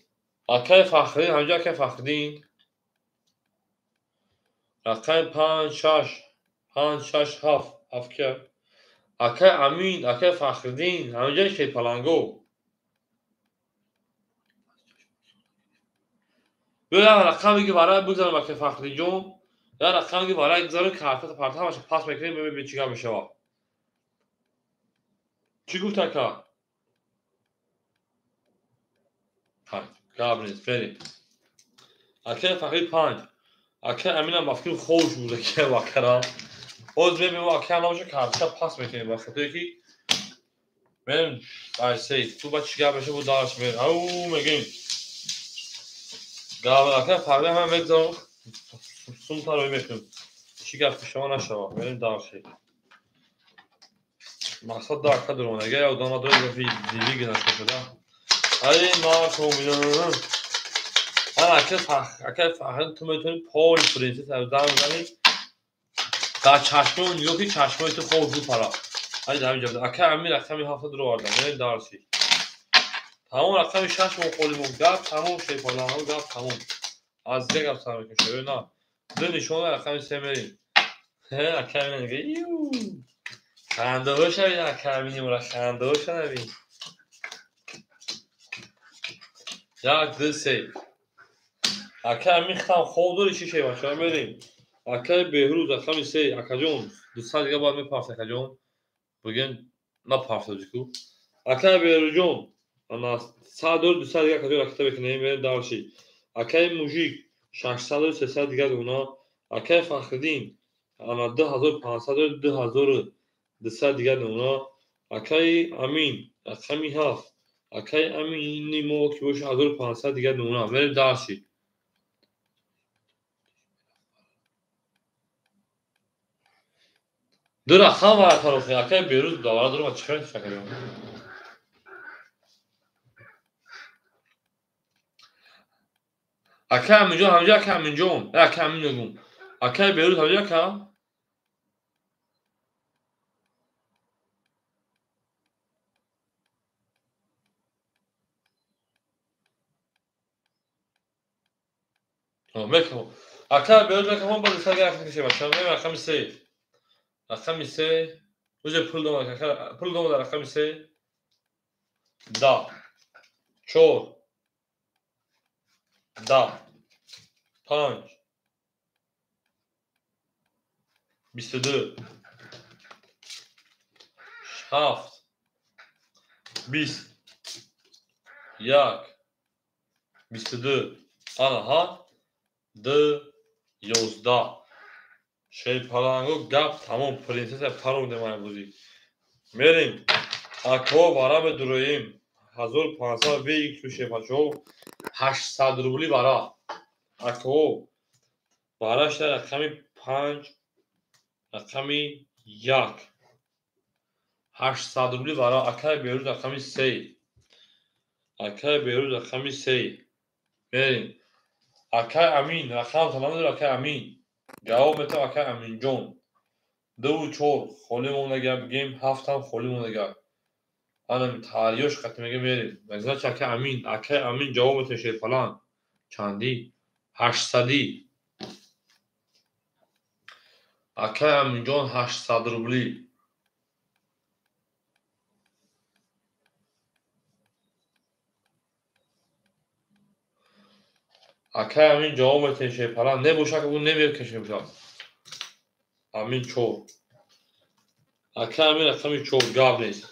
Акай Фахриддин, ҳамҷа акай Фахриддин. Рақами 5 6 5 6 7 7 кия? Акай Амин, акай Фахриддин, ҳамҷа Шерпаланго. Биё як рақаме ки варай бигзарам акай Фахриддинҷон, як рақаме ки варай гузарам, картата парта ҳамаша пас мекунем, бибинем чӣ гап мешавад. Чӣ гуфт ака? 5. Гап нест, берем. Акай Фахрид 5. Акай Аминам ба фикрим ховш буда ки вакара. Боз мебинем акай набоша картата пас мекунем ба хотире ки мерем ай сей. Ту ба чӣ гап мешавад бо дарш мерем. Ау мегем. Гап акай Фахрид ҳама мегзарам сумтаро мекунем. Чӣ гап мешава нашава. Мерем дарши. Мақсад да ака дурон. Агар як одам надорад гафи дивиги нашуда. Ай ма комина. Ана акай Фахр, акай Фахрид ту метавонӣ поли принсесса зан бизанӣ. Дар чашмои нигоҳ ки чашмои ту хоб бипара. Ай дар ҳамин ҷо. Акай Амир рақами 7 дуровардам. Мерем дарси. Тамом рақами 6 мо қоли мо. Гап тамом шепаланго гап тамом. Аз дигар гап сар мекунем шоё на. Ду нишона рақами 3 мерем. Акай Амин мегӯяд ю. Хандаҳо шавед акай Амини мора хандаҳо шавед. 1 2 3. Акай Амин хам хоб дори чӣ шева ча мерем. Акай Беҳрӯз рақами 3 акаҷон 200 дига бояд мепарфт акаҷон. Бигем напарфтади ку. Акай Беҳрӯзҷон ана 100 дор 200 дига акаҷон ракета мекунем мерем дарши. Акай Мужик 600 дор 300 дига дуна. Акай Фахриддин ана 2500 дор 2200 дига дуна. Акай Амин рақами 7. Акай Амини мо ки боша 1500 дига дуна. Мерем дарши. Ду рақам вара тарофи. Акай Беҳрӯз давара дорам чӣ хел шакаҷон. Акай Аминҷон ҳамҷа акай Аминҷон. Акай Амин мегӯм. Акай Беҳрӯз ҳамҷа ака? Мекунам. Акай Беҳрӯз мекунам ба 200 дига рақам кашем бача. Меем рақами 3. Рақами 3. Уже пул домад, пул домад дар рақами 3. 10 4 10 5 22 7 20 1 22 ана ҳа 2 11. Шерпаланго гап тамом принсесса парондем ай бозӣ. Мерем. Акҳо вара медуроем. 1500 вик шепачо 800 рубли вара. Акҳо вара шуда рақами 5 рақами 1. 800 рубли вара. Акай Беҳрӯз рақами 3. Акай Беҳрӯз рақами 3. Мерем. Акай Амин рақам намедорам акай Амин. Ҷавоб метавам акай Аминҷон. 2 4 холӣ мондага бигем 7 ҳам холӣ мондага. Ана тариёш қатӣ мега мерем. Значит акай Амин, акай Амин ҷавоб метавам шерпалан. Чандӣ? 800. Акай Аминҷон 800 рубли. Акай Амин ҷавоб метавем шерпалан. Небошад ӯ намекашем шад. Амин 4. Акай Амин рақами 4 гап нест.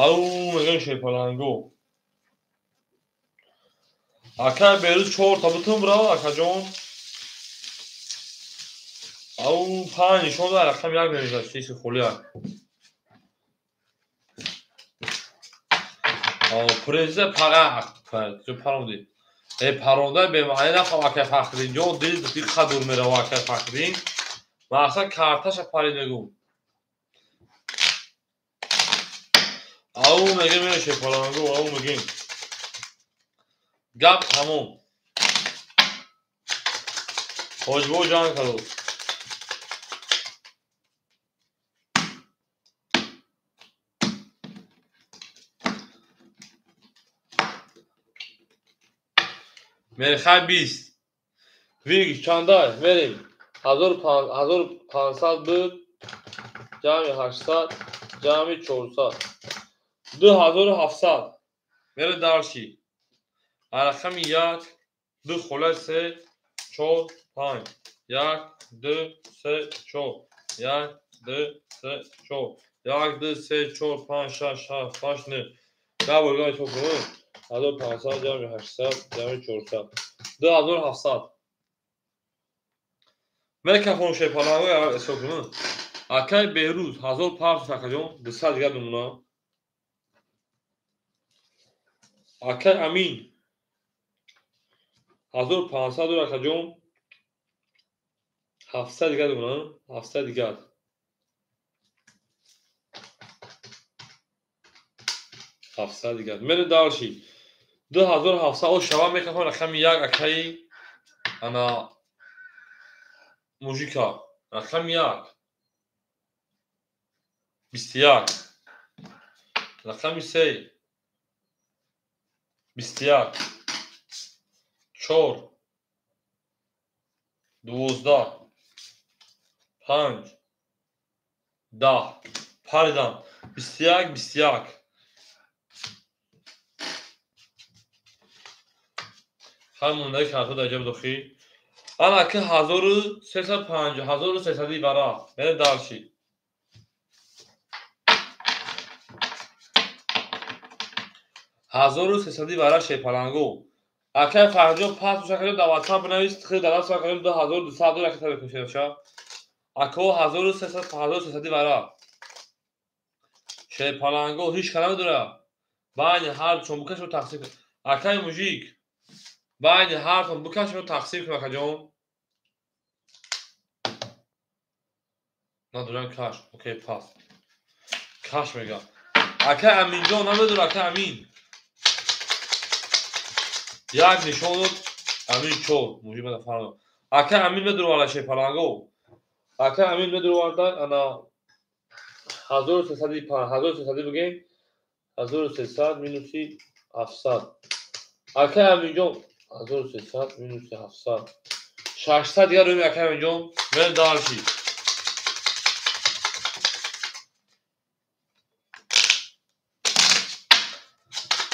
Ау мегӯям шерпаланго. Акай Беҳрӯз 4 та бутун бирав акаҷон. Ау 5 нишон дар рақами 1 менависад чизи холӣ. Принсесса пара паронди. Паронда бемаъни нахоҳам акай Фахриддинҷон, дил диққат дур мерава акай Фахриддин. Мақсад карташа парид мегӯм. Ау мегем шерпаланго, ау мегем. Гап тамом. Ҳоҷибо ҷанг кард. Мерхай 20. Виг чандай? Мерем. 1500 буд, ҷамъи 800, ҷамъи 400. 2700. Мере дарши. Рақами 1, 2 хола 3, 4, 5. 1, 2, 3, 4. 1, 2, 3, 4. 1, 2, 3, 4, 5, 6, 7, 8, 9. Габор гай чоп кунем. 1500 ҷамъи 800 ҷамъи 400. 2700. Мекафон шепаланго ҳисоб кунем. Акай Беҳрӯз 1000 парс акаҷон, 200 дигар бимона. Акай Амин 1500 акаҷон, 700 дигар бимона, 700 дигар. 700 дигар. Мере дарши. 2700 о шава мекафон рақами 1 акаи ана мужика. Рақами 1. 21. Рақами 3. 21. 4. 12. 5. 10. Паридан. 21, 21. Ҳар мондаи картҳо дар ҷаб дохил. Ана ки 1350, 1300 варақ. Мере дарши. 1300 варақ шерпаланго. Акай Фарҳанҷон пас акаҷон дар WhatsApp бинавис, хел дар даст акаҷон 2200 доллар кита бикушеша. Ако 1300, 1300 варақ. Шерпаланго ҳеч кара надора. Байни ҳар чон букашро тақсим кун. Акай мужик байни ҳартон букашро тақсим кун акаҷон. Надорам каш. Окей, пас. Каш мегам. Акай Аминҷон намедора, акай Амин. Як нишон дод, Амин 4. Мужик мада фарқ. Акай Амин медуроварда шерпаланго. Акай Амин медуроварда ана 1305, 1300 бигем. 1300 минуси 700. Акай Аминҷон 1300 минуси 700. 600 дигар рӯми акай Аминҷон. Мер дарши.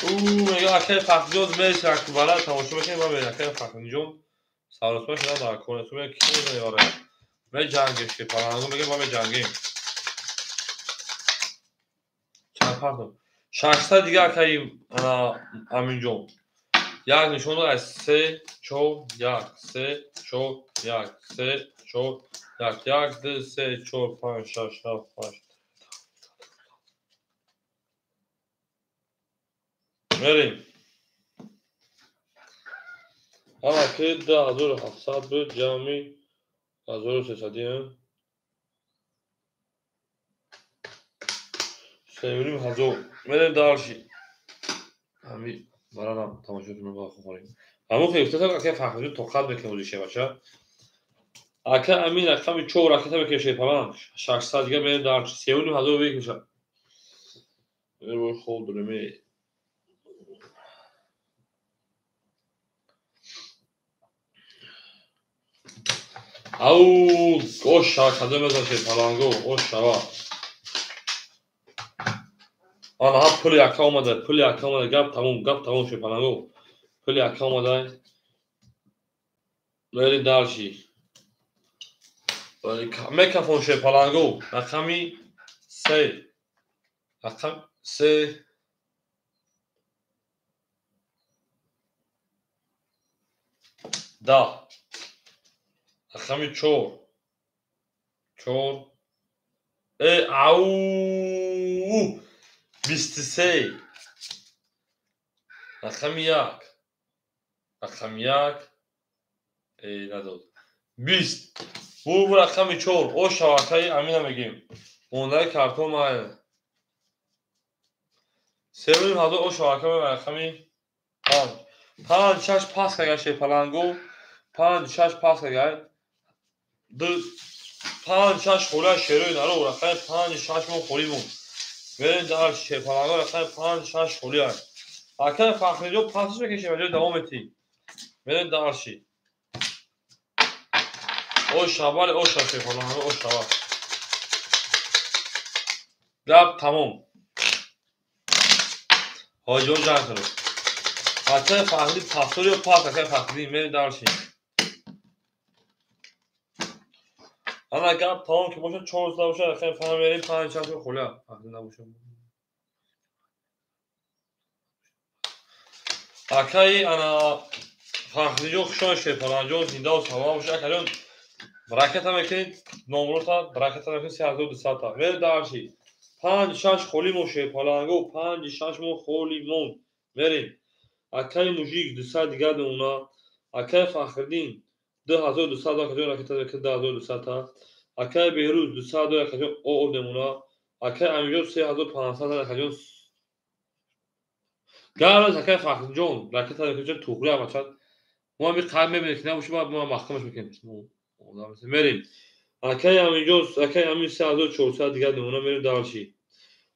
Мега акай Фахриҷон мерси акбара тамошо мекунем ва мега акай Фахриҷон саросма шуда дар кор аст. Мега ки мезанем ара? Меҷангем шерпаланго мегем ва меҷангем. Чанд пардон? 600 дигар акай Аминҷон. Як нишон дод аз 3, 4, 1, 3, 4, 1, 3, 4, 1, 1, 2, 3, 4, 5, 6, 7, 8. Мерем. Ана ки 2700 буд, ҷамъи 1300 3500. Мерем дарши. Ҳами баранам тамошо кунем ва хӯрем. Ҳамон хел гуфтасам акай Фахриҷон тоқат мекунем ози шевача. Ака Амин рақами 4 ракета мекунем шерпаланг. 600 дигар мерем дарши. 3500 мекушад. Мерем хоб дорем. Ау, оша, кадом мезан шерпаланго, ошава. Ана ҳа пули ака омада, пули ака омада, гап тамом шерпаланго. Пули ака омада. Мери дарши. Мекафон шерпаланго, рақами 3. Рақам 3. 10. Рақами 4. 4. Ау! 23. Рақами 1. Рақами 1. Надод. 20. Бу рақами 4. О шавакаи Амина мегем. Мондаи картон май. 3,5 ҳазор ош ака рақами 5. 5 6 пас кага шерпаланго. 5 6 пас кага. 2 5 6 хола шерои наро рақами 5 6 мо холимон. Мерем дар шерпаланго рақами 5 6 холия. Ака Фахриҷон пасш мекашем, аҷо давом метӣ. Мерем дарши. Ош шабали ош шерпаланго ош шаба. Гап тамом. Ҳоҷиён ҷанг кунед. Акаи Фахрӣ пасор ё пас акаи Фахрӣ мерем дарши. Ана гап тамом ки бошад 400 бошад акаи Фахрӣ мерем 5 6 холия. Фахрӣ набошад. Акаи ана Фахриҷон хушон шерпаланҷон зиндаву саломат бошад. Акаҷон ракета мекунед номрота ракета мекунед 3200 та. Мерем дарши. 5 6 холимон шерпаланго 5 6 мо холимон. Мерем. Акаи мужик 200 дигар намуна. Акаи Фахриддин 2200 акаҷон ракета мекунед 2200 та. Акаи Беҳрӯз 200 акаҷон ОО намуна. Акаи Амиҷон 3500 акаҷон. Гараз акаи Фахриҷон ракета мекунед туғри абачад. Мо ҳами қайд мебинем ки набошад баъд мо маҳкамаш мекунем. Мерем. Акаи Амиҷон акаи Амин 3400 дигар намуна мерем дарши.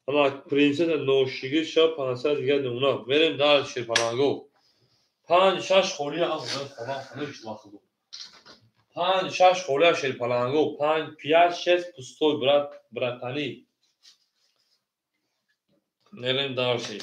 Ана принсесса ношигир шаб 500 дигар намуна. Мерем дар шерпаланго. 5 6 холия 5 6 холия шерпаланго. 5 5 6 пустой брат братани. Мерем дарши.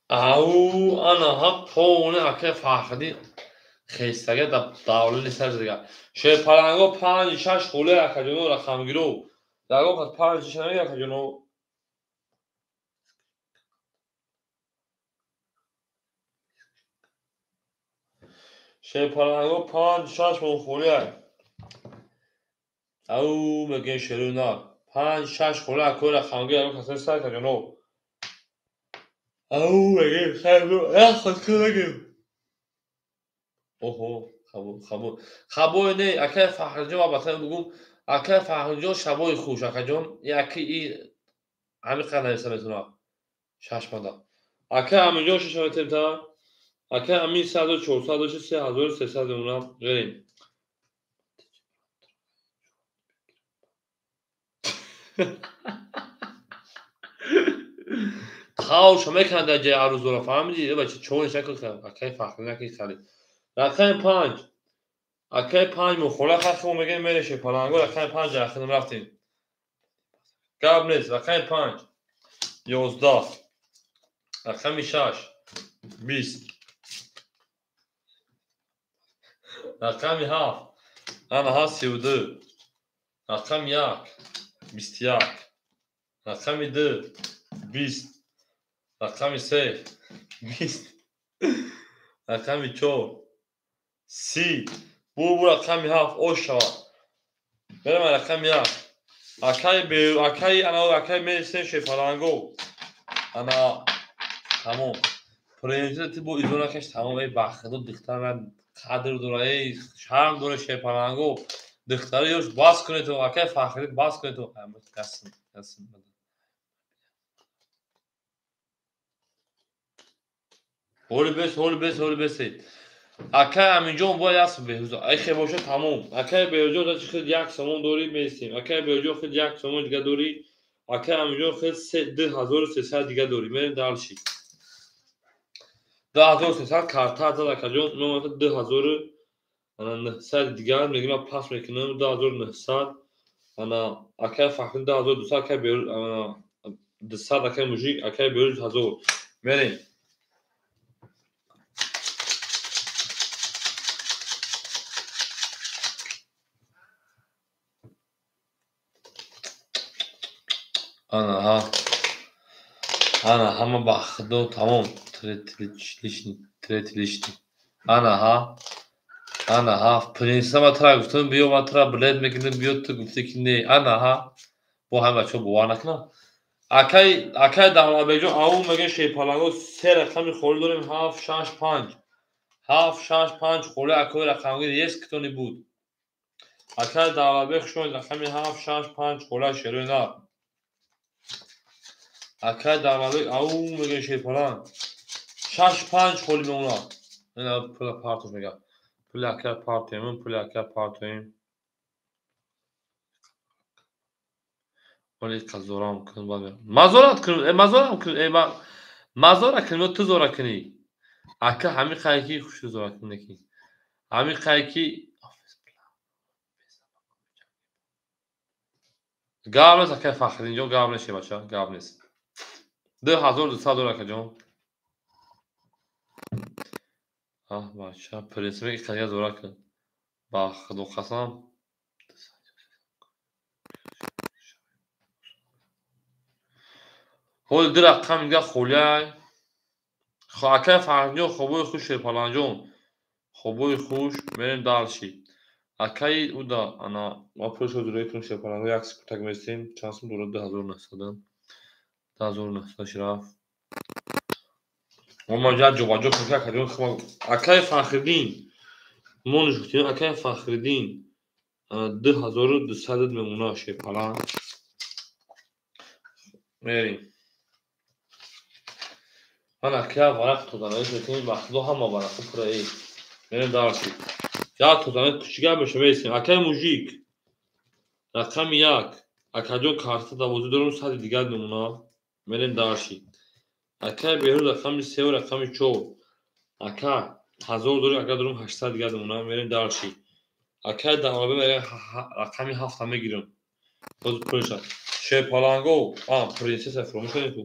Ау ана ҳа поне акаи Фахриддин хестага давлани сар задага. Шерпаланго 5 6 холия акаҷоно рақамгиро. Ягон кас 5 6 намегирад акаҷоно. Шерпаланго 5 6 мон холия. Ау мегӯем шерои нар. 5 6 холия акои рақамгир ягон кас нест акаҷоно. Ау мегӯем хайр худ мегӯем. Оҳо хабо хабо хабое не акаи Фахриҷон албатта бугум акаи Фахриҷон шабои хуш акаҷон яки и ҳамин қадр нависа метавонад шашмада. Акаи Аминҷон шаша метавонем та акаи Амин 3400 дошт 3300 мемонам мерем. Хавша мекунад дар ҷои арӯзора фаҳмидӣ? Бача чориш накун акаи Фахрӣ накун харид. Рақами 5. Акаи 5 мухола хахмо мегӯем мерем шерпаланго рақами 5 ахирам рафтем. Гап нест рақами 5 11 рақами 6 20 рақами 7 ана ҳа 32 рақами 1 21 рақами 2 20 рақами 3 20 рақами 4 30 бу рақами 7 ош шавад. Мерем рақами 1. Акаи акаи ана акаи мересем шерпаланго. Ана тамом. Принсесса ти бо изо накаш тамом эй бахудо духтар қадр дора эй шарм дора шерпаланго. Духтари ёш бас кунед акаи Фахрӣ бас кунед. Ясин ясин. Ҳоли бес ҳоли бес ҳоли бес. Акаи Аминҷон бояд ясм Беҳрӯз. Ай хе бошад тамом. Акаи Беҳрӯзҷон значит худ як сомон дорӣ местем. Акаи Беҳрӯзҷон худ як сомон дига дорӣ. Акаи Аминҷон худ 2300 дига дорӣ. Мерем дальше. 2300 карта зад акаҷон. Мо 2900 дигар мегӯем ман пас мекунам 2900. Ана акаи Фахрӣ 2200 акаи Беҳрӯз ана 200 акаи мужик акаи Беҳрӯз 1000. Мерем. Ана ҳа ана ҳама ба худо тамом. Третий лишний третий лишний. Ана ҳа. Ана ҳа. Принсесса ма тра гуфтам биё, ма тра билет мегирем, биё, ту гуфтӣ ки не. Ана ҳа. Бо ҳамин бачаҳо бовар накунам. Акай Давлатбекҷон, ау мегӯяд шерпаланго се рақами холӣ дорем, 7, 6, 5. 7, 6, 5 холӣ акои рақамгир есть кто-нибудь? Акай Давлатбек хуш омадед, рақами 7, 6, 5 холӣ шерои нар. Акай Давлатбек, ау мегӯяд шерпаланг 6, 5 холӣ мемонад. Ина пула партош мегӯяд. Пули акай партоем, пули акай партоем. Оли қазорам кун, мазорат кун, мазорам кун, мазора кун, ту зора кунӣ. Ака ҳамин қай ки хушу зора кун неки. Ҳамин қай ки гап нест, акай Фахриддинҷон, гап нест, бача, гап нест. 2200 дор, акаҷон. Аҳ, бача, принсипе ки қадия зора кун. Ба Худо қасам. Ҳоли ду рақам дига холиай. Акай Фарҳанҷон, хобои хуш, шерпаланҷон. Хобои хуш, мерем дальше. Акаи уда, ана, ма пулашро зуроӣ кунем шерпаланго, як секундак местем. Чанд сум дорад? 2900. 2900 рафт. Мо ҷа ҷобаҷо кунем, акаҷон, акаи Фахриддин. Мо нишуфтем, акаи Фахриддин. 2200 мемона шерпаланг. Мерем. Ана ка варақ тозанавис мекунем, ба Худо ҳама варақҳо пура э. Мерем дальше. Я тозанавис кучига меша местем. Акаи мужик. Рақами 1. Акаҷон карта давозӣ дорем, сади дигар мемона. Мерем дальше. Акаи Беҳрӯз рақами 3 ва рақами 4. Ака 1000 дорем, ака дорем 800 дигар мемона. Мерем дальше. Акаи Давлатбек рақами 7 мегирем. Боз пулша. Шерпаланго, принсесса фуромӯш кардем ку.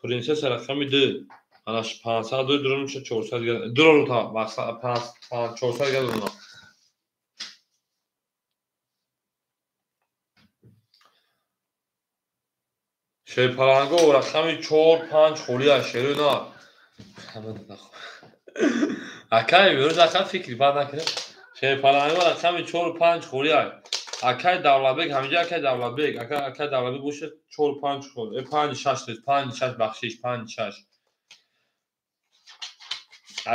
Принсесса рақами 2. Ана 500 дорем, дорем 400 дигар. Дорем та, мақсад 400 дигар дорем. Шерпаланго рақами 4, 5 холӣ аст, шерои нар. Акай Беҳрӯз ака фикри бад накунед. Шерпаланго рақами 4, 5 холӣ аст. Акай Давлатбек, ҳаминҷа акай Давлатбек, акай Давлатбек бошад 4, 5 холӣ, 5, 6, 5, 6 бахшиш, 5, 6.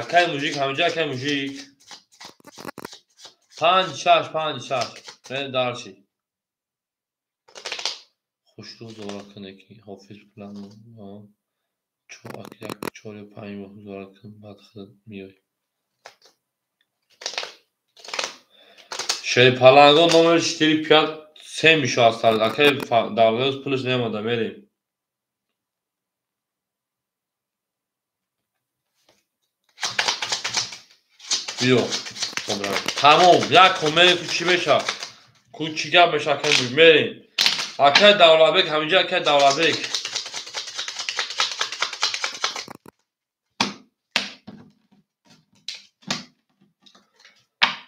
Акай мужик, ҳаминҷа акай мужик. 5, 6, 5, 6. Мерем дальше. Хушрӯ зора кунед ки ҳофиз пулам 1, 4 ё 5 моҳ зора кун, баъд худат меоӣ. Шерпаланго номер 4, 5, 3 мешавад сар. Акай Давлатбек пулаш намеомада, мерем. Биё. Тамом, як кун мерем, ку чӣ мешавад? Ку чӣ гап мешавад, акай мерем. Акай Давлатбек, ҳаминҷа акай Давлатбек.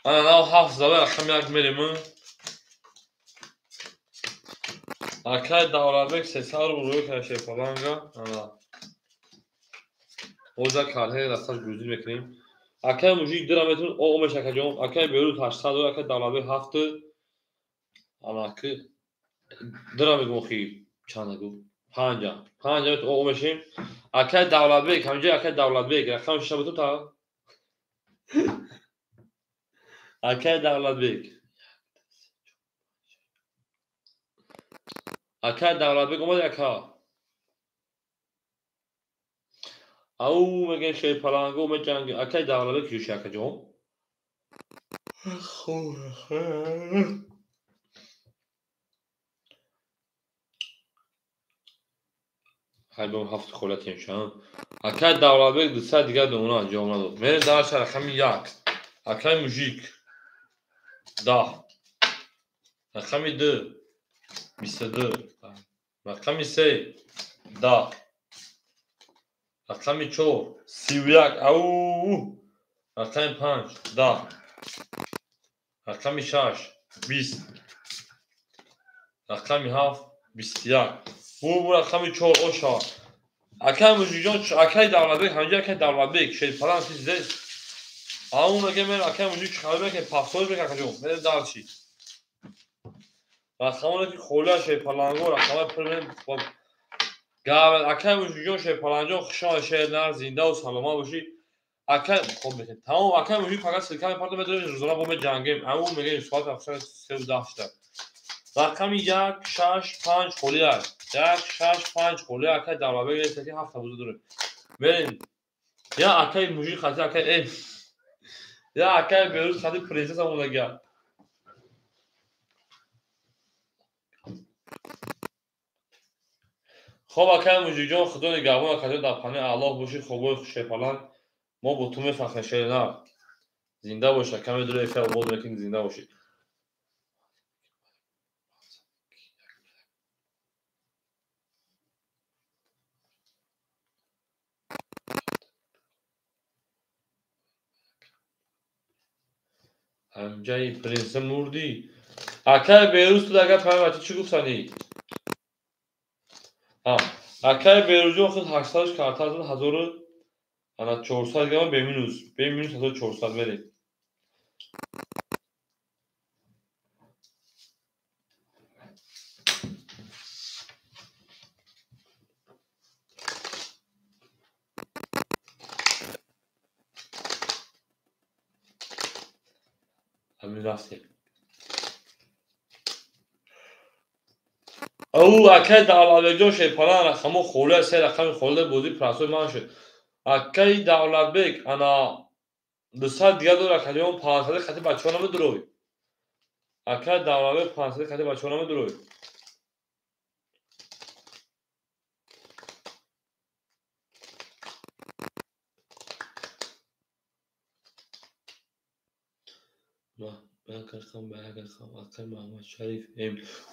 Ана нав 7 зада рақами 1 мерем. Акай Давлатбек 300 рубл рӯй кард шерпаланга. Ана. Оза калҳе дасташ гузин мекунем. Акай мужик дира метавон о меша акаҷон. Акай Беҳрӯз 800 дор, акай Давлатбек 7. Ана ки дира мегӯм охи чанд гу? 5. 5 о мешем. Акай Давлатбек, ҳаминҷа акай Давлатбек рақами 6 бутун та. Акай Давлатбек. Акай Давлатбек омад ака. Ау мегӯем шерпаланго меҷанг. Акай Давлатбек куҷо ши акаҷон? Ҳай бо 7 холия темшан. Акай Давлатбек 200 дигар мемона ҷавоб надод. Мерем дальше рақами 1. Акай мужик 10. Рақами 2 22. Рақами 3 10. Рақами 4 31. Ау! Рақами 5 10. Рақами 6 20. Рақами 7 21. Бу рақами 4 оша. Акай мужикҷон, акай Давлатбек, ҳаминҷа акай Давлатбек, шерпаланг чиз Ау мегем мер акай мужик чӣ мекунем? Пафсоз мекунем акаҷон. Мерем дальше. Рақамоне ки холия шерпаланго рақамои пур мерем. Гав акай мужикҷон шерпаланҷон хушомад шернар зиндаву саломат бошӣ. Акай хоб мекунем. Тамом акай мужик фақат ссылка мепартам медорем рӯзона бо меҷангем. Ау мегем соат 3:10 шуда. Рақами 1 6 5 холия. 1 6 5 холия акай Давлатбек нест ки ҳафта буза дорем. Мерем. Я акай мужик хати акай я акай Берӯз хати принсесса мондагия. Хоб акай мужикҷон худо нигаҳбон акаҷон дар паноҳи Аллоҳ бошӣ хобои хушепаланд. Мо бо ту мефахрем шеринар. Зинда бош ака медура эфир обод мекунӣ зинда бошӣ. Ҳамҷаи принсесса мурдӣ. Акай Берӯз ту агар паём бача чӣ гуфтанӣ? Акай Берӯзҷон худ 800 карта зад 1400 грамм бе минус. Бе минус 1400 мерем. Ҳамин рафтем. Ау акай Давлатбекҷон шерпалан рақамо холия се рақами холия бозӣ прасои ман шуд. Акай Давлатбек ана 200 дигар дор акаҷон 500 хати бачаҳо намедурой. Акай Давлатбек 500 хати бачаҳо намедурой.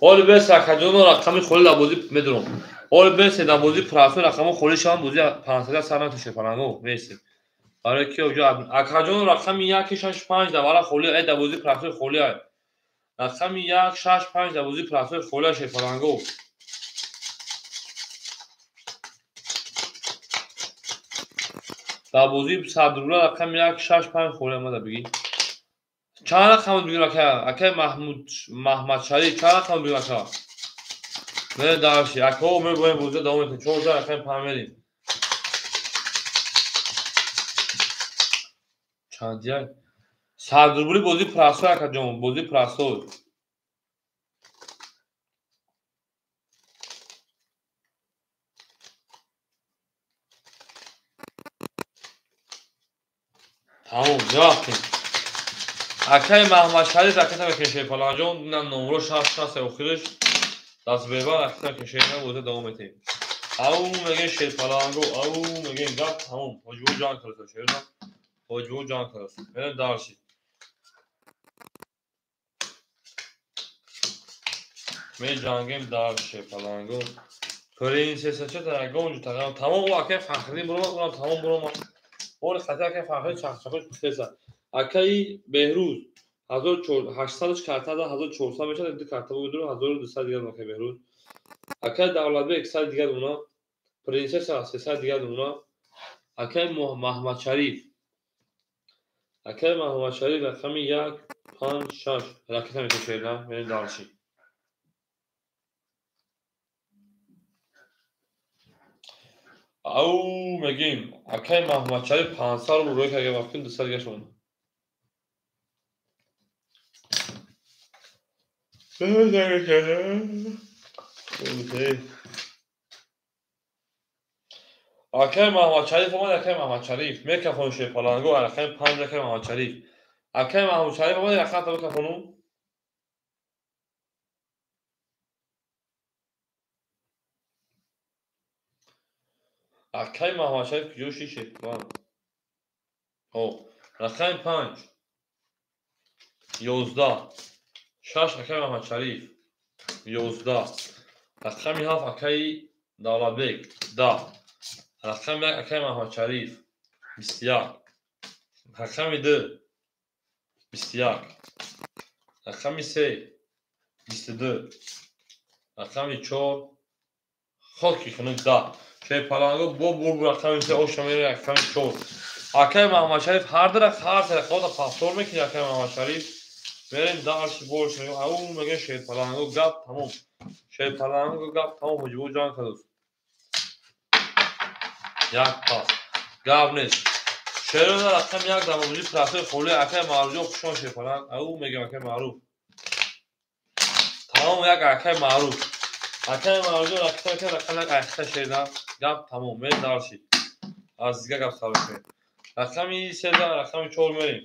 Ҳоли бес акаҷоно рақами холи дар бозӣ медурам. Ҳоли бесе дар бозӣ прасо рақамо холи шавам бозӣ 500 сар натоше паланго бесе. Барои ки оҷо акаҷоно рақами 1 6 5 дар вара холи ай дар бозӣ прасои холи ай. Рақами 1 6 5 дар бозӣ прасои холи ай шепаланго. Дар бозӣ 100 рубла рақами 1 6 5 холи омада бигӣ. Чанд рақам бигир ака? Акай Маҳмуд Маҳмадшариф чанд рақам бигир ака? Мерем дальше. Ака мо боем бозӣ давом метем. 14 рақами 5 мерем. Чанд як? 100 рубли бозӣ прасой акаҷон, бозӣ прасой. Тамом, рафтем. Акай Маҳмадшариф ракета мекунем шерпаланҷон, инам номро 6 охираш дастбербан ракета мекунем шерпалан бозӣ давом метем. Ау мегем шерпаланго, ау мегем гап тамом. Ҳоҷибо ҷанг кардаса шерна. Ҳоҷибо ҷанг кардаса. Мерем дальше. Меҷангем дальше шерпаланго. Принсесса чата ягон ҷо тағам. Тамом о акай Фахриддин буромад, унам тамом буромад. Ори хати акай Фахриддин чахчахош принсесса. Акаи Беҳрӯз 1800 карта да 1400 мешавад, ду карта бугидуру 1200 дигар акаи Беҳрӯз. Акаи Давлатбек 100 дигар уна, принсесса 300 дигар уна, акаи Маҳмадшариф. Акаи Маҳмадшариф рақами 1 5 6 ракета мекушем, мерем дальше. Ау мегем акаи Маҳмадшариф 500 рубл рӯй карда вақти 200 дигар шуд. Акай Маҳмадшариф омад, акай Маҳмадшариф мекафон шерпаланго, рақами 5 акай Маҳмадшариф. Акай Маҳмадшариф омад, рақам та бикафону. Акай Маҳмадшариф куҷо шид шерпаланг? О, рақами 5 11 6 акай Маҳмадшариф 11 рақами 7 акаи Давлатбек 10 рақами 1 акаи Маҳмадшариф 21 рақами 2 21 рақами 3 22 рақами 4 хоки хунук 10 шерпаланго бо бур рақами 3 оша мере рақами 4 Акай Маҳамадшариф ҳар дара ҳар се рақамата повтор мекунӣ акай Маҳамадшариф. Мерем дальше больше. Ау мегӯем шерпаланго гап тамом. Шерпаланго гап тамом ҳоҷибо ҷанг кардааст. Як пас. Гап нест. Шерона рақам як дар мавҷуди профил холи акай Маъруф хушон шерпаланг. Ау мегӯем акай Маъруф. Тамом як акай Маъруф. Акай Маъруф рақам як айхта шерна. Гап тамом. Мерем дальше. Аз дигар гап сар мекунем. Рақами 3 рақами 4 мерем.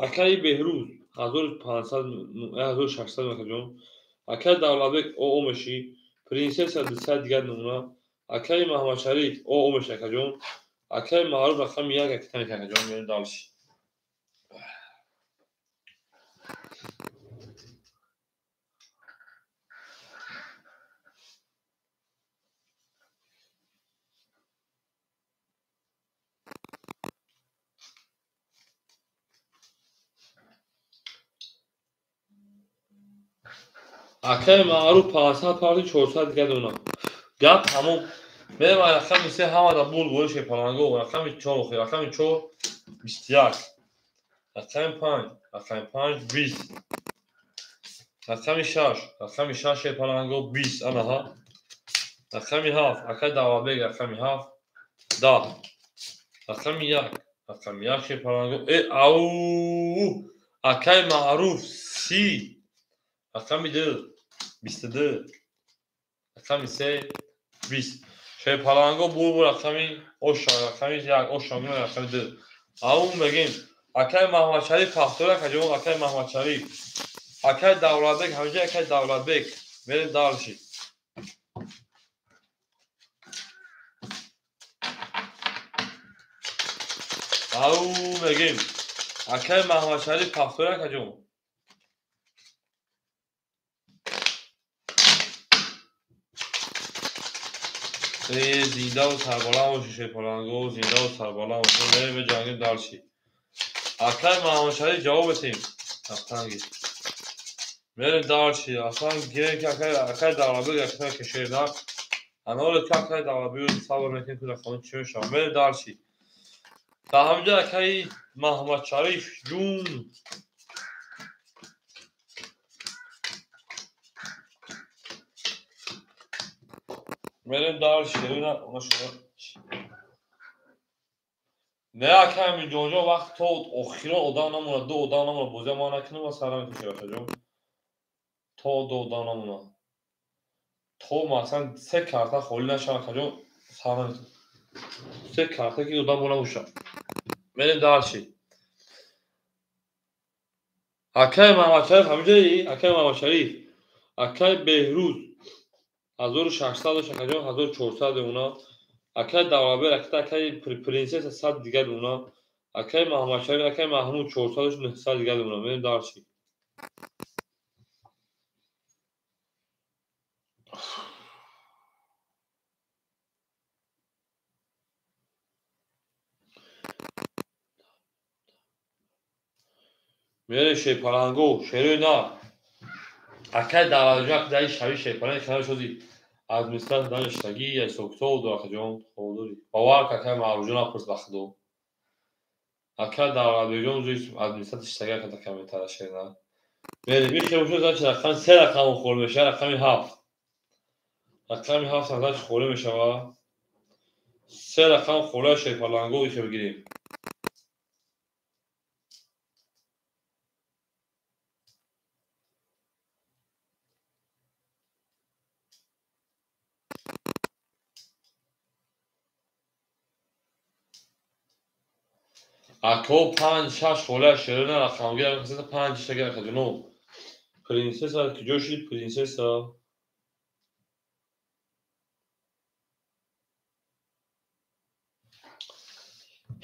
Акаи Беҳрӯз 1500 1600 акаҷон. Акаи Давлатбек ОО мешӣ. Принсесса 200 дигар намуна. Акаи Маҳамадшариф ОО мешӣ акаҷон. Акаи Маъруф рақами 1 акита мешӣ акаҷон. Мерем дальше. Акаи Маъруф 500 парти 400 дигар дона. Гап тамом. Мерем рақами 3 ҳамада буд бори шерпаланго. Рақами 4 охир. Рақами 4 21. Рақами 5. Рақами 5 20. Рақами 6. Рақами 6 шерпаланго 20. Анаҳа. Рақами 7. Акаи Давлатбек рақами 7 10. Рақами 1. Рақами 1 шерпаланго. Ау! Акаи Маъруф 30. Рақами 2 22. Рақами 3 20. Шерпаланго бур рақами оша, рақами 1 оша, рақами 2. Ау мегем. Акаи Маҳамадшариф повтор акаҷон, акаи Маҳамадшариф. Акаи Давлатбек, ҳаминҷа акаи Давлатбек. Мерем дальше. Ау мегем. Акаи Маҳамадшариф повтор акаҷон. Зиндаву сарбаланд бошӣ шерпаланго, зиндаву сарбаланд бошӣ. Мерем ҷангим дальше. Акаи Маҳамадшариф ҷавоб бетем. Афтанги. Мерем дальше. Аслан гирем ки акаи Давлатбек акаи кешерда. Анаоле ки акаи Давлатбек сабр мекунем ки рақами чӣ мешавад. Мерем дальше. Дар ҳаминҷа акаи Маҳамадшариф ҷун. Мерем дальше. Не акаи Аминҷонҷон вақт то охирон одам намонад, ду одам намонад, бозия ман накунам ва сар намекушам акаҷон. То ду одам намонад. То масалан се карта холӣ нашавад акаҷон, сар намекунам. Се карта ки одам набошад. Мерем дальше. Акаи Маҳамадшариф ҳаминҷаи? Акаи Маҳамадшариф. Акаи Беҳрӯз 1600 дошт акаҷон, 1400 мемонад. Акаи Давлатбек акаи Принсесса 100 дигар мемонад. Акаи Маҳамадшариф, акаи Маҳмуд 400 дошт, 900 дигар мемонад. Мерем дальше. Мерем шерпаланго, шерои нар. Акаи Давлатҷон дар шави шерпаланг хеле шуди. Администратор даништагӣ ҳисобкитоб дор акаҷон, ходори. Бовар ка акаи Маъруфҷон напурс ба худо. Акаи Давлатбекҷон администратор иштагӣ акада комментара шерна. Мерем ихел шуд значит рақами 3 рақам холӣ мешавад, рақами 7. Рақами 7 значит холӣ мешавад. 3 рақам холӣ шерпаланго ихел гирем. Ако 5-6 холия шерона рақамгир 5 шагар акаҷоно. Принсесса куҷо шуд принсесса?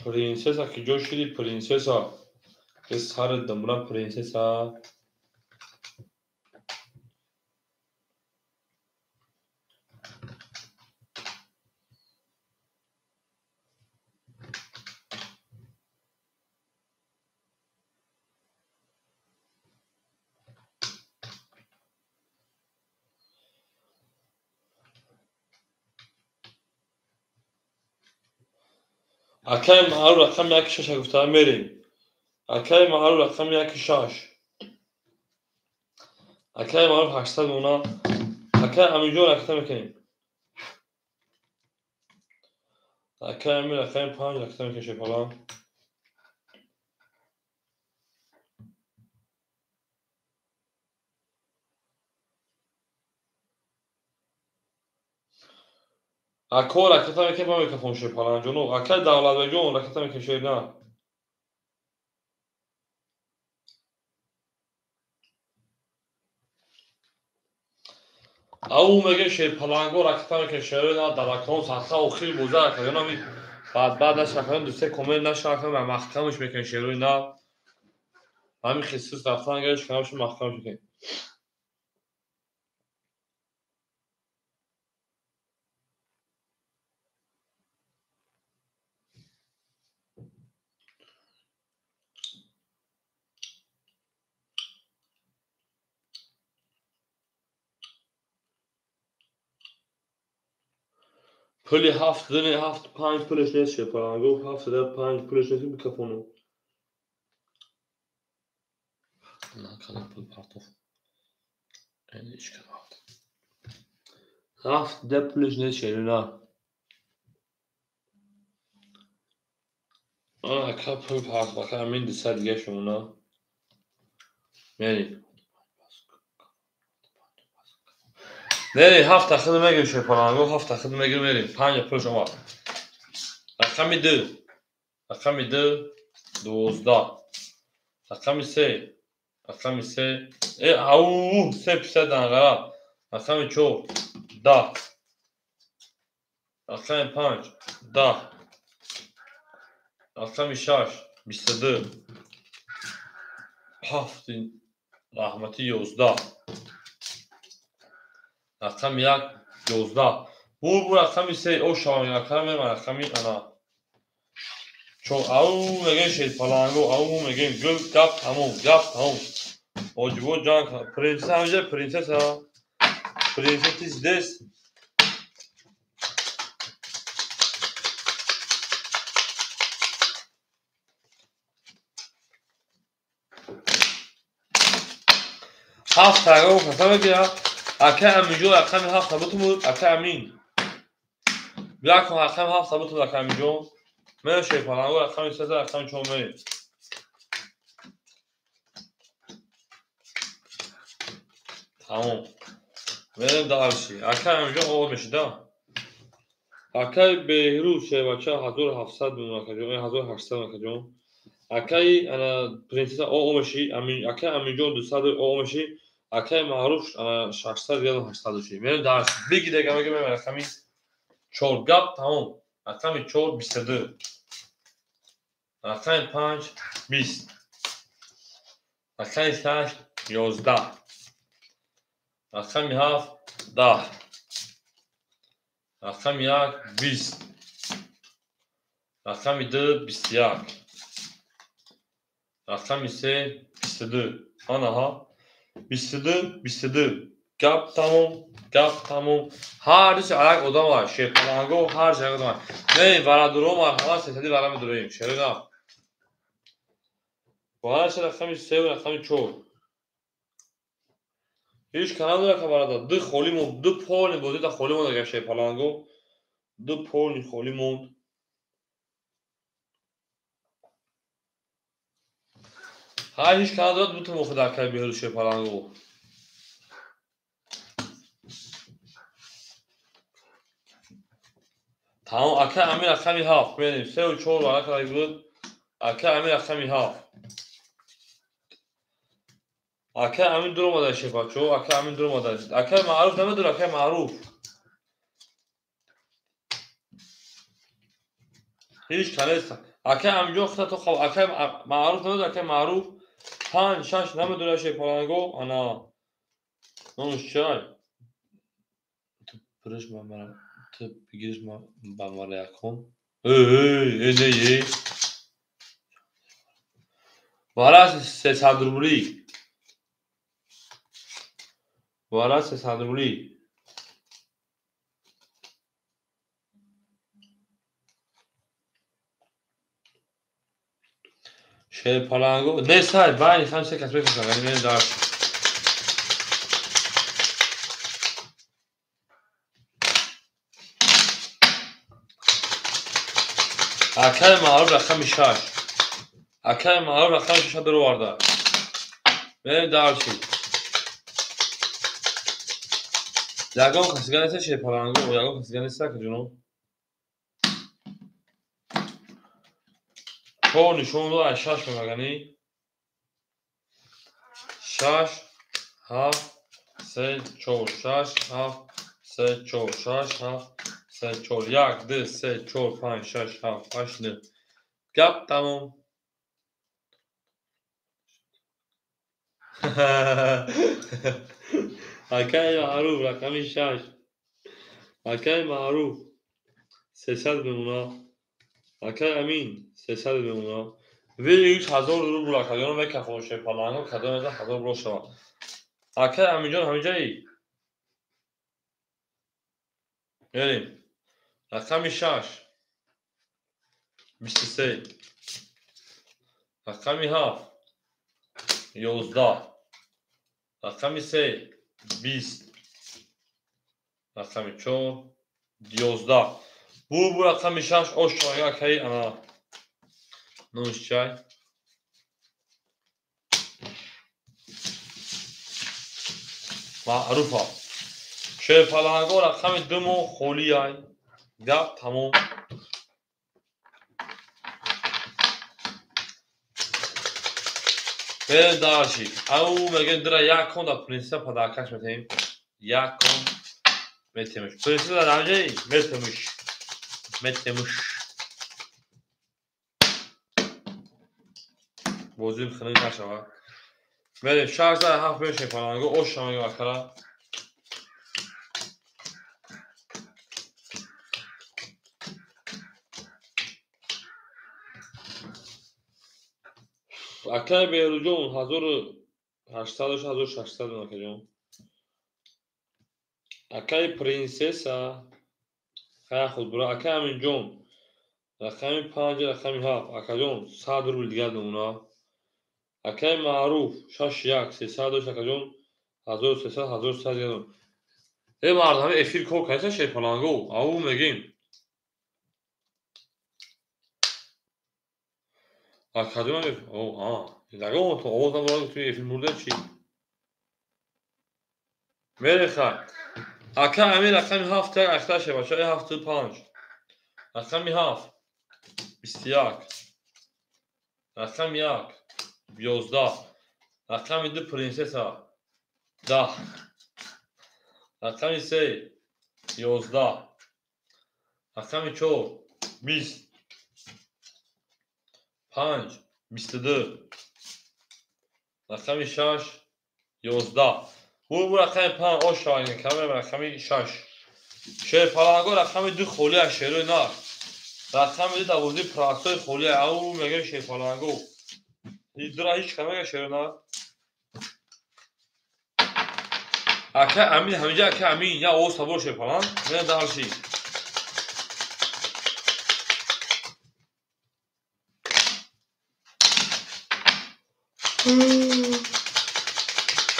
Принсесса куҷо шуди принсесса? Сари думра принсесса. Акаи маъруф рақами яки шаша гуфта мерем. Акаи маъруф рақами яки шаш. Акаи маъруф 800 мона. Акаи Аминҷон ракета мекунем. Акаи Амин рақами 5 ракета мекунем шепалан. Ако ракета мекунем ба микрофон шепаланҷону. Акаи Давлатбекҷон ракета мекунем шерна. Ау мегем шерпаланго ракета мекунем шерна далакон садқа охир боза ракетаёнами баъд нашакан ду се комент нашакан ва маҳкамаш мекунем шерои на. Ҳамин хисус рафтан гириш канамш маҳкамаш мекунем. Пули ҳафт дуни ҳафт панҷ пулаш нест шерпаланго. Ҳафт да панҷ пулаш нест микрофону. На кадом пул партоф. Ҳафт да пулаш нест шерина. Ака пул партоф. Ака амин дусад дига шумона. Мерем. Не, ҳафта худ мегирем шерпаланго, ҳафта худ мегирем мерем. Панҷ пулаш омад. Рақами ду. Рақами ду 12. Рақами се. Рақами се. Ау, се писад данғара. Рақами чор 10. Рақами панҷ 10. Рақами шаш 22. Ҳафти раҳматӣ 11. Рақами як 11. Бу рақами се о шавам рақами рақами ана. Чор ау мегем шерпаланго, ау мегем гул гап тамом, гап тамом. Оҷибо ҷанг принцесса ҳамиҷа принцесса. Принцесса ты здесь. Ҳафт таго каса мегирад. Акаи Аминҷон рақами ҳафт бутумуд. Акаи Амин. Биракон рақами ҳафт бутумуд акаи Аминҷон. Мерем шерпаланго рақами се рақами чор мерем. Тамом. Мерем дальше. Акаи Аминҷон овоз мешида. Акаи Беҳрӯз шербача 1700 мон акаҷон, 1800 акаҷон. Акаи ана принцесса о меши, акаи Аминҷон 200 о меши. Акаи маъруф 600 ё 800 ши. Мерем дальше. Биги дега мегем рақами 4 гап тамом. Рақами 4 22. Рақами 5 20. Рақами 6 11. Рақами 7 10. Рақами 1 20. Рақами 2 21. Рақами 3 22. Анаҳа. 22 22. Гап тамом, гап тамом. Ҳар дуси як одам аст. Шерпаланго ҳар як одам аст. Не, варадуро марҳамат сесади вара медуроем. Шерина. Вараша рақами 3 ва рақами 4. Ҳеҷ канал надорад бародар. Ду холӣ монд, ду полни бозида холӣ монд агар шерпаланго. Ду полни холӣ монд. Ҳар ҳеҷ канал дорад бутун охир акаи Беҳрӯз шерпаланго. Тамом, акаи Амир рақами 7 мерем. 3 ва 4 вара карда буд. Акаи Амир рақами 7. Акаи Амин дур омада шерпачо, акаи Амин дур омада. Акаи Маъруф намедур, акаи Маъруф. Ҳеҷ канест. Акаи Аминҷон худат то хоб, акаи Маъруф намедур, акаи Маъруф 5 6 намедур шерпаланго. Ана. Номаш чай? Ту бириш ман ту бигириш ман ба мара якум. Эй, эй, эй, эй. Вара 300 рубли. Вара 300 рубли. Шерпаланго несай байни хам се кас мекашам, яъне мерем дальше. Акаи Маъруф рақами 6. Акаи Маъруф рақами 6 дароварда. Мерем дальше. Ягон касига неста шерпаланго, ягон касига неста акаҷоно. 4 нишон дод, аз 6 мемагани. 6 7 3 4 6 7 3 4 6 7 3 4 1 2 3 4 5 6 7 8 9. Гап тамом. Акаи Маъруф рақами 6. Акаи Маъруф 300 мемона. Акаи Амин 300 мемона. Вири 1000 рубл акаҷоно мекафон шерпаланго кадом яза 1000 рубл шава. Акаи Аминҷон ҳаминҷаи? Мерем. Рақами 6 23. Рақами 7 11. Рақами 3 20. Рақами 4 11. Бу рақами 6 ош шава акаи ана. Номиш чай? Маъруфа. Шерпаланго рақами 2 моҳ холӣ ай. Гап тамом. Берем дальше. Ау мегӯем дира як кон дар принсесса падаркаш метаҳем. Як кон метемуш. Принсесса дар ҳамҷаи метемуш. Метемуш. Бозим хунук нашавад. Мерем 6 7 мерем шерпаланго ош шава акара. Акаи Беҳрӯзҷон 1800 1600 акаҷон. Акаи Принсесса хая худ бура. Акаи Аминҷон рақами 5 рақами 7 акаҷон 100 рубл дигар мемона. Акаи Маъруф 6 1 300 дошт акаҷон 1300 1300 дигар. Э мард ҳами эфир кор кардеса шерпаланго. Ау мегем. Акаҷон о а ягон то овоз надорад ту эфир мурда чӣ? Мереха. Ака Амин рақами 7 як ахта шева ча 7 5. Рақами 7 21. Рақами 1 11. Рақами 2 принсесса 10. Рақами 3 11. Рақами 4 20. 5 22. Рақами 6 11. Бу рақами 5 ош шава камера рақами 6. Шерпаланго рақами 2 холӣ аз шерои нар. Рақами 2 дар бозии простой холӣ ау мегӯем шерпаланго. Дира ҳеҷ кам мега шерои нар. Ака Амин ҳаминҷа ака Амин я овоз табор шерпаланг. Мерем дальше.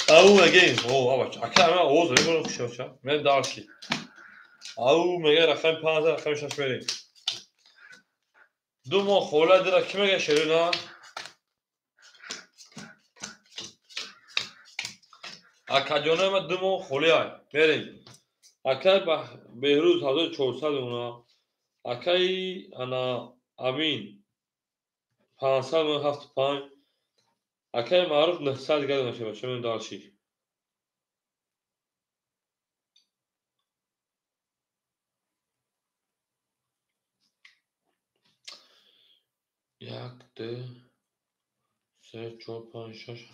Ау мегем, о, абач, ака ама овоз мебарам хушоча. Мерем дальше. Ау мега рақами 5 рақами 6 мерем. 2 моҳ хола дира ки мега шерина? Акаҷонои ма 2 моҳ холӣ ай. Мерем. Акаи Беҳрӯз 1400 мемона. Акаи ана Амин 500 мемона 75. Акаи Маъруф 900 дигар мешава. Ча мерем дальше. 1 2 3 4 5 6.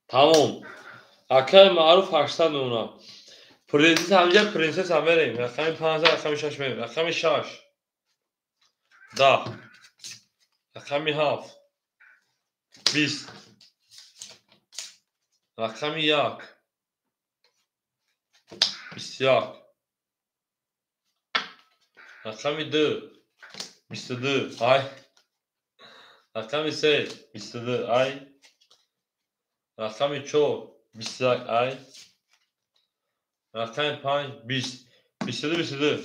Тамом. Акаи Маъруф 800 мемона. Принсесса ҳаминҷа принсесса мерем. Рақами 5 рақами 6 мерем. Рақами 6 10. Рақами 7 20. Рақами 1 21. Рақами 2 22. Ай. Рақами 3 22 ай. Рақами 4 21 ай. Рақами 5 20. 22 22.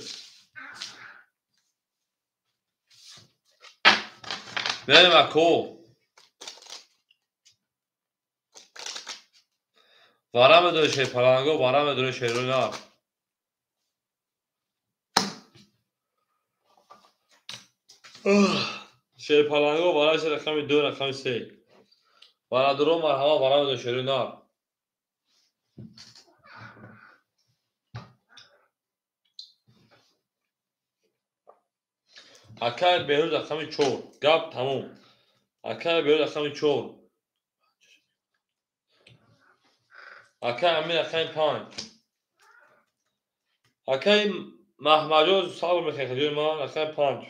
Мерем ако. Вара медори шерпаланго, вара медори шерои нар. Шерпаланго вара ше рақами 2, рақами 3. Варадуро марҳама, вара медори шерои нар. Акай Беҳрӯз рақами 4. Гап тамом. Акай Беҳрӯз рақами 4. Акай Амир рақами 5. Акай Маҳмадҷон сабр мекунед ҷои ман рақами 5.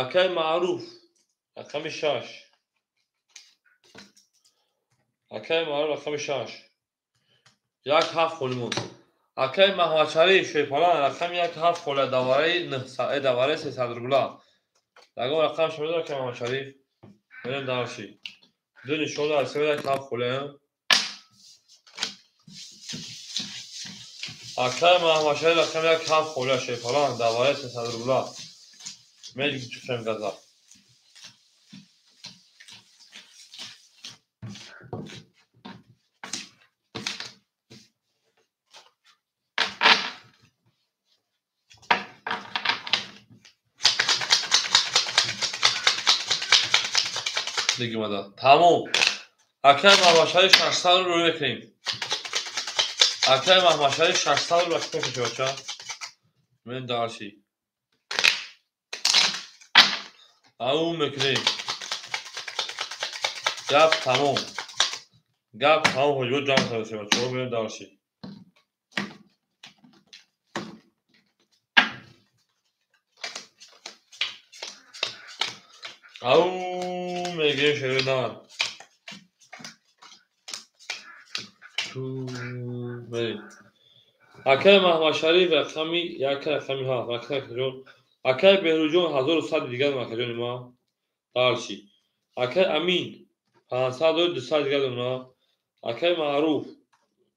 Акай Маъруф рақами 6. Акай Маъруф рақами 6. 1 7 холӣ монд. Акай Маҳмадшариф шерпалан рақами 1 7 холӣ давараи 900, давараи 300 рубла. Ягон рақам шумо дорад акай Маҳмадшариф? Мерем дарши. Ду нишон дорад, 1 7 холӣ. Акай Маҳмадшариф рақами 1 7 холӣ шерпалан давараи 300 рубла. Меҷухем газа. Дигимада. Тамом. Акай Маҳмадшариф 600 рӯй мекунем. Акай Маҳмадшариф 600 рӯй мекунем, бача. Мен дарши. Ау мекунем. Гап тамом. Гап тамом, ҳоҷиҳо ҷамъ карда бачаҳо, мерем дарши. Ау мегирем шерои нар. Ту мерем. Акай Маҳмадшариф рақами 1, рақами 7, акаҷон. Акай Беҳрӯзҷон 1100 дигар акаҷони ман. Дарши. Акай Амин 500 200 дигар дона. Акай Маъруф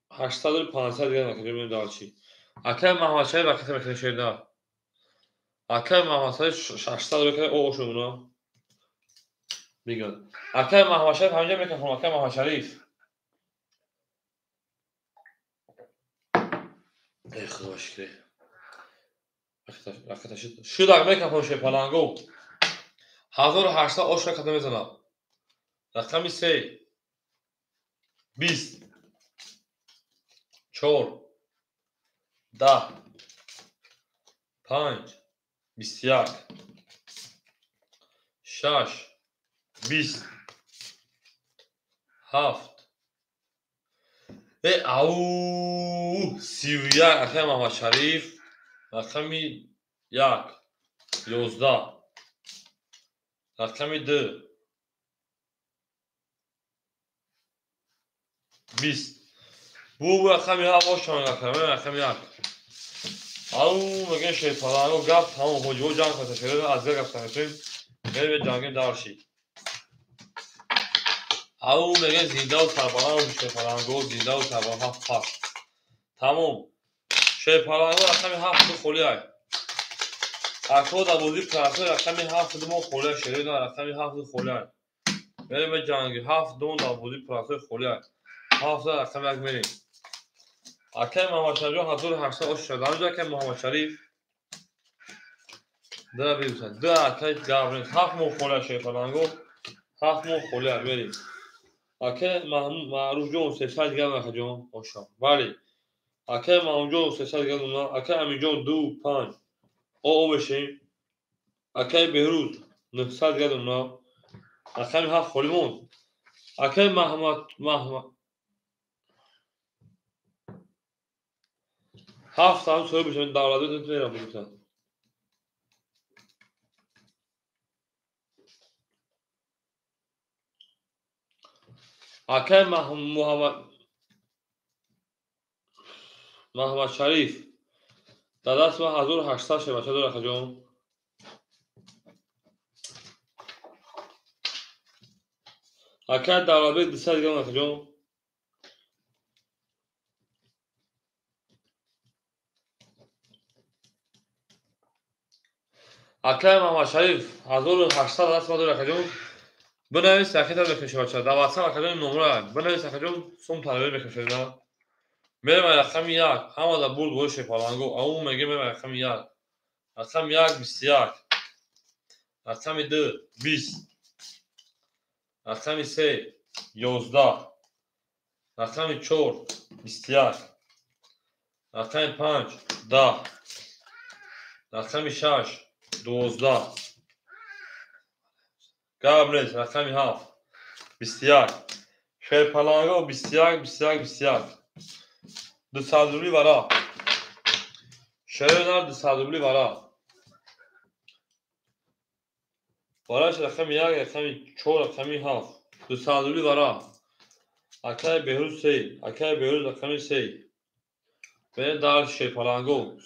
800 500 дигар акаҷони ман дарши. Акай Маҳмадшариф рақами мекунем шерои нар. Акай Маҳмадшариф 600 рӯй оошумуна. Бигӯяд. Акай Маҳмадшариф ҳаминҷа мекунам, акай Маҳмадшариф. Эй Худо шукр. Шудак мекунам шерпаланго. 1800 ош раката мезанам. Рақами 3 20 4 10 5 21 6 20 7 ау 31 акай Маҳмадшариф рақами 1 11 рақами 2 20 бу рақами 7 ошон рақами 1 ау мегӯем шерпаланго гап тамом ҳоҷиҳо ҷанг карда шерои аз гап мекунем мерем ҷангем дарши. Ау мегӯем зиндаву сарбаланд шерпаланго, зиндаву сарбаланд 7 пас. Тамом. Шерпаланго рақами 7 холӣ ай. Ако дар бозии прасои рақами 7 мо холӣ ай, шерои на рақами 7 холӣ ай. Мерем ҷанги 7 мо дар бозии прасои холӣ ай. 7 рақами 1 мерем. Акай Маҳмадшариф 1800 ош шуд. Ҳаминҷо акай Муҳаммадшариф дара бибисад. Ду акай гап нест. 7 мо холӣ ай шерпаланго. 7 мо холӣ ай мерем. Акай Маъруфҷон 300 дигар акаҷон ошам. Бале. Акай Маҳмудҷон 300 дигар дона. Акай Аминҷон 2 5 о мешем. Акай Беҳрӯз 900 дигар дона. Рақами 7 холӣ монд. Акай Маҳмад 7 ҳам соҳиб мешавем давлатӣ мерам бигӯям. Акай Маҳмадшариф дар даст ман 1800 шебача дорад акаҷон. Акай Давлатбек 200 дигар акаҷон. Акай Маҳмадшариф 1800 даст мадор акаҷон. Бинавис акита мекаши бача. Дар WhatsApp акаҷон номра. Бинавис акаҷон сум талабӣ мекашед. Мерем рақами 1. Ҳама да бурд боше паланго. Ау меге мерем рақами 1. Рақами 1 21. Рақами 2 20. Рақами 3 11. Рақами 4 21. Рақами 5 10. Рақами 6 12. Гап нест. Рақами 7 21. Шерпаланго 21 21 21. 200 рубли вара. Шернар 200 рубли вара. Вараш рақами 1, рақами 4, рақами 7. 200 рубли вара. Акай Беҳрӯз 3, акай Беҳрӯз рақами 3. Бе дар Шерпаланго.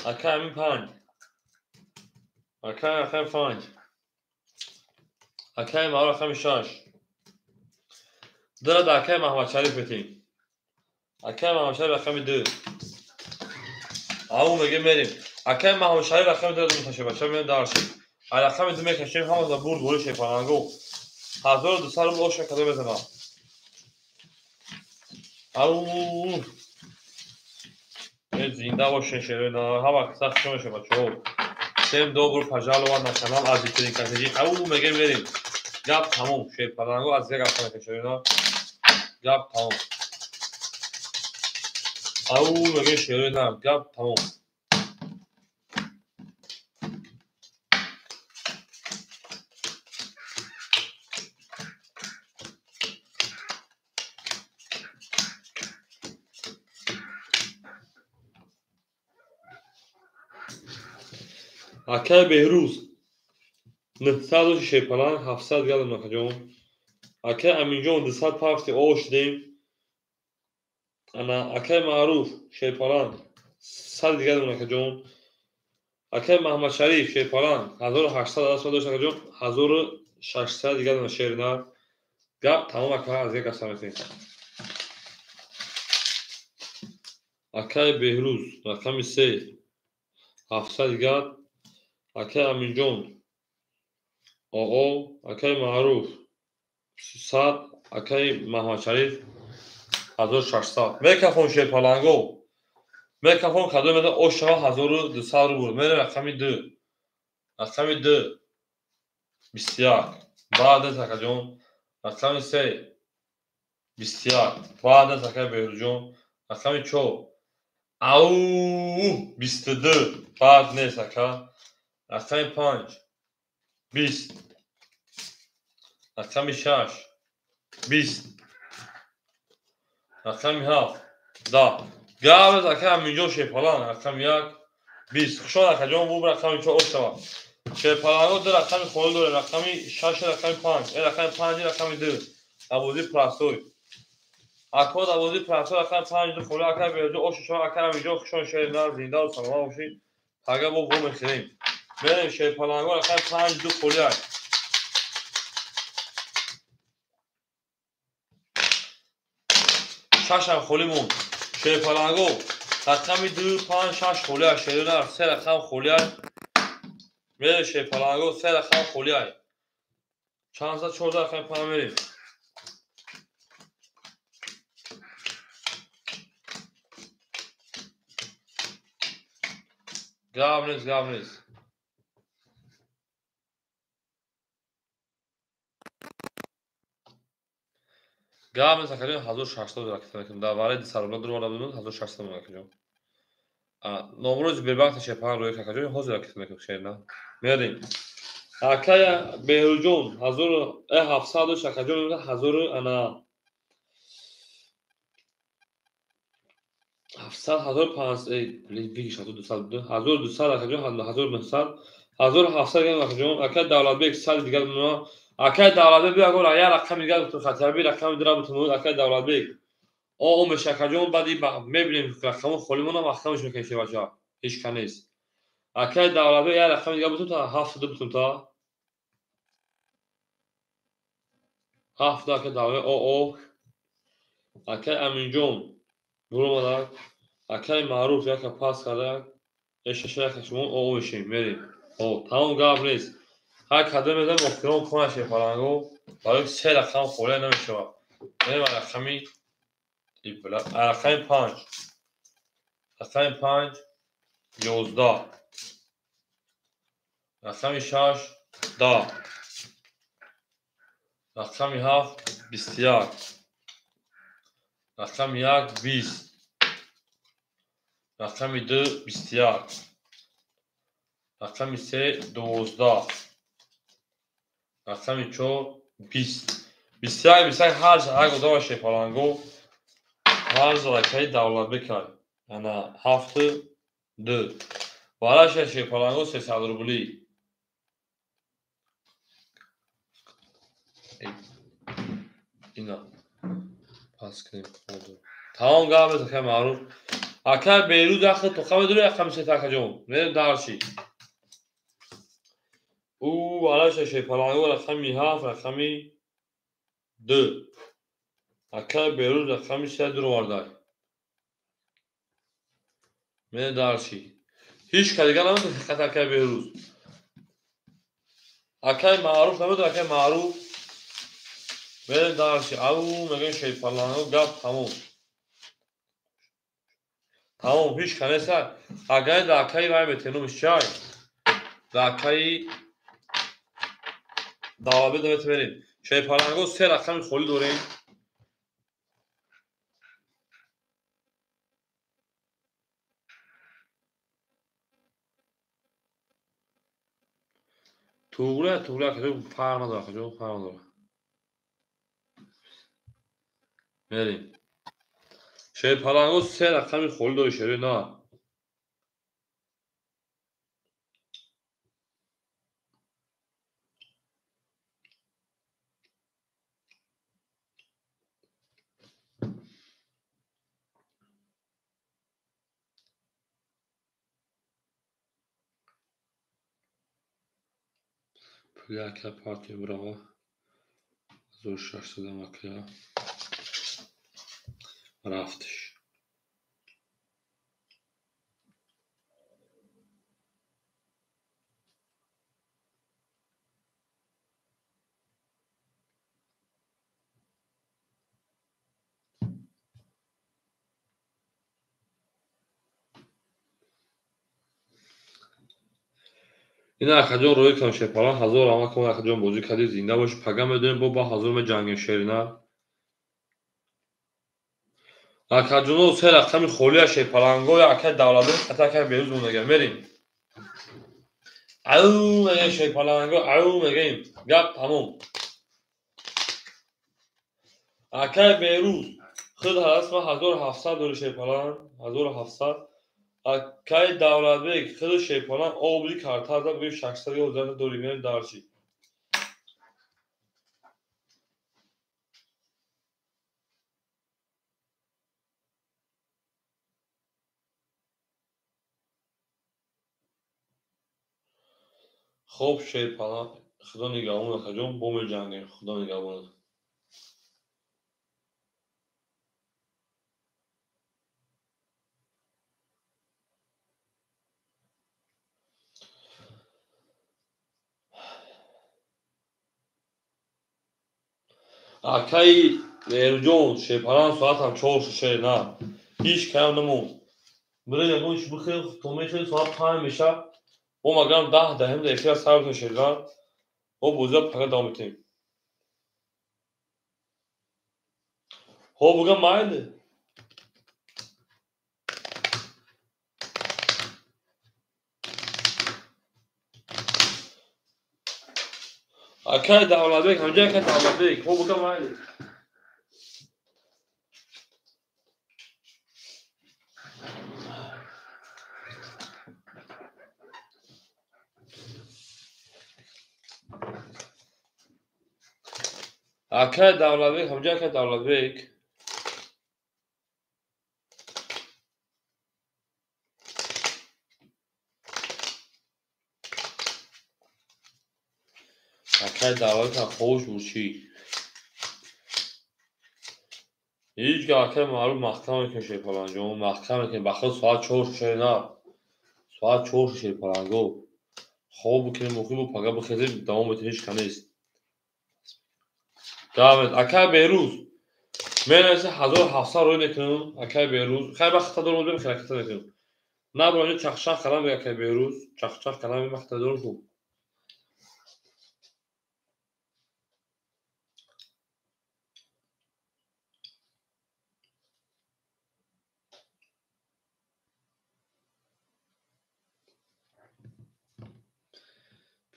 Акай Амин 5. Акай рақами 5. Акай Маъруф рақами 6. Дара да акай Маҳмадшариф бетем. Акай Маҳмадшариф рақами 2. Ау меге мерем. Акай Маҳмадшариф рақами 2 муташи бача меем дарши. Ай рақами 2 мекашем ҳама за бурд бори Шерпаланго. 1200 рубл оша кадо мезанам. Ау зинда бошен шерона ҳама сахт шумо шумо бачаҳо. Всем добро пожаловать на канал Азитрин Катеҷи. Ау меге мерем. Гап тамом. Шерпаланго аз як ҳафта мекашем. Гап тамом. Ау меге шерона гап тамом. Акай Беҳрӯз 900 доши Шерпаланг 700 галам акаҷон. Акай Аминҷон 200 пафти ош дем. Ана акай Маъруф Шерпаланг 100 дигарам акаҷон. Акай Маҳмадшариф Шерпаланг 1800 даст дошт акаҷон, 1600 дигарам шернар. Гап тамом ака аз як аса метем. Акай Беҳрӯз рақами 3 700 дигар. Акай Аминҷон ОО, акай Маъруф 100, акай Маҳмадшариф 1600. Мекафон Шерпаланго. Мекафон кадом меда ош шава 1200 рубл. Мерем рақами 2. Рақами 2 21. Баъд аз акаҷон рақами 3 21. Баъд аз акай Беҳрӯзҷон рақами 4 ау 22. Баъд нест ака. Рақами 5 20. Рақами 6 20. Рақами 7 10. Гап аз акай Аминҷон Шерпаланг рақами 1 20. Хушон акаҷон бу рақами 4 ош шава. Шерпаланго ду рақами холӣ дорем. Рақами 6 рақами 5. Рақами 5 рақами 2. Абозии простой. Ако абозии простой рақами 5 ду холӣ акай Беҳрӯз ош шава акай Аминҷон хушон шернар зинда ва саломат бошед. Пага бо во мехӯрем. Мерем Шерпаланго рақами 5 ду холӣ ай. Шашам холӣ монд. Шерпаланго рақами 2 5 6 холӣ ай. Шернар 3 рақам холӣ ай. Мерем Шерпаланго 3 рақам холӣ ай. Чанд сад 14 рақами 5 мерем. Гап нест, гап нест. Гап нест акаҷон 1600 ракета мекунем. Дар вараи 200 рубла дур вара будем 1600 акаҷон. Номрои Сбербанк Шерпаланг рӯй акаҷон ҳозир ракета мекунем шерна. Мерем. Акай Беҳрӯзҷон 1700 дошт акаҷон 1000 ана 700 1500 бигиш 1200 буд. 1200 акаҷон 1900 1700 гам акаҷон. Акай Давлатбек 100 дигар мона. Акай Давлатбек биё агар як рақами дигар бутун хатаби рақами дира бутун акай Давлатбек. О меша акаҷон баъди мебинем рақаму холӣ мона маҳкамаш мекунем шебача. Ҳеч ка нест. Акай Давлатбек як рақами дигар бутун та 700 бутун та. 7 ака давлат о акай Аминҷон буромадак, акай Маъруф яка пас кардак, эшаша яка шумо о мешем, мерем. О, тамом гап нест. Ҳар кадом медам охирон кона шерпаланго, барои се рақам холия намешавад. Мерем рақами рақами 5. Рақами 5 11. Рақами 6 10. Рақами 7 21. Рақами 1 20. Рақами 2 21. Рақами 3 12. Рақами 4 20. 21 21 ҳар як одама шерпаланго, ҳар ракаи Давлатбекай. Ана 7 2. Вараша шерпаланго 300 рубли. Ина пас кунем. Тамом гап нест, акай Маъруф. Акай Берӯз ахи тоқа медори рақами 3 акаҷон. Мерем дарши. Ӯ вараша шерпаланго рақами 7 рақами 2. Акай Берӯз рақами 3 дуровардай. Мерем дарши. Ҳеҷ ка дигар намедонад фақат акай Берӯз. Акай Маъруф намедонад, акай Маъруф. Мерем дарши. Ау мегӯем шерпаланго гап тамом. Тамом, ҳеҷ ка нест. Агар дар акаи вай метенумш чай? Дар акаи Давлатбек наметем мерем. Шерпаланго се рақами холӣ дорем. Туғра, туғра, акаҷон, фарқ надорад, акаҷон, фарқ надорад. Мерем. Шерпаланго се рақами холӣ дори шерои на. Пули ака партия бурава. 1600 ака. Рафтиш. Ина акаҷон рӯи кам шерпалан 1000 раҳмат кун акаҷон бозӣ кардӣ, зинда бошӣ. Пага медонем бо ба 1000 меҷангем шерина. Акаҷоно се рақами холия шерпаланго акай Давлатбек хата акай Берӯз мондага. Мерем. Ау мегӯем шерпаланго, ау мегӯем. Гап тамом. Акай Берӯз худ ҳаст ма 1700 дори шерпалан, 1700. Акай Давлатбек худ шерпалан обли карта зад, гӯем 611 дори мерем дарши. Хоб шерпалан, Худо нигаҳбон акаҷон, бо меҷангем, Худо нигаҳбонат. Акаи Берӯҷон шерпалан соатам 4 шуд шер на. Ҳеҷ каям намонд. Бира ягон чиз бихӯр, то мехӯрӣ соат 5 мешавад. Мо магарам 10 даҳем дар эфира сар бикунем шерзан. Мо бозиро пага давом метиҳем. Ҳо бугам майли. Акай Давлатбек, ҳамҷа акай Давлатбек, ҳо бугам майли. Акай Давлатбек, ҳамҷа акай Давлатбек. Акай Давлатбек ховуш бурчӣ. Ҳеҷ гаҳ акай маъруф маҳкам мекунем шерпаланҷон, маҳкам мекунем. Ба худ соат 4 шуд, соат 4 шуд шерпаланго. Хоб бикунем, охир бо пага бихезем, давом метем, ҳеҷ ка нест. Давом акай Берӯз. Менависа 1700 рӯй мекунам, акай Берӯз. Хай ба хата дорам, бем хираката мекунам. На бро, инҷо чахчах кардам, акай Берӯз, чахчах кардам, ба хата дорам хуб.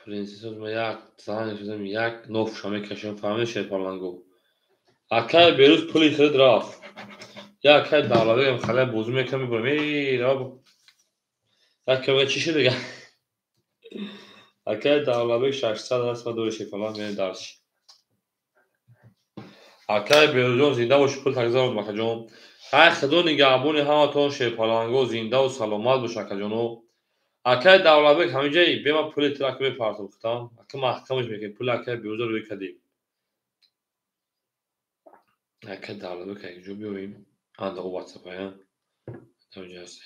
Принцесса ма як зан шудам, як нофша мекашам, фаҳмидӣ шерпаланго. Акай Берӯз пули хирид рафт. Я акай Давлатбекам халия бозӣ мекунам, мебурам. Эй, раб. Як каме чӣ шуд дига? Акай Давлатбек 600 аст, ма дори шерпаланг мерем дарси. Акай Берӯзҷон зинда бошӣ, пул такзарон акаҷон. Хай худо нигаҳбони ҳаматон шерпаланго, зиндаву саломат бош акаҷоно. Акай Давлатбек ҳаминҷаи бема пули тирака мепартом хутам. Ака маҳкамаш мекунем, пули акай Берӯза рӯй кардем. Акай Давлатбек якҷо биёем. Анда о WhatsApp ая. Ҳаминҷа ҳаст.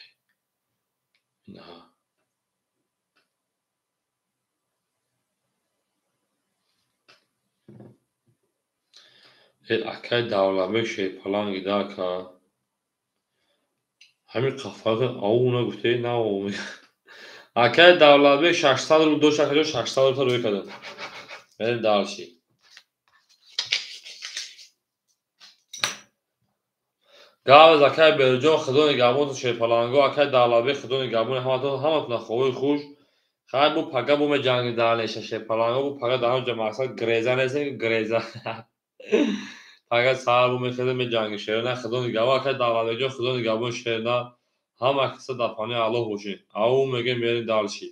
Инаҳа. Э акай Давлатбек шерпаланги да ака. Ҳамин қафақа ау нагуфте, на о. Акай Давлатбек 600 рубл дошт, акаҷон 600 рубл рӯй кардам. Мерем дарси. Гавз акай Берӯҷон, худо нигаҳбонтон шерпаланго, акай Давлатбек худо нигаҳбони ҳаматон, ҳаматон ховои хуш. Хай бу пага бу меҷангем дар шерпаланго, бу пага дар ҳамҷа мақсад греза нестем, греза. Пага саҳар бу мехезем меҷангем шерна, худо нигаҳбон, акай Давлатбекҷон, худо нигаҳбон шерна. Ҳама каса дар паноҳи Аллоҳ бошед. Ау мегем мерем дарси.